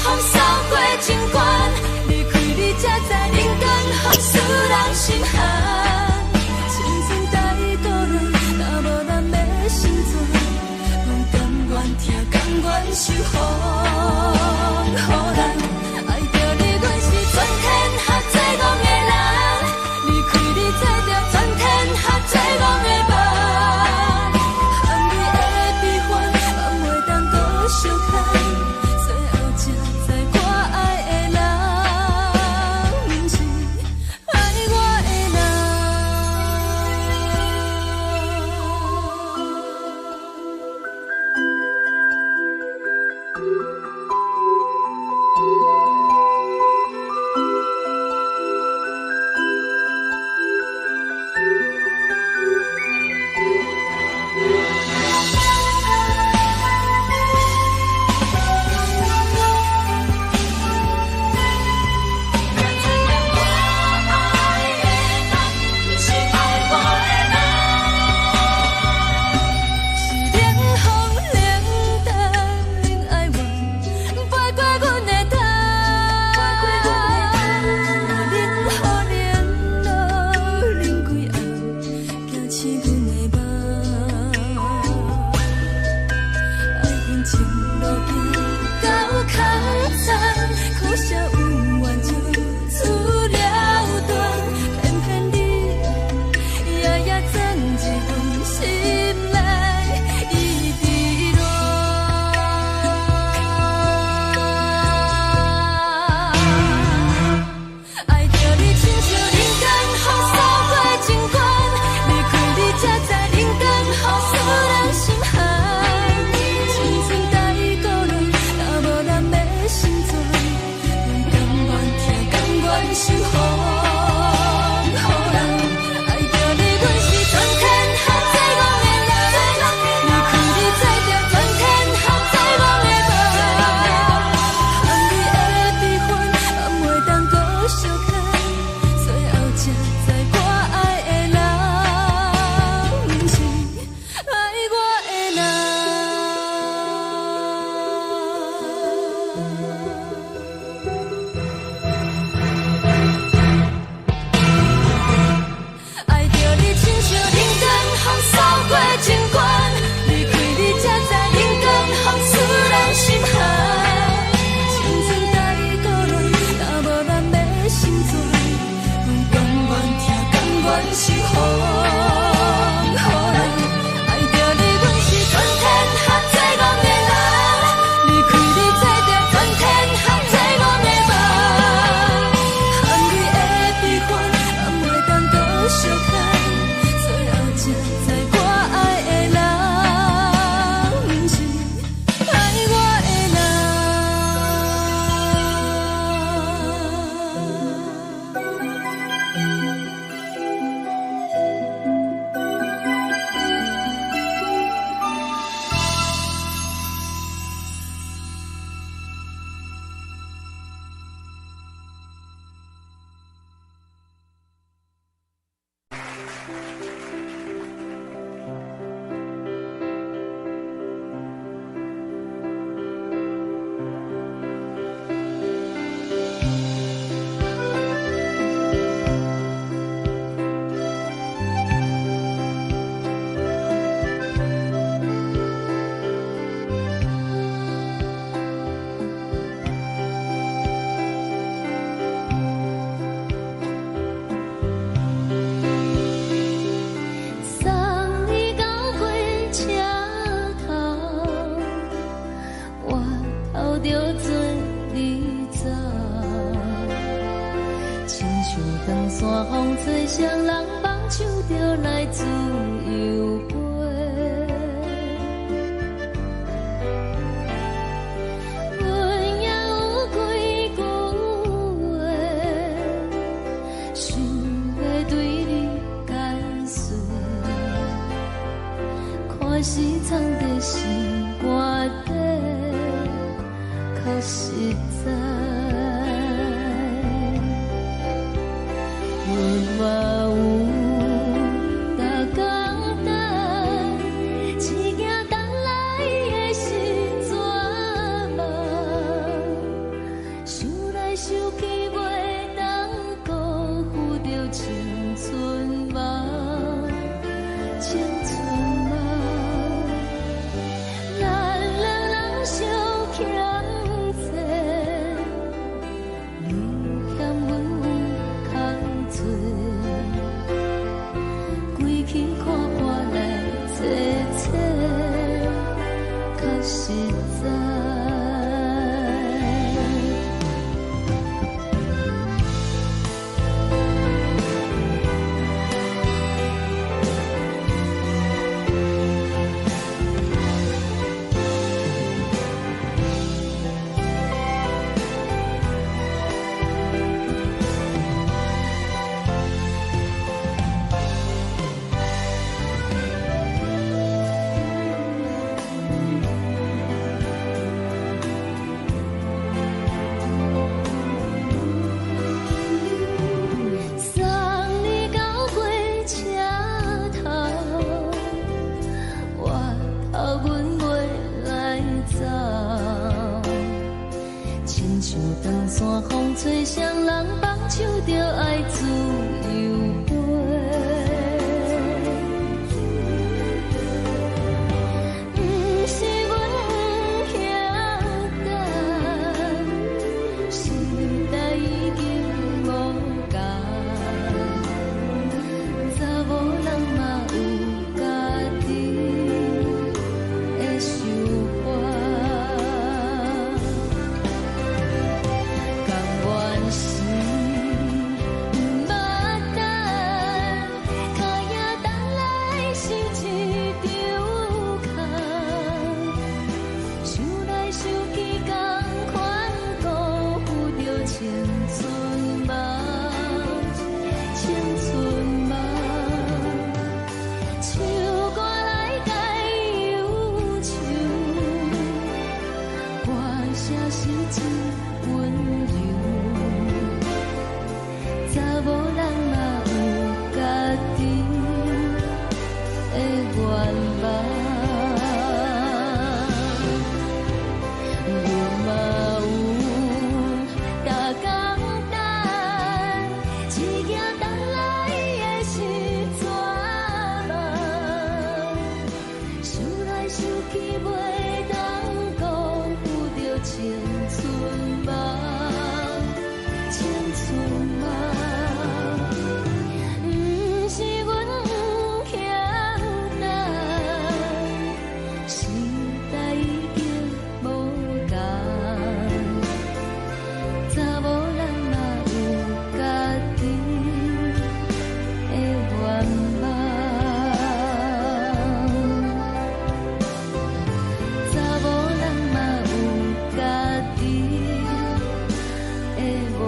風掃過情關，離開你才知冷光予使人心寒。青春太孤單，若無咱欲生存，阮甘願疼，甘願受風雨難。愛著你，阮是全天下最戇的人，離開你做著全天下最戇的夢。含淚的悲歡，放袂當閣相牽，最後才知我愛的人，毋是愛我的人。是愛我的人，是冷風冷淡恁愛我，飛過阮的頭。冷雨冷露冷幾暗，行醒阮的夢。愛恨情路行到空残，可惜有緣就此了斷，偏偏你夜夜鑽入阮心內，一直戀。愛著你親像冷光予掃過情關，離開你才知冷光予使人心寒。青春太孤單，若無咱欲生存，阮甘願疼，甘願受風雨難。愛著你，阮是全天下最戇的人，離開你做著全天下最戇的夢。含淚的悲歡，放袂當閣相牽，最後才知我愛的人，毋是愛我的人。愛著你親像冷光予掃過情關，離開你才知冷光予使人心寒。青春太孤單，若無咱欲生存，阮甘願疼，甘願受風雨難。愛著你，阮是全天下最戇的人，離開你做著全天下最戇的夢。含淚的悲歡，放袂當閣相牽，最後才知我愛的人，毋是愛我的人。送你到火車頭，我頭著做你走，親像長山風吹，雙人放手就來自由飛。阮也有幾句話，想欲對你解釋。看是藏在心肝底，較實在。阮嘛有逐工等，一件等來的是绝望。想去，袂當辜負著青春夢，青春夢。咱兩人相欠債，你嫌阮有空濟，規氣看破來坐坐，較實在。送你到火車頭，我頭阮袂來走。親像長山風吹，誰人放手就愛自由飛。毋是阮不曉等，時代已經無仝，查某人嘛有家己的想法。甘願是毋捌等，跤也等來是一場空。想來想去，仝款辜負著青春夢，青春夢。唱歌來解憂愁，歌聲是真溫柔。查某人嘛有家己的願望。阮嘛有逐工等，一行等來的是绝望。想來想去，袂當辜負著青春夢，青春夢。毋是阮不曉等，時代已經無仝，查某人嘛有家己的願望。查某人嘛有家己的願望。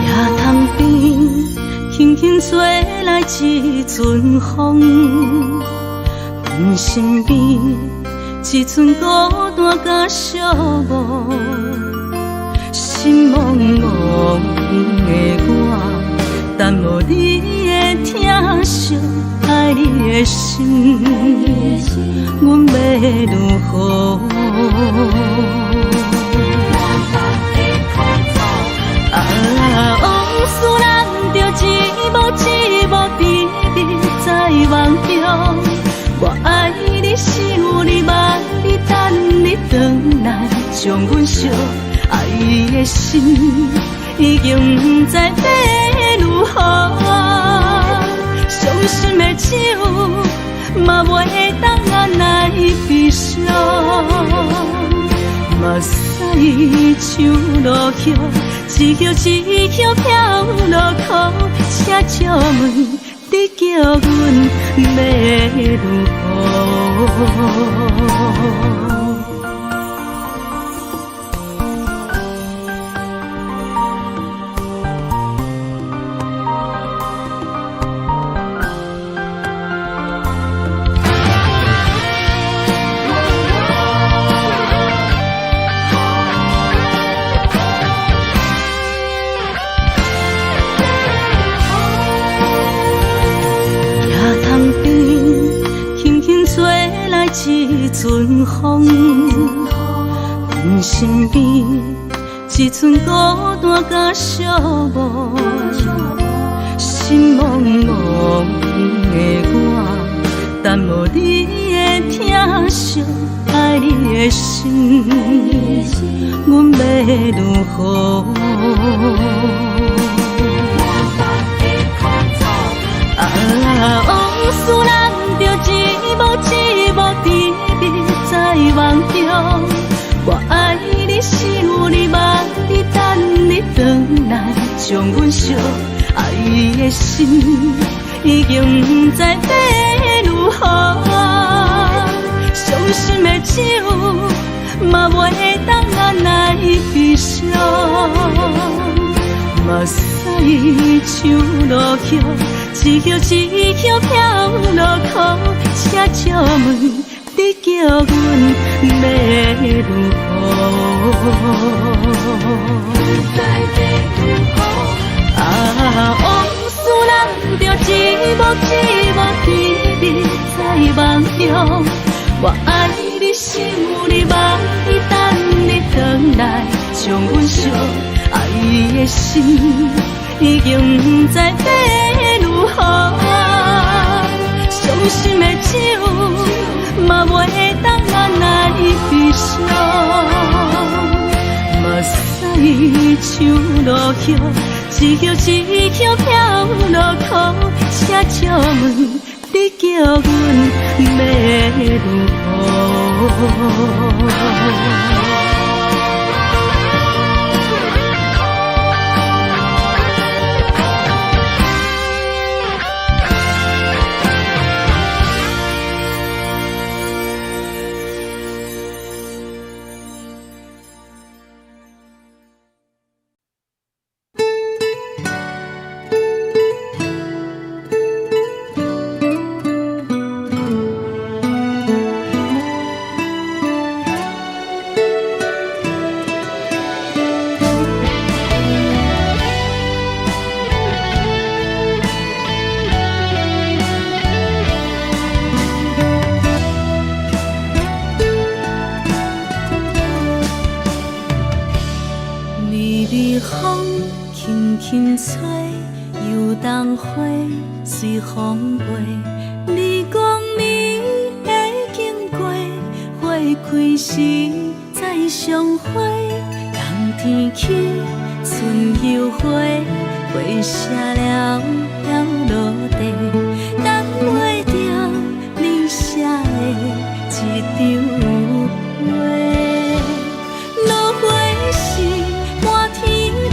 野塘邊，輕輕吹來一陣風，阮身邊一陣孤單佮寂寞，心茫茫的我，等無你的疼惜，愛你的心，阮欲如何？啊，往事咱著一幕一將阮相愛的心，已經毋知欲如何。傷心的酒嘛袂當按來悲傷，目屎像落葉，一葉一葉飄落苦，請借問你叫阮欲如何？一阵风，阮身边一阵孤单佮寂寞，心茫茫的我，等无你的疼惜，愛你的心，阮欲如何？啊，往事難著一幕一幕甜蜜在夢中，我愛你，想你，望你，等你轉來，將阮相愛的心，已經毋知欲如何。傷心的酒嘛袂當按來悲傷，目屎像落葉，一葉一葉飄落苦，請借問你叫阮欲如何？啊，往事難著一幕一幕甜蜜在夢中，我愛你，想你，望你，等你轉來，將阮相愛的心，已經毋知欲如何。傷心的酒嘛袂當按來悲傷，目屎像落葉，一葉一葉飄落苦，請借問你叫阮欲如何？微微風輕輕吹，油桐花隨風飛。你講你會經過，花開時再相會。冬天起，春又回，花謝了飄落地，等袂著你寫的這張批。落花時滿天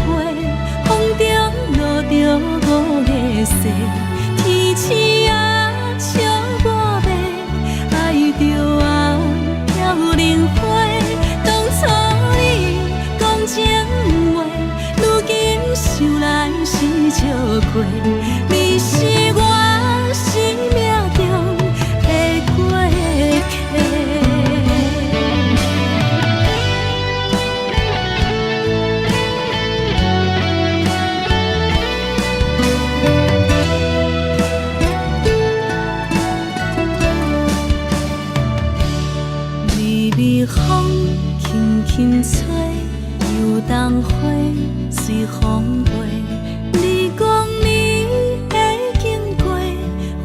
飛，風中落著五月雪，天星啊笑我欲愛著啊飄零花。當初你講情話，如今想來是笑話，你是我生命中的過客。微微風輕輕吹，油桐花隨風飛。你講你會經過，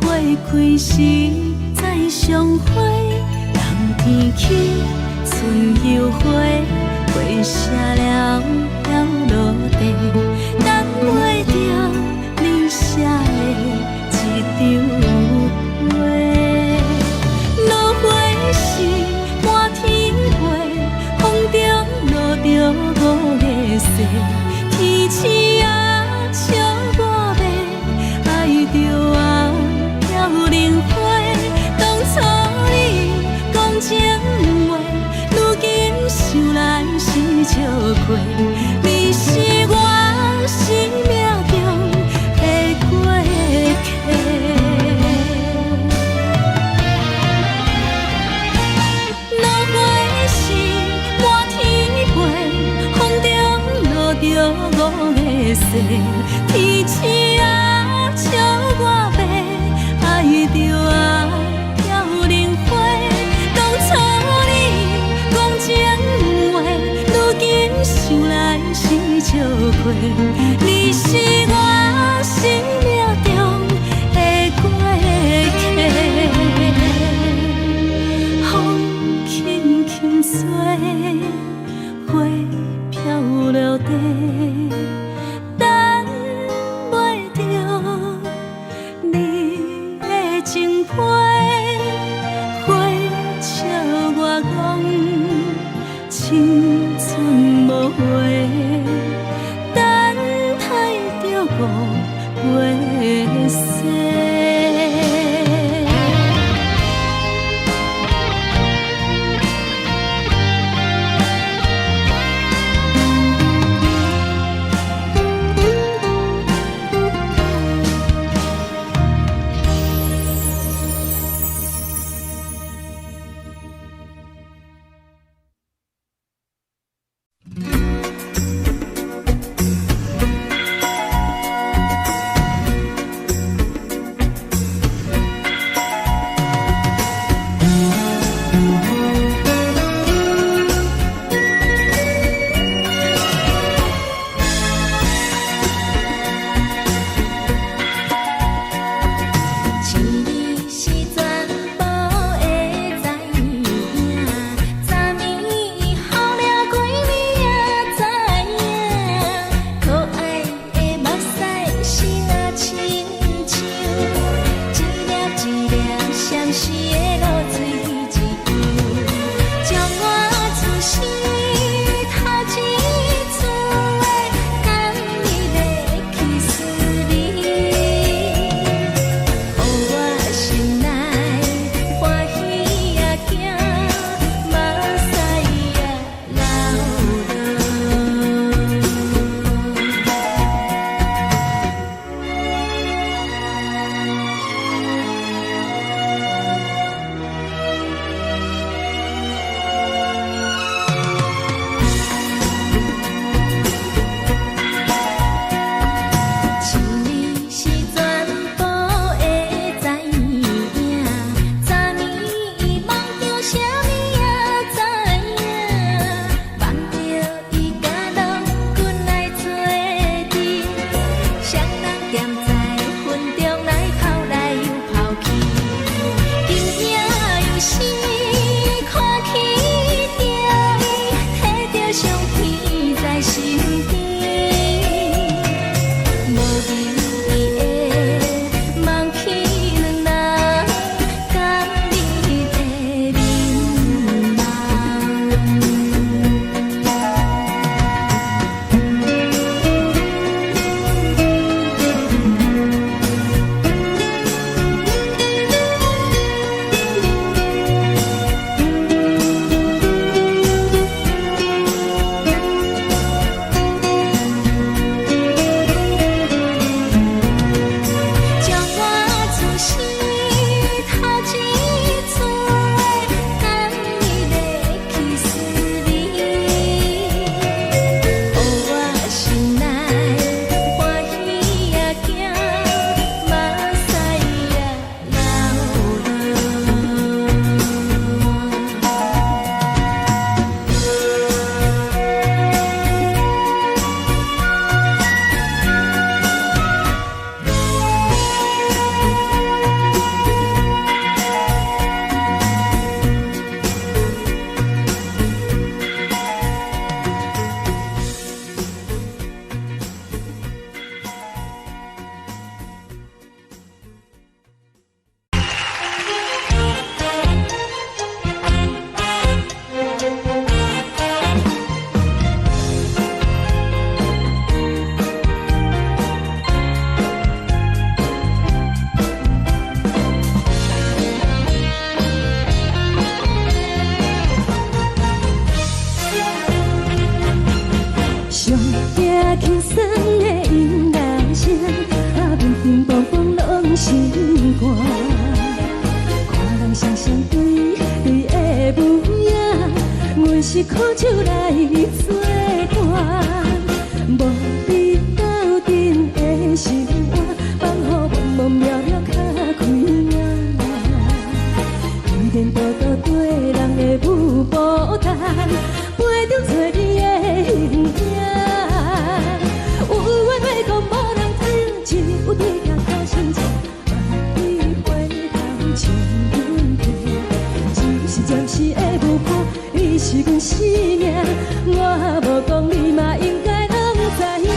花開時再相會。冬天起，春又回，花花謝了飄落地，等袂著你寫的一張批。落花是滿天飛，風中落著五月雪，天鼠仔笑我欲，愛著啊飄零花。當初你講情話，如今想來是笑虧。你是我生命中的過客。落花是滿天飛，風中落著五月雪，天鼠仔笑我欲，愛著啊飄零花。當初你講情話，如今想來是笑虧。你是我生命中的過客。風輕輕吹，花飄落地，等袂著你的情批。花笑我講青春無話，等待著五月雪。情你是全部的知影，昨暝予了规暝也知影，可愛的目屎是若親像一粒一粒相思的露水一樣，將我此生頭一次的甘蜜的去思念。予我心內歡喜也驚，目屎也流落。情你是全部的知影，昨暝夢著啥物也知影，夢著伊佮郎君來做陣，雙人踮在雲中來跑來又跑去，今夜又是看起著伊，提著相片在身邊。無言的望去兩人甘蜜的面目。苦酒來做伴，無你鬥陣的生活，放予茫茫渺渺較開眼。依然獨獨綴人的舞步單，陪著找你的形影。有緣話講無人聽，只有對鏡苦心情，望你回頭笑阮聽。只是暫時的舞伴，你是阮生命，我無講你嘛應該攏知影。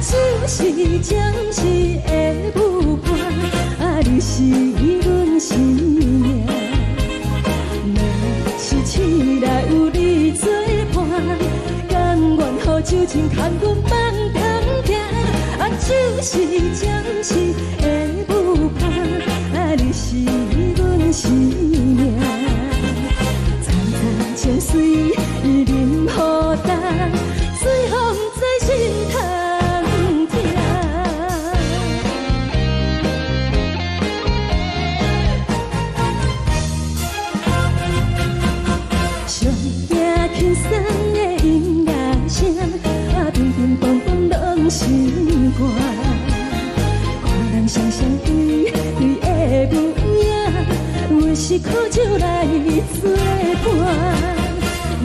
只是暫時的舞伴，啊，你是阮生命。若是醒來有你做伴，甘願予酒精牽阮放長行。啊，只是暫時的舞伴，啊，你是阮生命。層層情隨淋雨重，水予毋知心通疼。上驚輕鬆的音樂聲，啊，乒乒乓乓攏心肝。看人雙雙對對的舞影，阮是苦酒來做伴，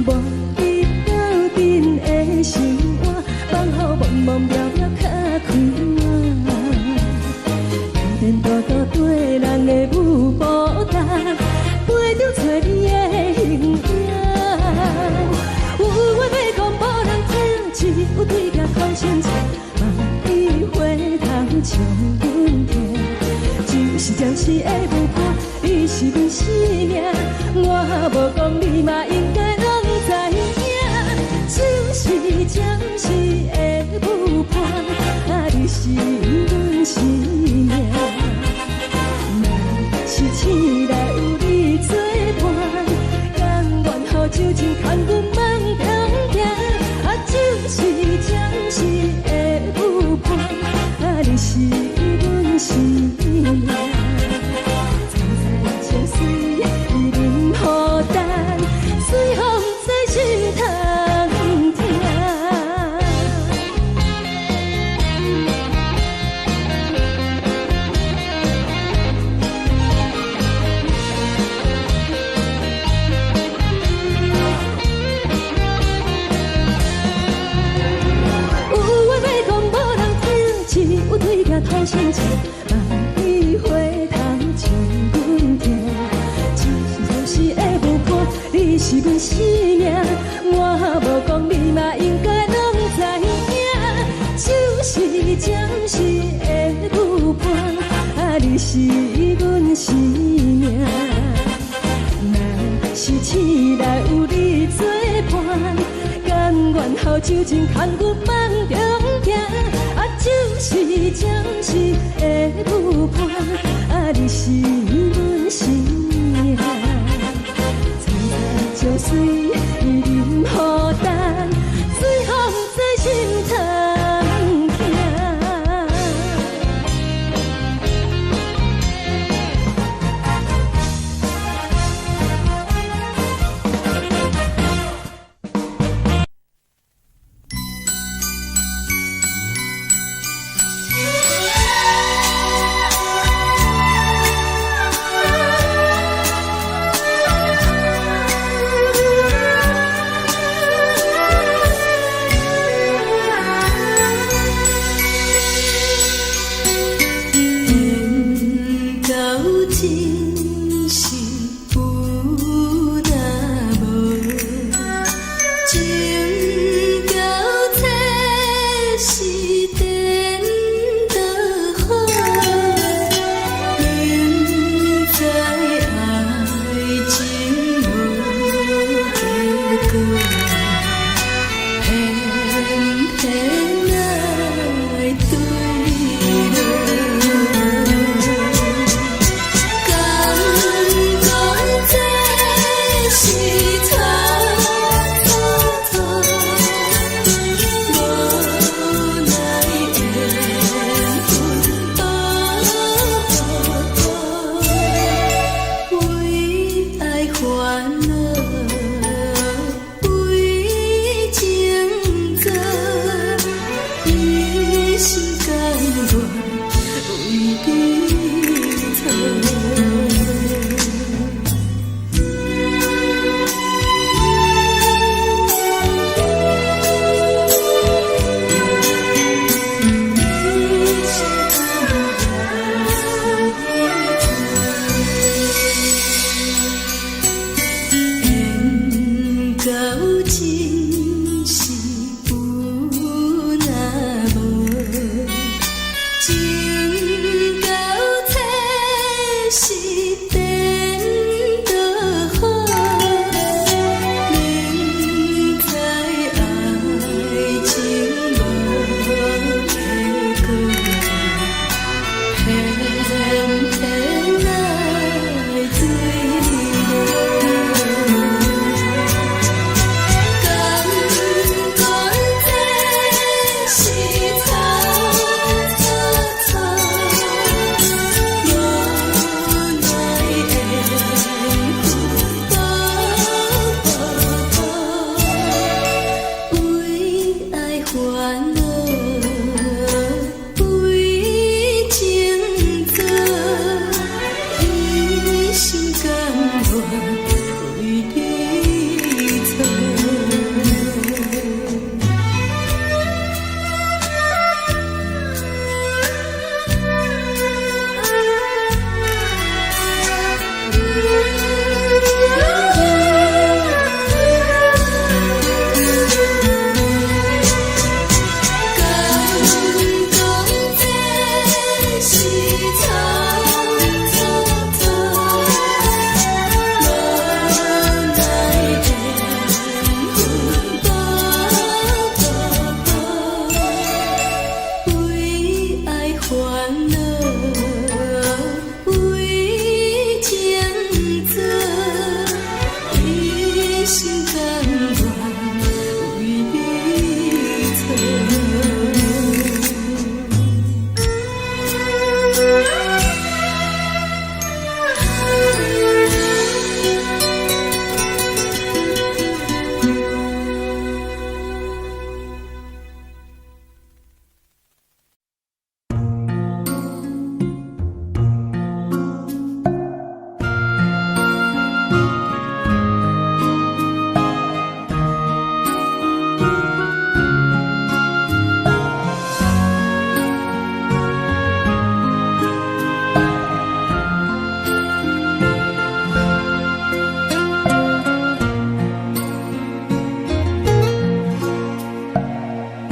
無你鬥陣的生活，放予茫茫渺渺較開眼。依然獨獨綴人的舞步單，陪著找你的形影。有話欲講無人聽，只有對鏡苦心情，望你回頭笑阮聽。只是暫時的舞伴，你是阮生命，我無講你嘛應該攏知影。只是暫時的舞伴，啊，你是阮生命。若是醒來有你做伴，甘願予酒精牽阮放長行。啊，只是暫時的舞伴，啊，你是阮生命。層層情隨淋雨重，水予毋知心通疼。有話欲講無人聽，只有對鏡苦心情，望你回頭笑阮聽。只是暫時的舞伴，你是阮生命，我無講你嘛應該攏知影。只是暫時的舞伴，啊，你是阮生命。若是醒來有你做伴，甘願予酒精牽阮放長行。啊，只是暫時的舞伴，啊，你是阮生命。層層情隨淋雨重，水予毋知心通疼。願為你做。缘到尽时有若无，情到这时颠倒好，明知爱情无结果，偏偏爱坠落。甘愿这是草草草，无奈缘分薄薄薄，为爱烦恼，为情做，一心甘愿为你做。甘讲这是草草草，无奈缘分薄薄薄，为爱烦恼，为情做，一心甘愿为你做。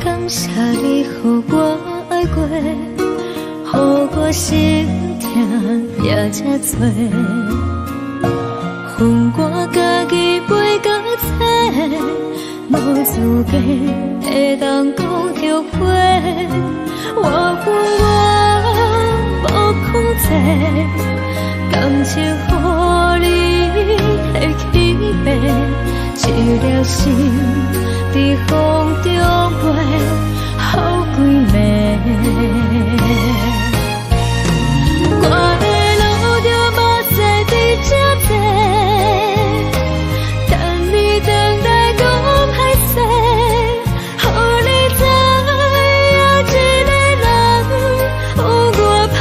感谢你予我爱过，予我心疼也这多，分我家己飞到册，无资格会当讲后悔。我分我无控制，感情予你提起爬，一粒心伫风中飞，予规暝。我会流着目屎伫这坐，等你转来讲歹势，予你知影一个人有偌歹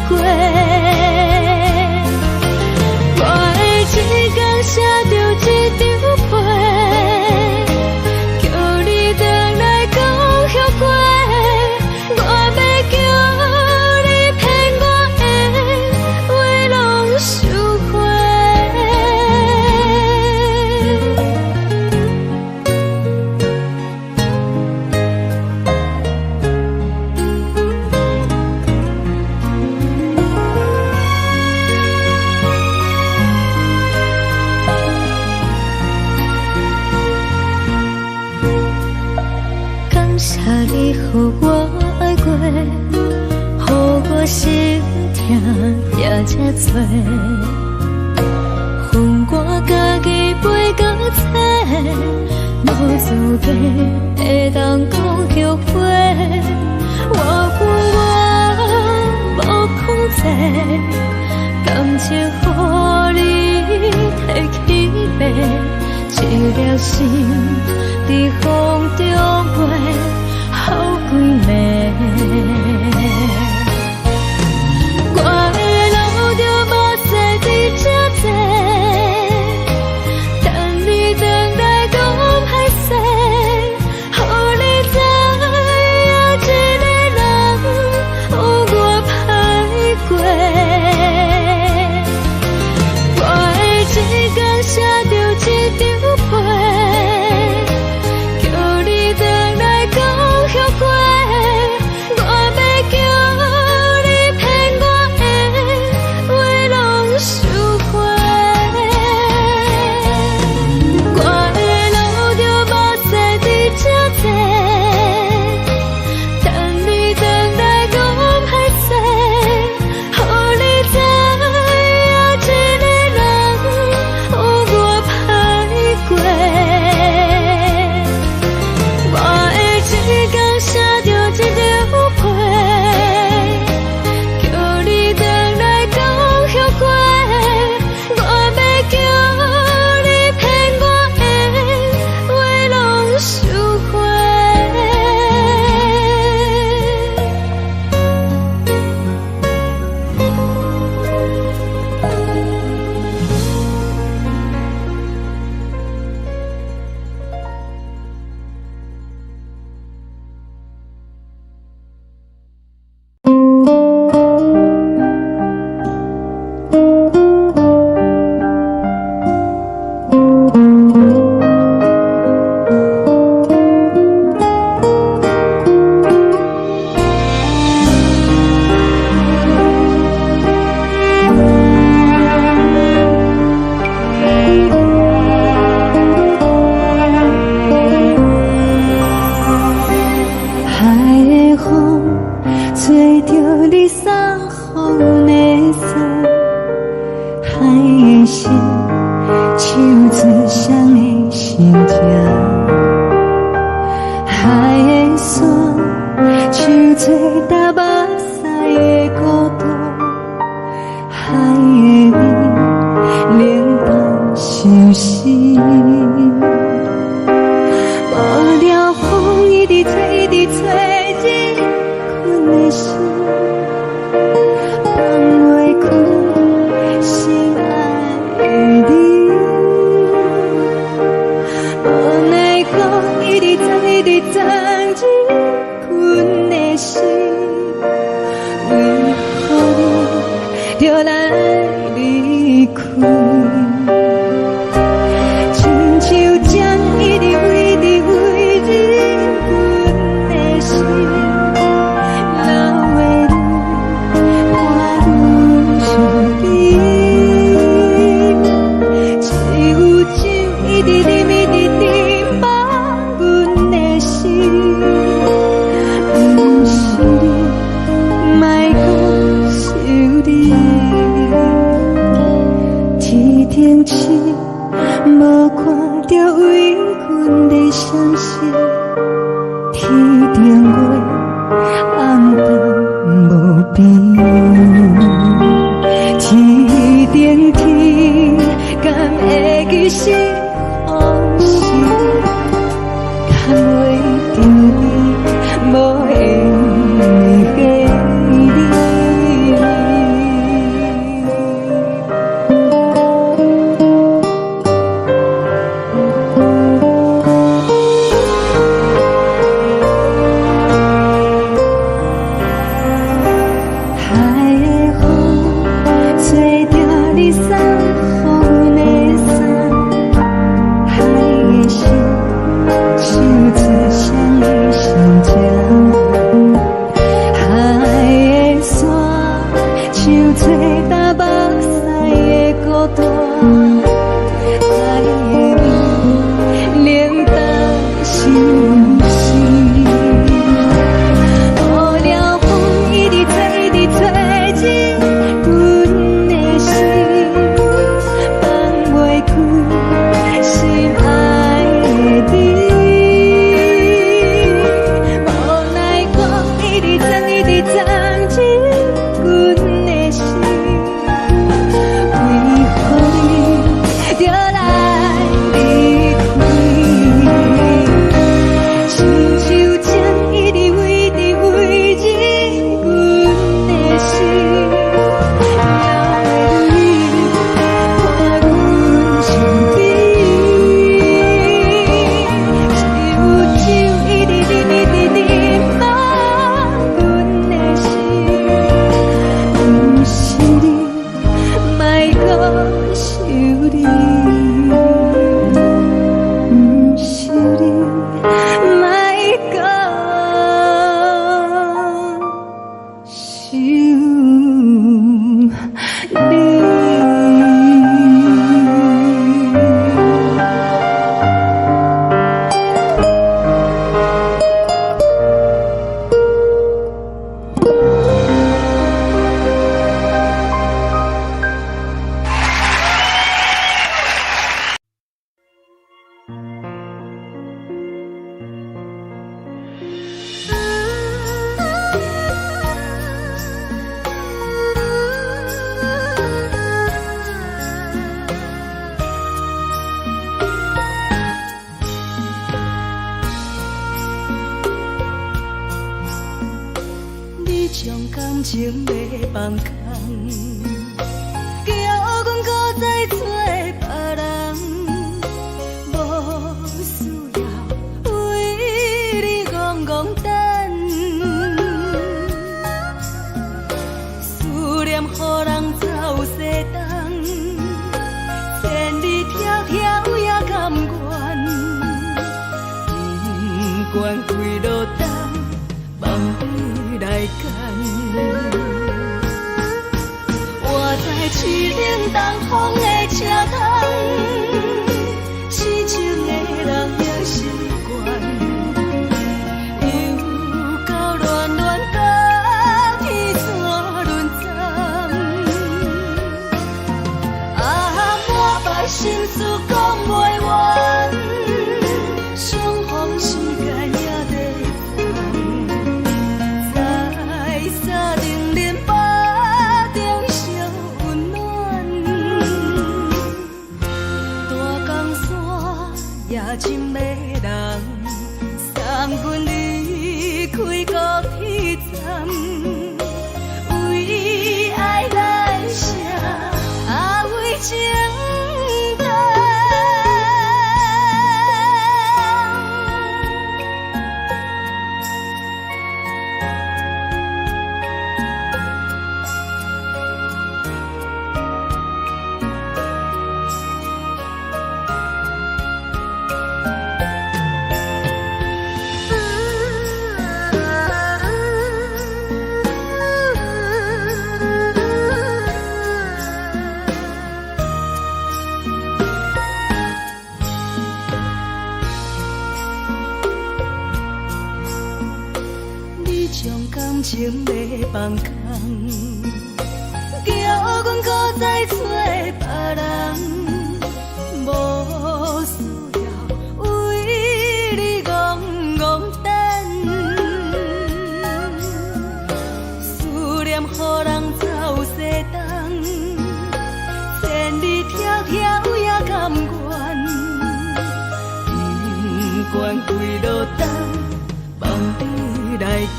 过。我会一工写著一张批，叫你转来讲后悔。我欲叫你骗我的话拢收回。感谢你予我爱过，予我心疼也这多，分我家己飞到册，无资格会当讲后悔。我分我无控制，感情予你提起爬，一粒心伫风中飞，予规暝。海的心，唱出誰的心情？海的山，唱出踏目屎的孤單。海的味，冷淡相思。無聊風一直吹，一直吹，入阮的心，放袂開心愛的你。無奈何一直鑽，一直鑽入阮的心，為何你著來離開？親像針一直一直飛入阮的心，流的淚伴阮身邊。只有酒一直啉，一直啉，放阮的心。毋是你，莫閣想你。天頂星，無看著為阮咧傷心；天頂月，暗淡無邊。天頂天，敢會記是予是？牽袂著你，無緣的你。海的風，吹著你送予阮的衫。海的心，唱出誰的心情？海的山，唱出踏目屎的孤單。海的味，冷淡相思。無聊風一直吹，一直吹入阮的心，放袂開心愛的你。無奈何一直鑽，一直鑽入阮的心，為何你著來離開？親像針一直飛，一直飛入阮的心，流的淚伴阮身邊。只有酒一直啉，一直啉，放阮的心。毋是你，莫閣想你。毋是你，莫閣想你。你將感情欲放空，叫阮閣再找別人，無需要為你戇戇等，思念予人走西東，千里迢迢也甘願，不管幾落冬，放你來揀。我知凄冷東風的車窗，痴情的人已習慣，又到暖暖冬天山輪針，愛人空，叫阮閣再揣別人，無需要為你戇戇等。思念予人走西東，千里迢迢也甘願，不管幾落冬，放你來揀。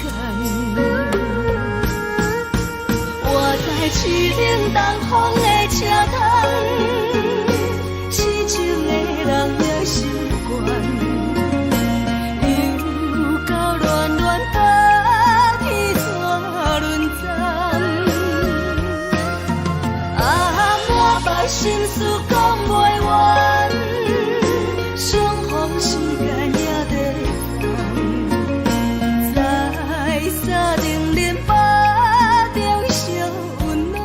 我在凄冷東風的車窗，痴情的人也習慣，又到暖暖冬天怎輪鬃。啊，满腹心事講袂完，相逢時間也短暫，在三重恁腹中相溫暖。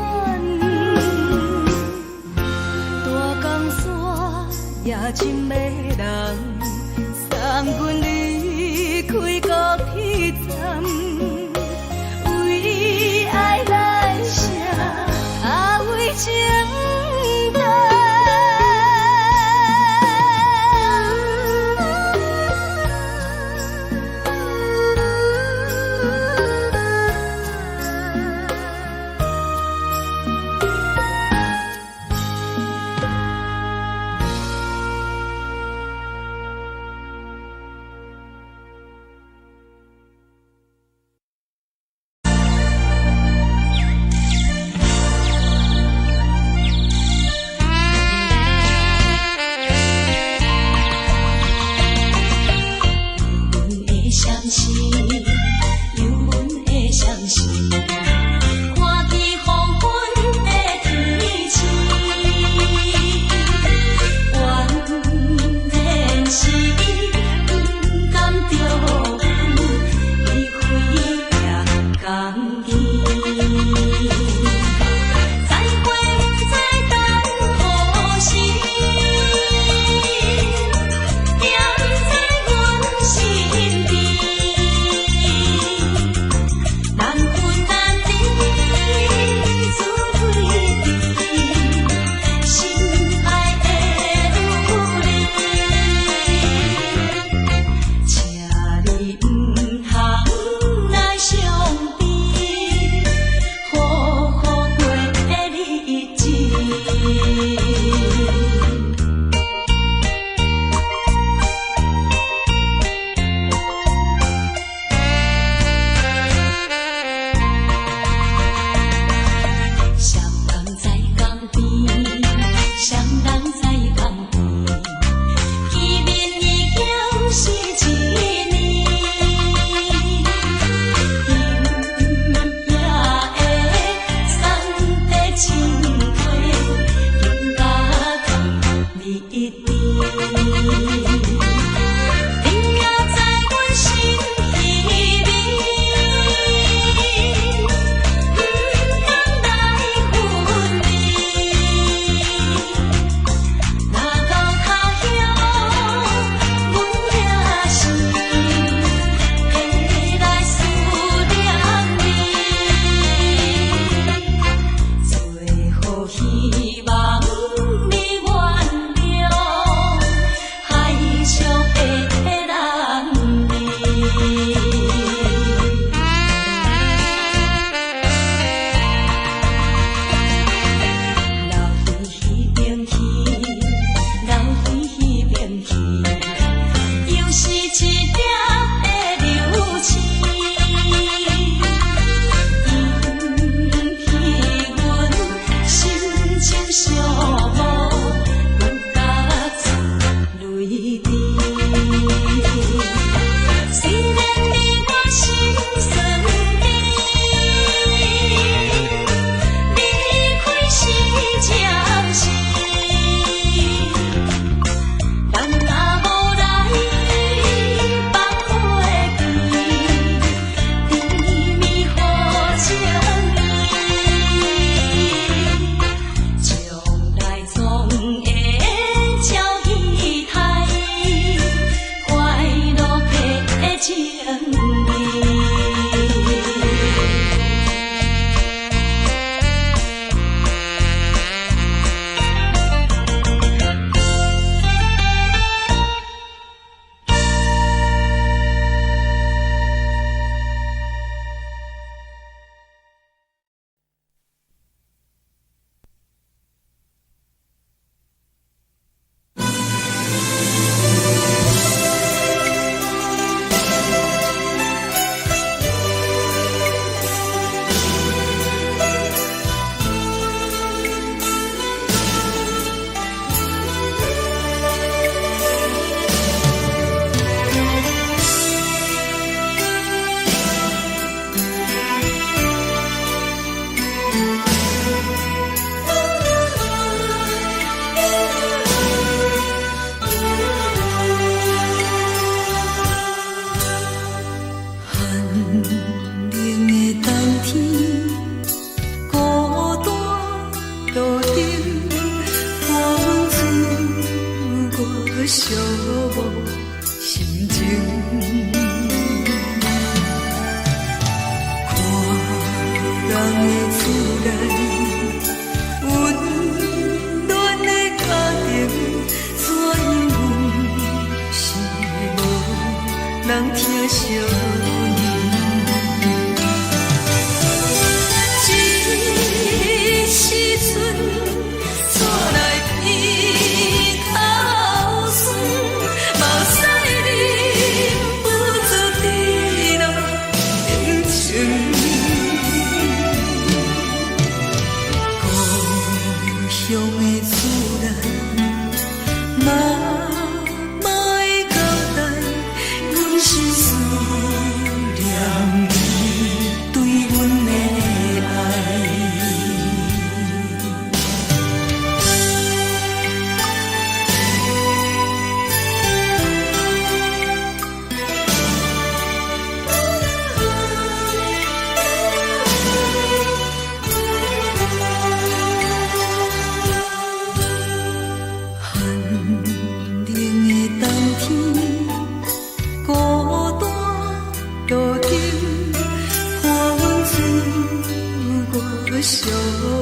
寂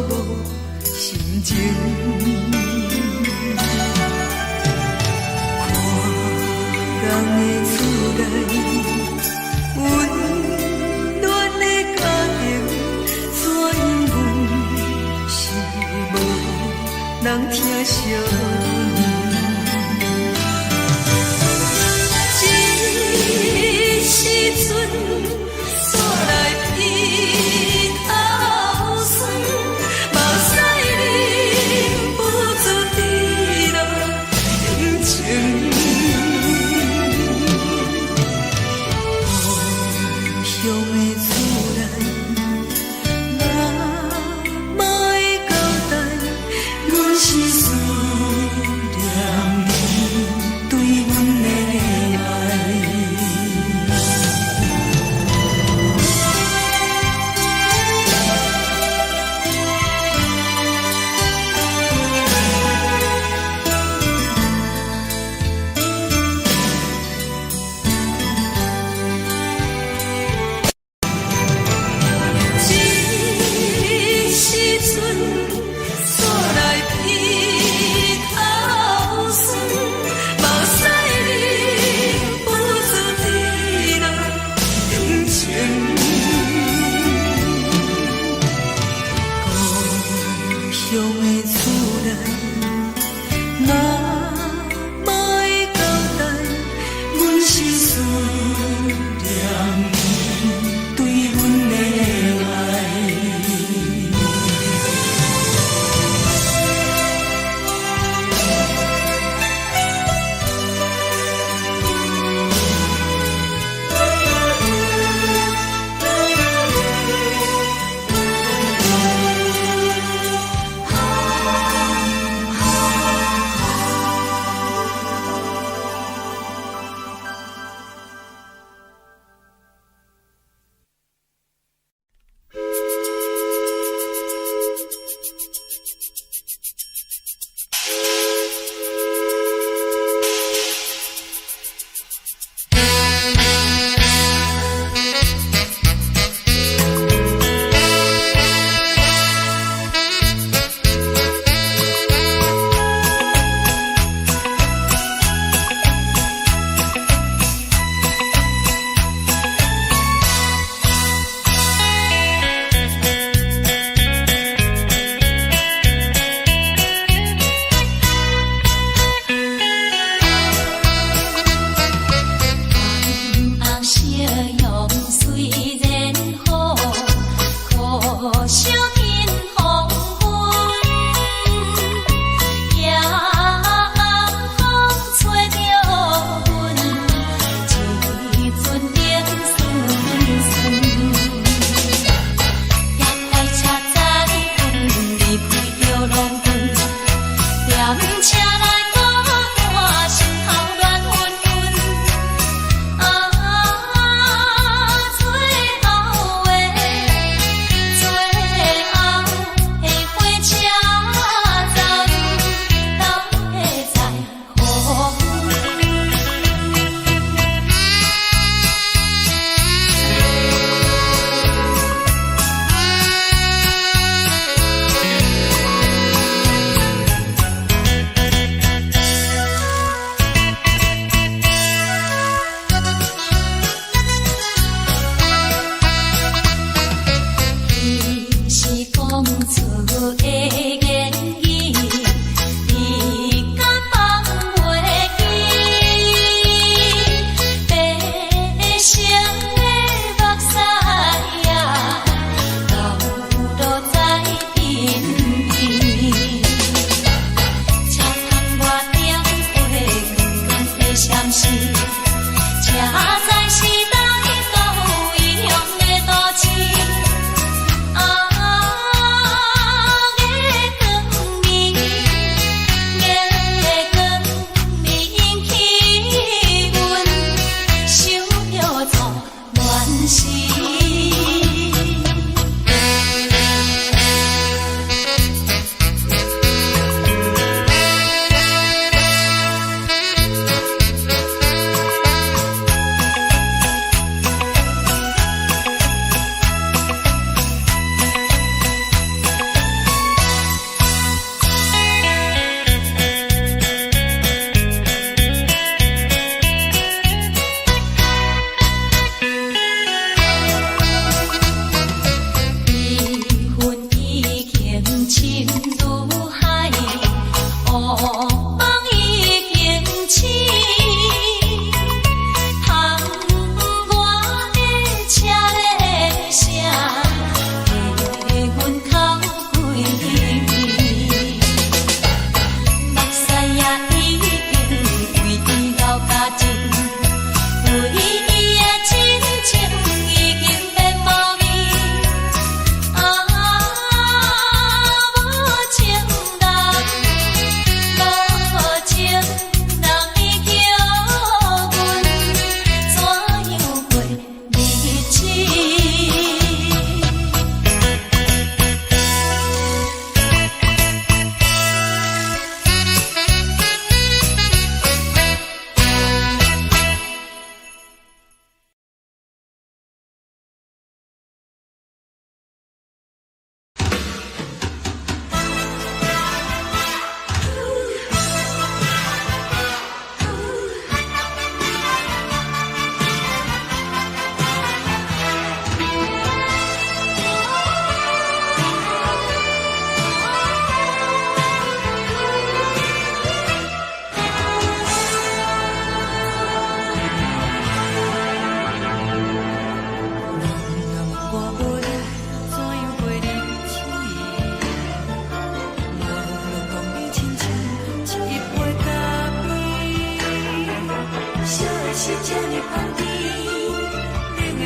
寞心情。看人的厝內，溫暖的家庭，怎阮是無人疼惜阮。這時陣煞來鼻頭酸，目屎忍不住滴落眼睛。故鄉的厝內，媽媽的交代，阮是思念你對阮的愛。這時陣煞來鼻頭酸，目屎忍不住滴落眼睛。故鄉的厝內，媽媽的交代，阮是思念你對阮的愛。紅夕陽雖然好，可惜見黃昏。夜暗風吹著阮，一陣冷淥淥。搭快車載阮離開著狼狽，踮車內孤單，心頭亂紛紛。啊，最後的最後的火車站，到底在何方？彼是講出的言語，你敢放袂記？白色的目屎啊，流落在鬢邊。車窗外燈火光光的閃烁，車載是來到異鄉的都市。啊，眼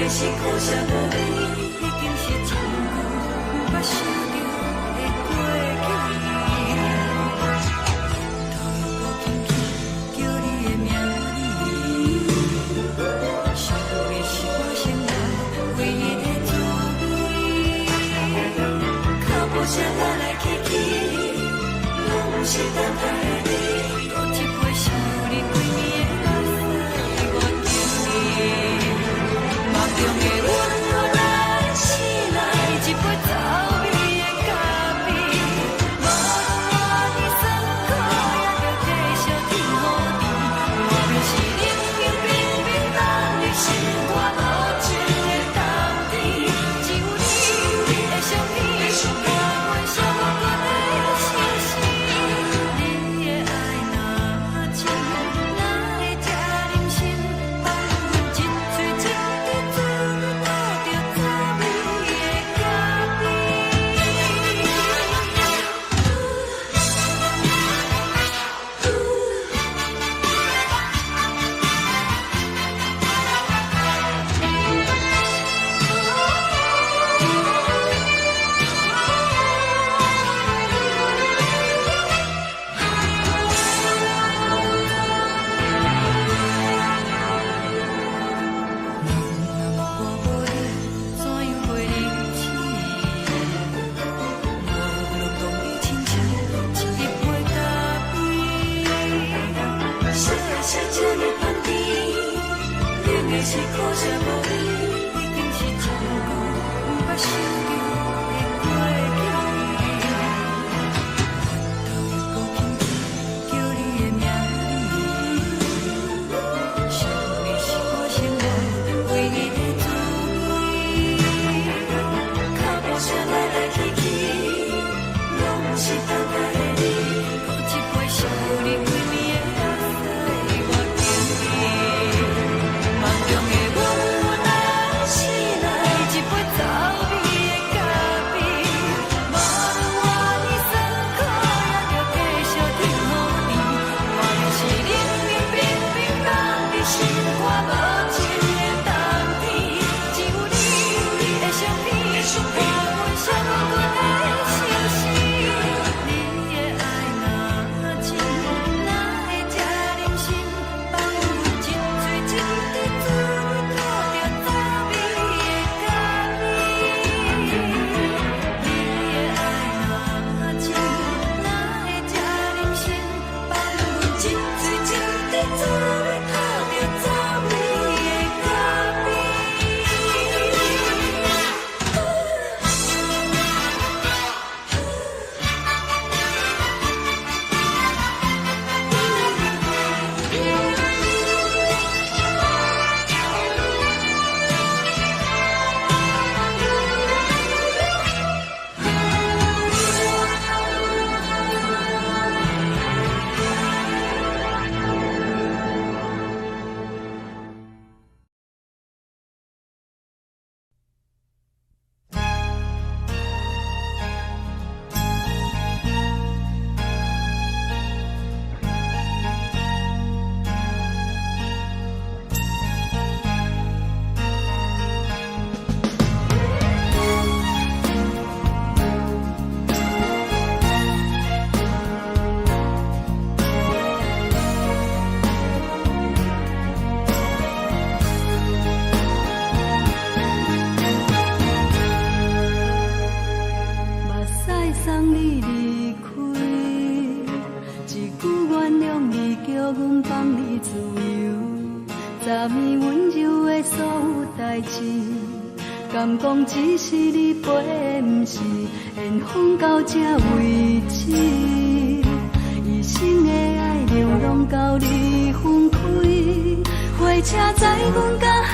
是可惜無你，已經是真久毋捌想著的過去。頭又閣輕輕叫你的名字，想你是我生活唯一的滋味。腳步聲來來去去，攏是等待的你。閣一杯想你規暝的目屎，我敬你。夢中的阮來醒來，一杯走味的咖啡，無論偌尼酸苦，也著繼續天雨甜。外面是冷冷冰冰等你心肝無情的冬天，只有你的相片，伴阮寂寞的相思。你的愛若真，哪會這忍心放阮一喙一滴做伙吐著走味的咖啡？若我無你，怎樣過日子？無論講你親像一杯咖啡，啥啥這呢香甜，冷的是可惜無你，已經是真久毋捌想著的過去。頭又閣輕輕叫你的名字，想你是我生活唯一的滋味。腳步聲來來去去，攏是等待的你。閣一杯想你規暝的目屎，我敬你。夢中的阮來醒來，一杯走味的咖啡，無論偌尼酸苦，也著繼續天雨甜。外面是冷冷冰冰等你心肝無情的冬天，只有你的相片，伴阮寂寞的相思。你的愛若真，哪會這忍心放阮一喙一滴做伙吐著走味的咖啡？你的愛若真，哪會這忍心放阮一喙一滴做伙吐著走味的咖啡？目屎送你離開，一句原諒你，叫阮放你自由。昨暝溫柔的所有代誌，敢講只是你陪的，毋是緣分到這為止。一生的愛流浪到你分開，火車載阮到海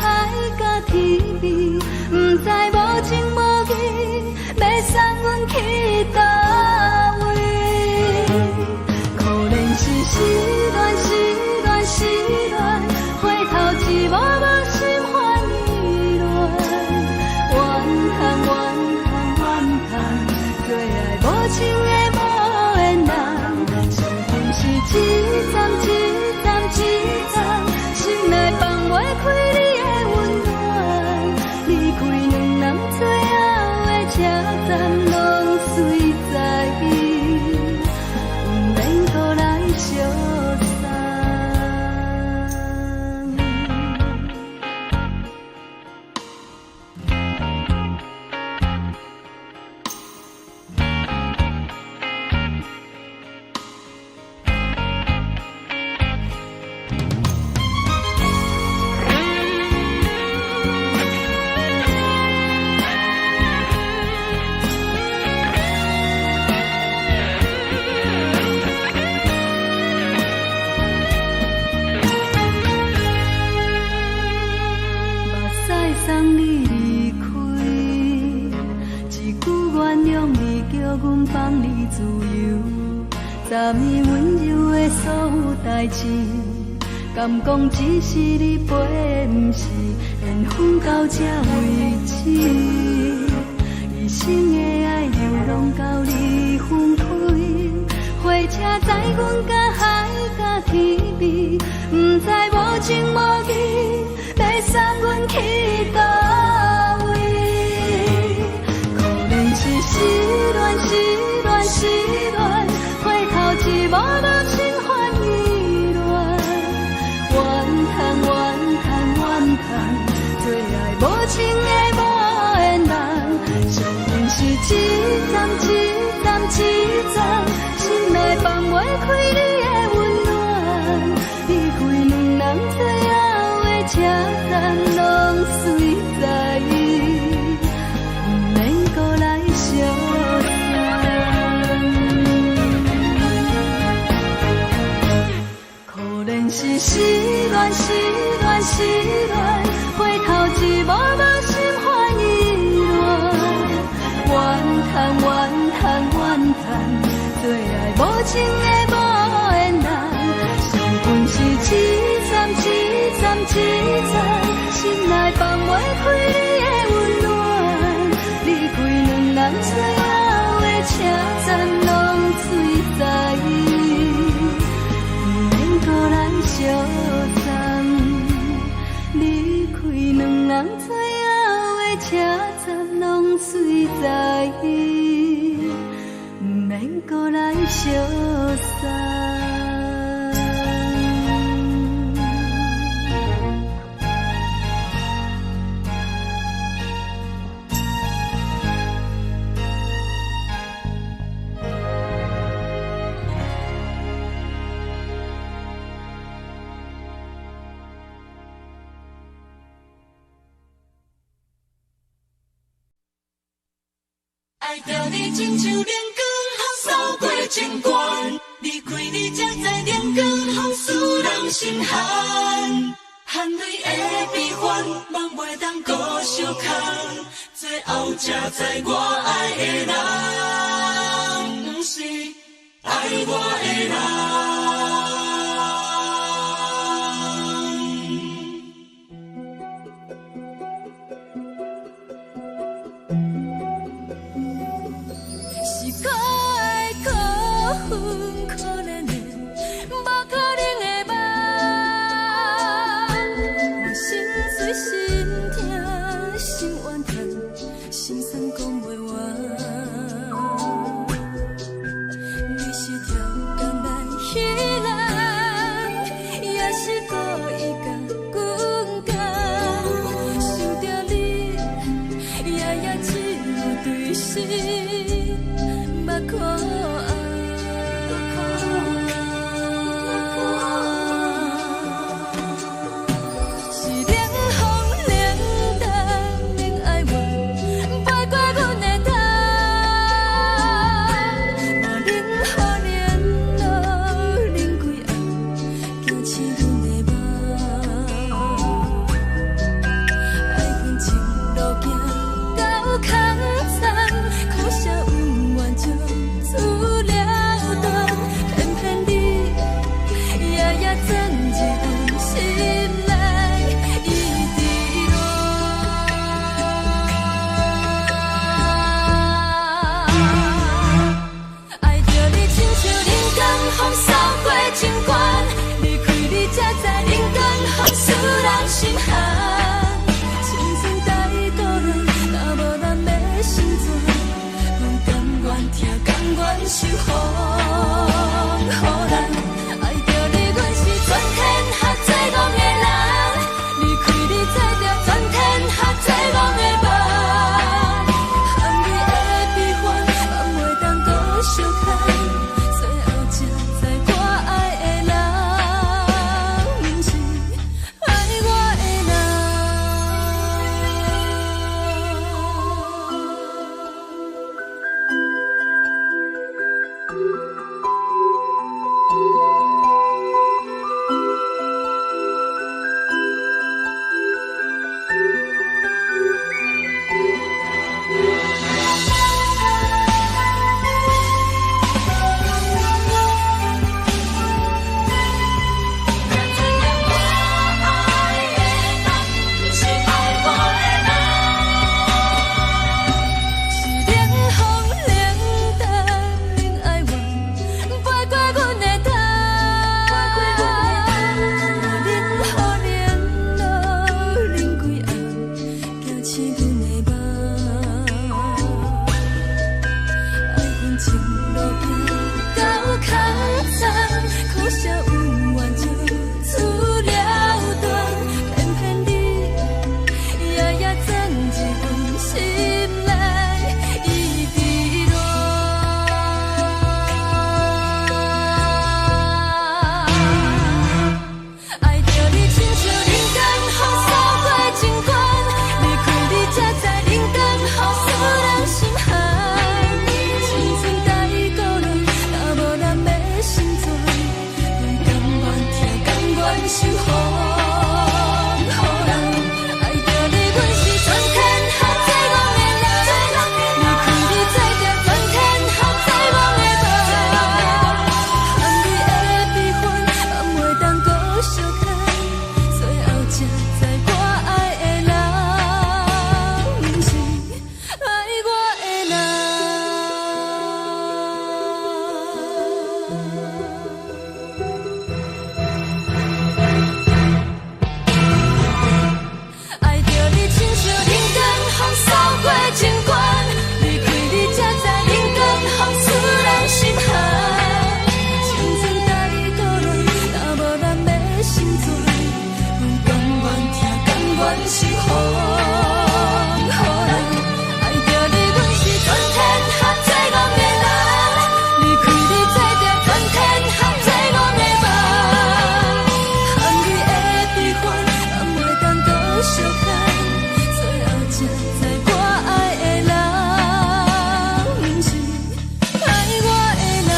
角天邊，毋知無情無義，欲送阮去佗位？可憐是失戀，失戀，失戀，回頭一幕幕心煩意亂，怨恨，怨恨，怨恨，做愛無情的無緣人，生命是一站一站一站，心內放袂開你的溫暖。隨知，毋免閣來相送。目屎送你離開，一句原諒你，叫阮放你自由。昨暝溫柔的所有代誌，敢講只是你陪，毋是緣分到這為止。一生的愛流浪到你分開，火車載阮甲海甲天邊，毋知無情無義，欲送阮去佗位？可憐是失戀，失戀，失戀，回頭一幕幕心煩意亂。怨嘆怨嘆怨嘆，做愛無情的無緣人，相信是一站一站一站，心內放袂開你的溫暖。離開兩人最後的車站，攏隨知，毋免閣來相送。可憐是失戀，失戀，失戀，回頭一幕幕心煩意亂。怨嘆怨嘆怨嘆，做愛無情的無緣人，相逢是一站一站一站，心內放袂開你的溫暖。離開兩人最後的車站，攏隨知，毋免閣來相送。離開兩人最後的車站，攏隨知，毋免閣來相送。愛著你親像冷光予掃過情關，離開你才知冷光予使人心寒，汗淚的悲歡，夢袂當閣相牽，最後才知我愛的人，毋是愛我的人。是可愛可恨可憐的，無可能的夢。我心碎心痛心怨嘆，心酸講袂完。你是超工來彼人，也是故意共阮講。想著你，夜夜只有對心目苦紅。願受予人。愛著你，阮是全天下最戇的人。離開你，做著全天下最戇的夢。含你的悲歡，嘛袂當閣相牽。最後才知我愛的人，毋是愛我的人。才知影我愛的人，毋是愛我的人。是冷風冷淡冷哀怨，飞過阮的頭。我冷雨冷露冷規暗，驚醒阮的夢。愛恨情路行到空藏，可惜有緣就此了斷，偏偏你夜夜鑽入阮心內，一直戀。愛著你親像人間風掃過情關，離開你才知人間風使人心寒。青春太孤單，若無人欲心存，阮甘願疼，甘願受予人。愛著你，阮是全天下最戇的人。離開你，做著全天下最戇的夢。含你的悲歡，嘛袂當閣相牽。最後才知我愛的人，毋是愛我的人。愛著你親像人間風掃過情關，離開你才知人間風使人心寒。青春太孤單，若無人欲心存，阮甘願疼，甘願受予人。愛著你，阮是全天下最戇的人。離開你，做著全天下最戇的夢。含你的悲歡，嘛袂當閣相牽。最後才知我愛的人，毋是愛我的人。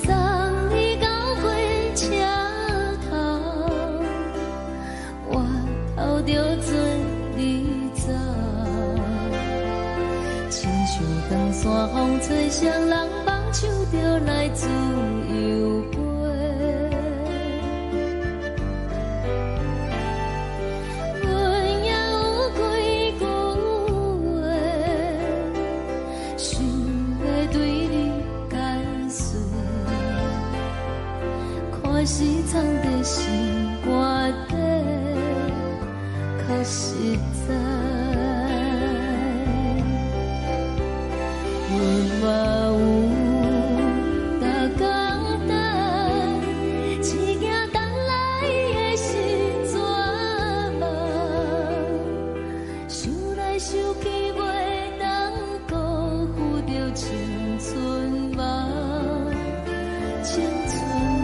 送你到火車頭，我頭著做你走。親像長山風吹，誰人放手就來自由飛。阮也有幾句話，想欲對你解釋。看是藏佇心肝底，較實在。阮嘛有逐工等，一件等來的是绝望。想來想去，袂當辜負著青春夢，青春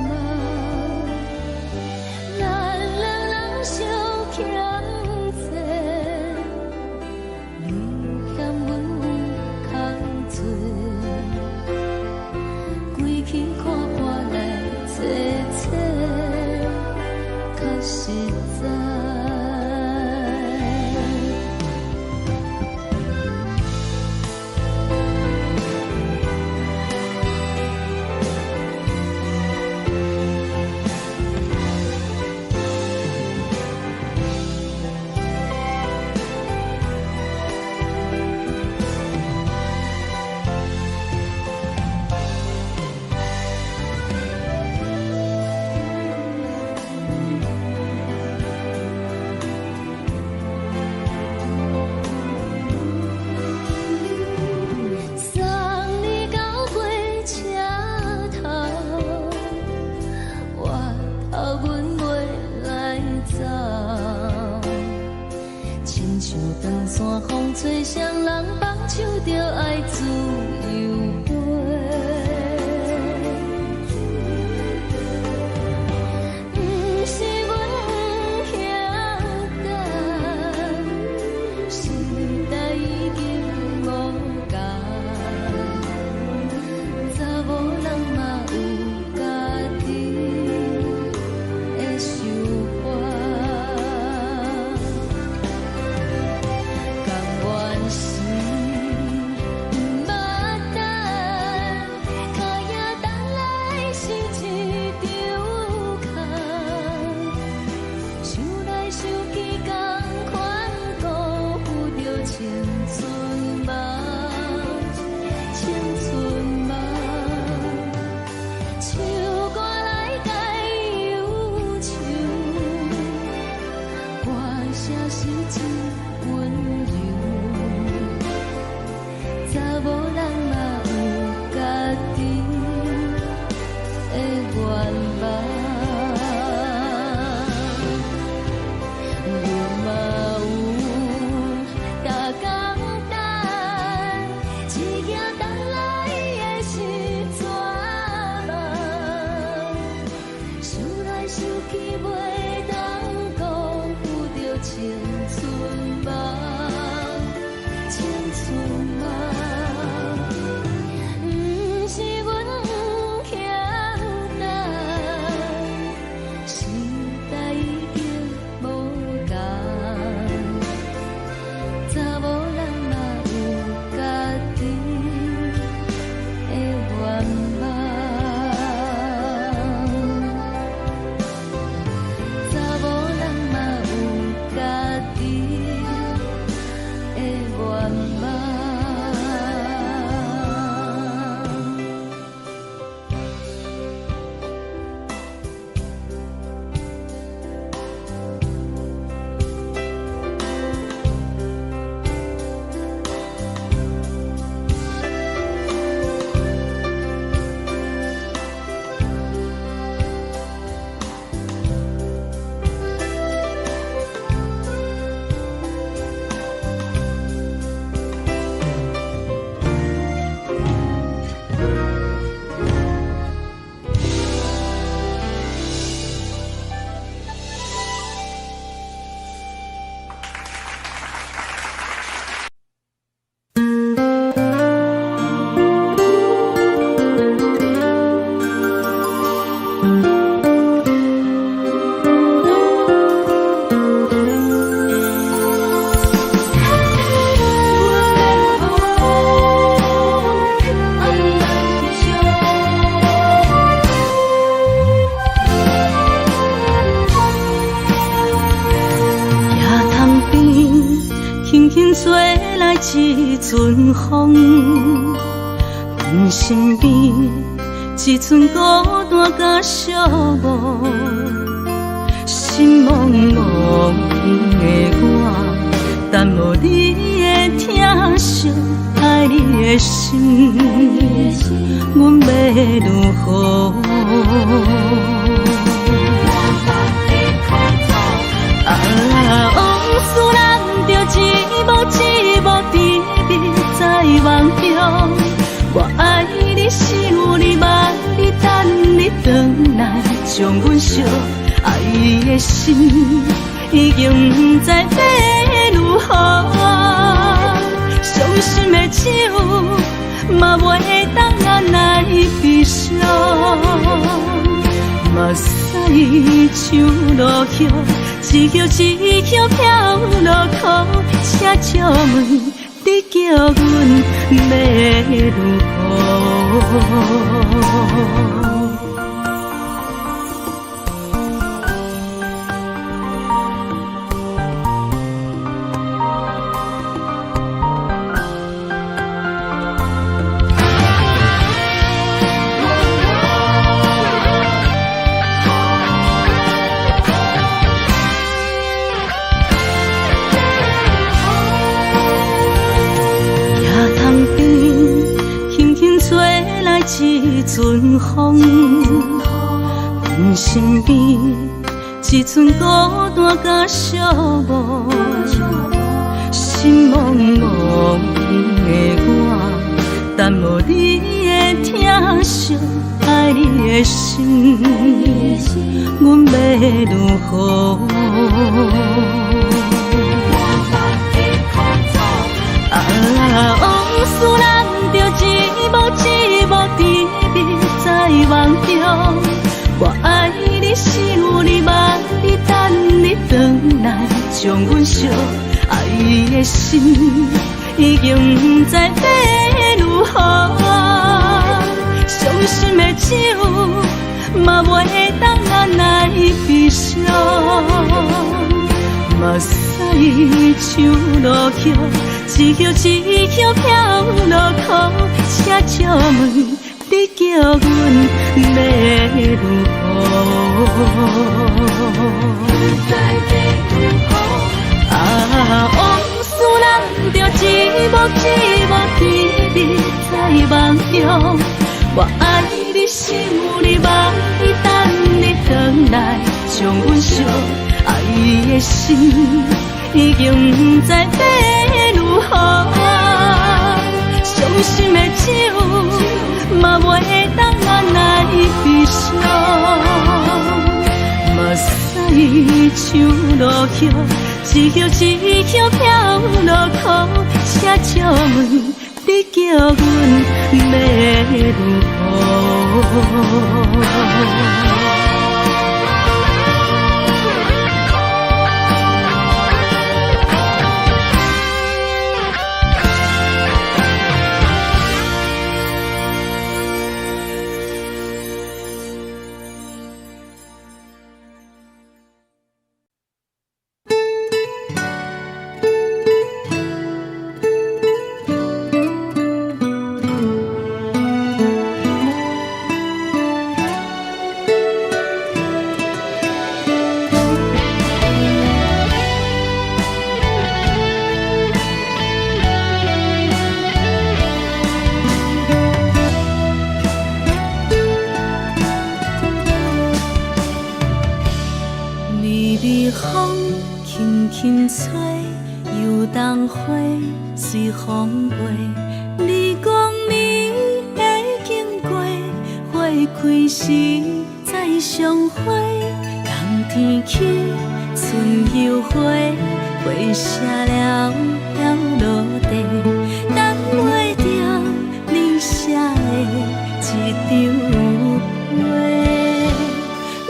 夢。咱兩人相實在。送你到火車頭，我頭阮袂來走。親像長山風吹，誰人放手就愛自由飛。毋是阮不曉等，時代已經無仝，查某人嘛有家己的想法。甘願是毋捌等，跤影等來是一場空。想來想去，仝款辜負著青春夢，青春夢。唱歌來解憂愁，歌聲是真溫柔。查某人嘛有家己的願望，阮嘛有逐工等，一夜等來的是绝望。想來想去，袂當辜負著青春夢，青春夢。毋是阮不曉等，時代已經無仝，查某人嘛有家己的願望。查某人嘛有家己的願望。行潭邊，輕輕吹來一陣風，阮身邊一陣孤單佮寂寞，心茫茫的我，等無你的疼惜，愛你的心，阮欲如何？啊，往事難著一幕一幕甜蜜在夢中。我愛你，想你，望你，等你轉來，將阮惜。愛的心已經不知欲如何，傷心的酒嘛袂當按來悲傷。目屎像落雨，一叶一叶飘落苦，请借问你叫阮欲如何？一阵风，阮身边一阵孤单佮寂寞，心茫茫的我，等无你的疼惜，爱你的心，阮欲如何？啊，往事咱著一幕一幕甜蜜在梦中，我爱你，想你，望你，等你转来，将阮惜爱的心已经不知欲如何，伤心的酒嘛袂当按捺悲伤，目屎像落雨，一叶一叶飘落苦，请借问你叫阮欲如何？啊，往事咱著一幕一幕甜蜜在梦中，我爱你，想你，望你，等你转来，将阮惜爱的心已经不知欲如何，伤心的酒嘛袂当按捺悲伤，目屎像落雨，一叶一叶飘落苦，请借问你叫阮欲如何？微微风轻轻吹，油桐花随风飞。你讲你会经过，花开时再相会。冬天起，春又花，花谢了飘落地，等袂著你写的这张批。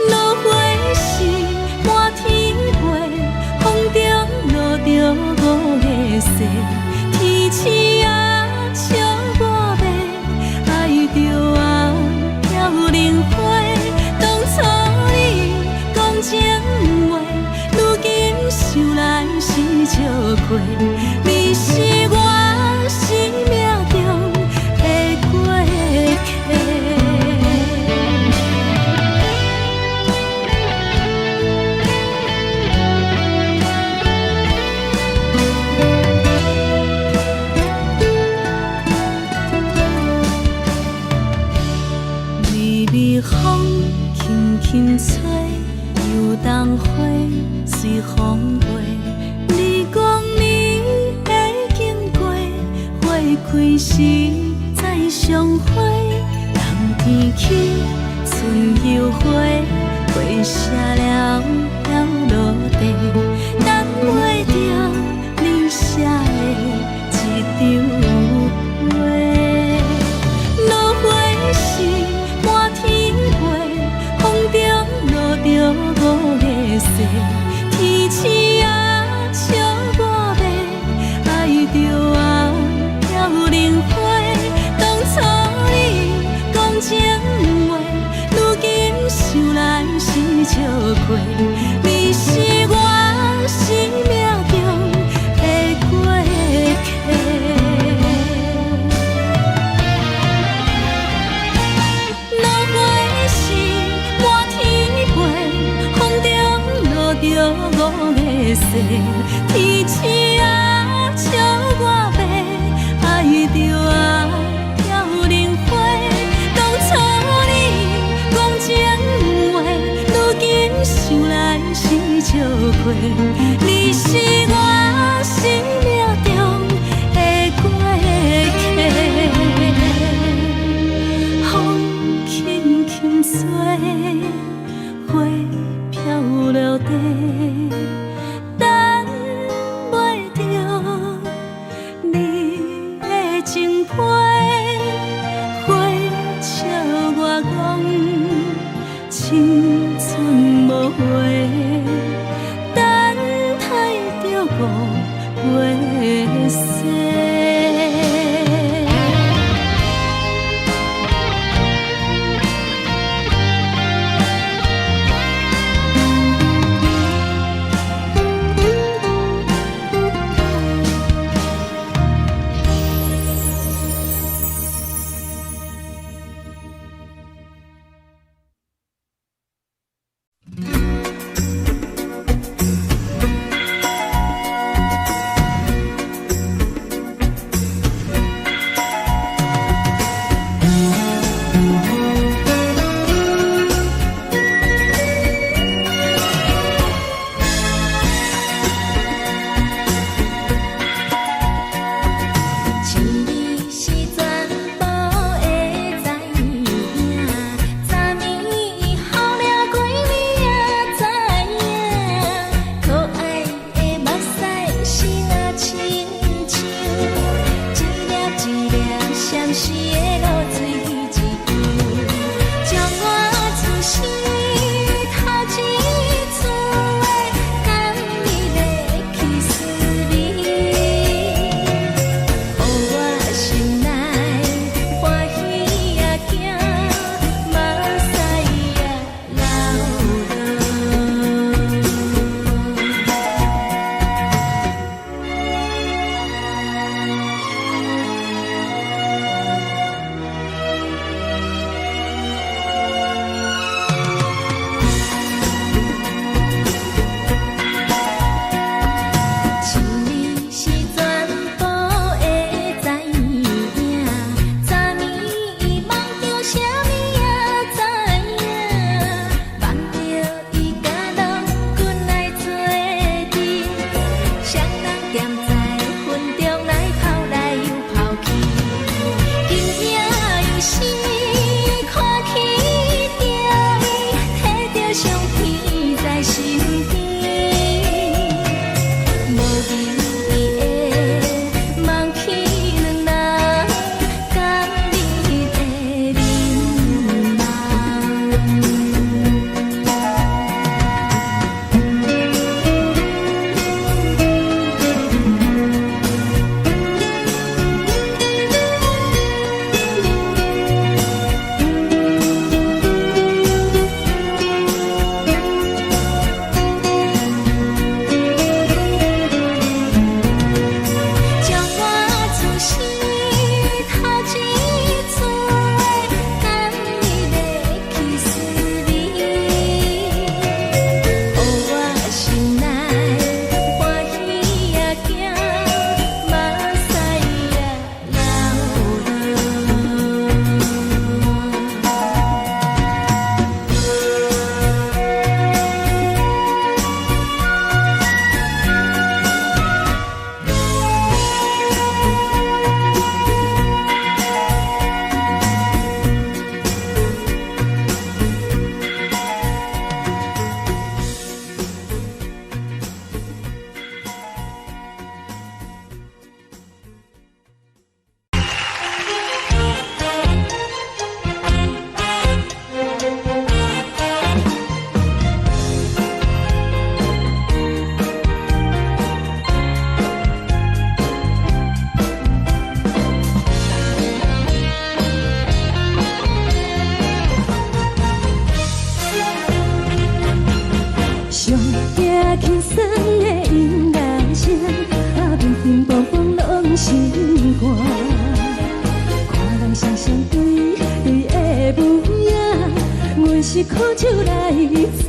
落花时满天飞，风中落著五个雪，天星啊笑我欲爱著啊飘零花。当初你讲情话，如今想来是笑亏，你是我生命中的过客。微微风轻轻吹，油桐花随风飞。你讲你会经过，花开时再相会。冬天起，春又花，花谢了飘落地，等袂著你写的这张批。落花时满天飞，风中五个誓，天星啊，笑我白，爱著啊飘零花。当初你讲情话，如今想來是笑話。你是我生命中的過客，風輕輕吹，花飄落地，等袂著你的情批，花笑我講青春無話，等待著五月雪。情你是全部的知影，昨暝予掠过你也知影，可愛的目屎是若親像一粒一粒閃爍的露水一樣，將我此生頭一次的甘蜜的去思念。予我心內歡喜也驚，目屎也流落。情你是全部的知影，昨暝夢著啥物也知影，夢著伊佮郎君來做陣，雙人踮在雲中來跑來又跑去，今夜又是看起著伊，提著相片在身邊。無意義的忘去兩人甘蜜的面貌。將我此生頭一次的甘蜜的去思念，予我心內歡喜也驚，目屎也流落。上驚輕鬆的音樂聲，啊，乒乒乓乓攏心肝。看人雙雙對對的舞影，阮是苦酒來做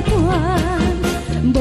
伴，無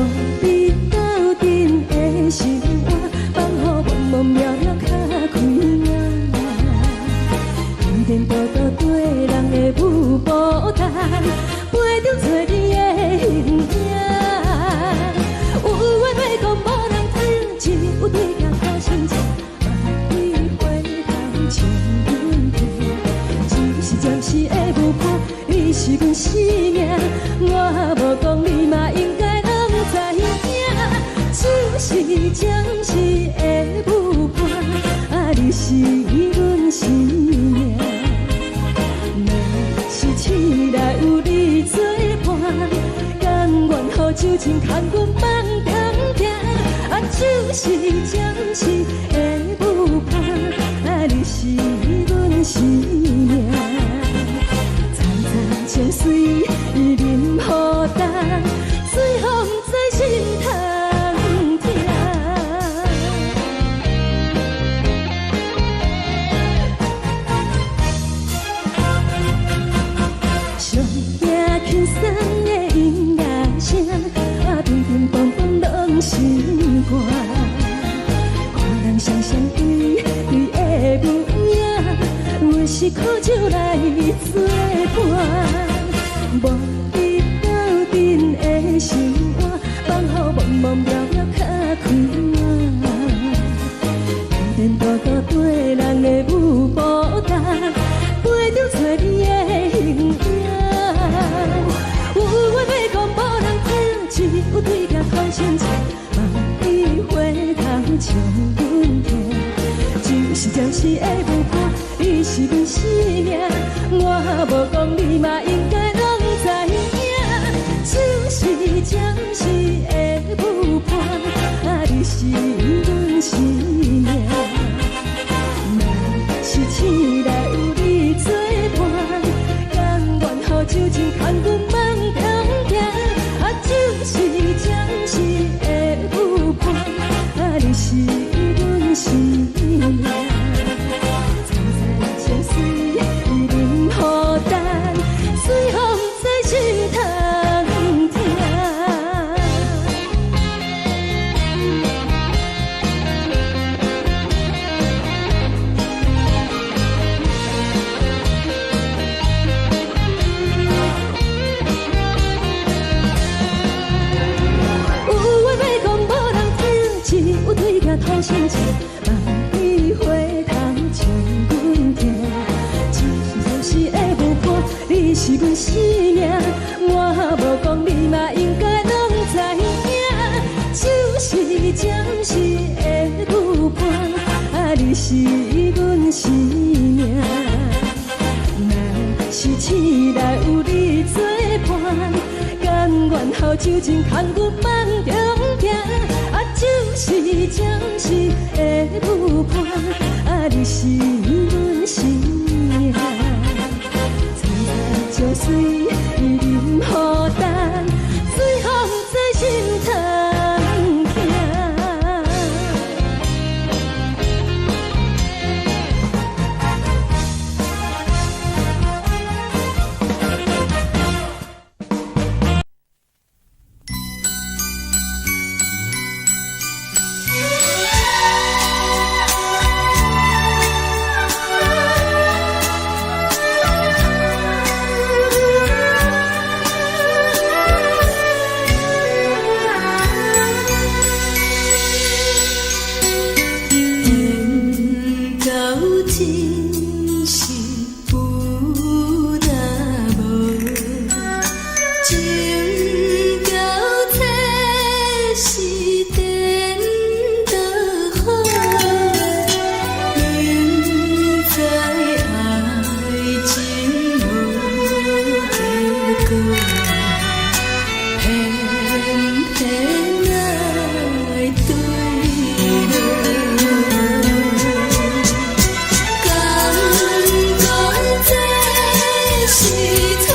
阮放通疼。啊，就是暂时的舞伴，啊，你是阮生命。层层情随淋雨重，随风在心头疼。上惊轻松的音乐声，啊，乒乒乓乓拢心肝。看人双双对对的舞影，阮是苦酒来作伴。无你斗阵的生活，放予茫茫渺渺较开满。天天大大缀人的舞步重，陪着找你的形影。有话欲讲无人听，只有对镜讲亲情，望你回头笑阮听。就是暂时的舞伴，你是阮生命，我无讲你嘛应该拢知影。就是暂时的舞伴，啊，你是阮生命。若是醒来有你作伴，甘愿予酒精牵阮放通行。啊，就是暂时的舞伴，啊，你是阮生命。层层情随淋雨重，随风在心头疼。有话欲讲无人听，只有对镜吐心情，望你回头笑阮听。只是暂时的舞伴，你是阮生命，我无讲你嘛应该拢知影。就是暂时的舞伴，啊，你是阮生命。若是醒来有你作伴，甘愿予酒精牵阮放中行。啊，就是暂时的舞伴，啊，你是阮生命。层层情随淋雨重，随风在心头疼。缘到真是有若无，情到这是颠倒好，明知爱情无结果，偏偏爱对落。敢讲这是错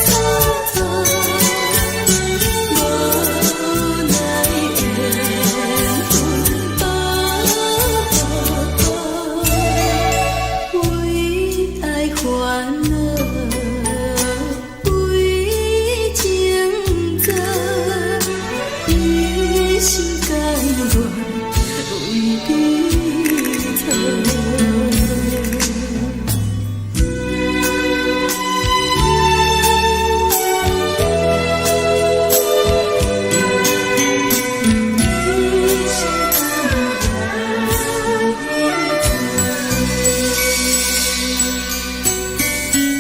错错，无奈缘分薄薄，为爱烦恼，为情做，一心甘愿为你错。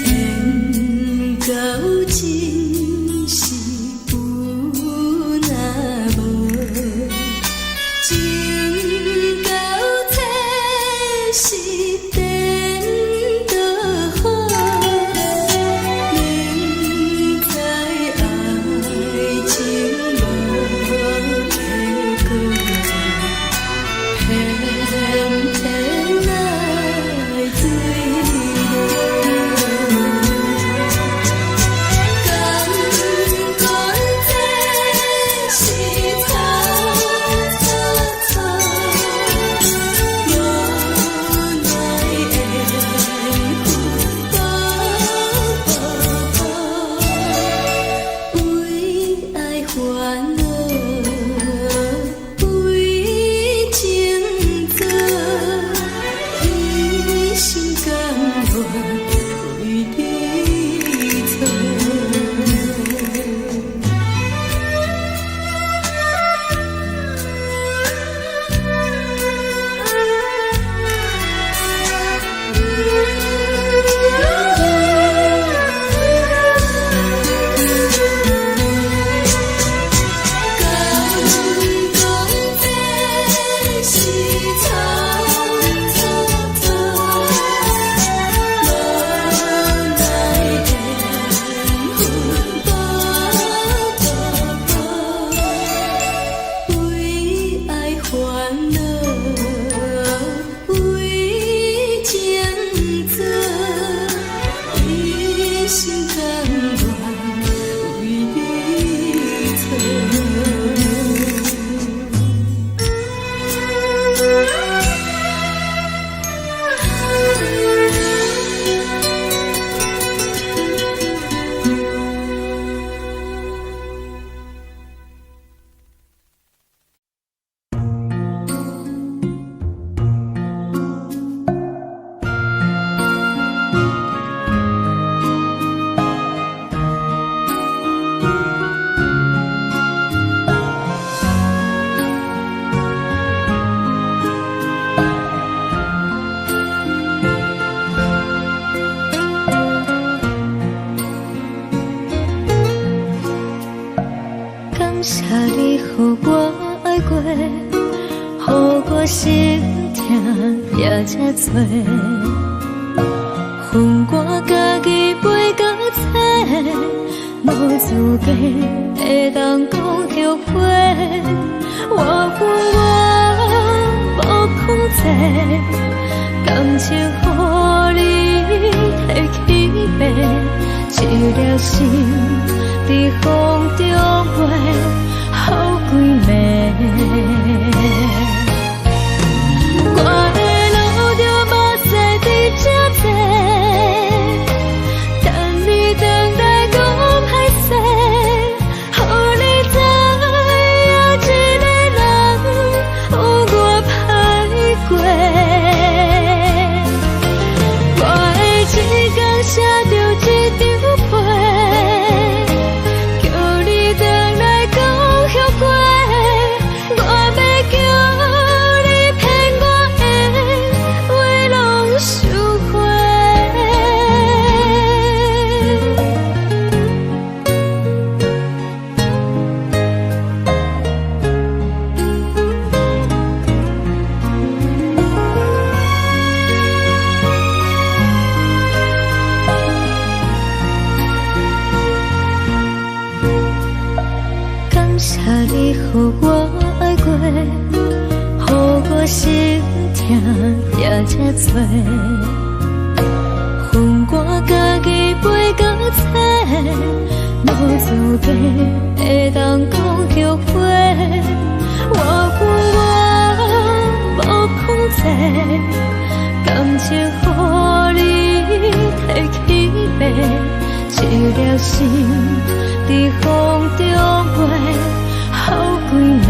缘到真是有若无，情到这是你予我愛過，予我心疼也這多。予我家己飛到找，無資格會當講後悔。我有我無控制，感情予你提去爬，一粒心佇風中飛，予幾暝。我會流著目屎佇這坐，等你轉來講歹勢，予你知影一个人有偌歹過。我會一工寫著一張批，叫你轉來講後悔。我欲叫你騙我的話攏收回。感謝你予我愛過，予我心疼也這多。予我家己飛到找，無資格會當講後悔。我有我無控制，感情予你提去爬，一粒心佇風中飛，予幾暝。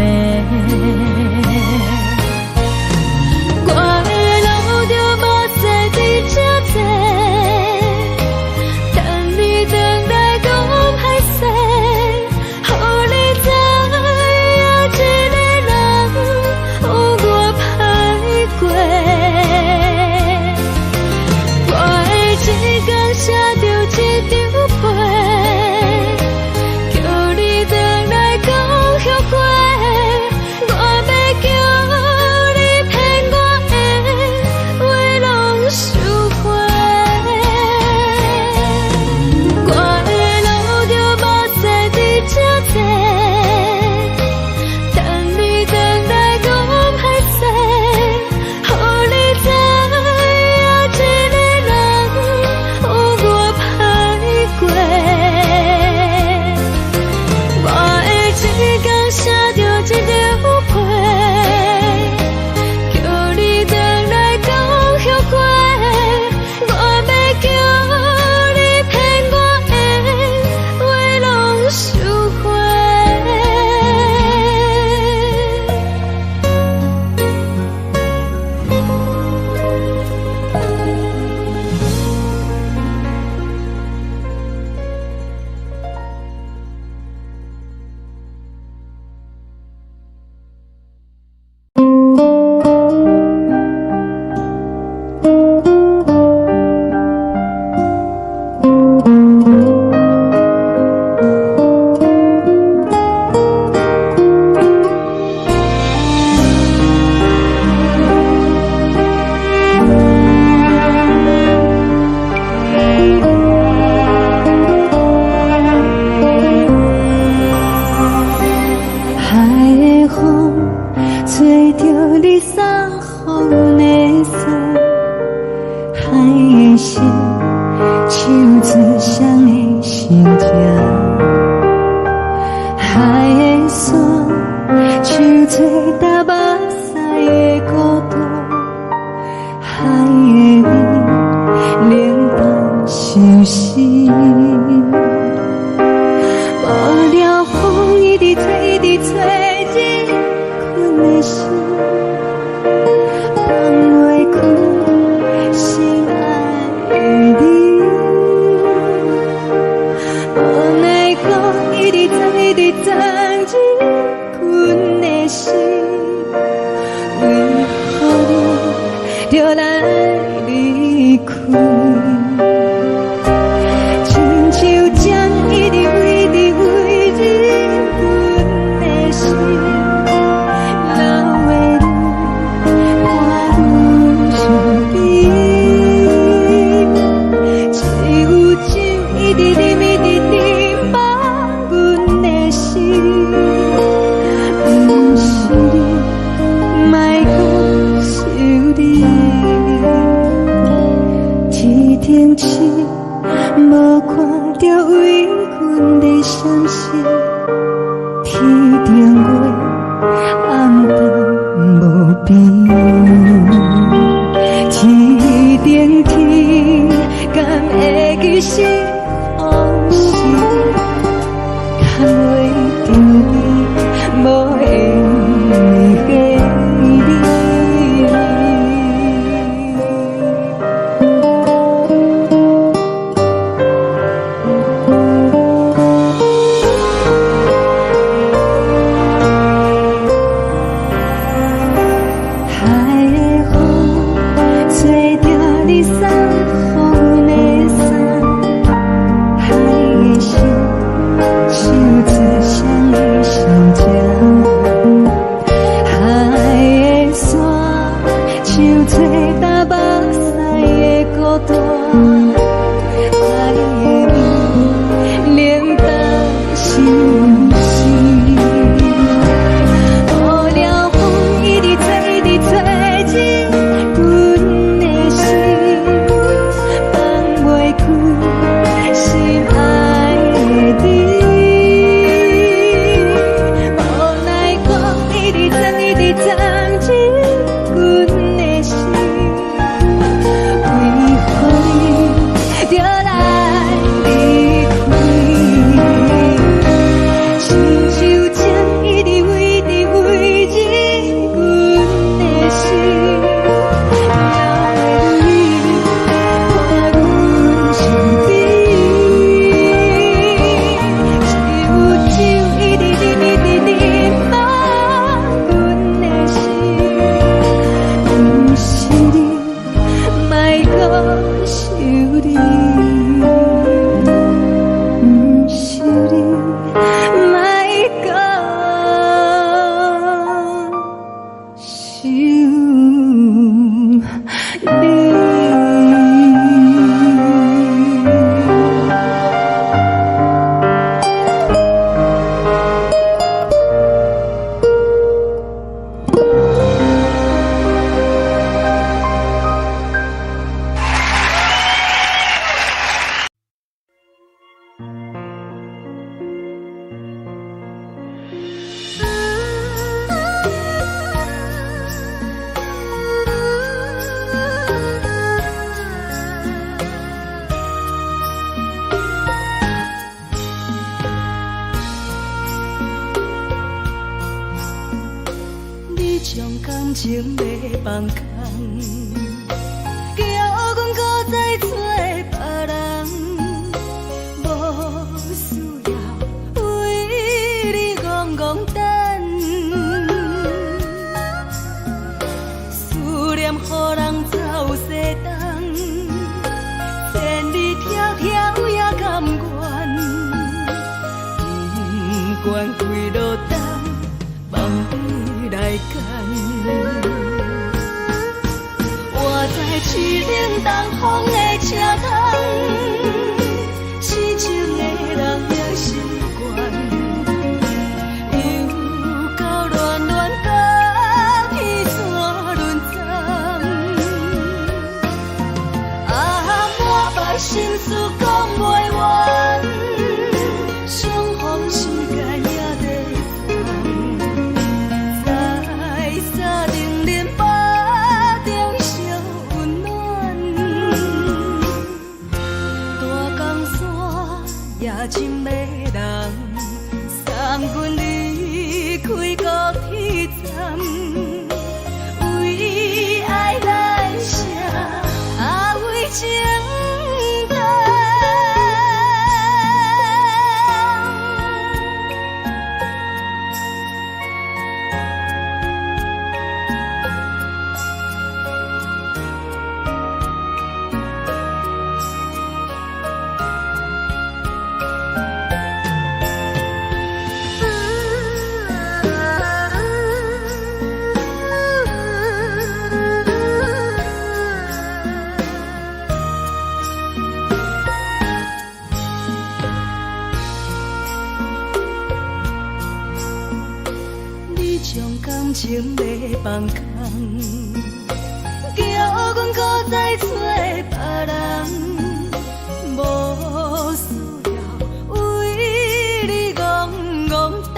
我會流著目屎佇這坐，等你轉來講歹勢，予你知影一個人有偌歹過。我會一工寫著一張批，叫你轉來講後悔。我欲叫你騙我的話攏收回。我會流著目屎佇這坐，等你轉來講歹勢，予你知影一個人有偌歹過。我會一工寫著一張批，叫你轉來講後悔。我欲叫你騙我的話攏收回。海的風吹著你送予阮的衫，海的心唱出誰的心痛，海的山唱出流目屎的孤單，海的雨冷淡相思。無聊風一直吹，一直吹，入困的心，放袂開心愛的你。無奈何一直藏，一直藏入困的心，為何你著來離開？親像針一直為，一直為入阮的心。燈月，暗淡無邊。天頂天，敢會記是予是？牽袂著你，無緣的你。海的風，吹著你送予阮的衫，海的心，唱出誰的心情？海的沙，像吹干目屎的孤單。海的味，冷淡心事。無聊風一直吹，一直吹入阮的心，放袂開心愛的你。無奈風一直鑽，一直鑽入阮的心，為何你著來離開？親像情一直飛，一直飛入阮的心，流的淚伴阮身邊。只有酒一直啉，一直啉滿阮的心，毋是你，莫閣想你，毋是你，莫閣想你。你將感情欲放空，叫阮閣再找別人，無需要為你戇戇等，思念予人走西東，千里迢迢也甘願，不管幾落冬，放你來揀。我知凄冷東風的車窗，痴情的人的心肝，又到恋恋甲天山轮转。啊，满腹心事講袂完，相逢時間也在轉，在三重林腹中相溫暖。大江山也真迷人，送阮離開高鐵站，為愛來寫，啊為情等。你將感情欲放空，叫阮閣再找別人，無需要為你戇戇等。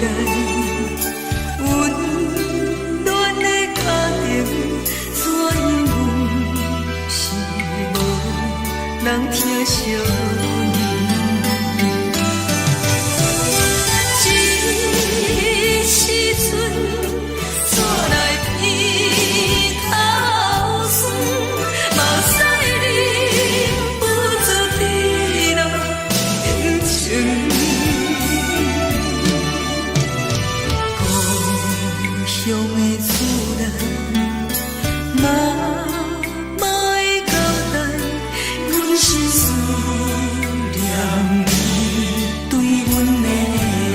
內，溫暖的家庭，怎樣阮是無人疼惜阮。這時陣煞來鼻頭酸，目屎忍不住滴落眼睛。故鄉的厝內，媽媽的交代，阮是思念你對阮的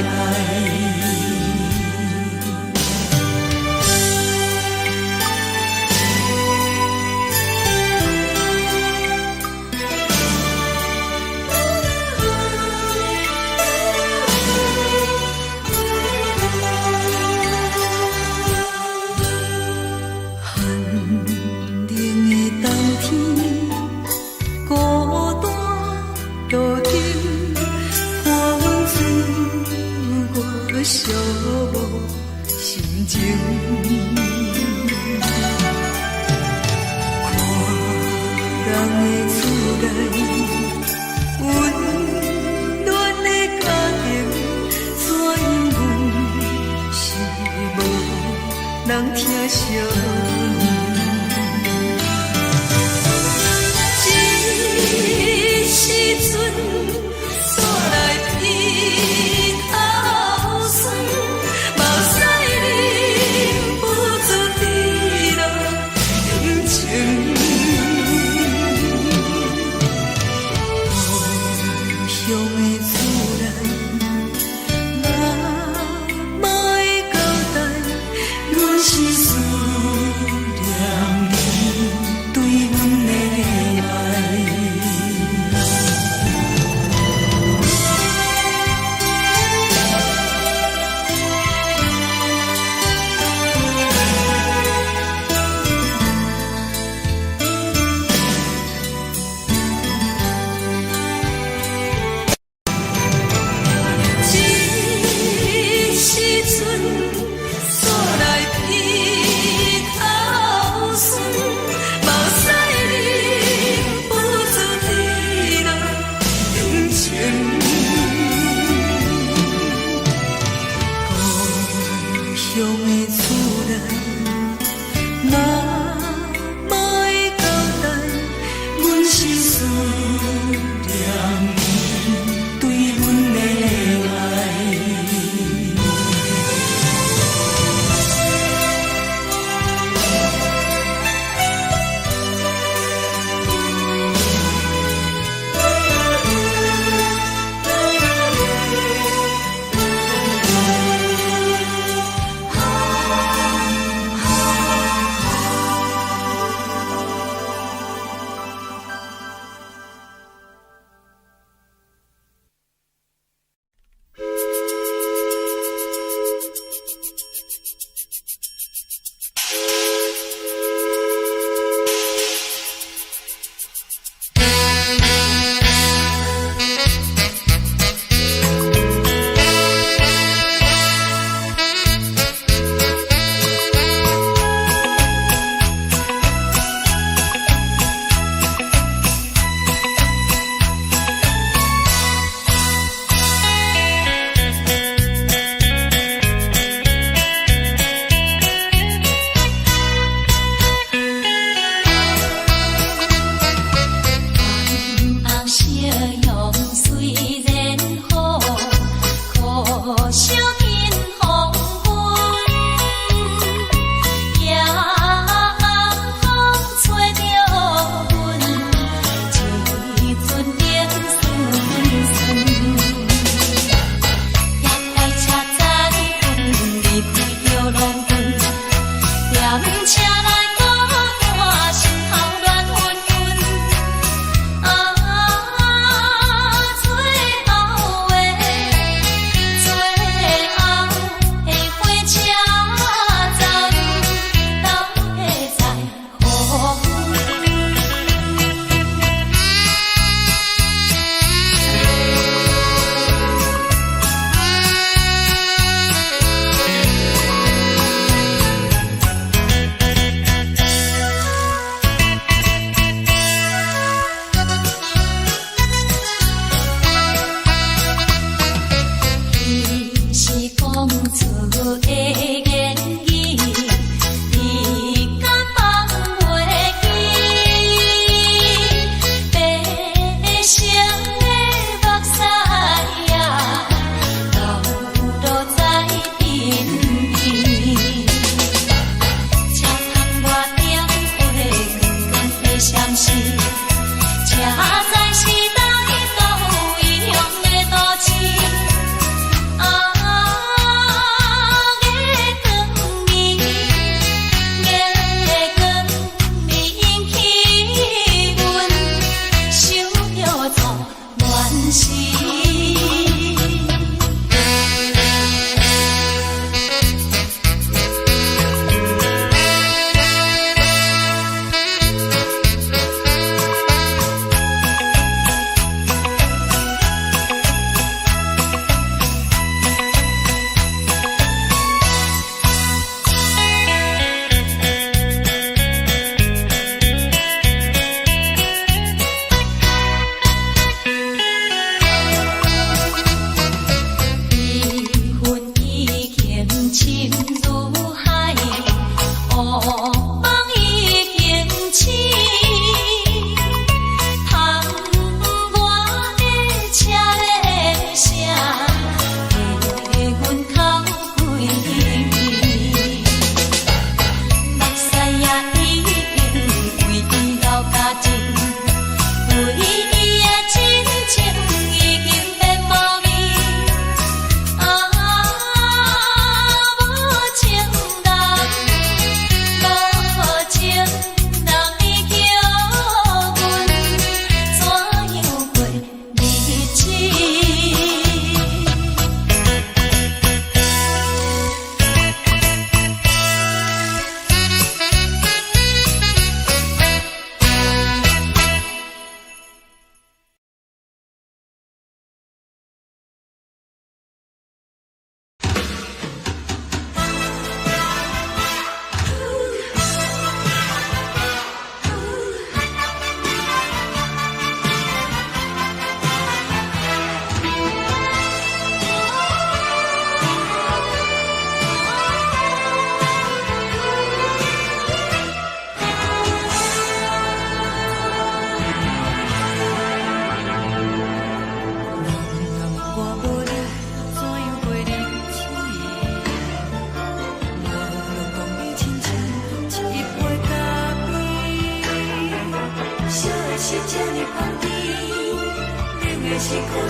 愛。寒冷的冬天，孤單路頂，看阮自我寂寞心情。看人的厝內，溫暖的家庭，怎樣阮是無人疼惜阮。這時陣煞來鼻頭酸，目屎忍不住滴落眼睛。故鄉的厝內，媽媽的交代，阮是思念你對阮的愛。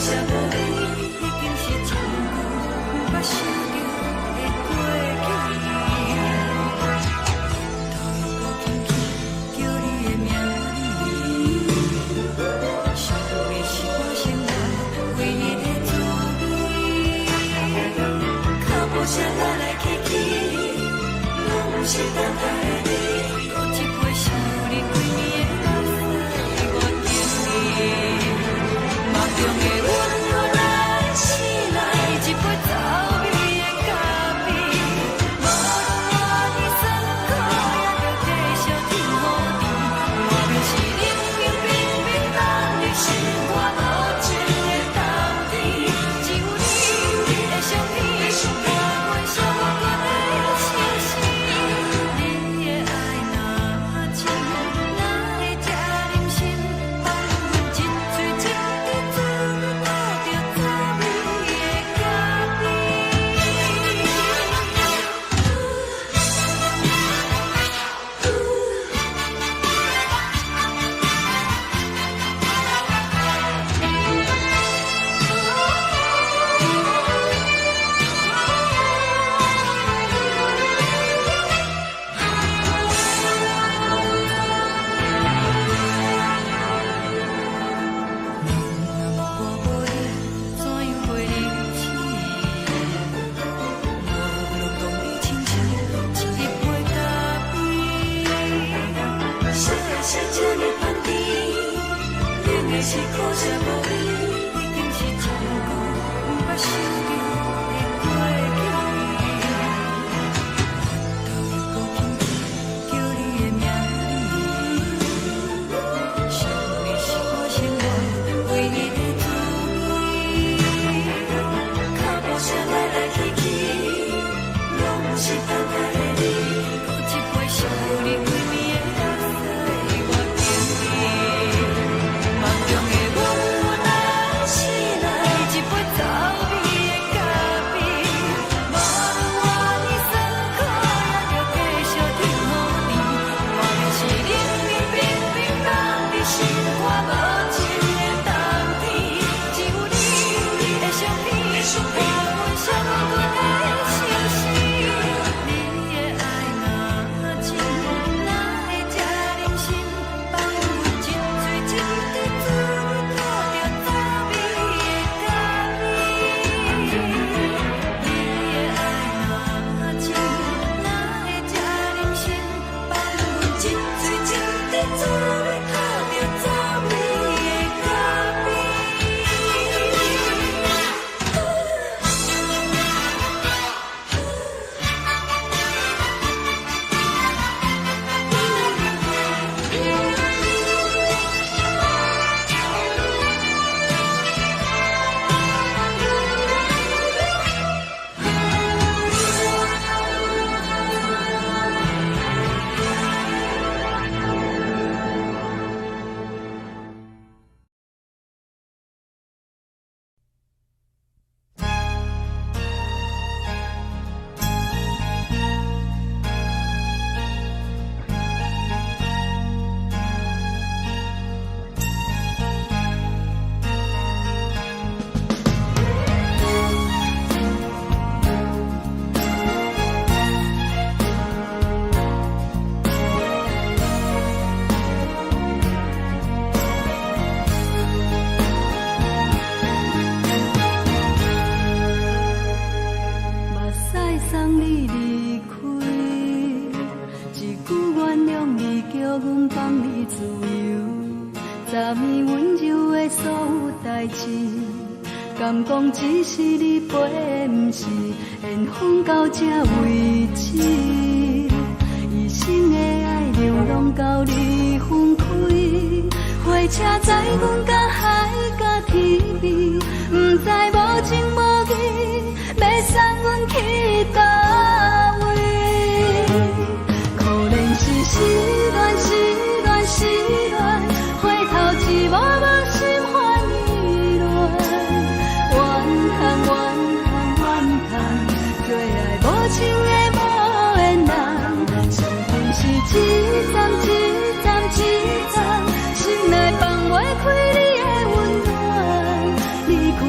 惜無你，已經是真久毋捌想著的過去。頭又閣輕輕叫你的名字，想你是我生活唯一的滋味。腳步聲來來去去，攏毋是等待的你。閣一杯想你規暝的目屎，我敬你。夢中的阮來醒來，一杯走味的咖啡。無論偌尼酸苦，也著繼續天雨甜。我明是冷冷冰冰等你心肝無情的冬天，只有你的相片，伴阮寂寞的相思。你的愛若深，哪會這忍心放阮一喙一滴水吐著滋味的咖啡？若無你，怎樣過日子？無論講你親像一杯咖啡，啥的是這呢香甜，冷的是可惜無你，已經是真久毋捌想著的過去。頭又閣輕輕叫你的名字，想你是我生活唯一的滋味。腳步聲來來去去，攏毋是等待的你。閣一杯想你規暝的目屎，我敬你。夢中的阮來醒來，一杯走味的咖啡。無論偌尼酸苦，也著繼續天雨甜。我明是冷冷冰冰放佇心肝無情的冬天，只有你的相片，伴阮寂寞的相思。你的愛若深，哪會這忍心放阮一喙一滴水吐著滋味的咖啡？你的愛若深，哪會這忍心放阮一喙一滴水吐著滋味的咖啡？目屎送你離開，一句原諒你，叫阮放你自由。昨暝溫柔的所有代誌，敢講只是你陪的，毋是緣分到這為止。一生的愛流浪到你分開，火車載阮甲海甲天邊，毋知無情無義，欲送阮去佗位？可憐是失戀，失戀，失戀，回頭一幕幕心煩意亂。怨嘆怨嘆怨嘆，做愛無情的無緣人，傷痕是一站一站一站，心內放袂開你的溫暖。你看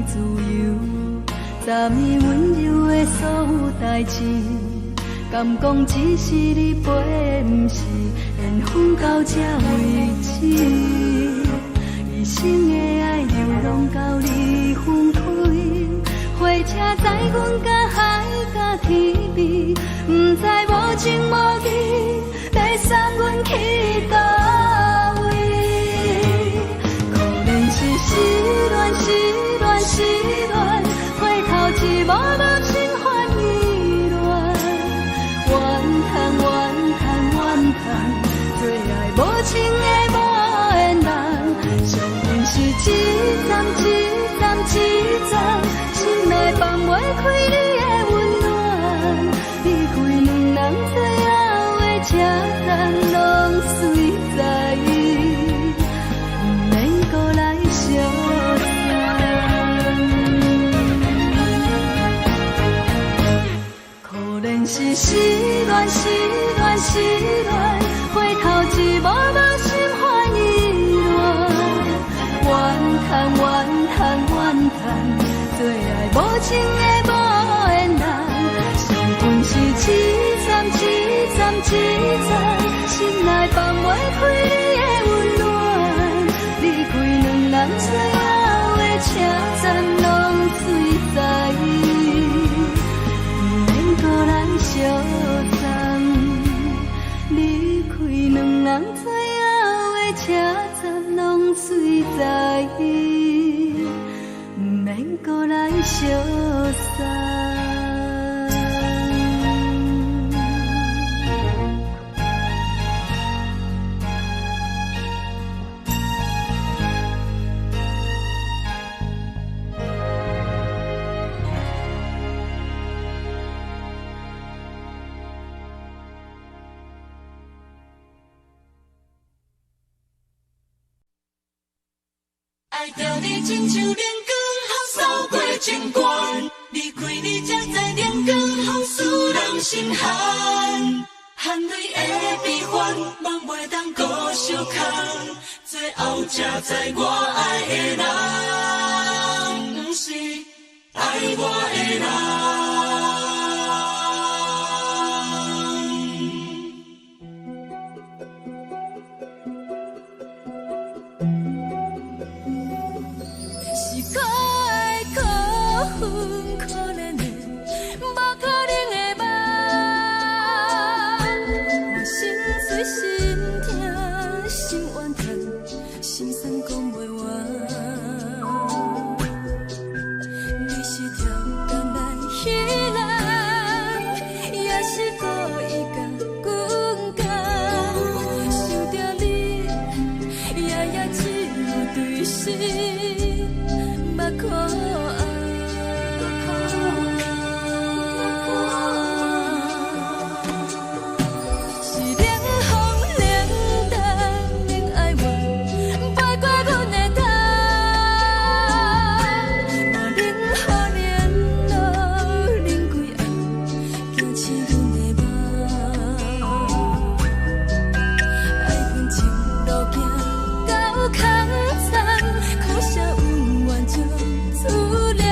自由，昨暝温柔的所有代誌，敢講只是你陪，毋是緣分到這為止。一生的愛流浪到你分開，火車載阮甲海甲天邊，毋知無情無義，欲送阮去佗位？可憐是失戀，失戀，失戀，回頭一幕幕心煩意亂，怨嘆怨嘆怨嘆，做愛無情的無緣人，相信是一站一站一站，心內放袂開你的溫暖，離開兩人最後的車站，攏隨在伊，毋免閣來相送。可憐是失戀，失戀，失戀，回頭一幕幕心煩意亂，怨嘆怨嘆怨嘆，做愛無情的無緣人，相逢是一站一站一站，心內放袂開你的溫暖，離開兩人最後的車站，攏隨在伊，毋免閣來相送。離開兩人最後的車站，攏隨在伊，毋免閣來相送。愛著你親像冷光予掃過情關，離開你才知冷光予使人心寒，汗淚的悲歡，夢袂當閣相空，最後才知我愛的人，毋是愛我的人。是可愛可恨可憐的，無可能的夢。我心碎心疼心怨嘆，心酸講袂完。你是超工來彼人，也是故意共阮講。想著你，夜夜只有對心目苦红。是冷風冷淡冷哀怨，飛過阮的頭。嘛冷雨冷露冷規暗，惊醒阮的夢。愛恨情路行到空残，可惜恩怨情思念。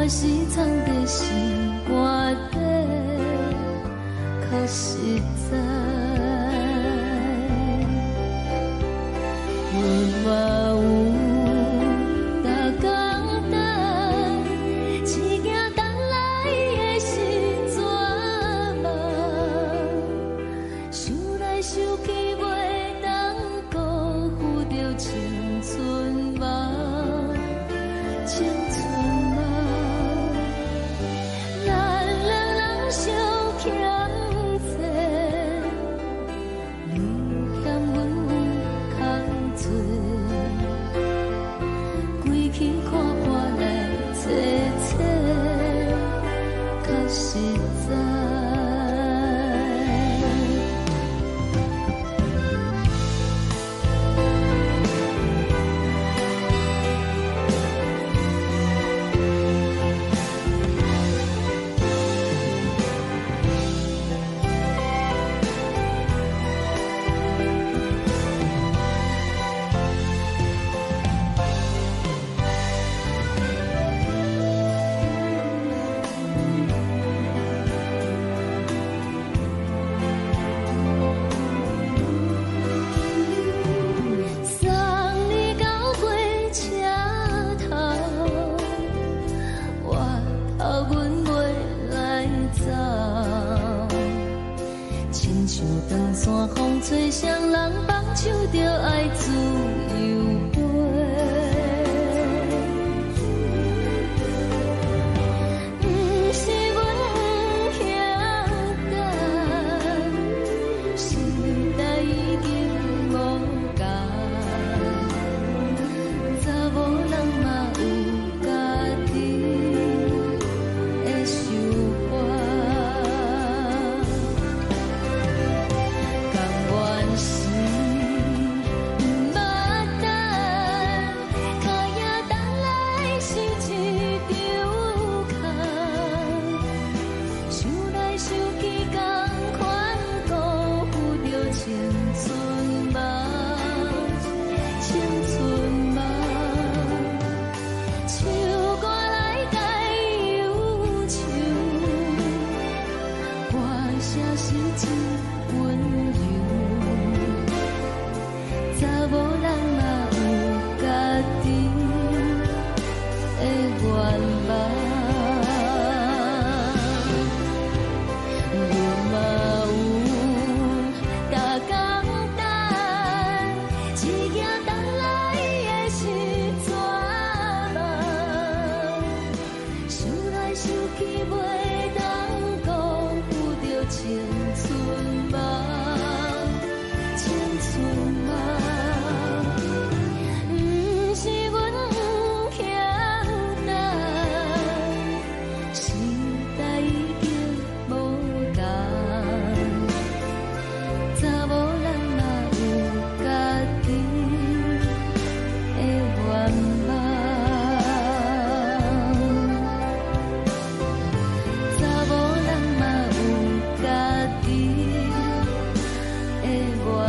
我是藏佇心肝底，較實在。阮嘛有逐工等，只驚等來的是绝望。想來想去，袂當辜負著青春夢，青春夢。咱兩人相欠債，你嫌阮有空濟，規氣看破來揣揣，較實在。送你到火車頭，我頭阮袂來走。親像長山風吹，誰人放手就愛自由飛。毋是阮不曉等，時代已經無仝，查某人嘛有家己的想法。甘願是毋捌等，跤影等來是一場空。想來想去，仝款辜負著青春夢，青春夢。唱歌來共憂愁，歌聲是真溫柔。查某人嘛有家己的願望。阮嘛有逐工等，只驚等來的是绝望。想來想去，袂當辜負著青春夢，青春夢。毋是阮不曉等，時代已經無仝，查某人嘛有家己的願望。查某人嘛有家己的願望。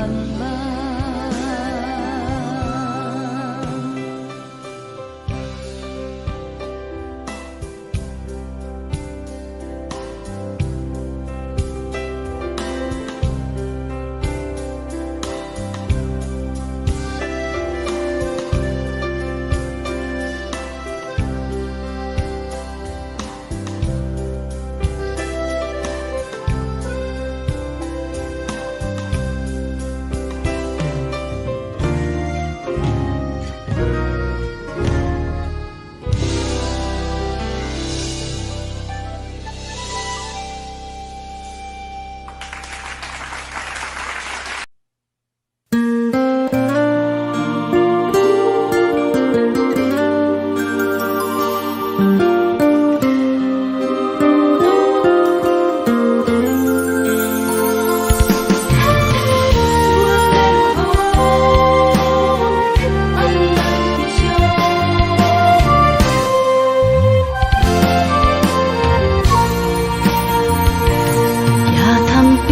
行潭邊，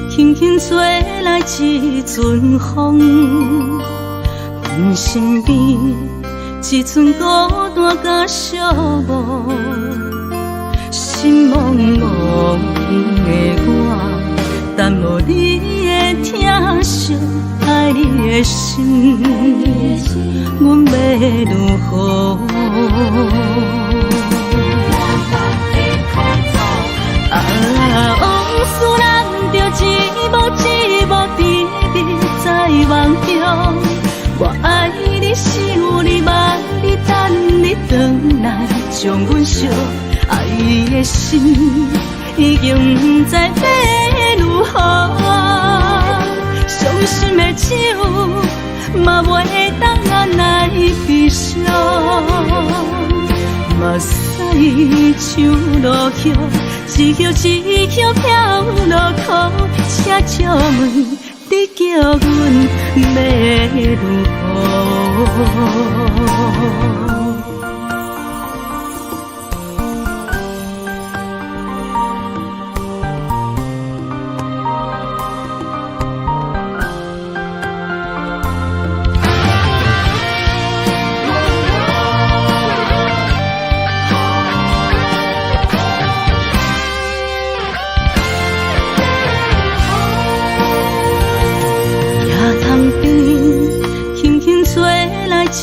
輕輕吹來一陣風，阮身邊一寸孤單佮寂寞，心茫茫的我，等無你的疼惜，愛你的心，阮欲如何？啊，往事咱著一幕一幕甜蜜在夢中。我愛你，想你，望你，等你轉來，將阮惜。愛的心已經毋知欲如何，傷心的酒嘛袂當按捺悲傷，目屎像落雨，一葉一葉飄落苦，請借問你叫阮欲如何？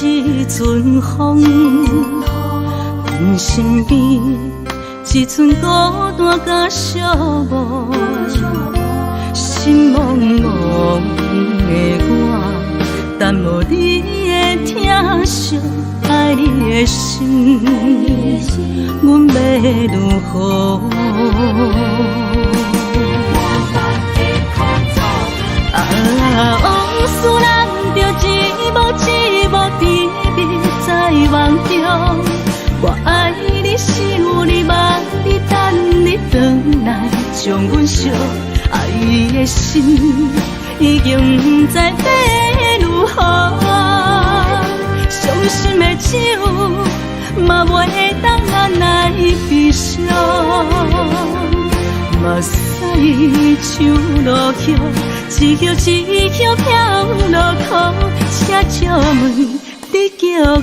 一阵風，阮身邊一寸孤單佮寂寞，心茫茫的我，等無你的疼惜，愛你的心，阮欲如何？啊，往事咱著一幕一幕甜蜜在夢中，我愛你，想你，望你，等你轉來，將阮惜。愛的心已經毋知欲如何，傷心的酒嘛袂當按捺悲傷，目屎像落雨，一葉一葉飄落苦，請借問你叫阮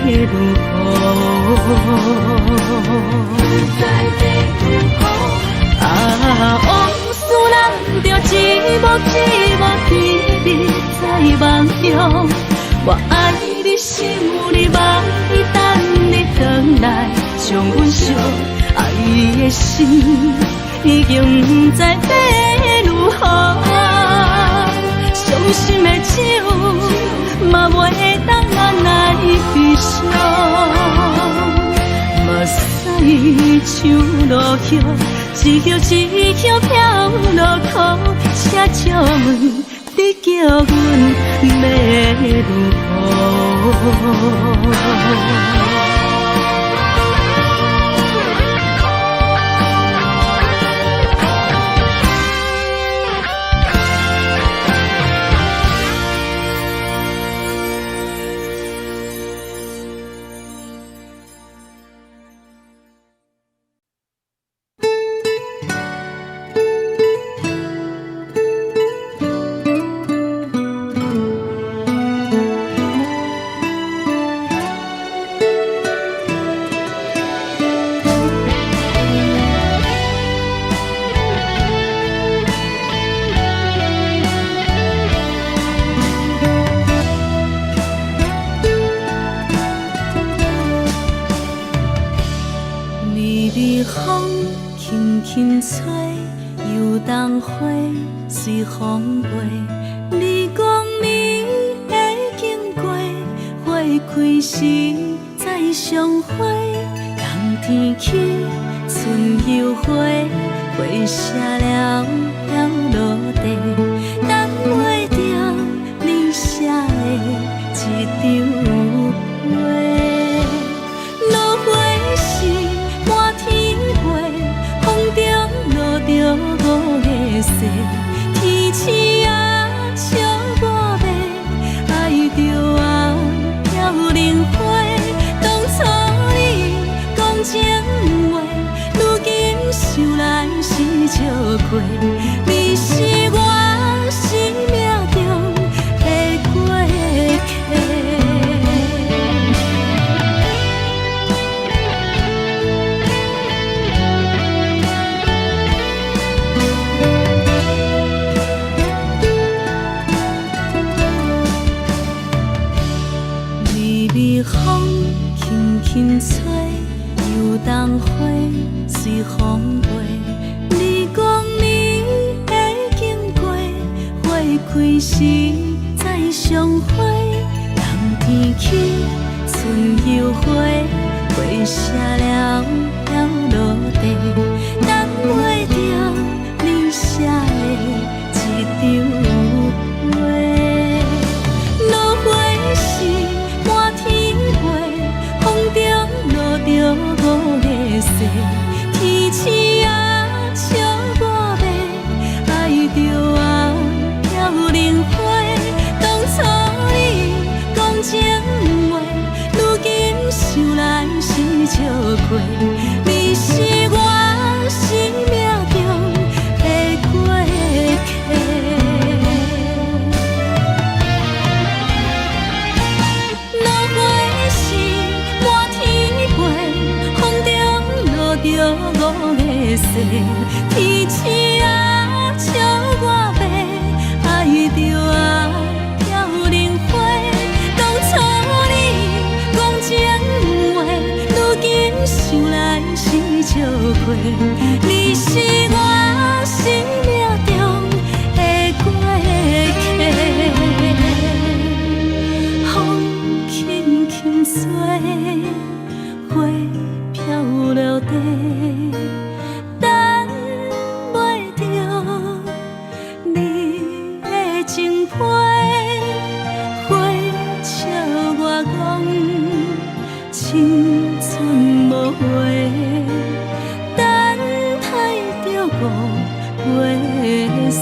欲如何？啊，往事咱著一幕一幕甜蜜在夢中，我愛你，想你，望你，等你轉來，將阮惜。愛的心已經毋知欲如何，傷心的酒嘛袂當按捺悲傷，目屎像落雨，一葉一葉飄落苦，請借問你叫阮欲如何？微微風輕輕吹，油桐花隨風飛。你講你會經過，花開時再相會。冬天起，春又回，花謝了飄落地，等袂著你寫的這張批。落花時滿天飛，風中落著五个雪，天鼠仔笑我欲愛著啊飄零花。當初你講情話，如今想來是笑虧。你是我生命中的過客。輕吹，油桐花隨風飛。你講你會經過，花開時再相會。冬天起，春又回，花謝了飄落地，等袂著你寫的一張批。落花時滿天飛，風中落著五月雪，天青啊，笑我欲，愛著啊，飄零花。當初你講情話，如今想來是笑話。你是我生命中的過客。落花時滿天飛，風中落著五月雪，天青啊，笑我欲，愛著啊，飄零花。當初你講情話，如今想來是笑話。你是我生命中的過客。風輕輕吹，花飄落地，等袂著你的情批，花笑我講青春無話，等待著五月雪。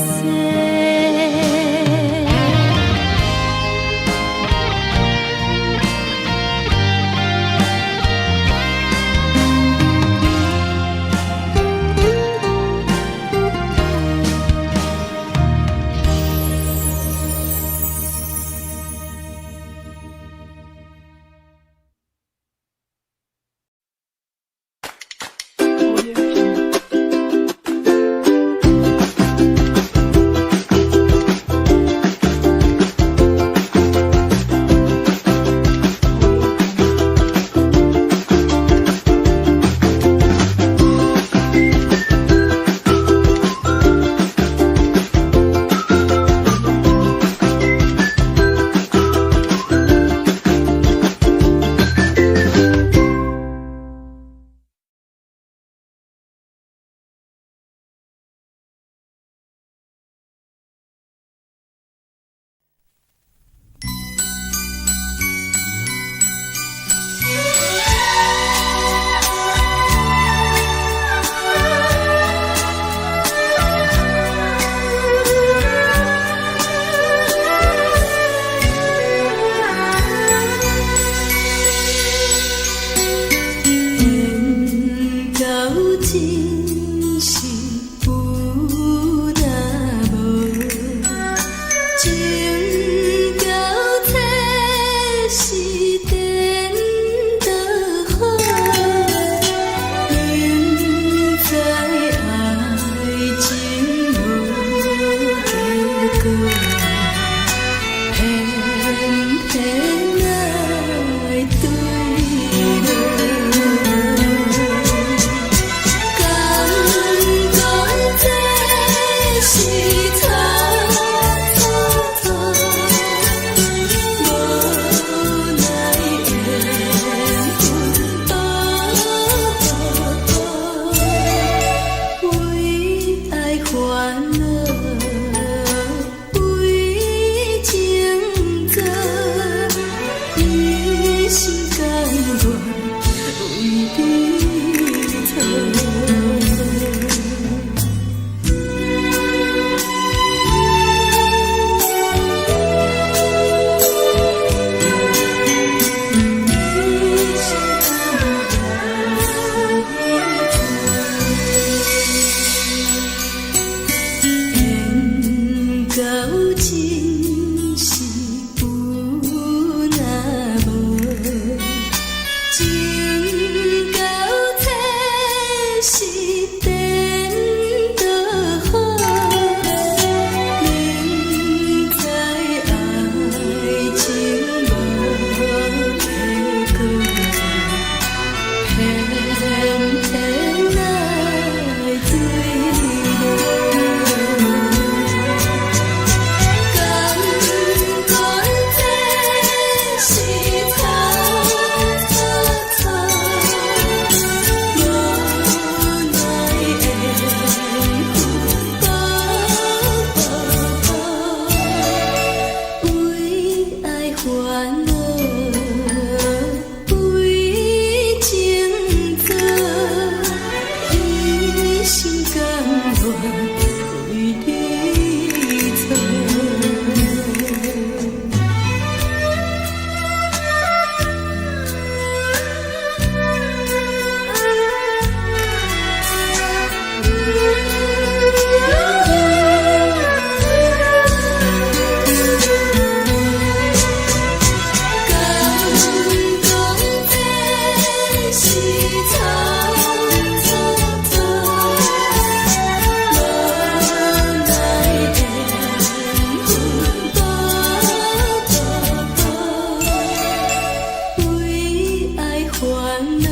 惱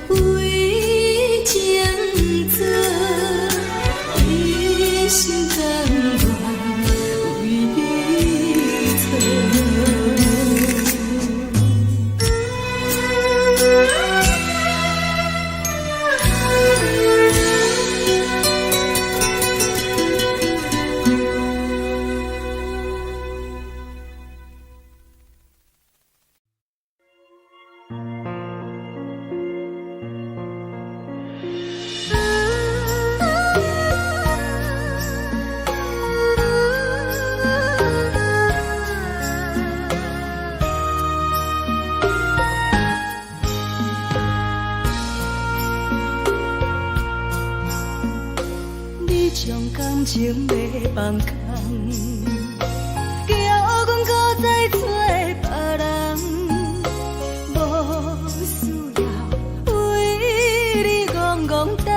為情做，一心甘願為你錯。你將感情欲放空，叫阮閣再找別人，無需要為你戇戇等，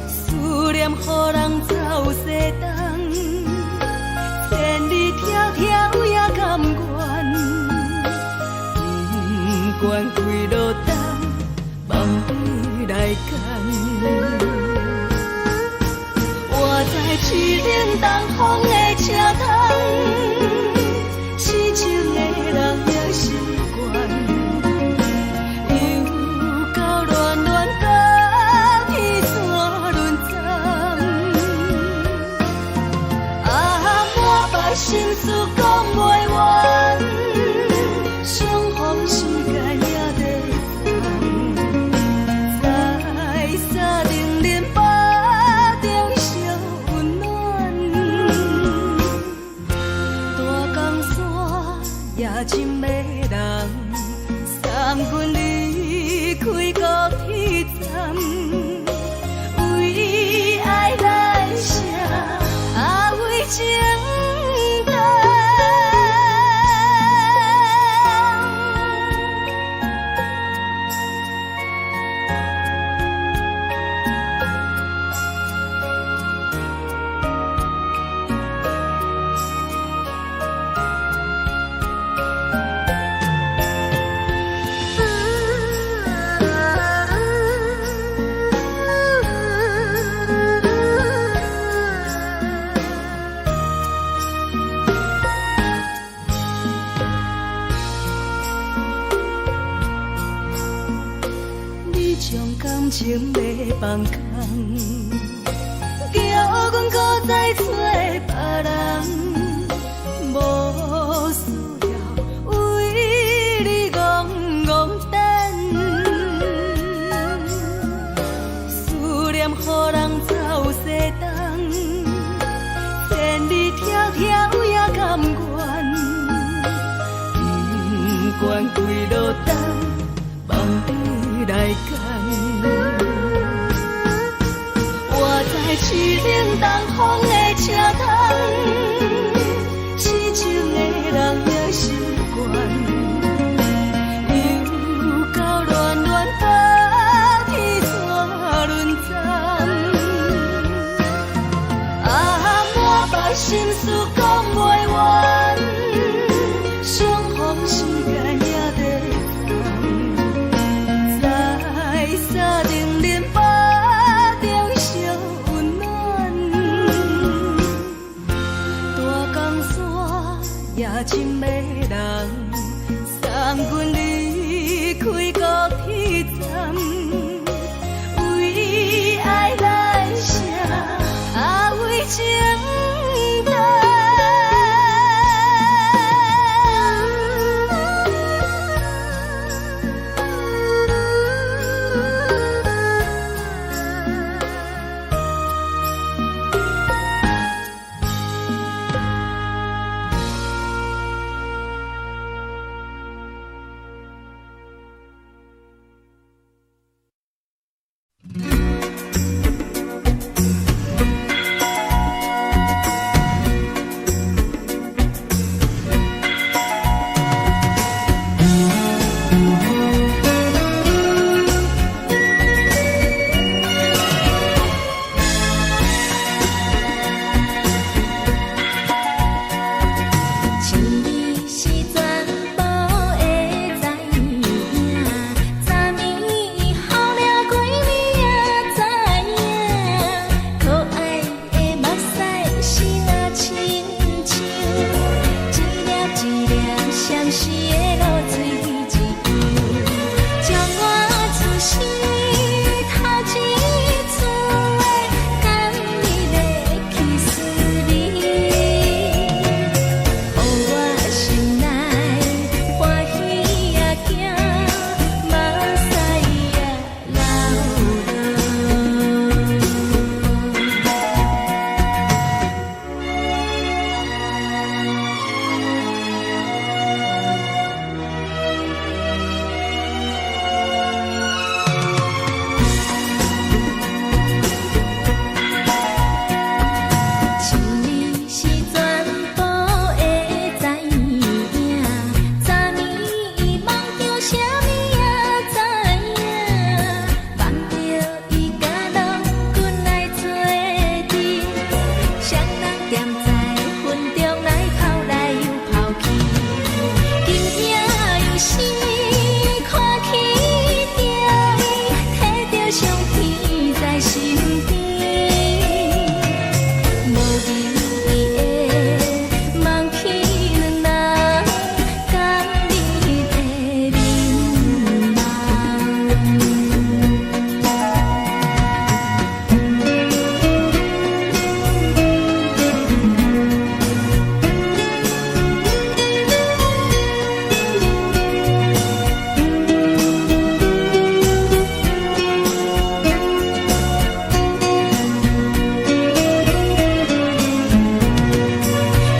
思念予人走西東，千里迢迢也甘願，不管幾落冬，放你來揀。我知凄冷東風的車窗，痴情的人也習慣，又到暖暖甲天山輪轉，啊，滿腹心事講袂完，相逢時間也在轉，在三零零腹中相溫暖，大江山也真迷人，送阮離開高鐵站，為愛來寫，啊為情等。你將感情欲放空，叫阮閣再找別人，無需要為你戇戇等，思念予人走西東，千里迢迢也甘願，不管幾落冬，放你來揀。我知凄冷東風的車窗，痴情的人也習慣，又到暖暖甲天山輪轉，啊，滿腹心事講袂完，相逢時間也在轉，在三零零腹中相溫暖，時看起著伊，提著相片在身邊，無意義的忘去兩人仝你的面目。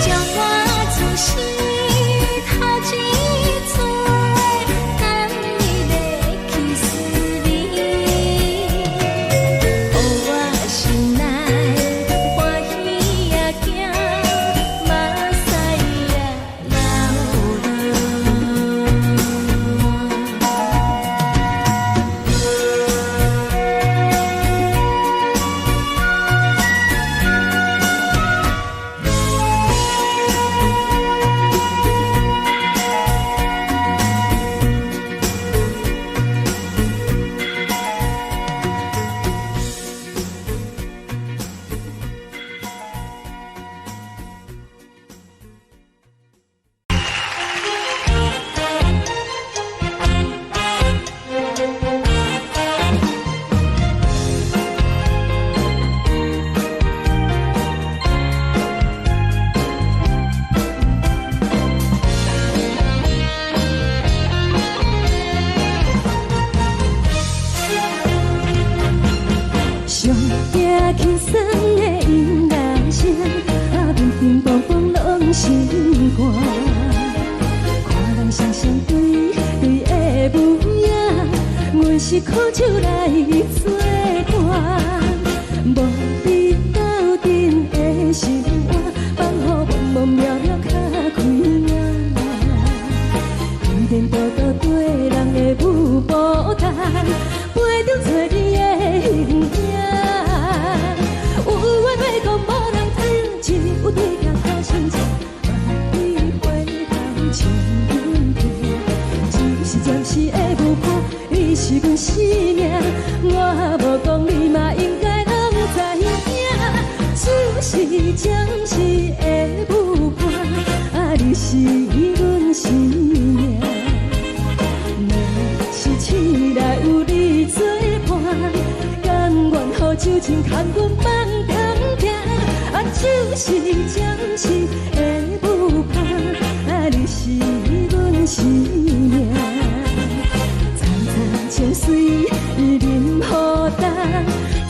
將我出世頭一次等你欲去思念，予我心內歡喜也驚，目屎也流落。上驚輕鬆的音樂聲，啊，乒乒乓乓攏心肝。看人雙雙對對的舞影，阮是苦酒來做伴，無你鬥陣的生活，放予茫茫渺渺較開眼。天顛倒倒對人的舞步動，陪著找你的形影。有緣欲講無人知，只有對鏡苦心情，望你回頭笑阮聽。只是暫時的舞伴，你是阮生命，我無講你嘛應該攏知影。只是暫時的舞伴，啊，你是阮生命。若是醒來有你做伴，甘願予酒精牽阮放長行。啊，只是暫時的舞伴，啊，你是阮生命。層層情水淋雨重，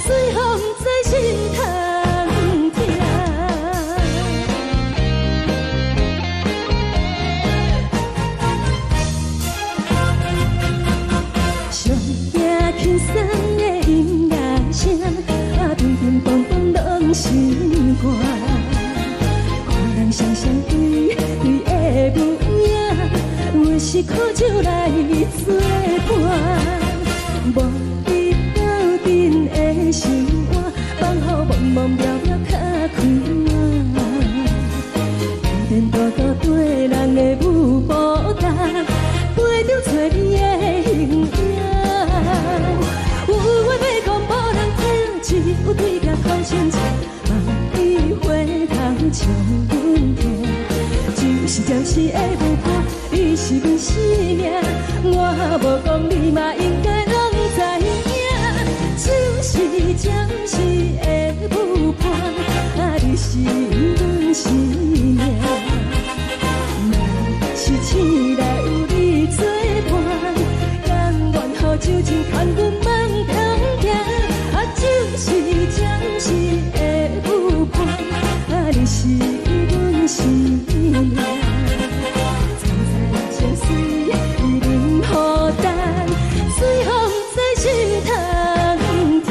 水予毋知心通疼。上驚輕鬆的音樂聲，啊，乒乒乓乓攏心肝。看人雙雙對對的舞影，阮是苦酒來做伴，無你鬥陣的生活，放予茫茫渺渺較開眼。天顛倒倒對人的舞步動，陪著找你的形影。有緣欲講無人知，只有對鏡苦心情，望你回頭笑阮聽。只是暫時的舞伴，你是阮生命，我無講你嘛應該攏知影。只是暫時的舞伴，啊，你是阮生命。若是醒來有你做伴，甘願予酒精牽阮放長行。啊，只是暫時的舞伴，啊，你是阮生命。層層情水淋雨重，水予毋知心通疼。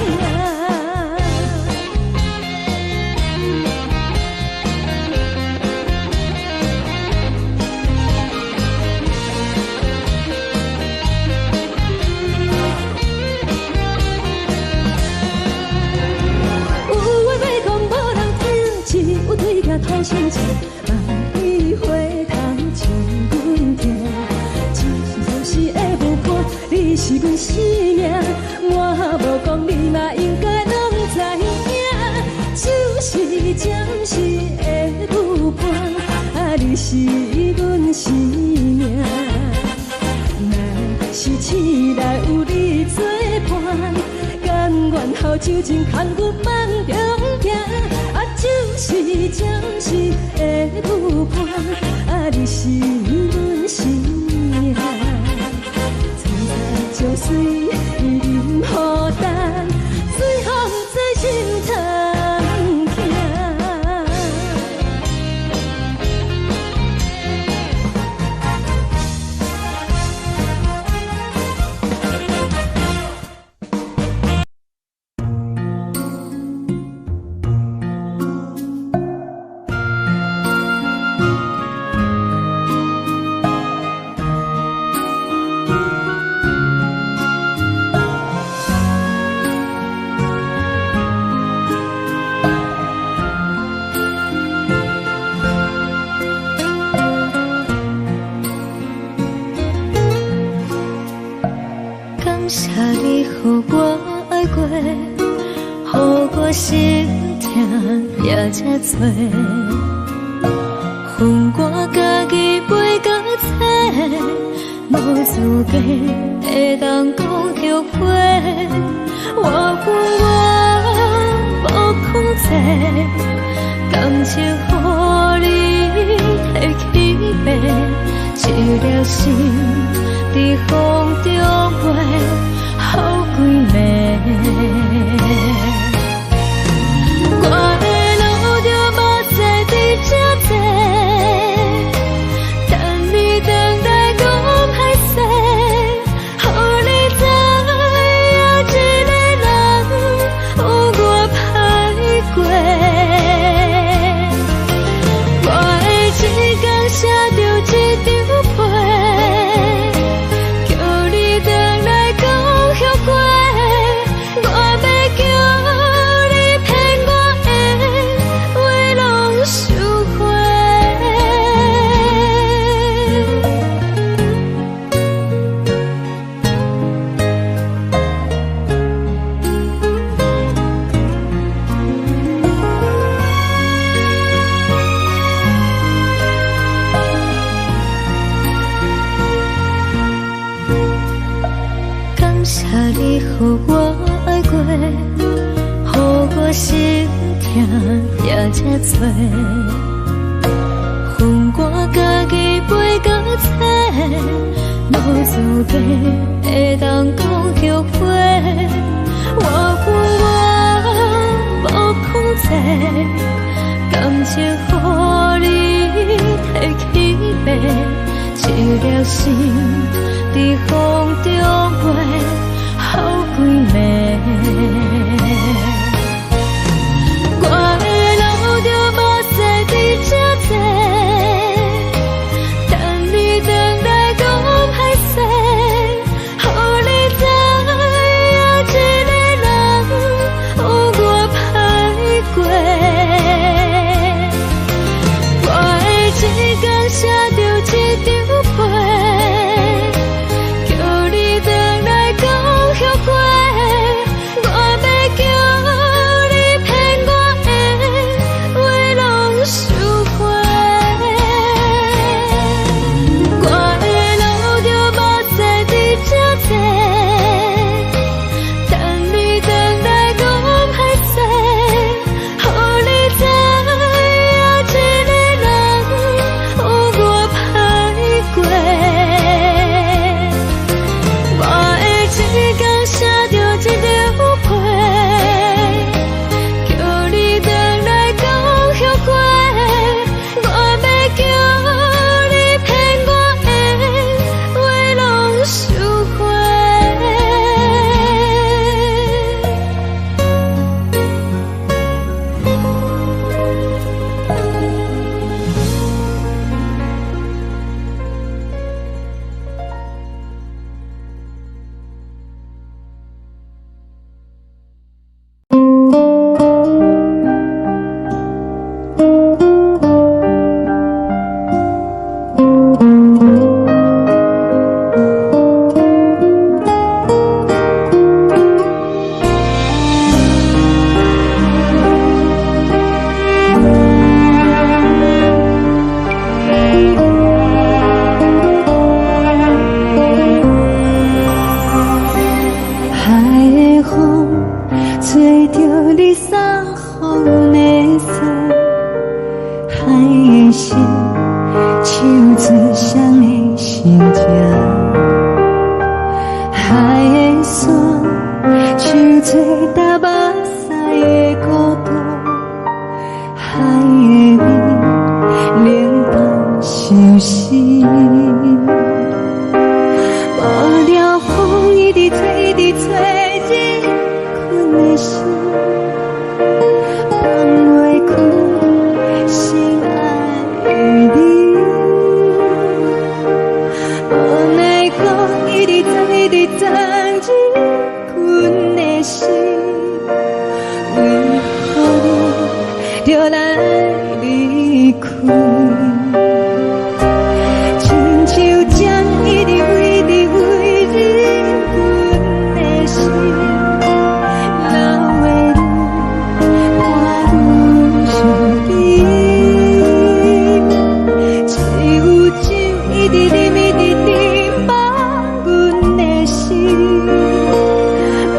是阮生命，我無講你嘛應該攏知影。酒是暫時的舞伴，啊，你是阮生命。若是醒來有你作伴，甘願予酒精牽阮夢中行。啊，酒是暫時的舞伴，啊，你是阮生命。蒼山少水淋雨等，隨風在心頭行。感謝你予我愛過，予我心疼也這多。分我家己背甲找，無資格會當講後悔。我有我無控制，感情予你提起爬，一粒心佇風中飛，予幾暝。我會流著目屎佇這坐，等你轉來講歹勢，予你知影一个人有偌歹過。我會一工寫著一張批，叫你轉來講後悔。我欲叫你騙我的話攏收回。感謝你予我愛過，予我心疼也這多。分我家己背甲找，無資格會當講後悔。我有我無控制，感情予你提起爬，一粒心佇風中飛，予幾暝。我會流著目屎佇這坐，等你轉來講歹勢，予你知影一個人有偌歹過。我會一工寫著一張批，海的山，像做焦目屎的孤獨，海的味冷放相思。無聊風一直吹，一直吹，入阮的心，放袂開心愛的你。無奈何一直鑽，一直鑽入阮的心，為何你著來離開？親像針一直一直飛入阮的心，老的你，我愈想你。只有酒一直啉，一直啉，放阮的心，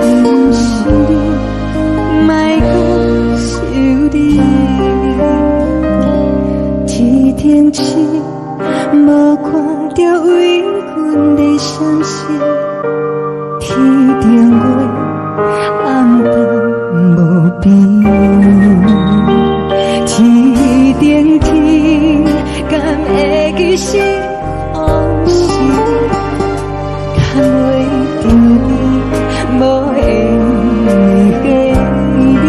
毋是你，莫閣想你。天頂星無看著為阮咧閃爍，天頂月暗淡無邊。天頂天，敢會記是予是牽袂著你無緣的彼你。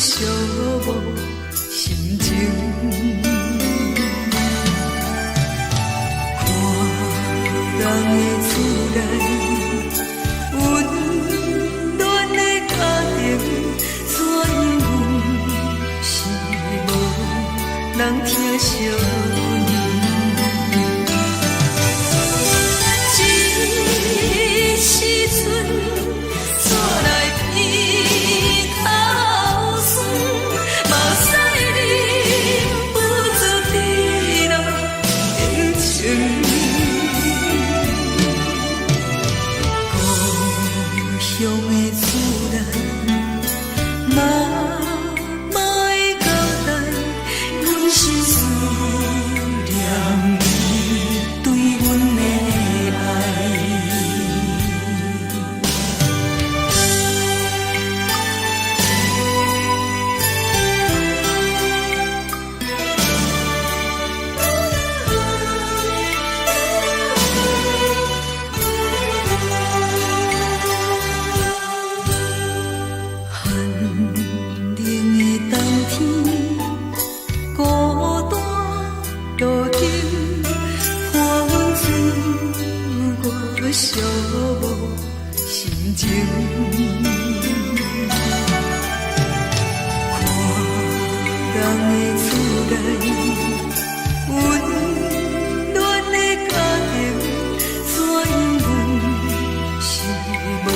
寂寞心情。看人的厝內，溫暖的家庭，怎樣阮是無人疼惜阮。這時陣，煞來鼻頭酸，目屎忍不住滴落眼睛。故鄉的厝內，媽媽的交代，阮是思念你對阮的愛。寒冷的冬天，孤單路頂，看阮自我寂寞心情。看人的厝內，溫暖的家庭，怎樣阮是無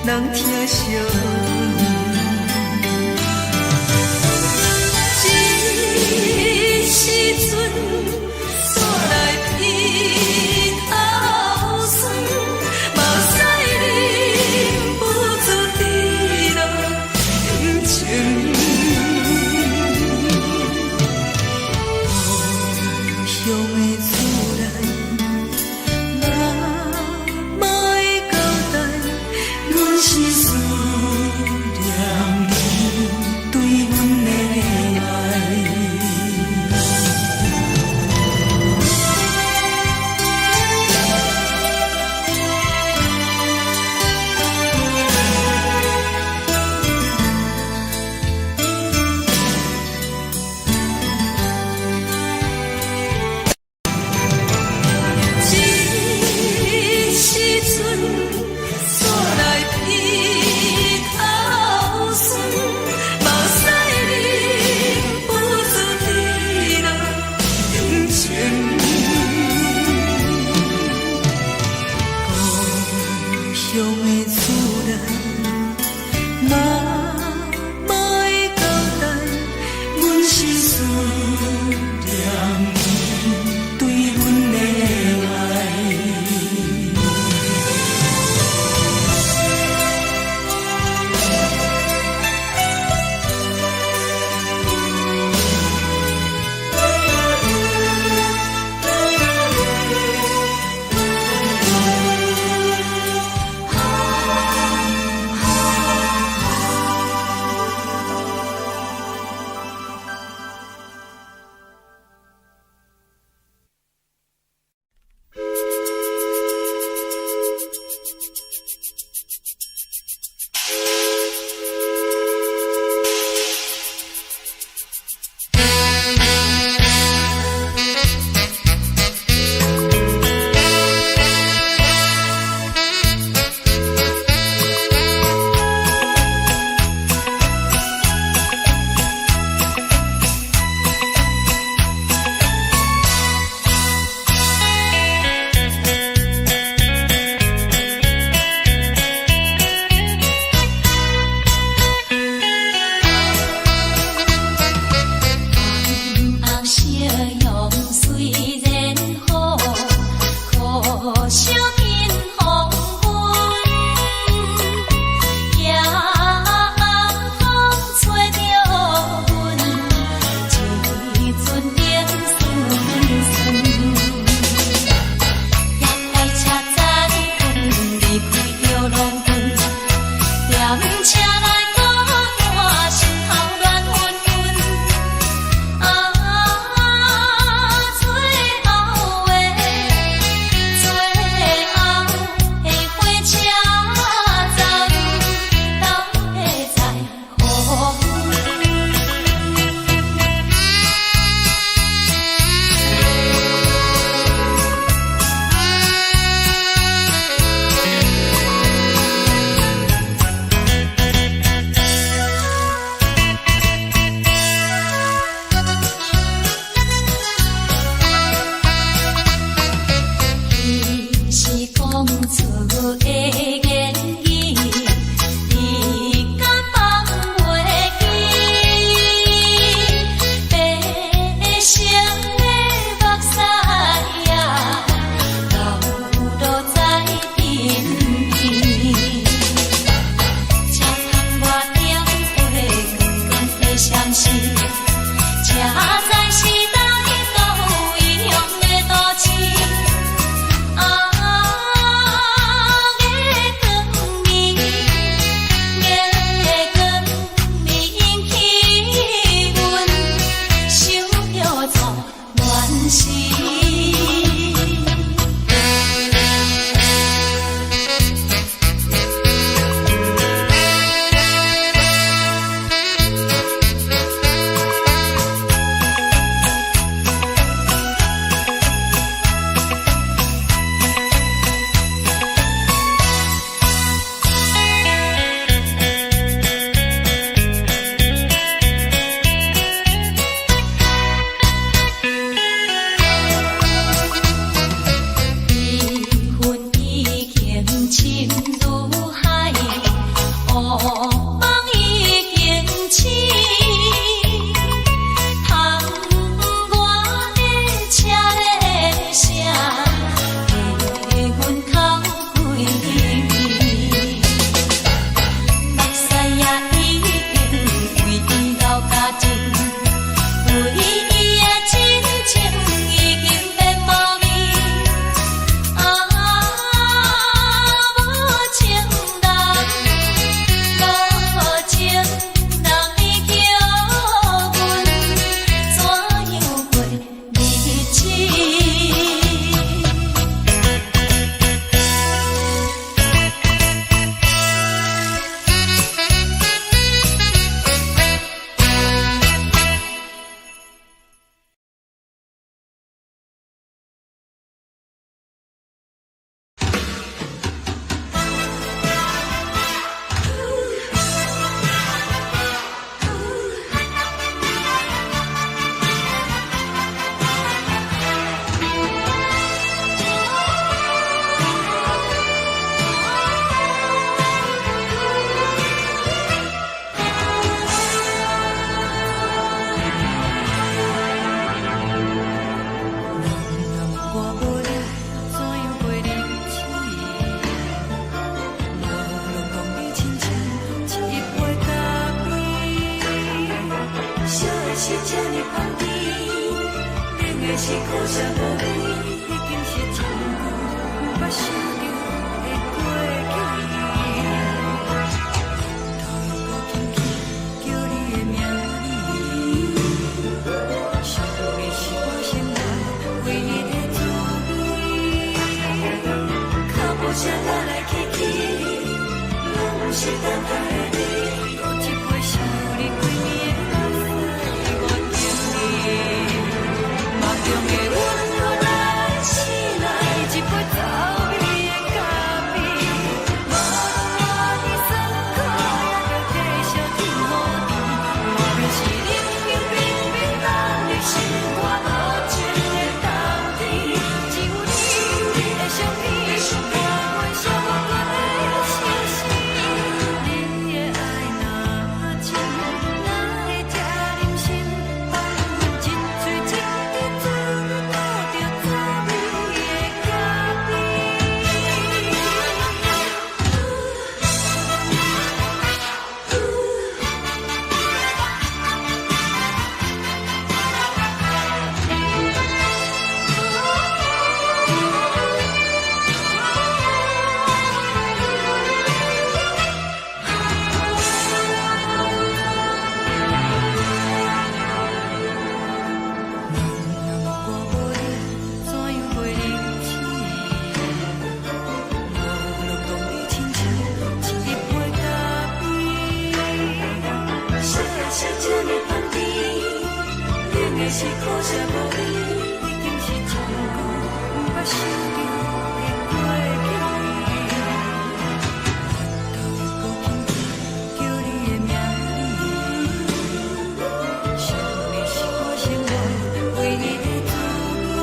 人疼惜阮。這時陣，煞來鼻頭酸，目屎忍不住滴落眼睛。故鄉的厝內，媽媽的交代，阮是思念你對阮的愛。這時陣，煞來鼻頭酸，目屎忍不住滴落眼睛。故鄉的厝內，媽媽的交代，阮是思念你對阮的愛。的言語，你敢放袂記？白色的目屎啊，流落在鬢邊。車窗外燈火光光的閃烁，才知是來到異鄉的都市。啊，月光暝，月光暝引起阮想著初戀時。悲恨已經深如海，惡夢已經醒。窗外的車鈴聲，替阮哭規暝。目屎也已經為伊流乾淨，為伊的真情已經變無味。啊，無情人，無情人，你叫阮怎樣過日子？若我無你，怎樣過日子？無論講你親像一杯咖啡，燒的是這呢香甜，冷的是苦澀無味，已經是真久毋捌想著的過去。頭又閣輕輕叫你的名字，想你是我生活唯一的滋味。腳步聲來來去去，攏毋是等待的你。閣一杯想你規暝的目屎，我敬你。夢中的阮閣來醒來，一杯走味的咖啡。無論偌尼酸苦，也著繼續天雨甜。外面是冷冰冰冰冷的心肝無情的冬天，只有你的相片，伴阮寂寞的相思。你的愛若深，哪會這忍心放阮一喙一滴水倒著滋味的咖啡？若我無你，怎樣過日子？無論講你親像一杯咖啡，燒的是這呢香甜，冷的是苦澀無味，已經是真久毋捌想著的過去。頭又閣輕輕叫你的名字，想你是我生活唯一的滋味。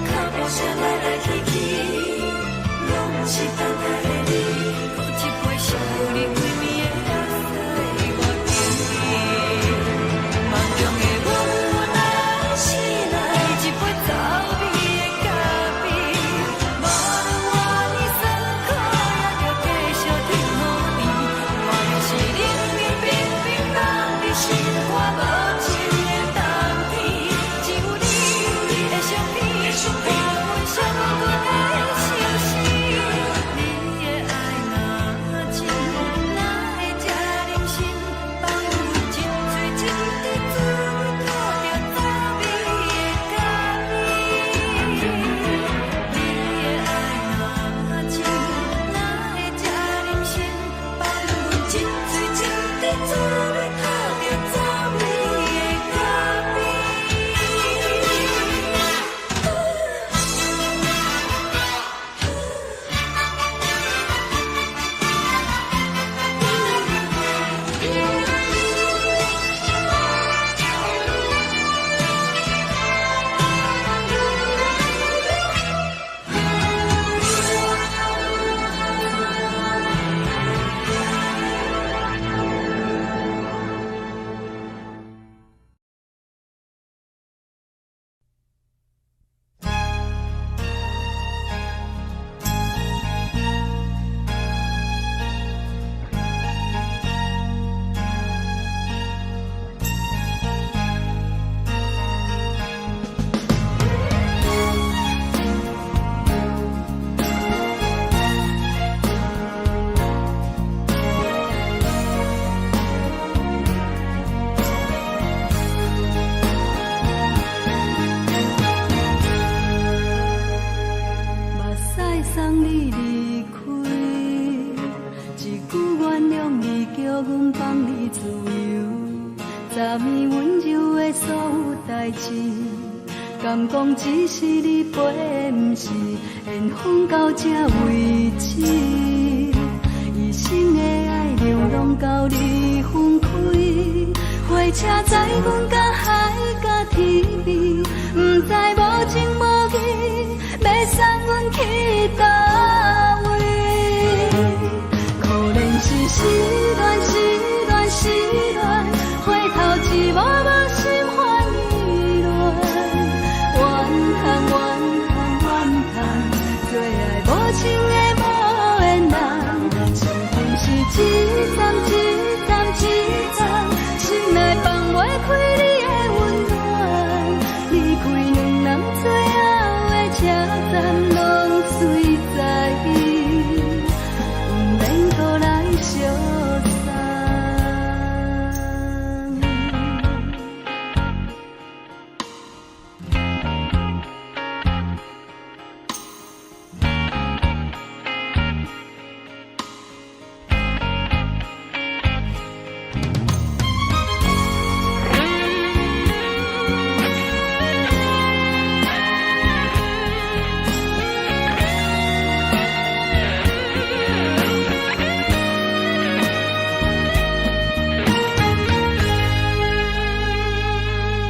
腳步聲來來去去，送你離開，一句原諒你，叫阮放你自由。昨暝溫柔的所有代誌，敢講只是你陪，毋是緣分到這為止。一生的愛流浪到你分開，火車載阮到海角天邊，毋知無情無義，欲送阮去佗位？可憐是失戀，失戀，失戀，回頭一幕幕心煩意亂，怨嘆怨嘆怨嘆，做愛無情的無緣人，相逢是一站一站一站，心內放袂開你的溫暖，離開兩人最後的車站，攏隨在意，毋免閣來相送。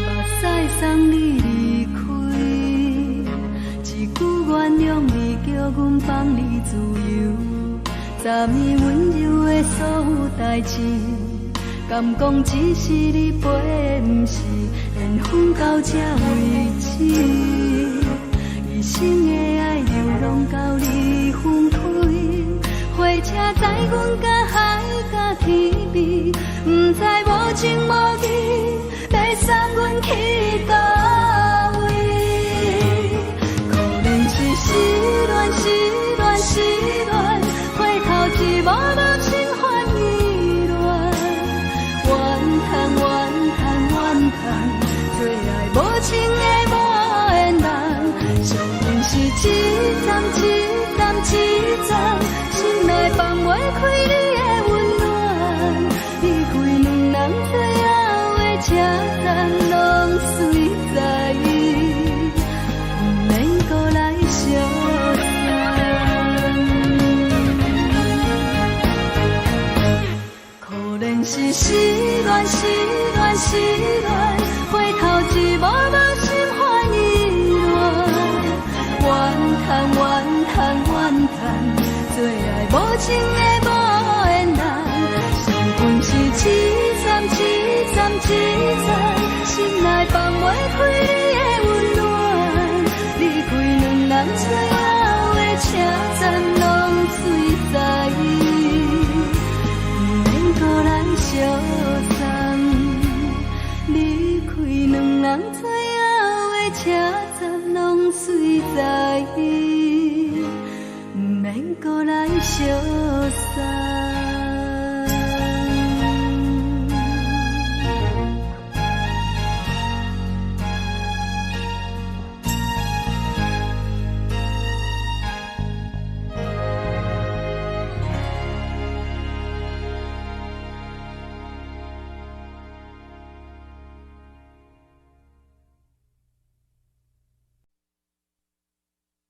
目屎送你離開，一句原諒你，叫阮放你自由。昨暝溫柔的所有代誌，敢講只是你陪，毋是緣分到這為止。一生的愛流浪到你分開，火車載阮到海角天邊，毋知無情無義，欲送阮去佗位？可憐是失戀，失戀，失戀，回頭一幕幕心煩意亂，怨嘆怨嘆怨嘆，做愛無情的無緣人，相逢是一站一站一站，心內放袂開你的溫暖，離開兩人最後的車站，攏隨在意，毋免閣來相送。可憐是失戀，失戀，失戀，回頭一幕幕心煩意亂，怨嘆怨嘆怨嘆，做愛無情的無緣人，相逢是一站一站一站，心內放袂開你的溫暖，離開兩人最後的車站，攏隨在意，毋免閣來相送。離開兩人最後的車站，攏隨在意，毋免閣來相送。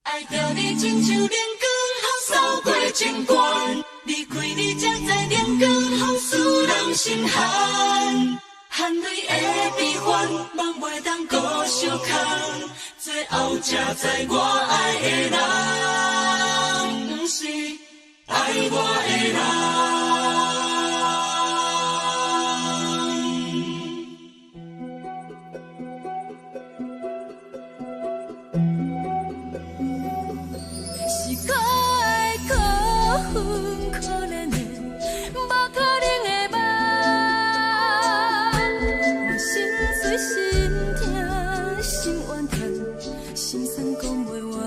愛著你親像冷光予掃過情關，離開你才知冷光予使人心寒，含淚的悲歡，夢袂當閣相牽，最後才知我愛的人，毋是愛我的人。是可愛可恨可憐的，無可能的夢。我心碎心痛心怨嘆，心酸講袂完。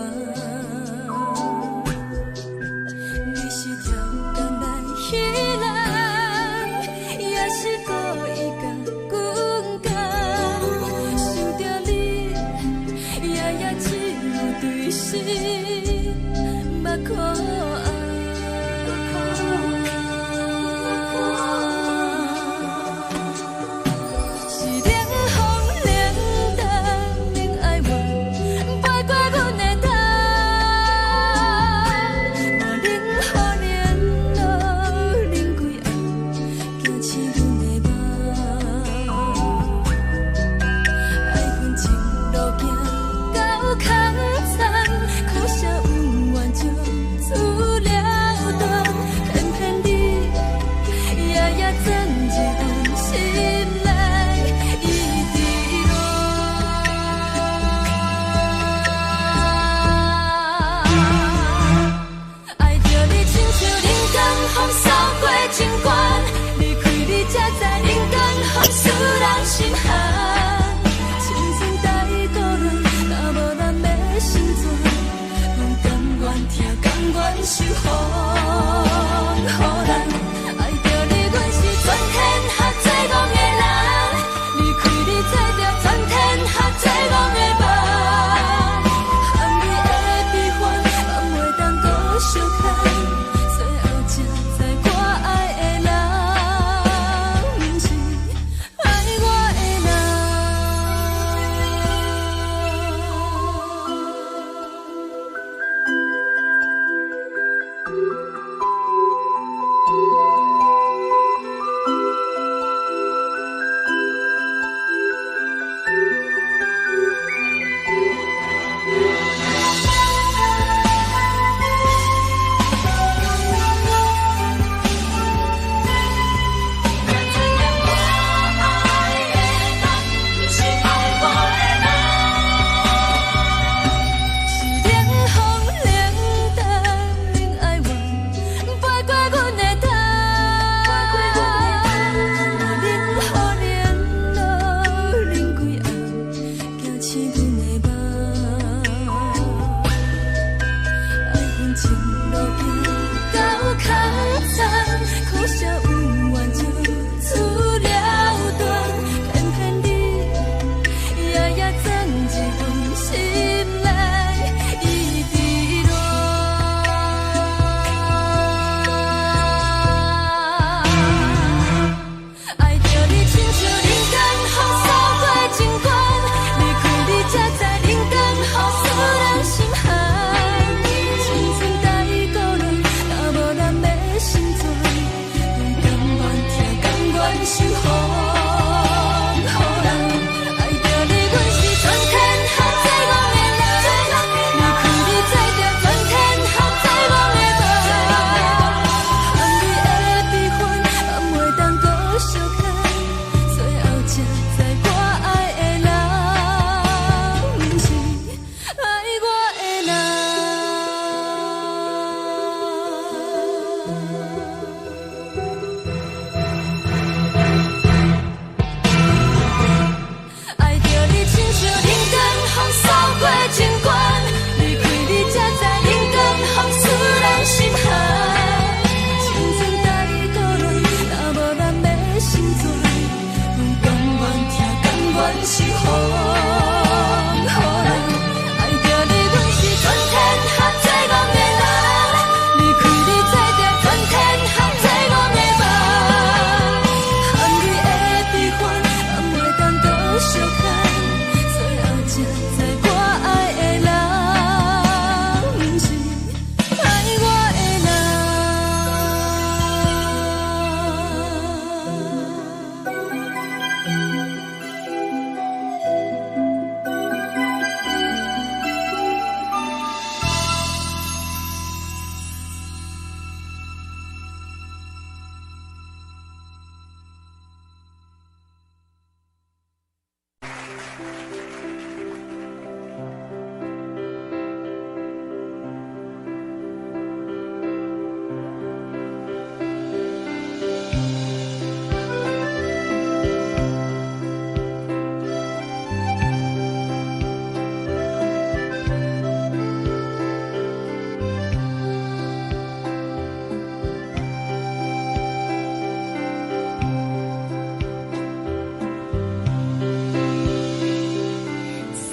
受予予人。愛著你，阮是全天下最戇的人。離開你，做著全天下最戇的夢。含你的悲歡，放袂當閣相牽。最後才知我愛的人，毋是愛我的人。才知影我愛的人，毋是愛我的人。是冷風冷淡冷哀怨，飞過阮的頭。我冷雨冷露冷規暗，驚醒阮的夢。愛恨情路行到空残，可惜有緣就此了斷，偏偏你夜夜鑽入阮心內，一直亂。愛著你親像人間風掃過情關，離開你才知人間雨使人心寒。青春太孤單，若無人欲心存，阮甘願疼，甘願受予予人。愛著你，阮是全天下最戇的人。離開你，做著全天下最戇的夢。含你的悲歡，放袂當閣相牽。最後才知我愛的人，毋是愛我的人。愛著你親像人間風掃過情關，離開你才知人間風使人心寒。青春太孤單，若無人欲心存，阮甘願疼，甘願受予予人。愛著你，阮是全天下最戇的人。離開你，做著全天下最戇的夢。含你的悲歡，放袂當閣相牽。最後才知我愛的人，毋是愛我的人。送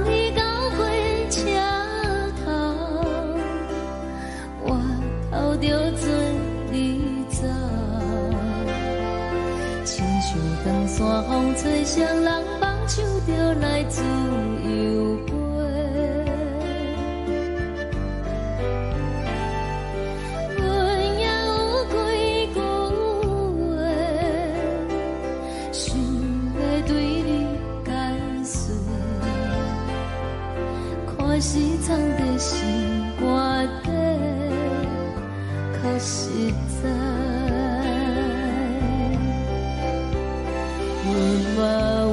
你到火車頭，我頭著做你走。親像長山風吹，誰人放手就來自由飛。阮也有幾句話，想欲對你解釋。看是藏在心肝底，較實在。阮嘛有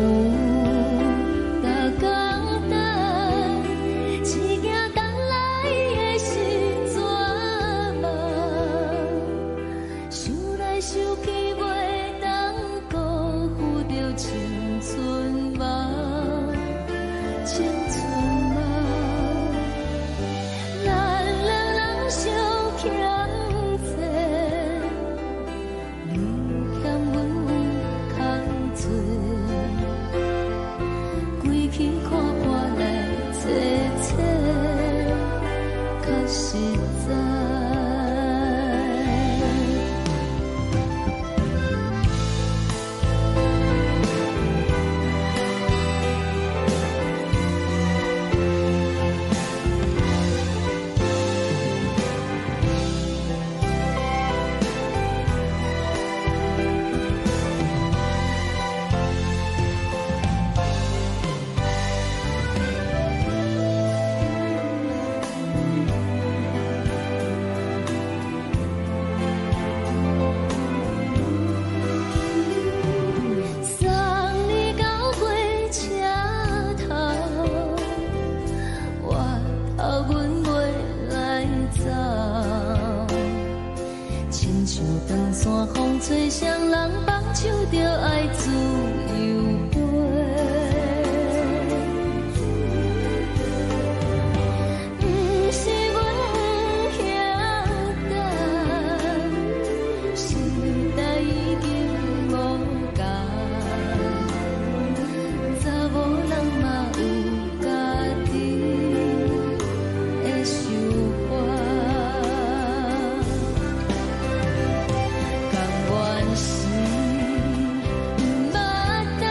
逐工等，只驚等來的是絕望。想來想去，袂當辜負著青春夢，青春夢。咱兩人相親像長山風吹，啥人放手就愛自由飛。毋是阮不曉等，時代已經無仝，查某人嘛有家己的想法。甘願是毋捌等，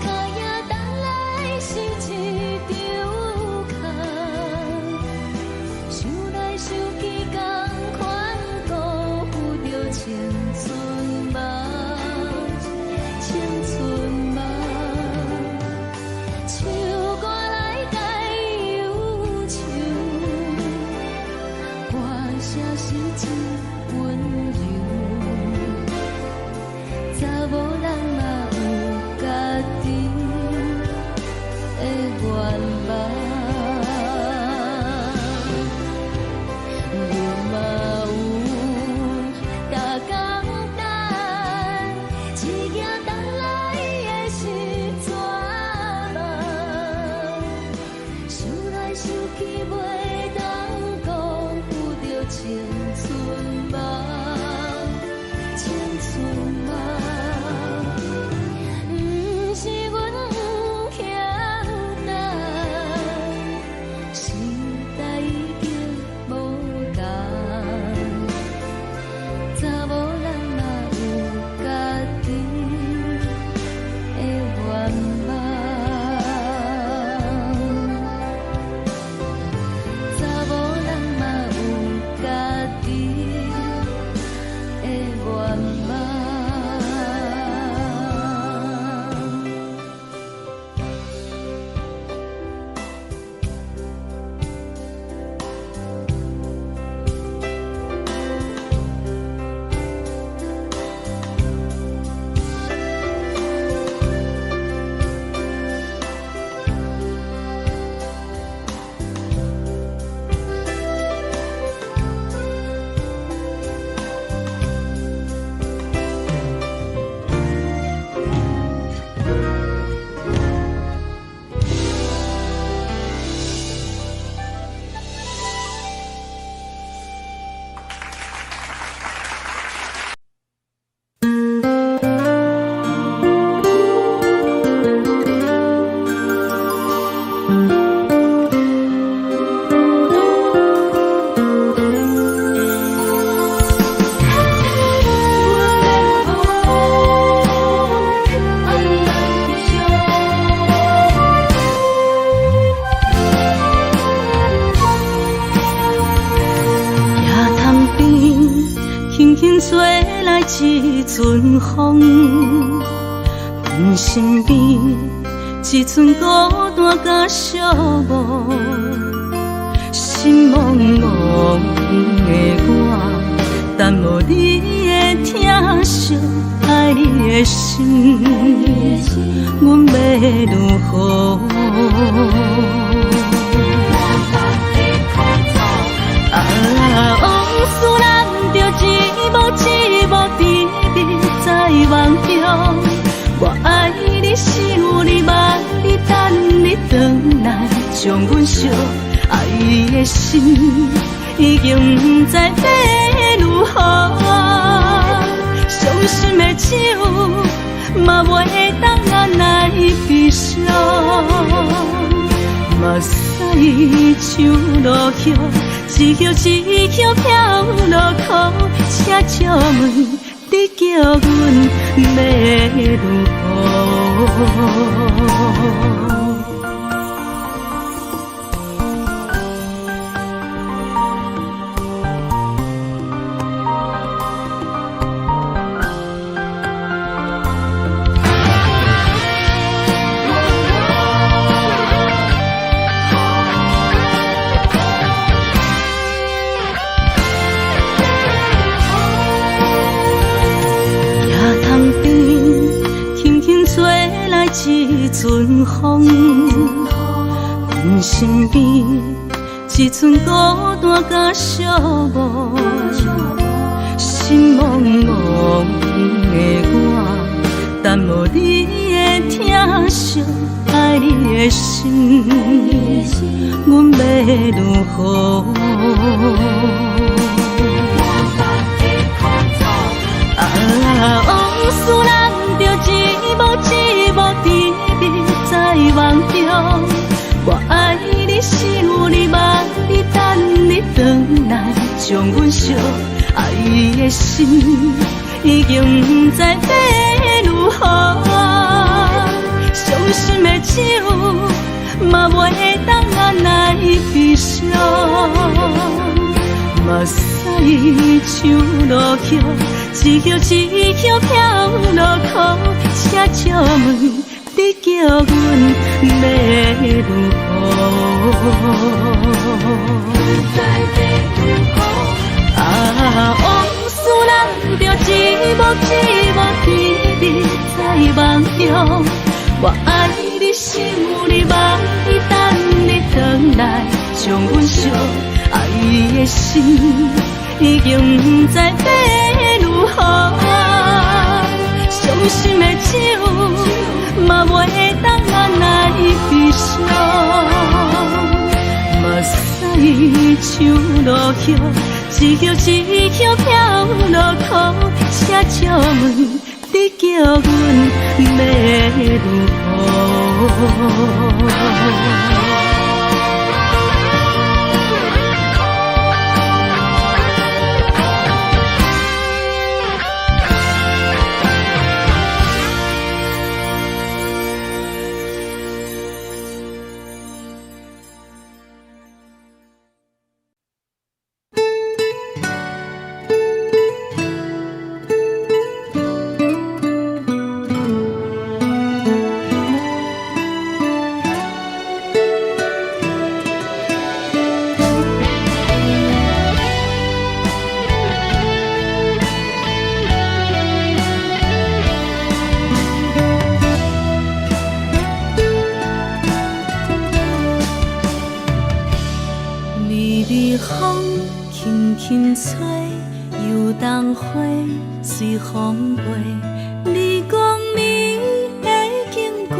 脚影等來是一場空。想來想去，仝款辜負著青春夢，青春夢。唱歌來共憂愁，歌聲是真溫柔。查某人嘛有家己的願望，阮嘛有逐工等，一夜等來的是绝望。想來想去，袂當辜負著青春夢，青春夢。毋是阮不曉等，時代已經無仝，查某人嘛有家己的願望。查某人嘛有家己的願望。野潭邊，輕輕吹來一陣風，阮身邊一陣孤單佮寂寞，心茫茫的我，等無你的疼惜，愛你的心，阮欲如何？啊，往事難著一幕一幕甜蜜在夢中。我愛你，想你，望你，等你轉來，將阮惜愛的心已經不知欲如何。傷心的酒嘛袂當按捺悲傷。目屎像落雨，一葉一葉飄落苦，請借問你叫阮欲如何？野潭邊，輕輕吹來一陣風，阮身邊一陣孤單佮寂寞。心茫茫的我，等無你的疼惜，愛你的心，阮欲如何？啊，往事咱著一幕一幕甜蜜在夢中。我愛你，想你，夢你，等你轉來，將阮惜愛的心已經毋知欲如何。傷心的酒嘛袂當按捺悲傷，目屎像落雨，一葉一葉飄落苦，請借問你叫阮欲如何？啊，往事咱著一幕一幕甜蜜在夢中。我愛你，想你，夢你，等你轉來，將阮惜愛的心已經毋知欲如何。傷心的酒嘛袂當按捺悲傷，目屎像落雨，一葉一葉飄落苦，請借問你叫阮欲如何？微微風輕輕吹，油桐花隨風飛。你講你會經過，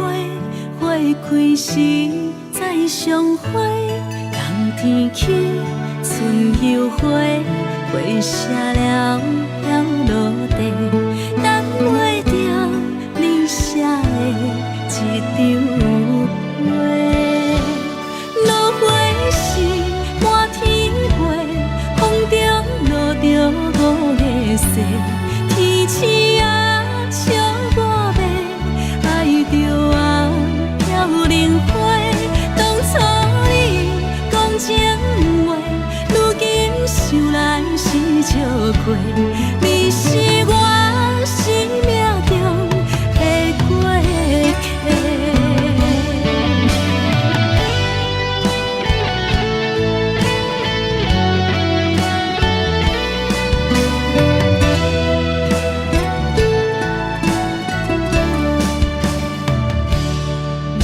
花開時再相會。冬天起，春又回，花謝了飄落地，等袂著你寫的一張批。落花時滿天飛，風中落著五个誓，天星啊笑我欲愛著啊飄零花。當初你講情話，如今想來是笑話，你是我生命中的過客。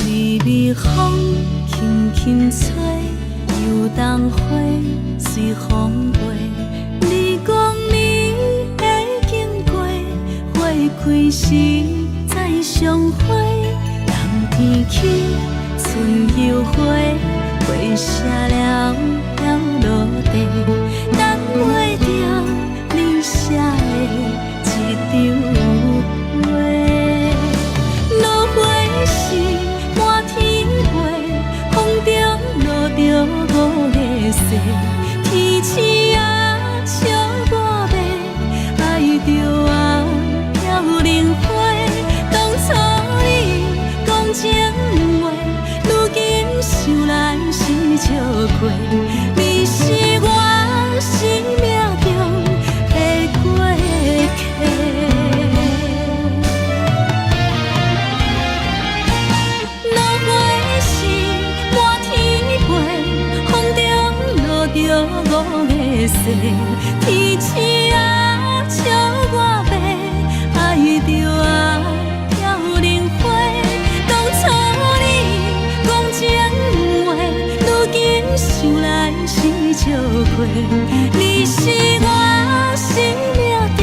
微微風輕輕吹，油桐花隨風飛。你講你會經過，花開時再相會。冬天起，春又回，花謝了飄落地，等袂著你寫的一張批。落花時滿天飛，風中落著五个誓，天星啊笑我欲愛著啊飄零花。當初你講情話，如今想來是笑話，你是我生命中的過客。落花時滿天飛，風中落著五个誓，天星啊笑我欲愛著啊飄零花。當初你講情話，如今想來是笑話，你是我生命中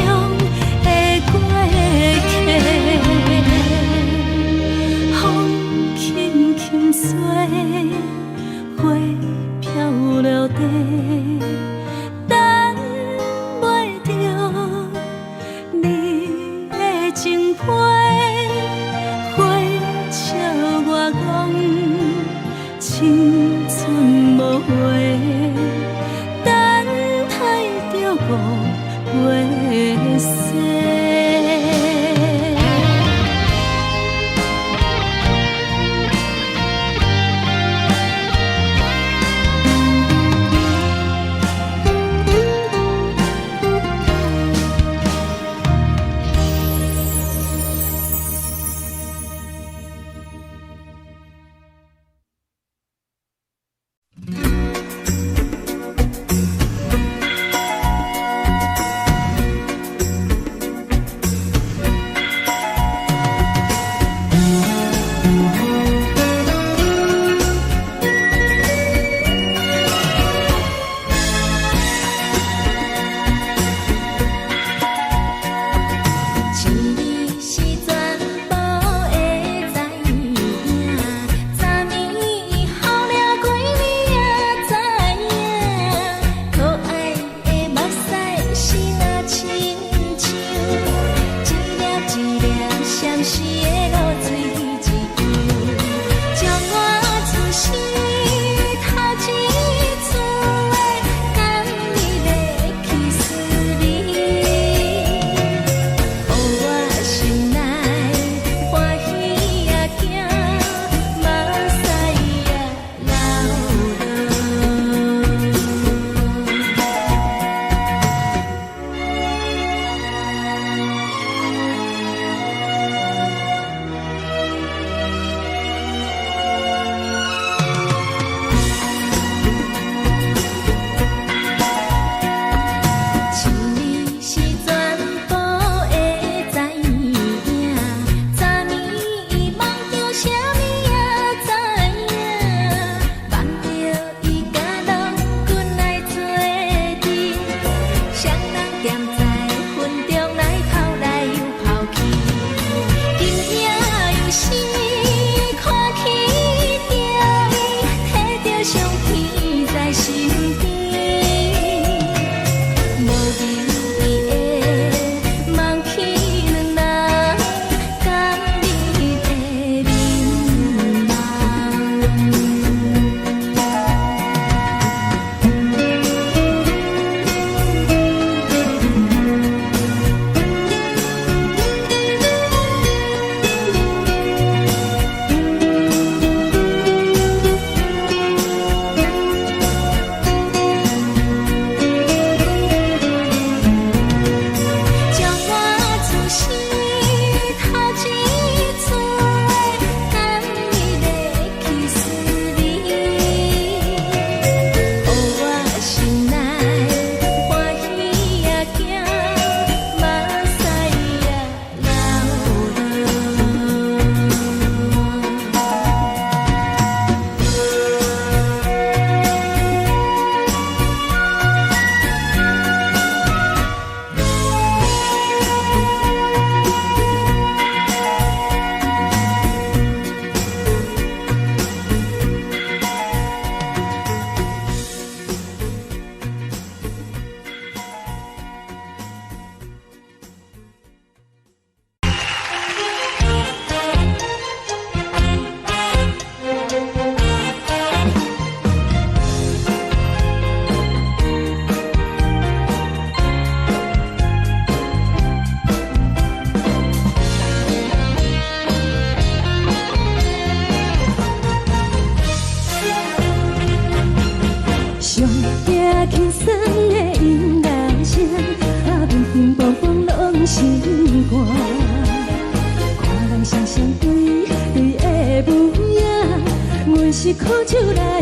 是苦酒來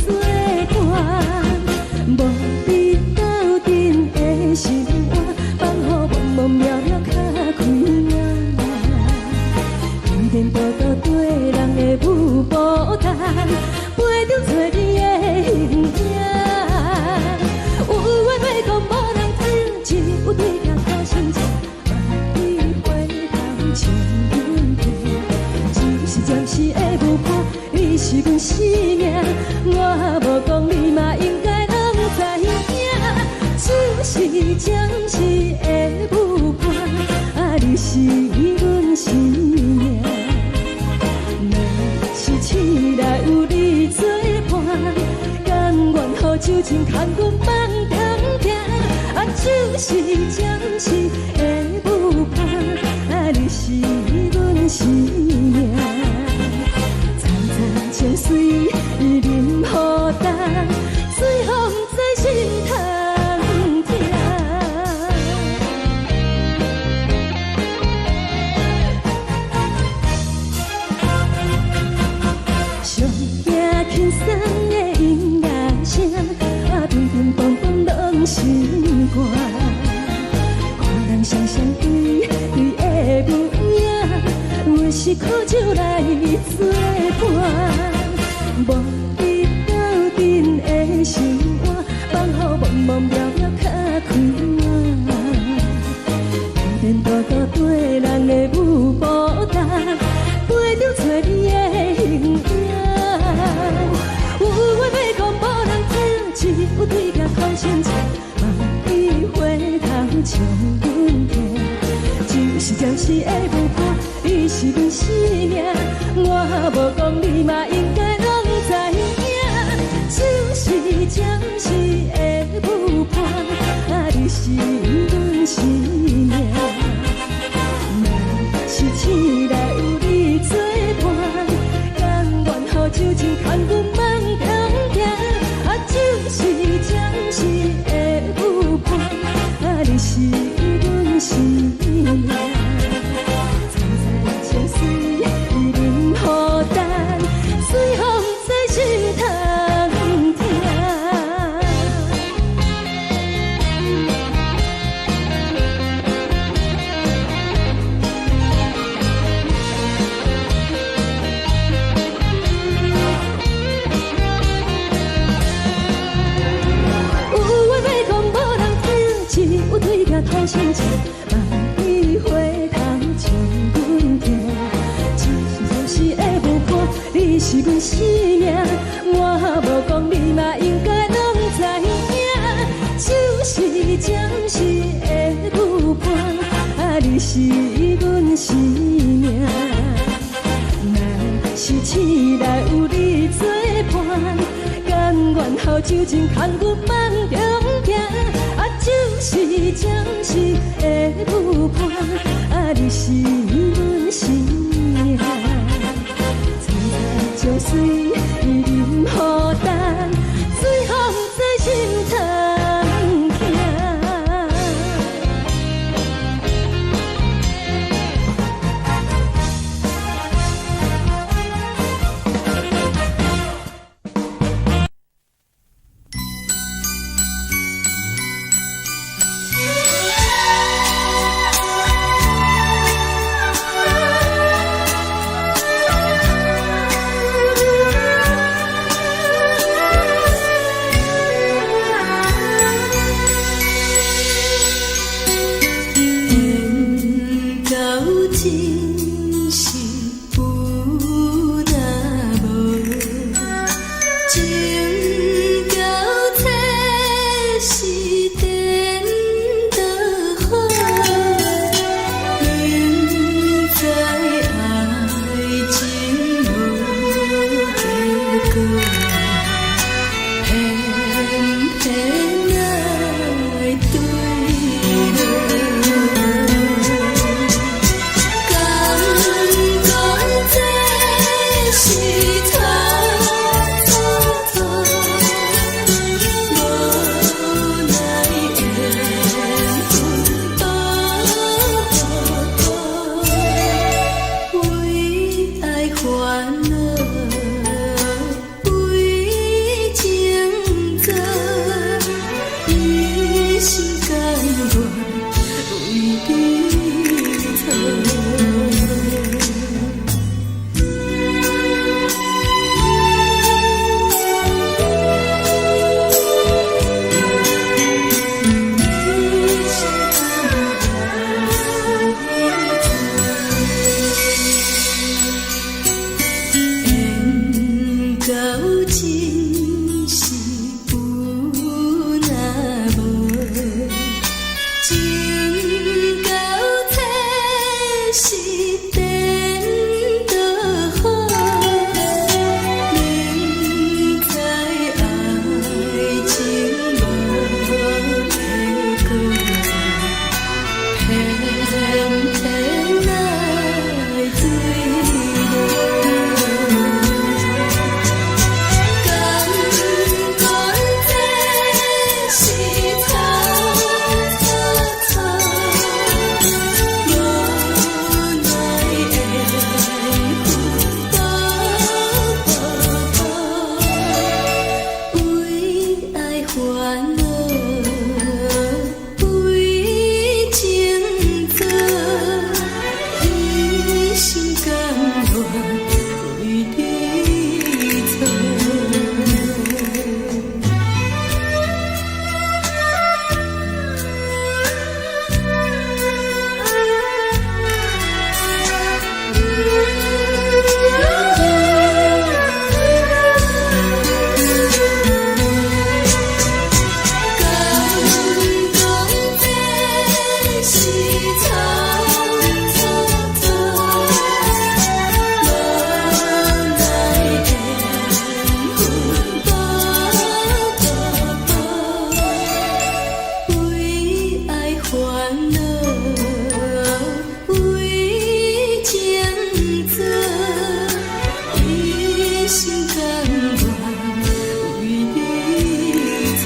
做伴，無你鬥陣的生活，放予茫茫渺渺較開朗。天天多多對人的舞步動，陪著找你的形影。有話欲講無人聽，只有對鏡苦心情，望你回頭笑阮聽。只是暫時的舞伴，你是阮生命，我無講你嘛應該攏知影。只是暫時的舞伴，啊，你是阮生命。若是醒來有你做伴，甘願予酒精牽阮放通行。啊，只是暫時的舞伴，啊，你是阮生命。層層情隨淋雨重，水予毋知心通疼。上驚輕鬆的音樂聲，啊，乒乒乓乓攏心肝。看人雙雙對對的舞影，阮是苦酒來做伴，無你鬥陣的生活，放予茫茫渺渺較開朗。天天多多對人的舞步動，陪著找你的形影。有話欲講無人聽，只有對鏡苦心情，望你回頭笑阮聽。只是暫時的舞伴，你是阮生命，我無講你嘛應該攏知影。只是暫時的舞伴，啊，你是阮生命。若是醒來有你做伴，甘願予酒精牽阮放通行。啊，只是暫時的舞伴，啊，你是阮生命。層層情隨淋雨重，水予毋知心通疼。有話欲講無人聽，只有對鏡苦心情，望你回頭笑阮聽。只是暫時的舞伴，你是阮生命，我無講你嘛應該攏知影。只是暫時的舞伴，啊，你是阮生命。若是醒來有你做伴，甘願予酒精牽阮放中行。啊，只是暫時的舞伴，啊，你是阮生命。層層情隨淋雨重，水予毋知心通疼。心甘願為你做。缘到尽是有若无，情到浅是颠倒好。明知爱情无结果，偏偏爱坠落。甘愿这是错错错，无奈缘分薄薄薄，为爱烦恼，为情做，一心甘愿为你做。甘讲这是错错错，无奈缘分薄薄薄，为爱烦恼，为情做，一心甘愿为你做。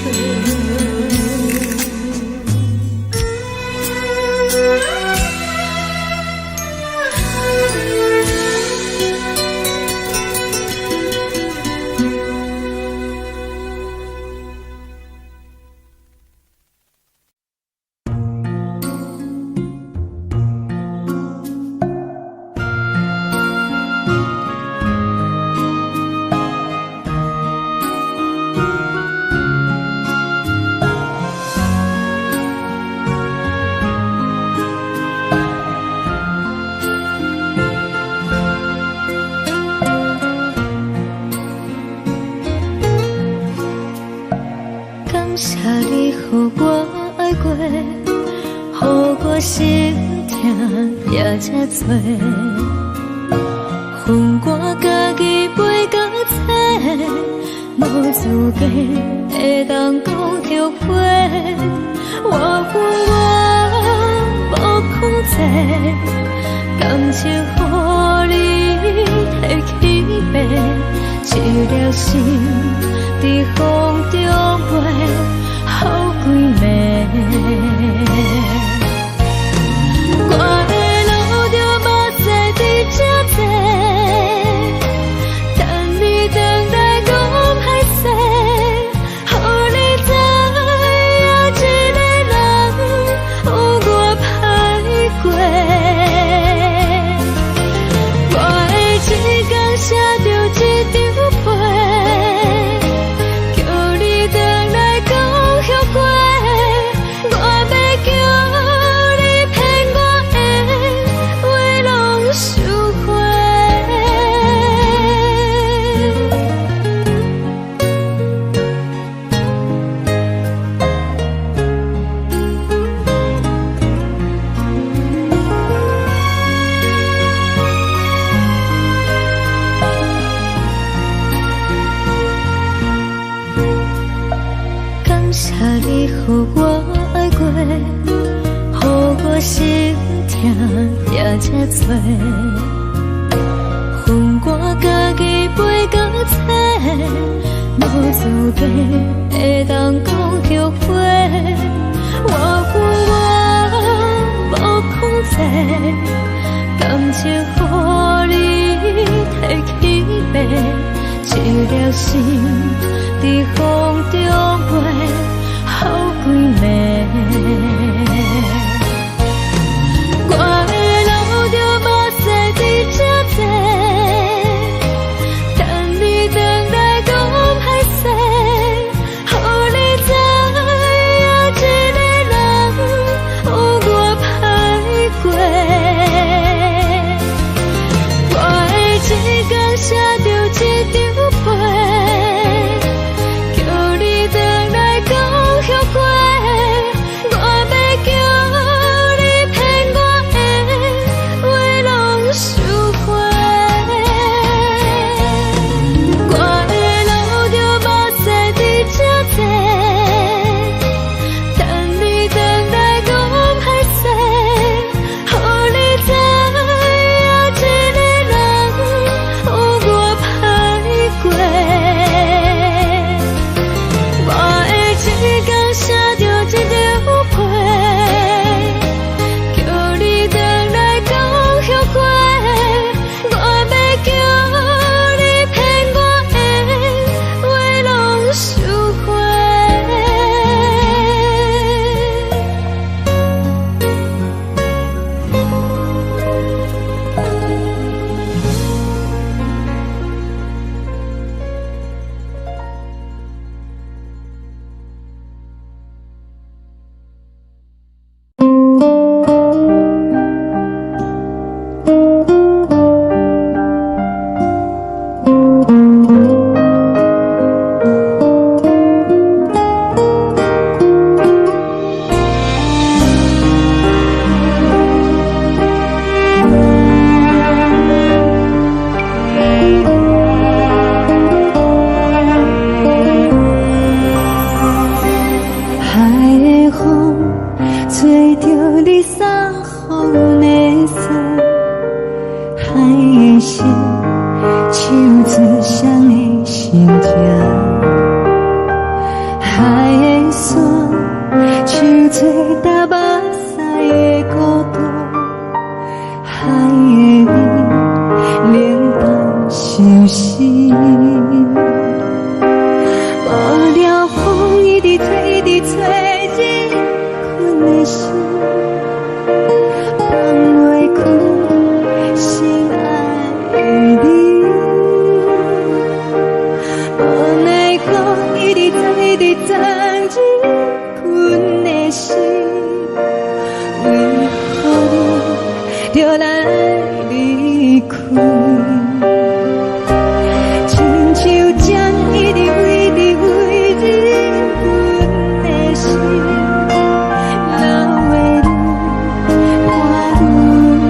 感谢你予我爱过，予我心疼也这多。分我家己飞到册，无资格会当讲后悔。我分我无控制，感情予你提起爬，一粒心伫风中飞，好几暝。我会流着目屎伫这坐，等你转来讲歹势，予你知影一个人有偌歹过。我会一工写著一张批，叫你转来讲后悔。我欲叫你骗我的话拢收回。感谢你予我爱过，予我心疼也这多。分我家己飞到册，无资格会当讲后悔。我分我无控制，感情予你提起爬，一粒心伫风中飞，好几暝。揣著你送予阮的衫，海的心，唱出誰的心情。海的山，唱出踏目屎的孤單。海的味，冷淡相思。無聊風一直吹，一直吹，入阮的心，放袂開心愛的你。無奈何一直鑽，一直鑽入阮的心，為何你著來離開？親像針一直圍直圍入阮的心，流的淚伴阮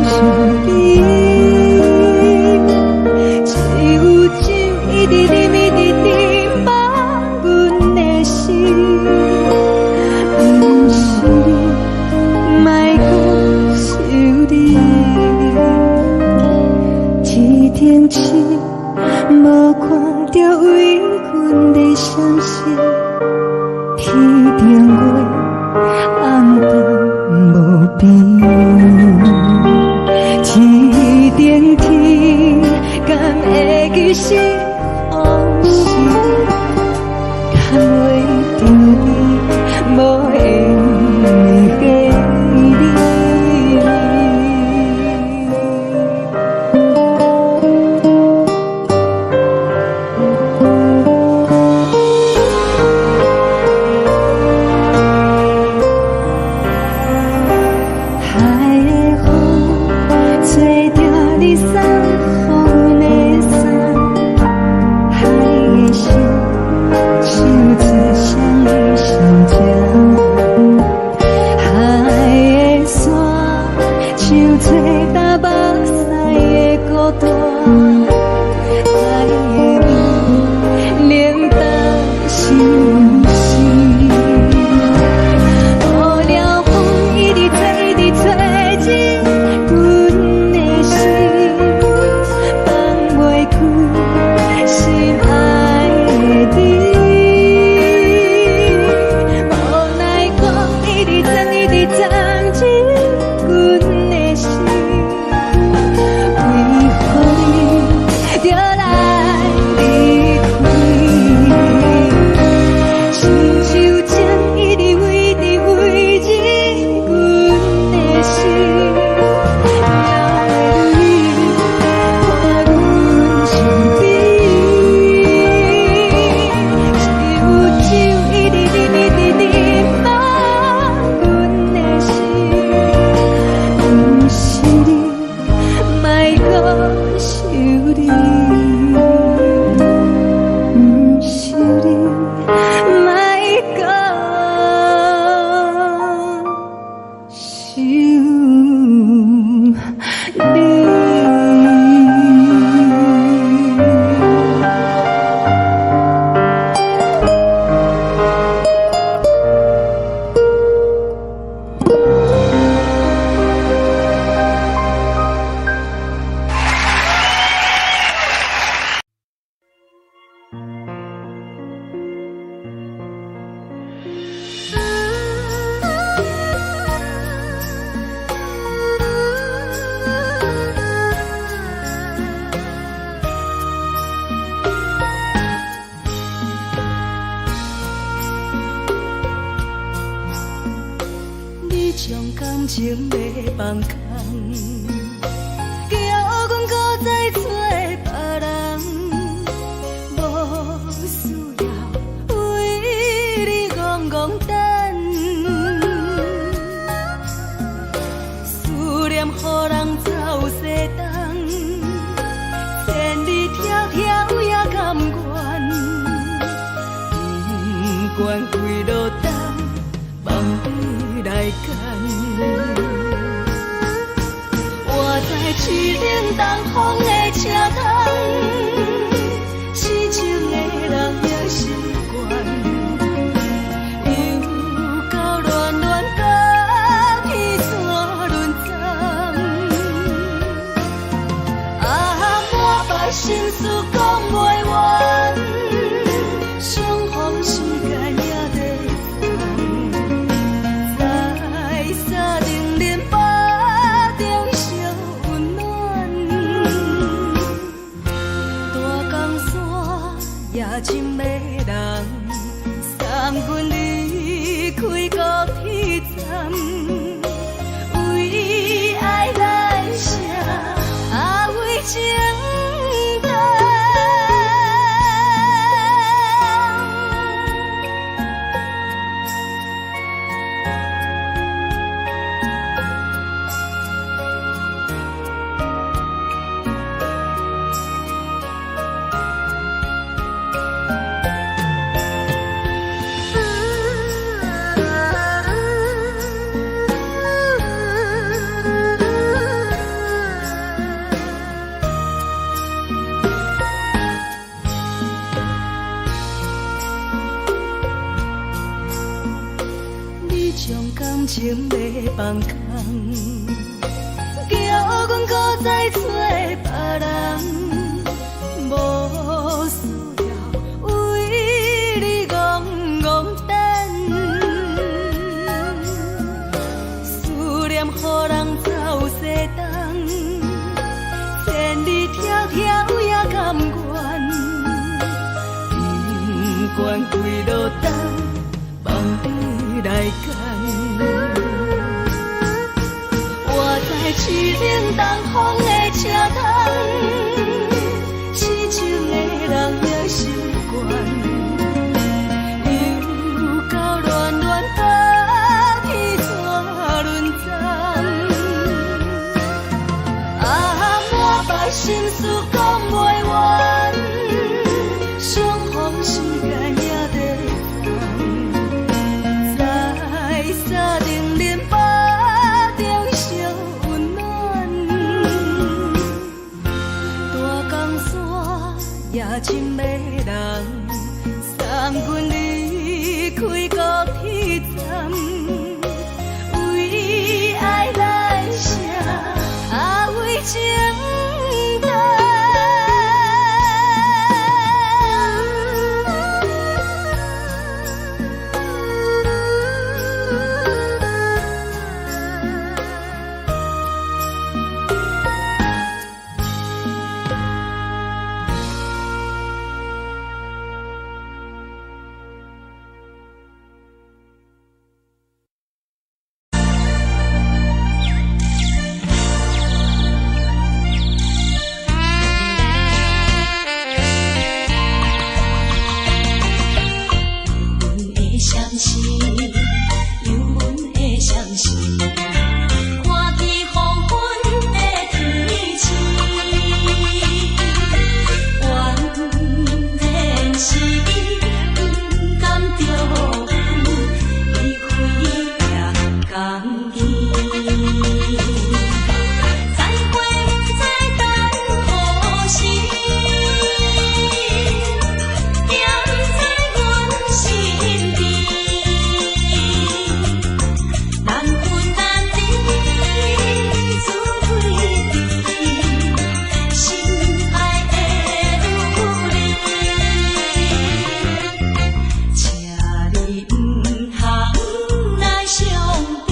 相依。只有酒一直啉，一直啉，放阮的心，毋是你，莫閣想你。這停止，無看著為阮的傷心，天頂月暗淡無邊，天頂天敢會記是予是？牽袂著你，無緣的你。海的風，吹著你送予阮的衫，海的心，唱出誰的心情。海的山，唱出踏目屎的孤單。海的味，冷淡相思。無聊風一直吹，一直吹入阮的心，放袂開心愛的你。無奈何一直鑽，一直鑽入阮的心，為何你著來離開？親像針一直圍直圍入阮的心，流的淚伴阮相依。只有酒一直啉，一直啉，放阮的心，毋是你，莫閣想你。毋是你，莫閣想你。你將感情欲放空，叫阮閣再找別人，無需要為你戇戇等，思念予人走西東，千里迢迢也甘願，不管幾落冬，放你來揀。我在吹冷東風的車窗，痴情的人已習慣，又到戀戀港。情欲放空，叫阮閣再揣別人，無需要為你戇戇等，思念予人走西東，千里迢迢也甘願，不管幾落冬，放你來揀。我知凄冷東風的車窗，痴情的人也習慣，又到暖暖冬天怎輪轉？啊，满腹心事講袂完，相逢時間也短暫，在三重林腹中相溫暖，大江山也真迷人，送阮離開高鐵站，為愛來寫，啊為情等。阮的相思，有阮的相思，看见黃昏的天星，原來是伊不甘著阮，伊飛也共去。再會不知等何時，惦在阮身邊，難分難離，自對對，心愛的有你，請你毋通來傷悲，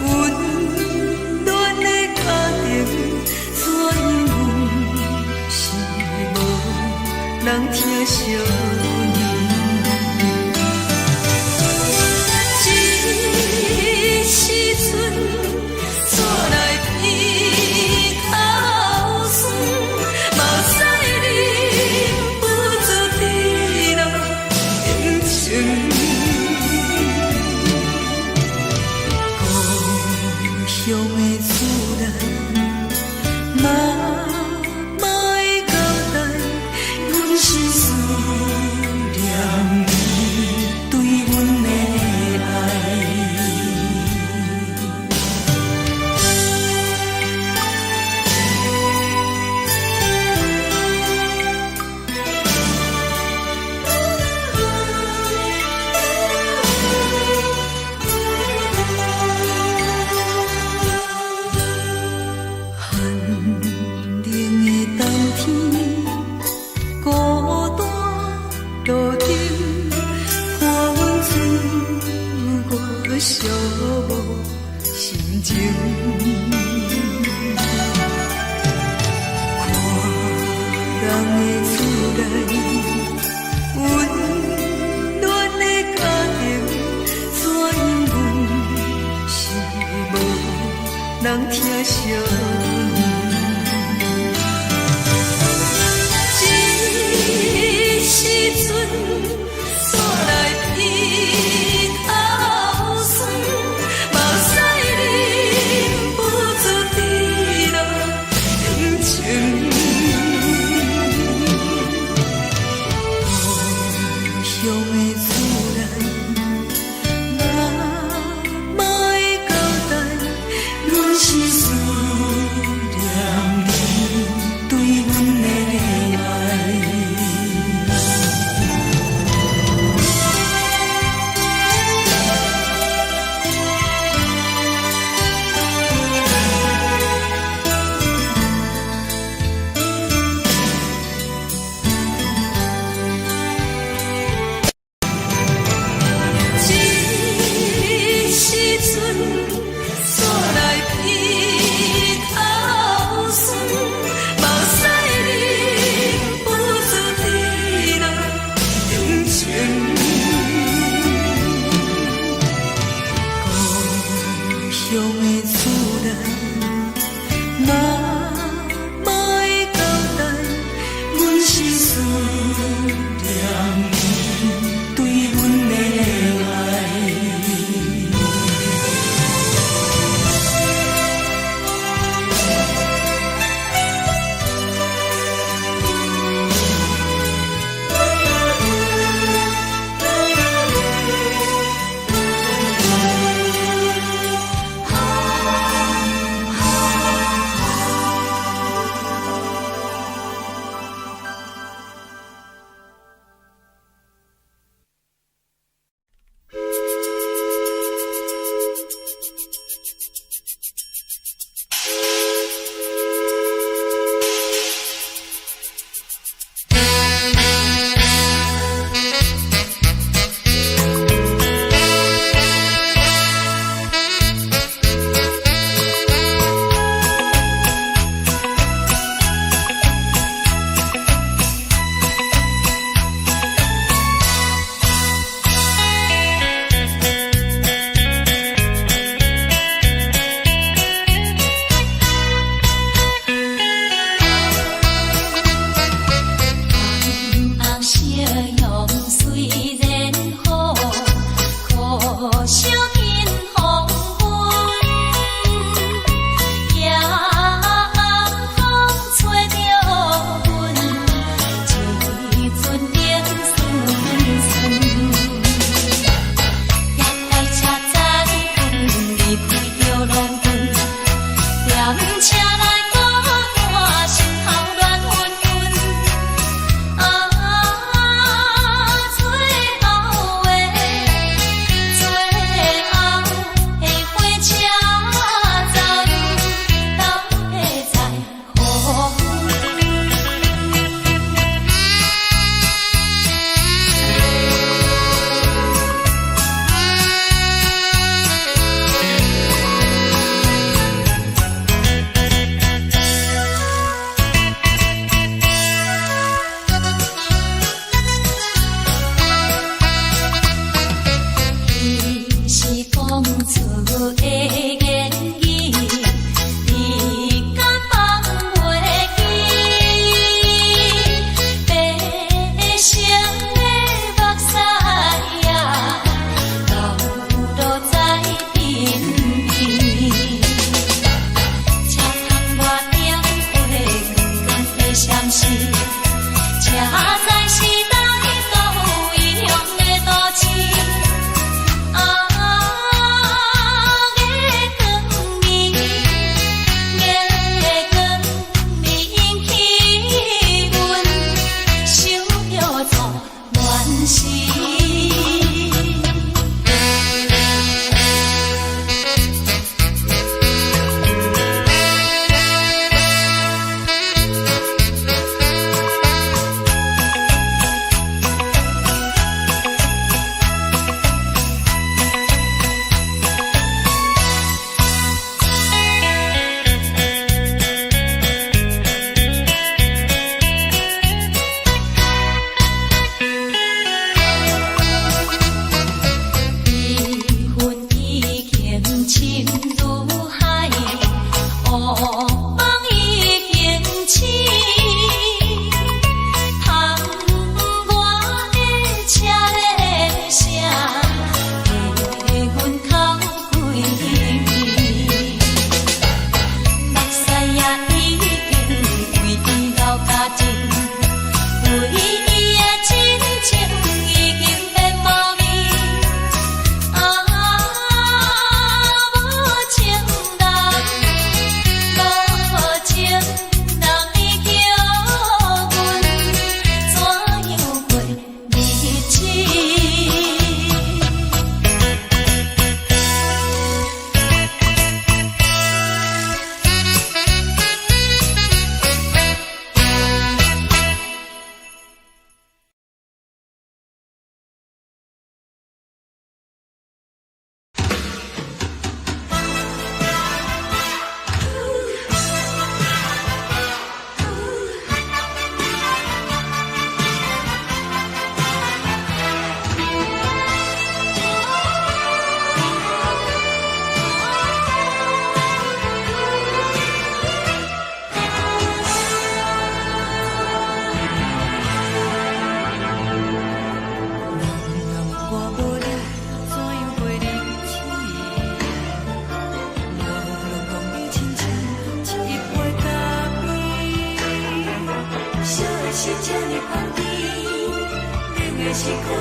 溫暖的家庭，怎樣阮是無人疼惜阮。這時陣煞來鼻頭酸，目屎忍不住滴落眼睛。故鄉的厝內，媽媽的交代，阮是思念你對阮的愛。寒冷的冬天，孤單路燈，看阮自我寂寞心情。看人的厝內，溫暖的家庭，怎樣阮是無人疼惜阮。這時陣煞來鼻頭酸，目屎忍不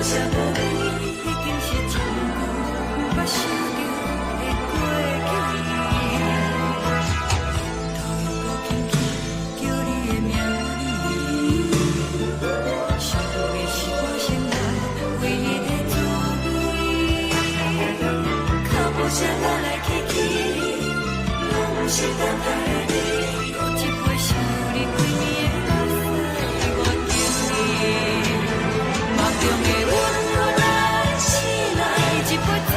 惜無你，已經是真久毋捌想著的過去。頭又閣輕輕叫你的名字，想的是我生活唯一的滋味。腳步聲來來去去，攏毋是等待的你。閣一杯想你規暝的目屎，我敬你。夢中的阮來醒來，一杯走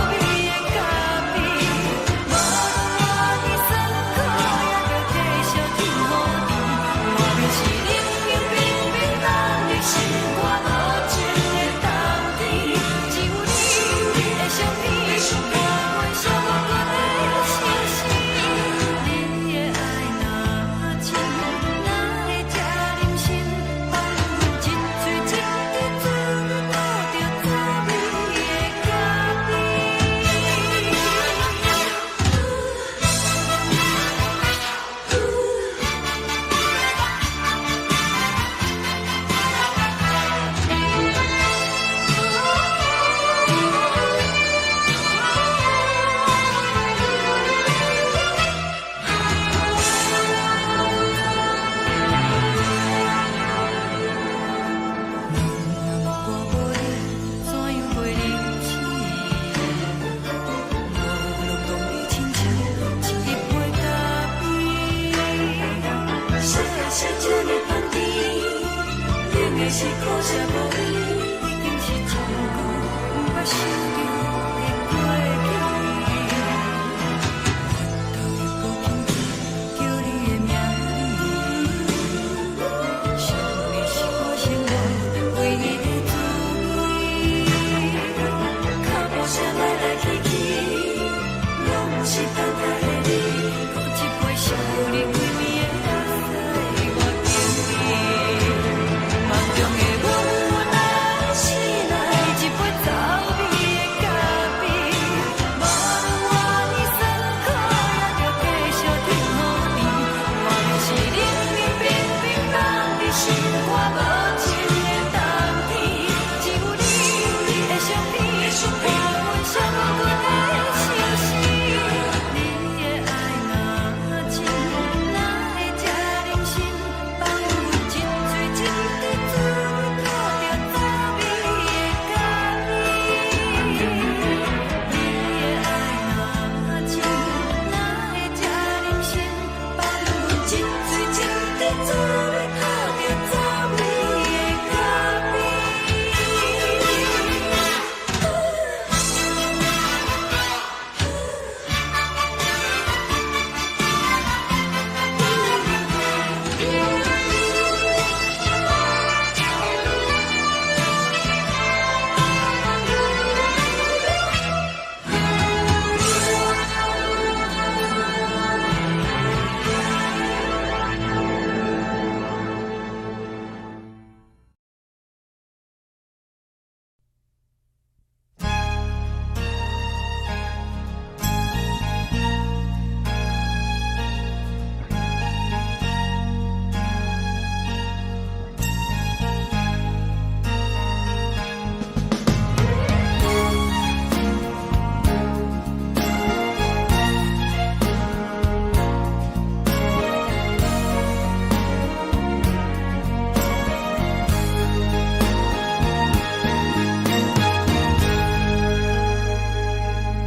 味的咖啡。無論偌尼酸苦，也著繼續天雨甜。外面是冷冷冰冰冬日，心肝無情的冬天。只有你的相片，伴阮寂寞的相思。你的愛若深，哪會這忍心放阮一喙一滴水吐著滋味的咖啡？若我無你，怎樣過日子？無論講你親像一杯咖啡。啥啥這呢香甜，冷的是可惜無你，已經是真久毋捌想著的過去。頭又閣輕輕叫你的名字，想的是我生活唯一的滋味。腳步聲來來去去，攏毋是等待的你。閣一杯想你規暝的目屎，我敬你。夢中的阮來醒來，一杯走味的咖啡。無論偌尼酸苦，也著繼續天雨甜。外面是冷冷冰冰冬日，心肝無情的冬天。只有你的相片，伴阮寂寞的相思。你的愛若深，哪會這忍心放阮一喙一滴水吐著滋味的咖啡？你的愛若深，哪會這忍心放阮一喙一滴水吐著滋味的咖啡？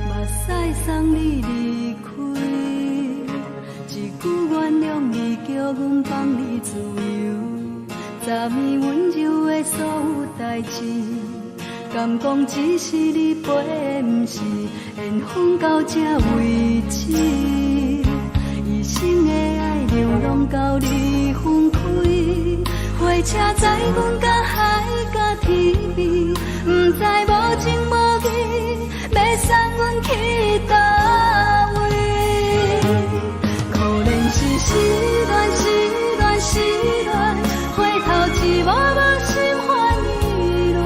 目屎送你離開，一句原諒你，叫阮放你自由。昨暝溫柔的所有代誌，敢講只是你陪的，毋是緣分到這為止。一生的愛流浪到你分開，火車載阮到海角天邊，毋知無情無義，欲送阮去佗位？可憐是失戀，失戀，失戀，回頭一幕幕心煩意亂。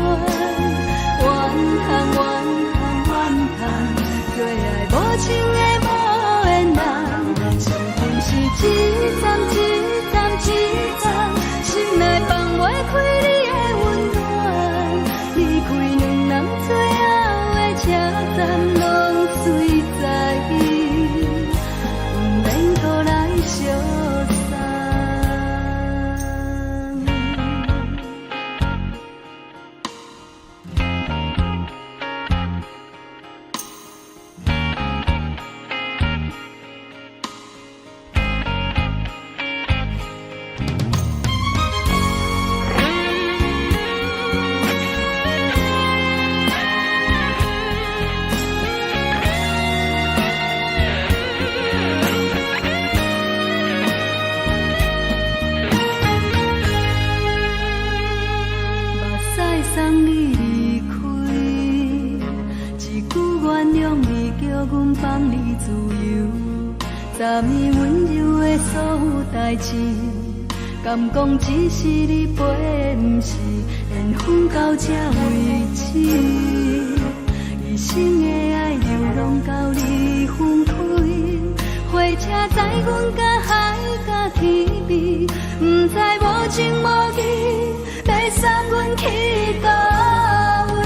怨嘆怨嘆怨嘆，做愛無情的無緣人，生命是一站一站一站，心內放袂開你的溫暖。你阮放你自由，昨暝溫柔的所有代誌，敢講只是你陪的，毋是緣分到這為止。一生的愛流浪到你分開，火車載阮甲海甲天邊，毋知無情無義，欲送阮去佗位？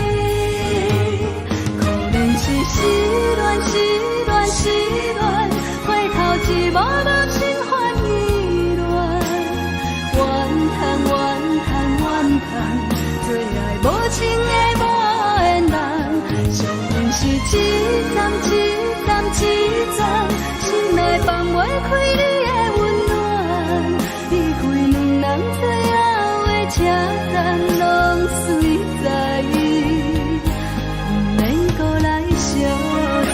可憐是失戀，失戀，失戀，回頭一幕幕心煩意亂，怨嘆怨嘆怨嘆，做愛無情的無緣人，惜阮是一站一站一站，心內放袂開你的溫暖，離開兩人最後的車站，攏隨在，毋免閣來相送。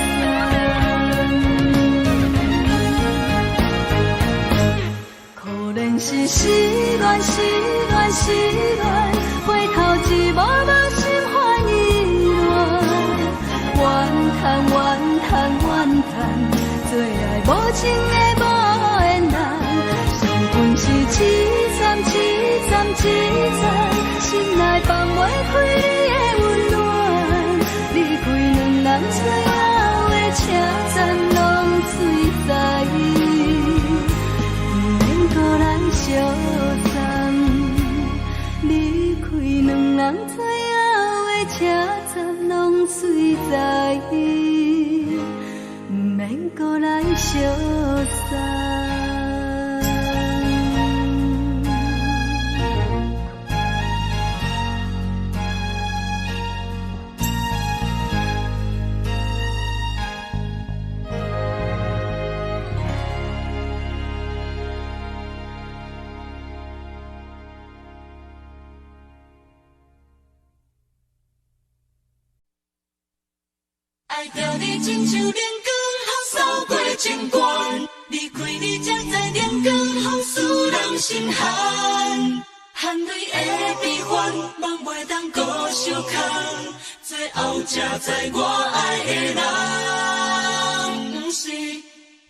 可憐是失戀，失戀，失戀，回頭一幕幕心煩意亂，怨嘆怨嘆怨嘆，做愛無情的無緣人，惜阮是一站一站一站，心內放袂開你的溫暖，離開兩人最後的車站，攏隨在，毋免閣來相送。離開兩人最後的車站，攏隨在，毋免閣來相送。愛著你親像冷光予掃過情關，離開你才知冷光予使人心寒。含淚的悲歡，夢袂當閣相牽，最後才知我愛的人，毋是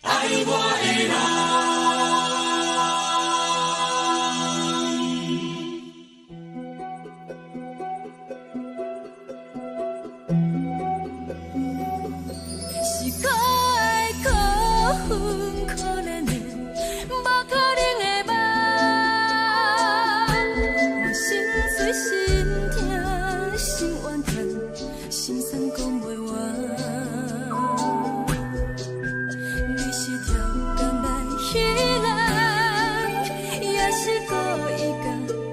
愛我的人。是可愛可恨可憐的，無可能的夢。我心碎心疼心怨嘆，心酸講袂完。你是超工來彼人，也是故意共阮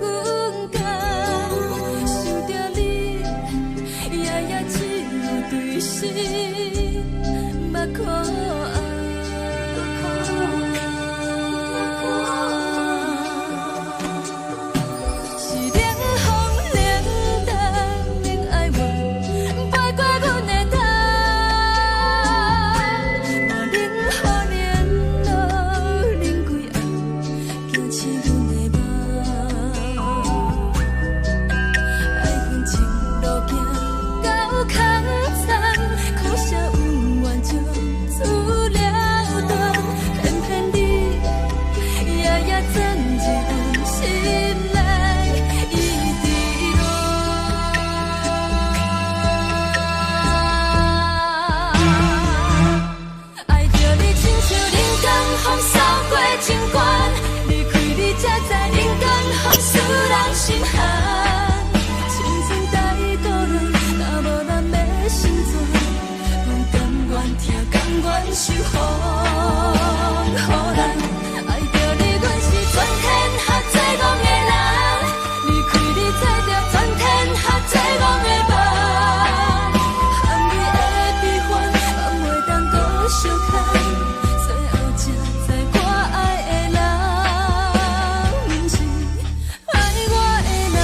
講。想著你，夜夜只有對心目苦紅。是冷風冷淡冷哀怨，飞過阮的頭。我冷雨冷露冷規暗，驚醒阮的夢。愛恨情路行到空残，可惜恩怨就此了斷。偏偏你夜夜鑽入阮心內，一直戀。愛著你親像冷光予掃過情關，離開你才知冷光予使人心寒。青春帶倒落，若無咱欲成全，阮甘願疼，甘願受風雨難。愛著你，阮是全天下最戇的人，離開你做著全天下最戇的夢。含淚的悲歡，放袂當閣相牽，最後才知我愛的人，毋是愛我的人。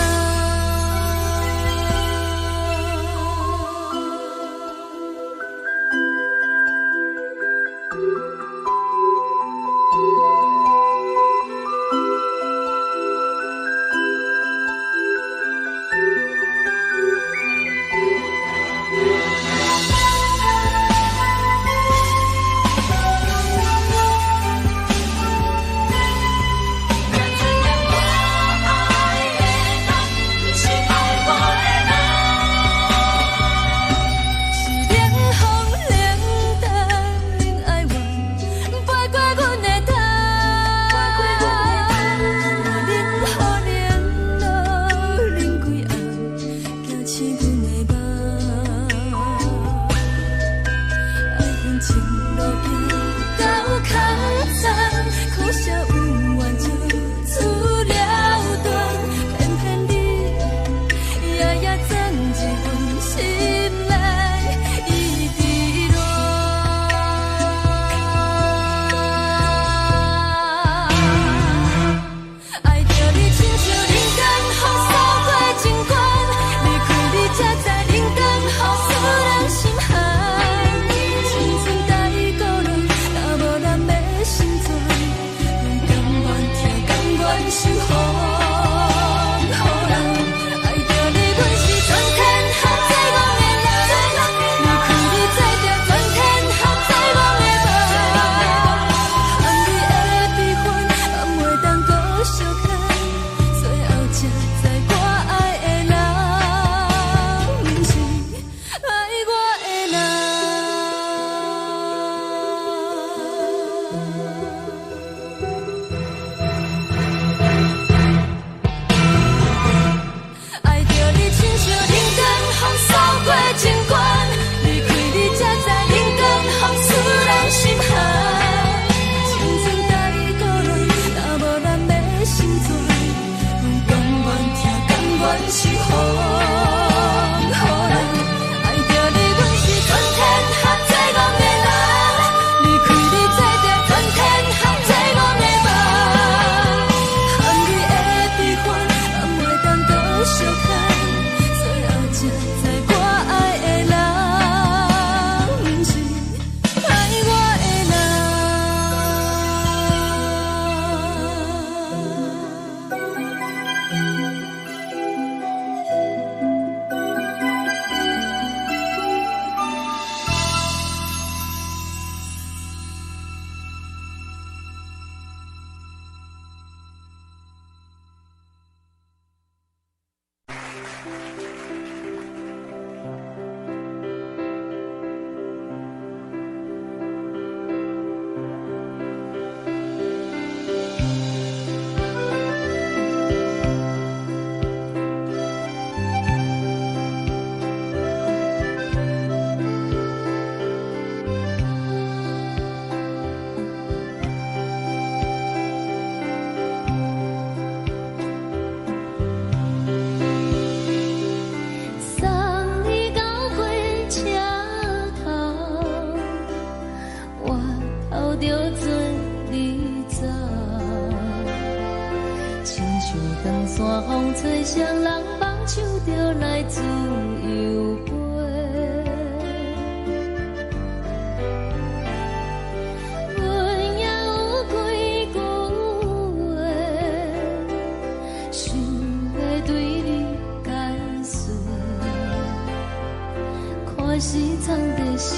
藏佇心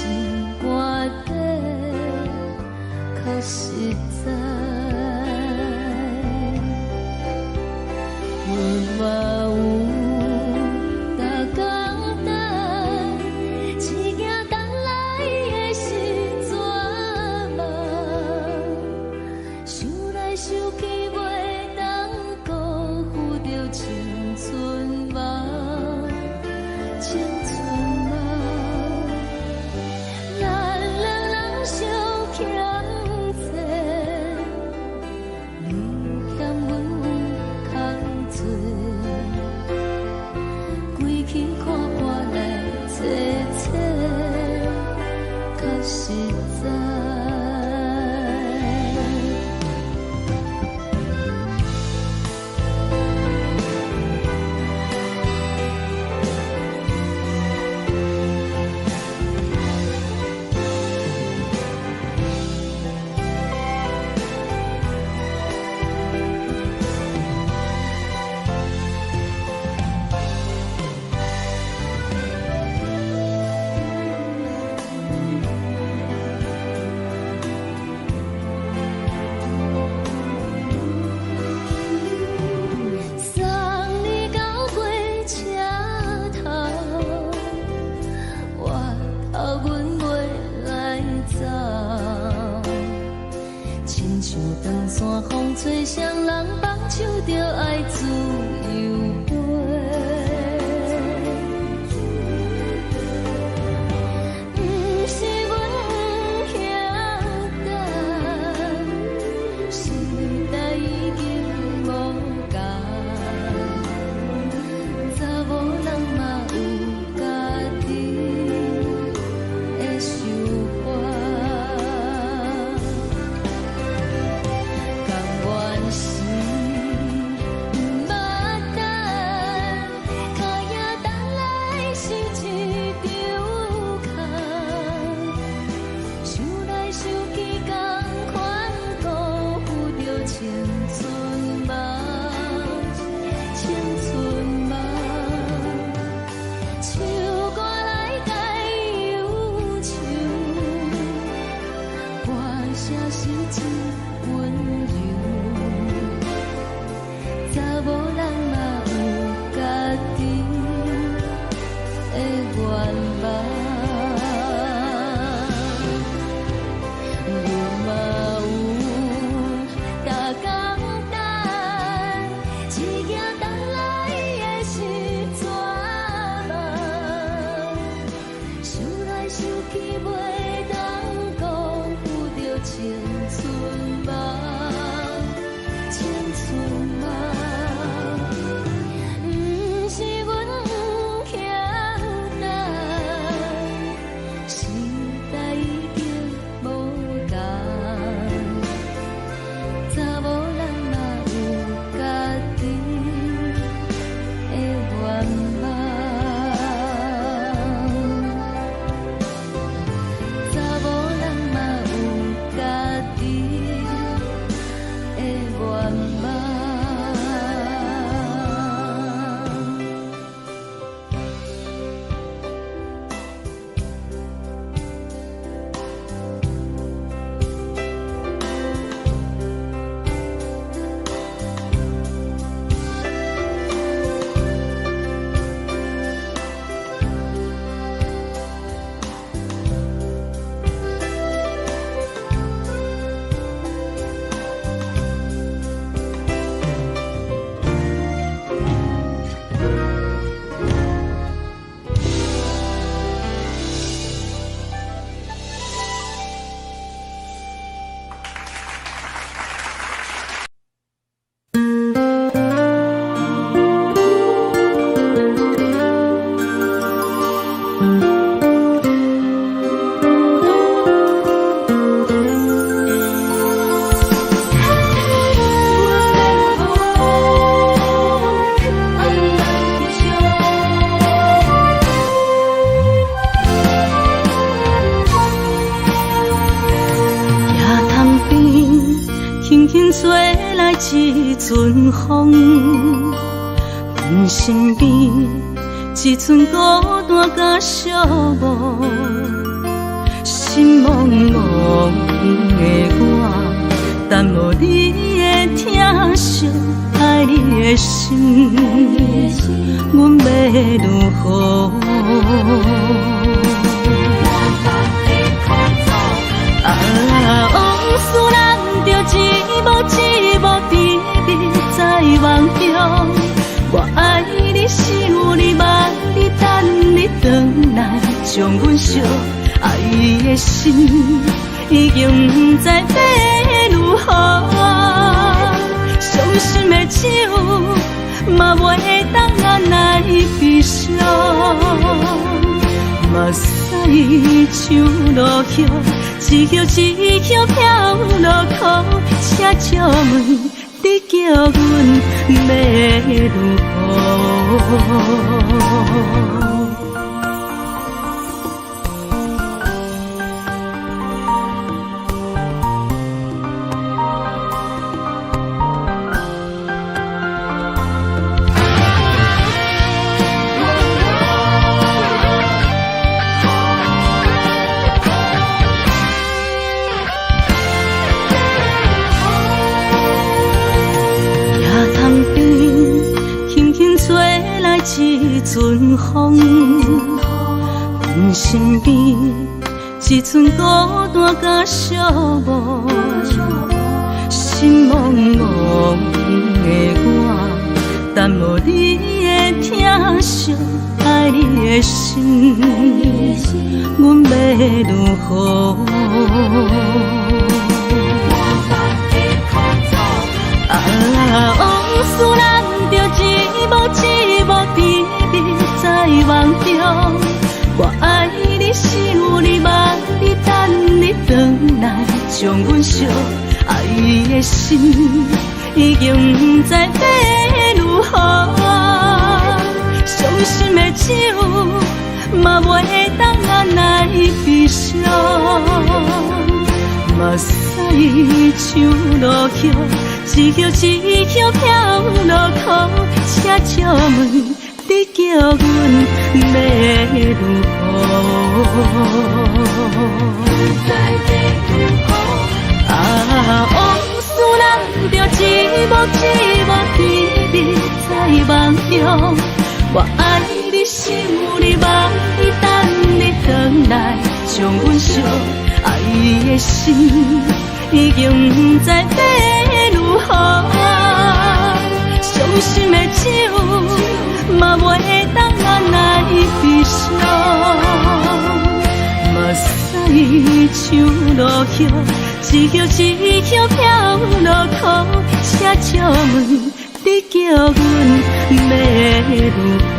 肝底，較實在。阮嘛有逐工等，只驚等來的是绝望。想來想去，袂當辜負著青春夢，青春夢。咱兩人相欠債，你欠阮有空濟，規氣看看來坐坐，較實在。送你到火車頭，我頭阮袂來走，親像長山風吹，誰人放手就愛自由飛。毋是阮不曉等，時代已經無仝，查某人嘛有家己的想法。甘願是毋捌等，跤影等來是一場空。想來想去，仝款辜負著青春夢，青春夢。唱歌來解憂愁，歌聲是真溫柔。查某人嘛有家己的願望。阮嘛有逐工等，只驚等來的是绝望。想來想去，袂當辜負著青春夢，青春夢。毋是阮不曉等，時代已經無仝，查某人嘛有家己的願望。查某人嘛有家己的願望。徛窗邊，輕輕吹來一陣風，阮身邊一寸孤單佮寂寞，心茫茫的我，等無你的疼惜，愛你的心，阮欲如何？啊，往事難著一幕一幕甜蜜在夢中。我愛你，想你，望你，等你轉來，將阮惜。愛的心已經毋知欲如何，傷心的酒嘛袂當按捺悲傷，目屎像落雨，一葉一葉飄落苦，請借問你叫阮欲如何？一阵風，阮身邊一寸孤單佮寂寞，心茫茫的我，等無你的疼惜，愛你的心，阮欲如何？啊，往事難著一幕一幕甜蜜在夢中。我愛你，想你，望你，等你轉來，將阮惜。愛的心已經毋知欲如何，傷心的酒嘛袂當按捺悲傷，目屎像落雨，一葉一葉飄落苦，請借問你叫阮欲如何？啊，往事難著一幕一幕甜蜜在夢中。我愛你，想你，望你，等你轉來，將阮惜。愛的心已經毋知欲如何，傷心的酒嘛袂當按捺悲傷，目屎像落雨，一葉一葉飄落苦，請借問你叫阮欲如何？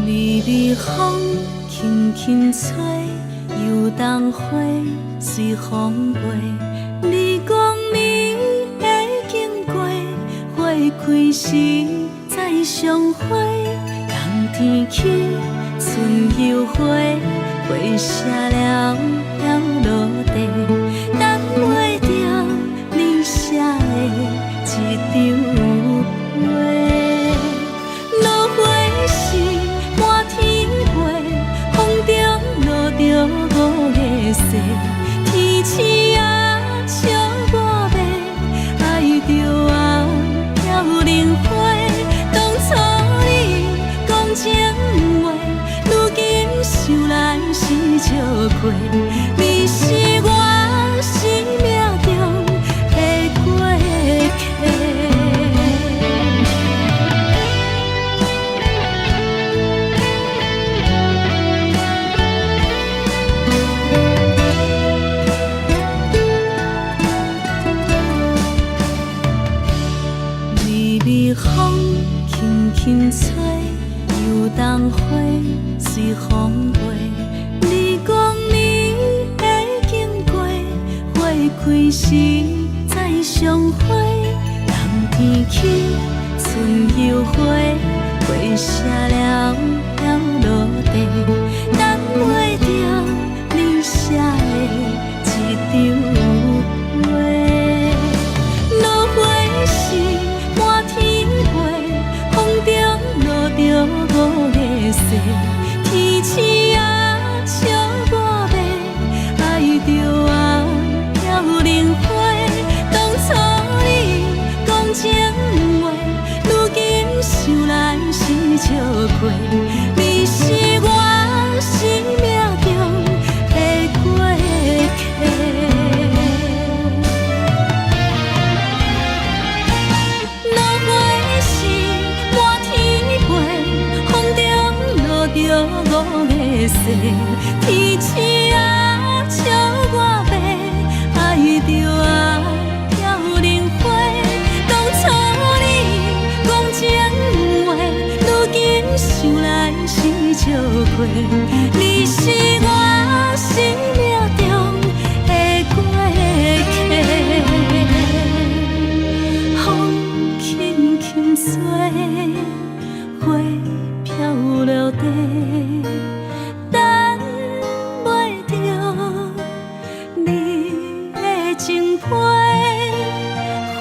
微微風輕輕吹，油桐花隨風飛。你講你會經過，花開時再相會。冬天起，春又回，花謝了了落地，等袂著你寫的這張批。落花時滿天飛，風中落著五个雪，天星啊笑我欲愛著啊飄零花。當初你講情話，如今想來是笑虧。你是我生命中的過客。冬花隨風飛。你講你會經過，花開時再相會。冬天起，春又回，花謝了了落地，等袂著你寫的一張批。落花時滿天飛，風中落著五个誓，天鼠仔笑我欲，愛著啊飄零花。當初你講情話，如今想來是笑虧。你是我生命中的過客。落花時滿天飛，風中落著五个誓，天鼠仔笑我欲，愛著啊飄零花。當初你講情話，如今想來是笑虧。你是我生命中的過客。風輕輕吹，花飄落地，等袂著你的情批。花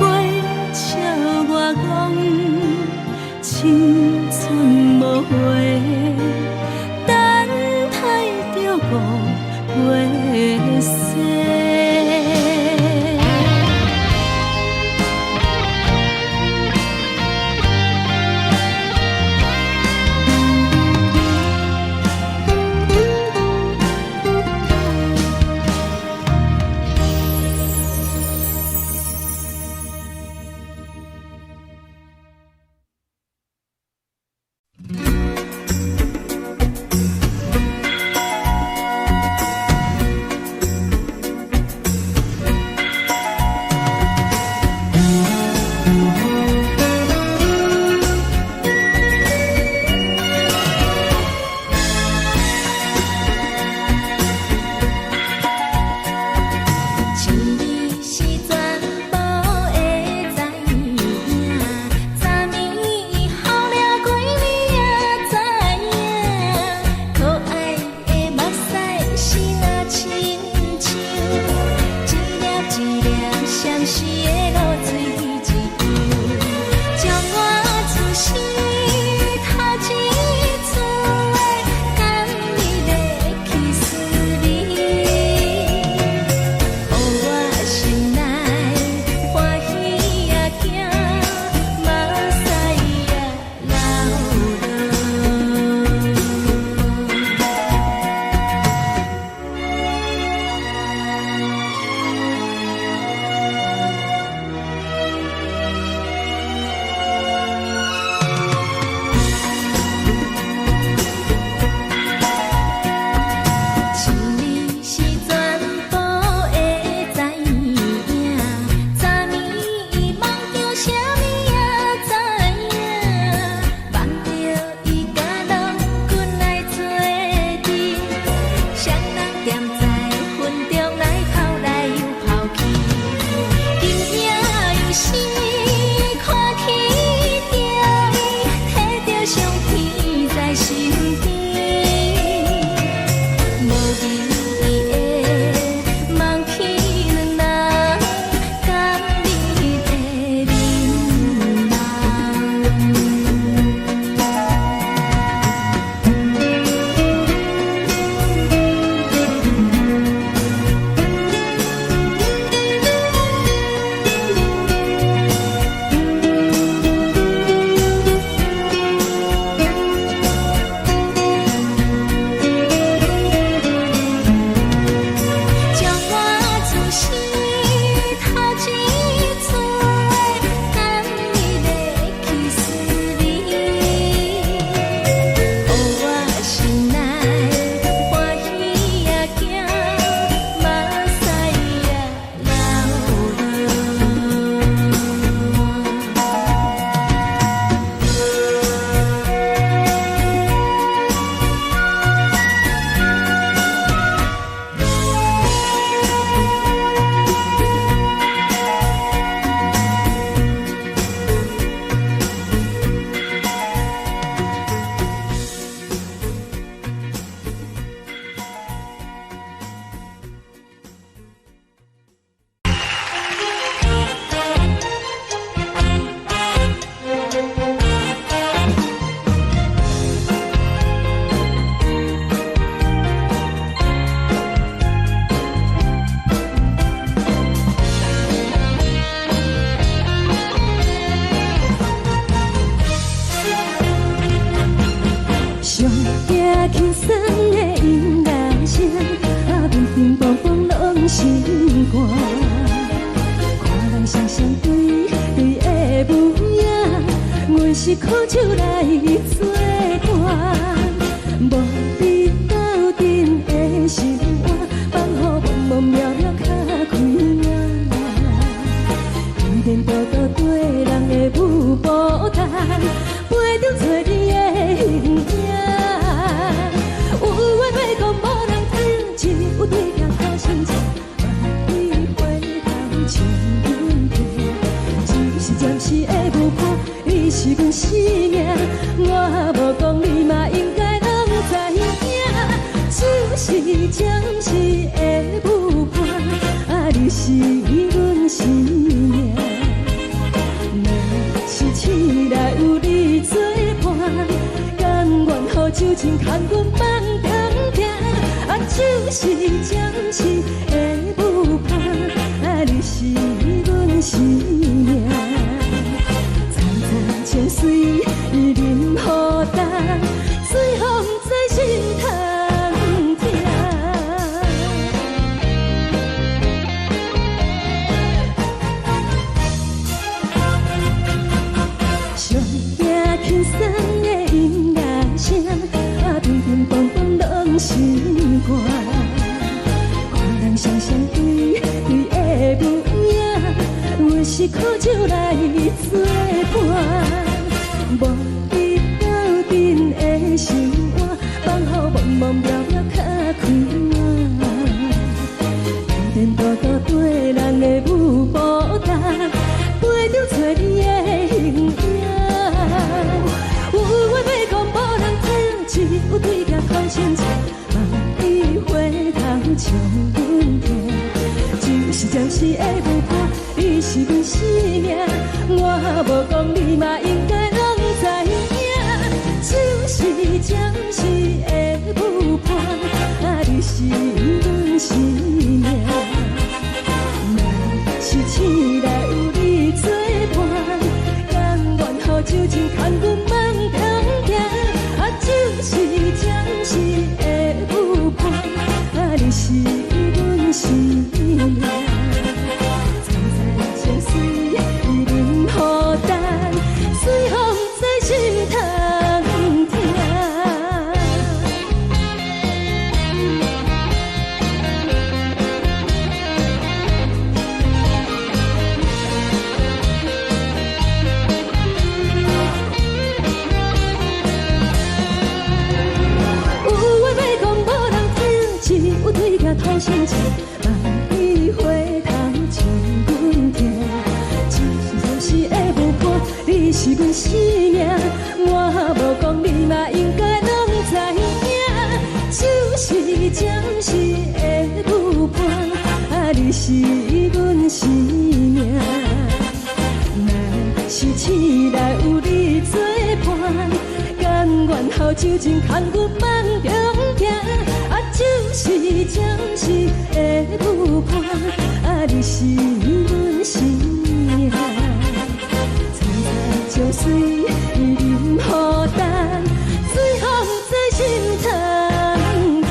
笑我講青春無回，等待著五月雪。像你是全部會知影，昨暝予了幾暝也知影，可愛的目屎是若親像一粒一粒相思的露水一樣，將我此生頭一次的甘蜜的去思念。予我心內歡喜也驚，目屎也流落。像你是全部會知影，昨暝夢著啥物也知影，夢著伊佮郎君來做陣，雙人踮在雲中來跑來又跑去，今夜又是看起著伊，提著相片在身邊。無意義的夢去兩人，甘蜜的面容。上驚輕鬆的音樂聲，啊，乒乒乓乓攏心肝。看人雙雙對對的舞影，阮是苦酒來做伴，無你鬥陣的生活，放予茫茫渺渺較開眼。依然獨獨綴人的舞步單，陪著找你的形影。有話欲講無人聽，只有對鏡苦心情，望你回頭笑阮聽。只是暫時的舞伴，你是阮生命，我無講你嘛應該攏知影。只是暫時的舞伴，啊，你是阮生命。若是醒來有你做伴，甘願予酒精牽阮放長行。啊，只是暫時的舞伴，啊，你是阮生命。層層情水淋雨重，水予毋知心通疼。上驚輕鬆的音樂聲，啊，乒乒乓乓攏心肝。看人雙雙對對的舞影，阮是苦酒來做伴，無你鬥陣的生活，放予茫茫渺渺較開眼。依然獨獨綴人的舞步單，陪著找你的形影。有話欲講無人聽，只有對鏡苦心情，望你回頭笑阮聽。只是暫時的舞伴，你是阮生命，我無講你嘛應該攏知影。只是暫時的舞伴，啊，你是阮生命。若是醒來有你做伴，甘願予酒精牽阮放長行。啊，只是暫時的舞伴，啊，你是阮生命。層層情水淋雨重，水予毋知心通疼。有話欲講無人聽，只有對鏡吐心情，望你回頭笑阮聽。只是暫時的舞伴，你是阮生命，我無講你嘛應該攏知影。只是暫時的舞伴，啊，你是阮生命。若是醒來有你做伴，甘願予酒精牽阮放長行。啊，只是暫時的舞伴，啊，你是阮生命。層層情水淋雨重，水予毋知心通疼。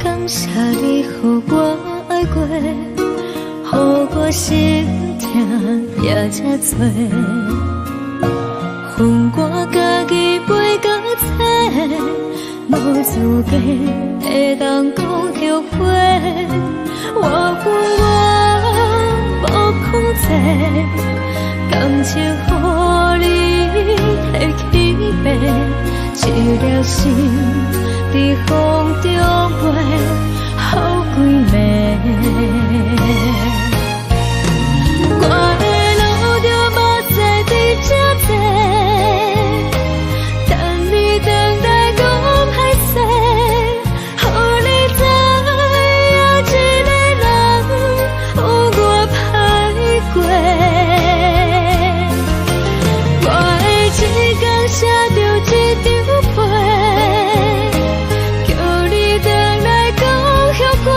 感謝你予我愛過，予我心疼也這多。予我家己背甲冊，無資格會當講後悔。我有我無控制，感情予你提起爬，一粒心佇風中飛，予幾暝。我會流著目屎佇這坐，等你轉來講歹勢，予你知影一個人有偌歹過。我會一工寫著一張批，叫你轉來講後悔。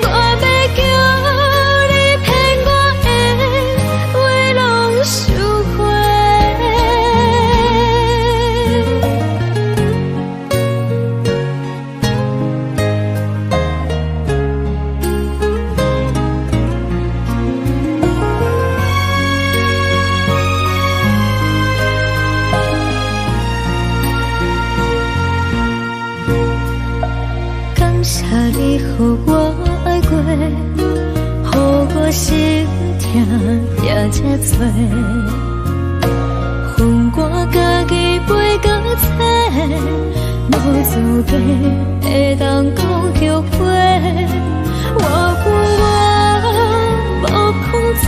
我欲叫你騙我的話攏收回。感謝你予我愛過，予我心疼也這多。予我家己背甲冊，無資格會當講後悔。我有我無控制，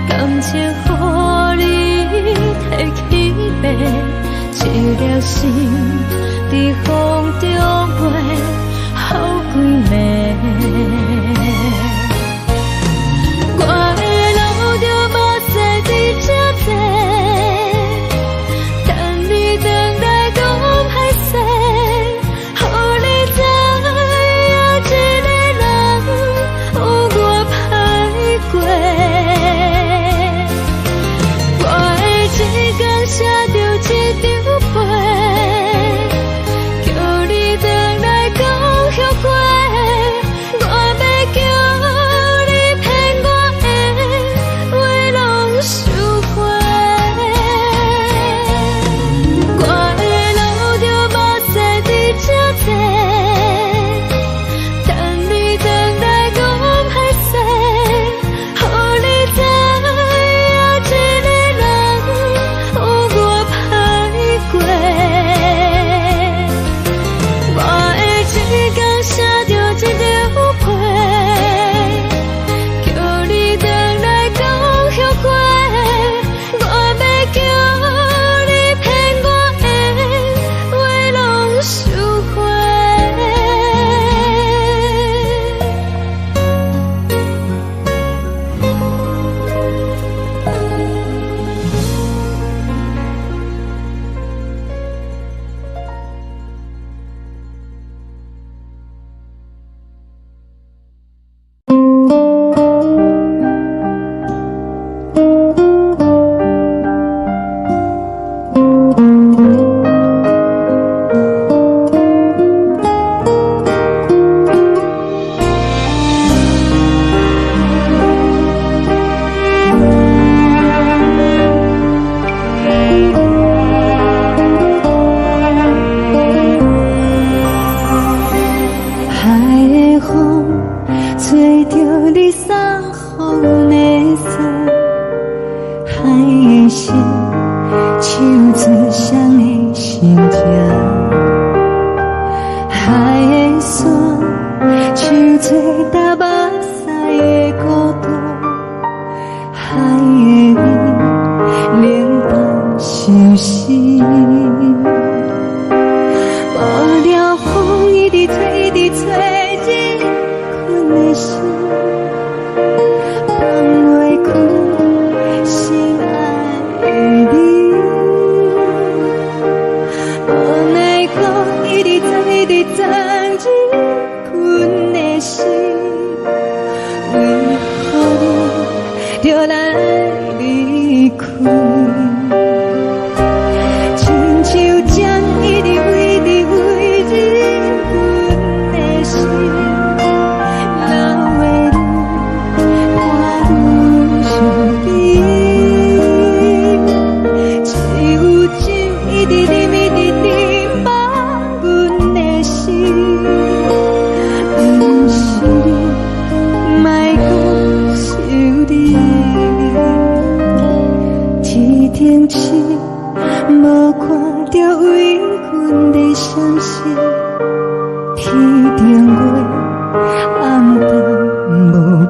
感情予你提起爬，一粒心佇風中飛，予幾暝。我會流著目屎佇這坐，等你轉來講歹勢，予你知影一個人有偌歹過。我會一工寫著一張批，叫你轉來講後悔。我欲叫你騙我的話攏收回。我會流著目屎佇這坐，等你轉來講歹勢，予你知影一個人有偌歹過。我會一工寫著一張批，叫你轉來講後悔。我欲叫你騙我的話攏收回。海的風吹著你送予阮的衫，海的心唱出誰的心情，海的山唱出流目屎的孤單，海的雨冷淡相思。無聊風一直吹，一直吹，入困的心，放袂開心愛的你。無奈何一直鑽，一直鑽入困的心，為何你著來離開？親像針一直為，一直為入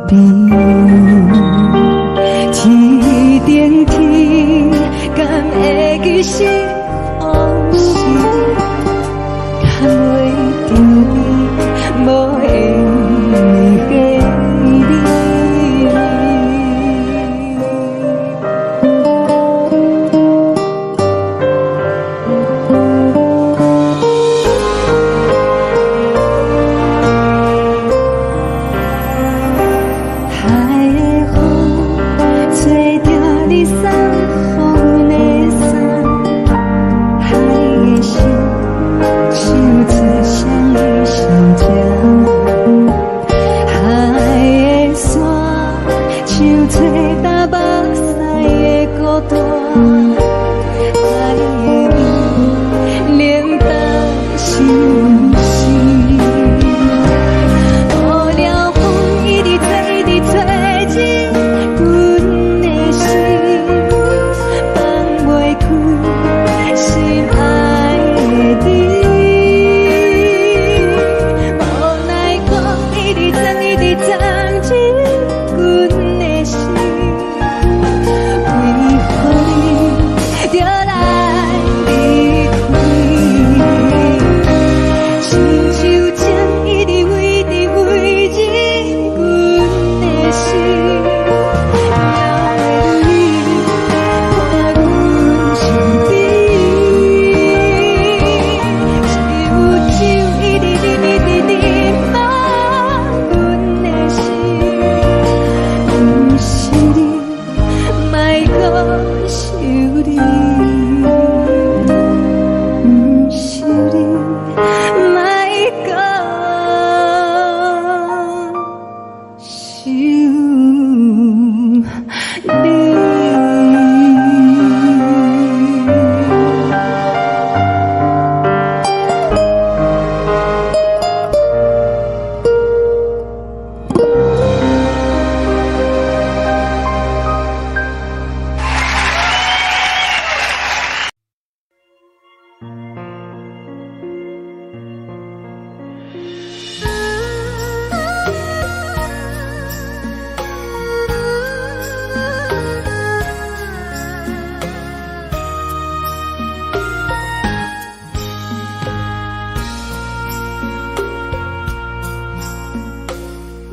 邊，天頂天，敢會記是予是？牽袂著你，無緣的你。海的風吹著你送予阮的衫，海的心唱出誰的心情？海的沙唱出東北西的孤單，海的味冷淡相思。無聊風一直吹，一直吹進阮的心，放袂開心愛的你。無奈風一直鑽，一直鑽進阮的心，為何你著來離開？親像情一直圍直圍進阮的心，留你伴阮身邊。只有酒一直啉，一直啉滿阮的心，毋是你，莫閣想你，毋是你，莫閣想你。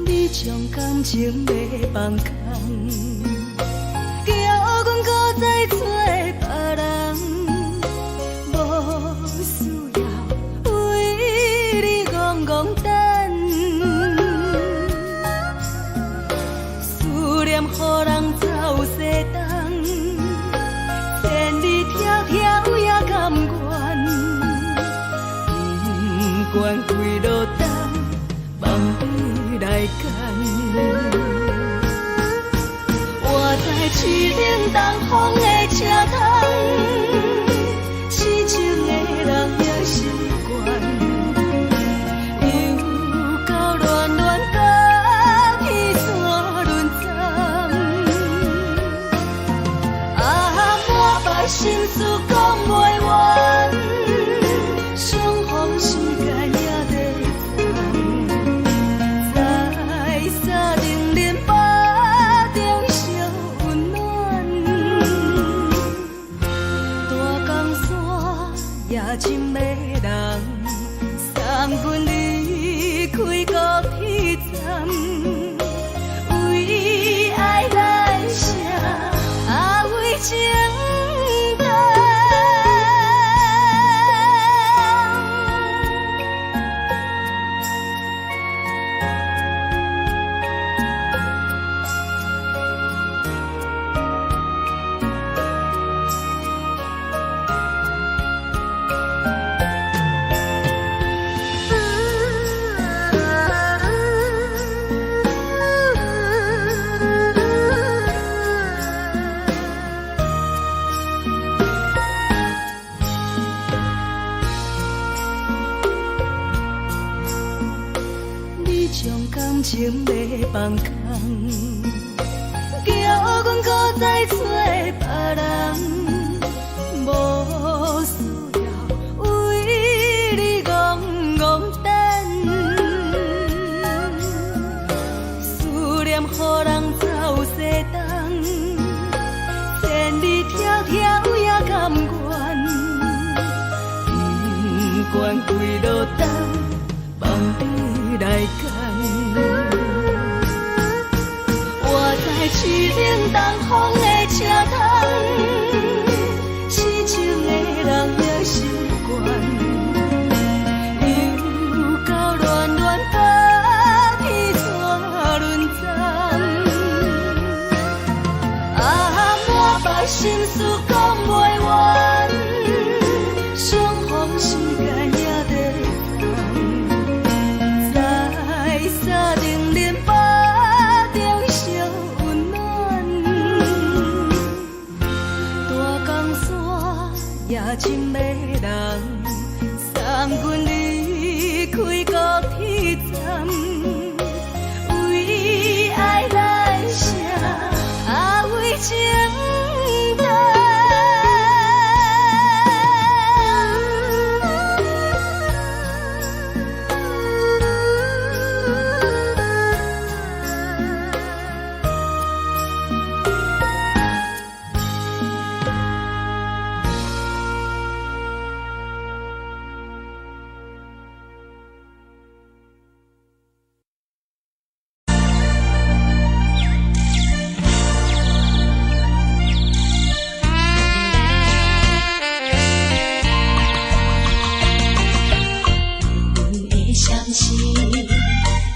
你將感情欲放空，叫阮閣再找別人，無需要為你戇戇等，思念予人走西東，千里迢迢也甘願，不管幾落冬，放你來揀。活在凄冷東風的車窗，痴情的人也習慣，又到暖暖甲彼山轮站，啊，满腹心事講袂完，相逢時間也短暫，在三重林腹中相溫暖，大江山也情迷人，送阮離開高鐵站，為愛來寫，啊為情等。你將感情欲放空，叫阮閣再找別人，無需要為你戇戇等，思念予落單，放你來揀。我在凄冷東風的車窗，痴情的人也習慣，又到暖暖白天怎輪轉？啊，滿腹心事講袂完，相逢時間也短暫，在三重林腹中相溫暖。大江山也真迷人，送阮離開高鐵站，為愛來寫，啊為情等。阮的相思，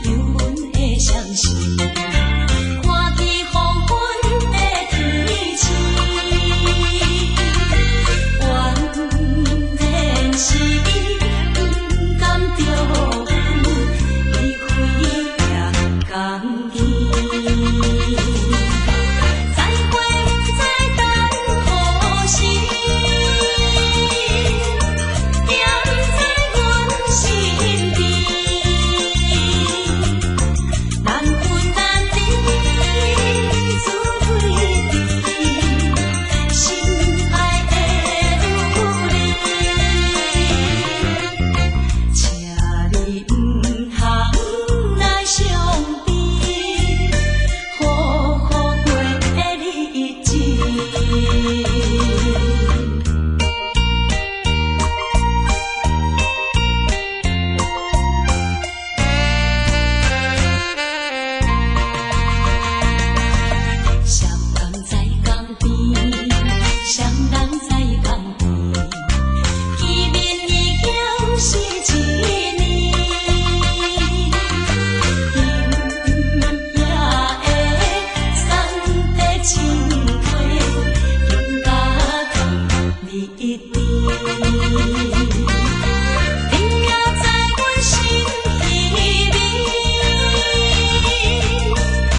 有阮的相思。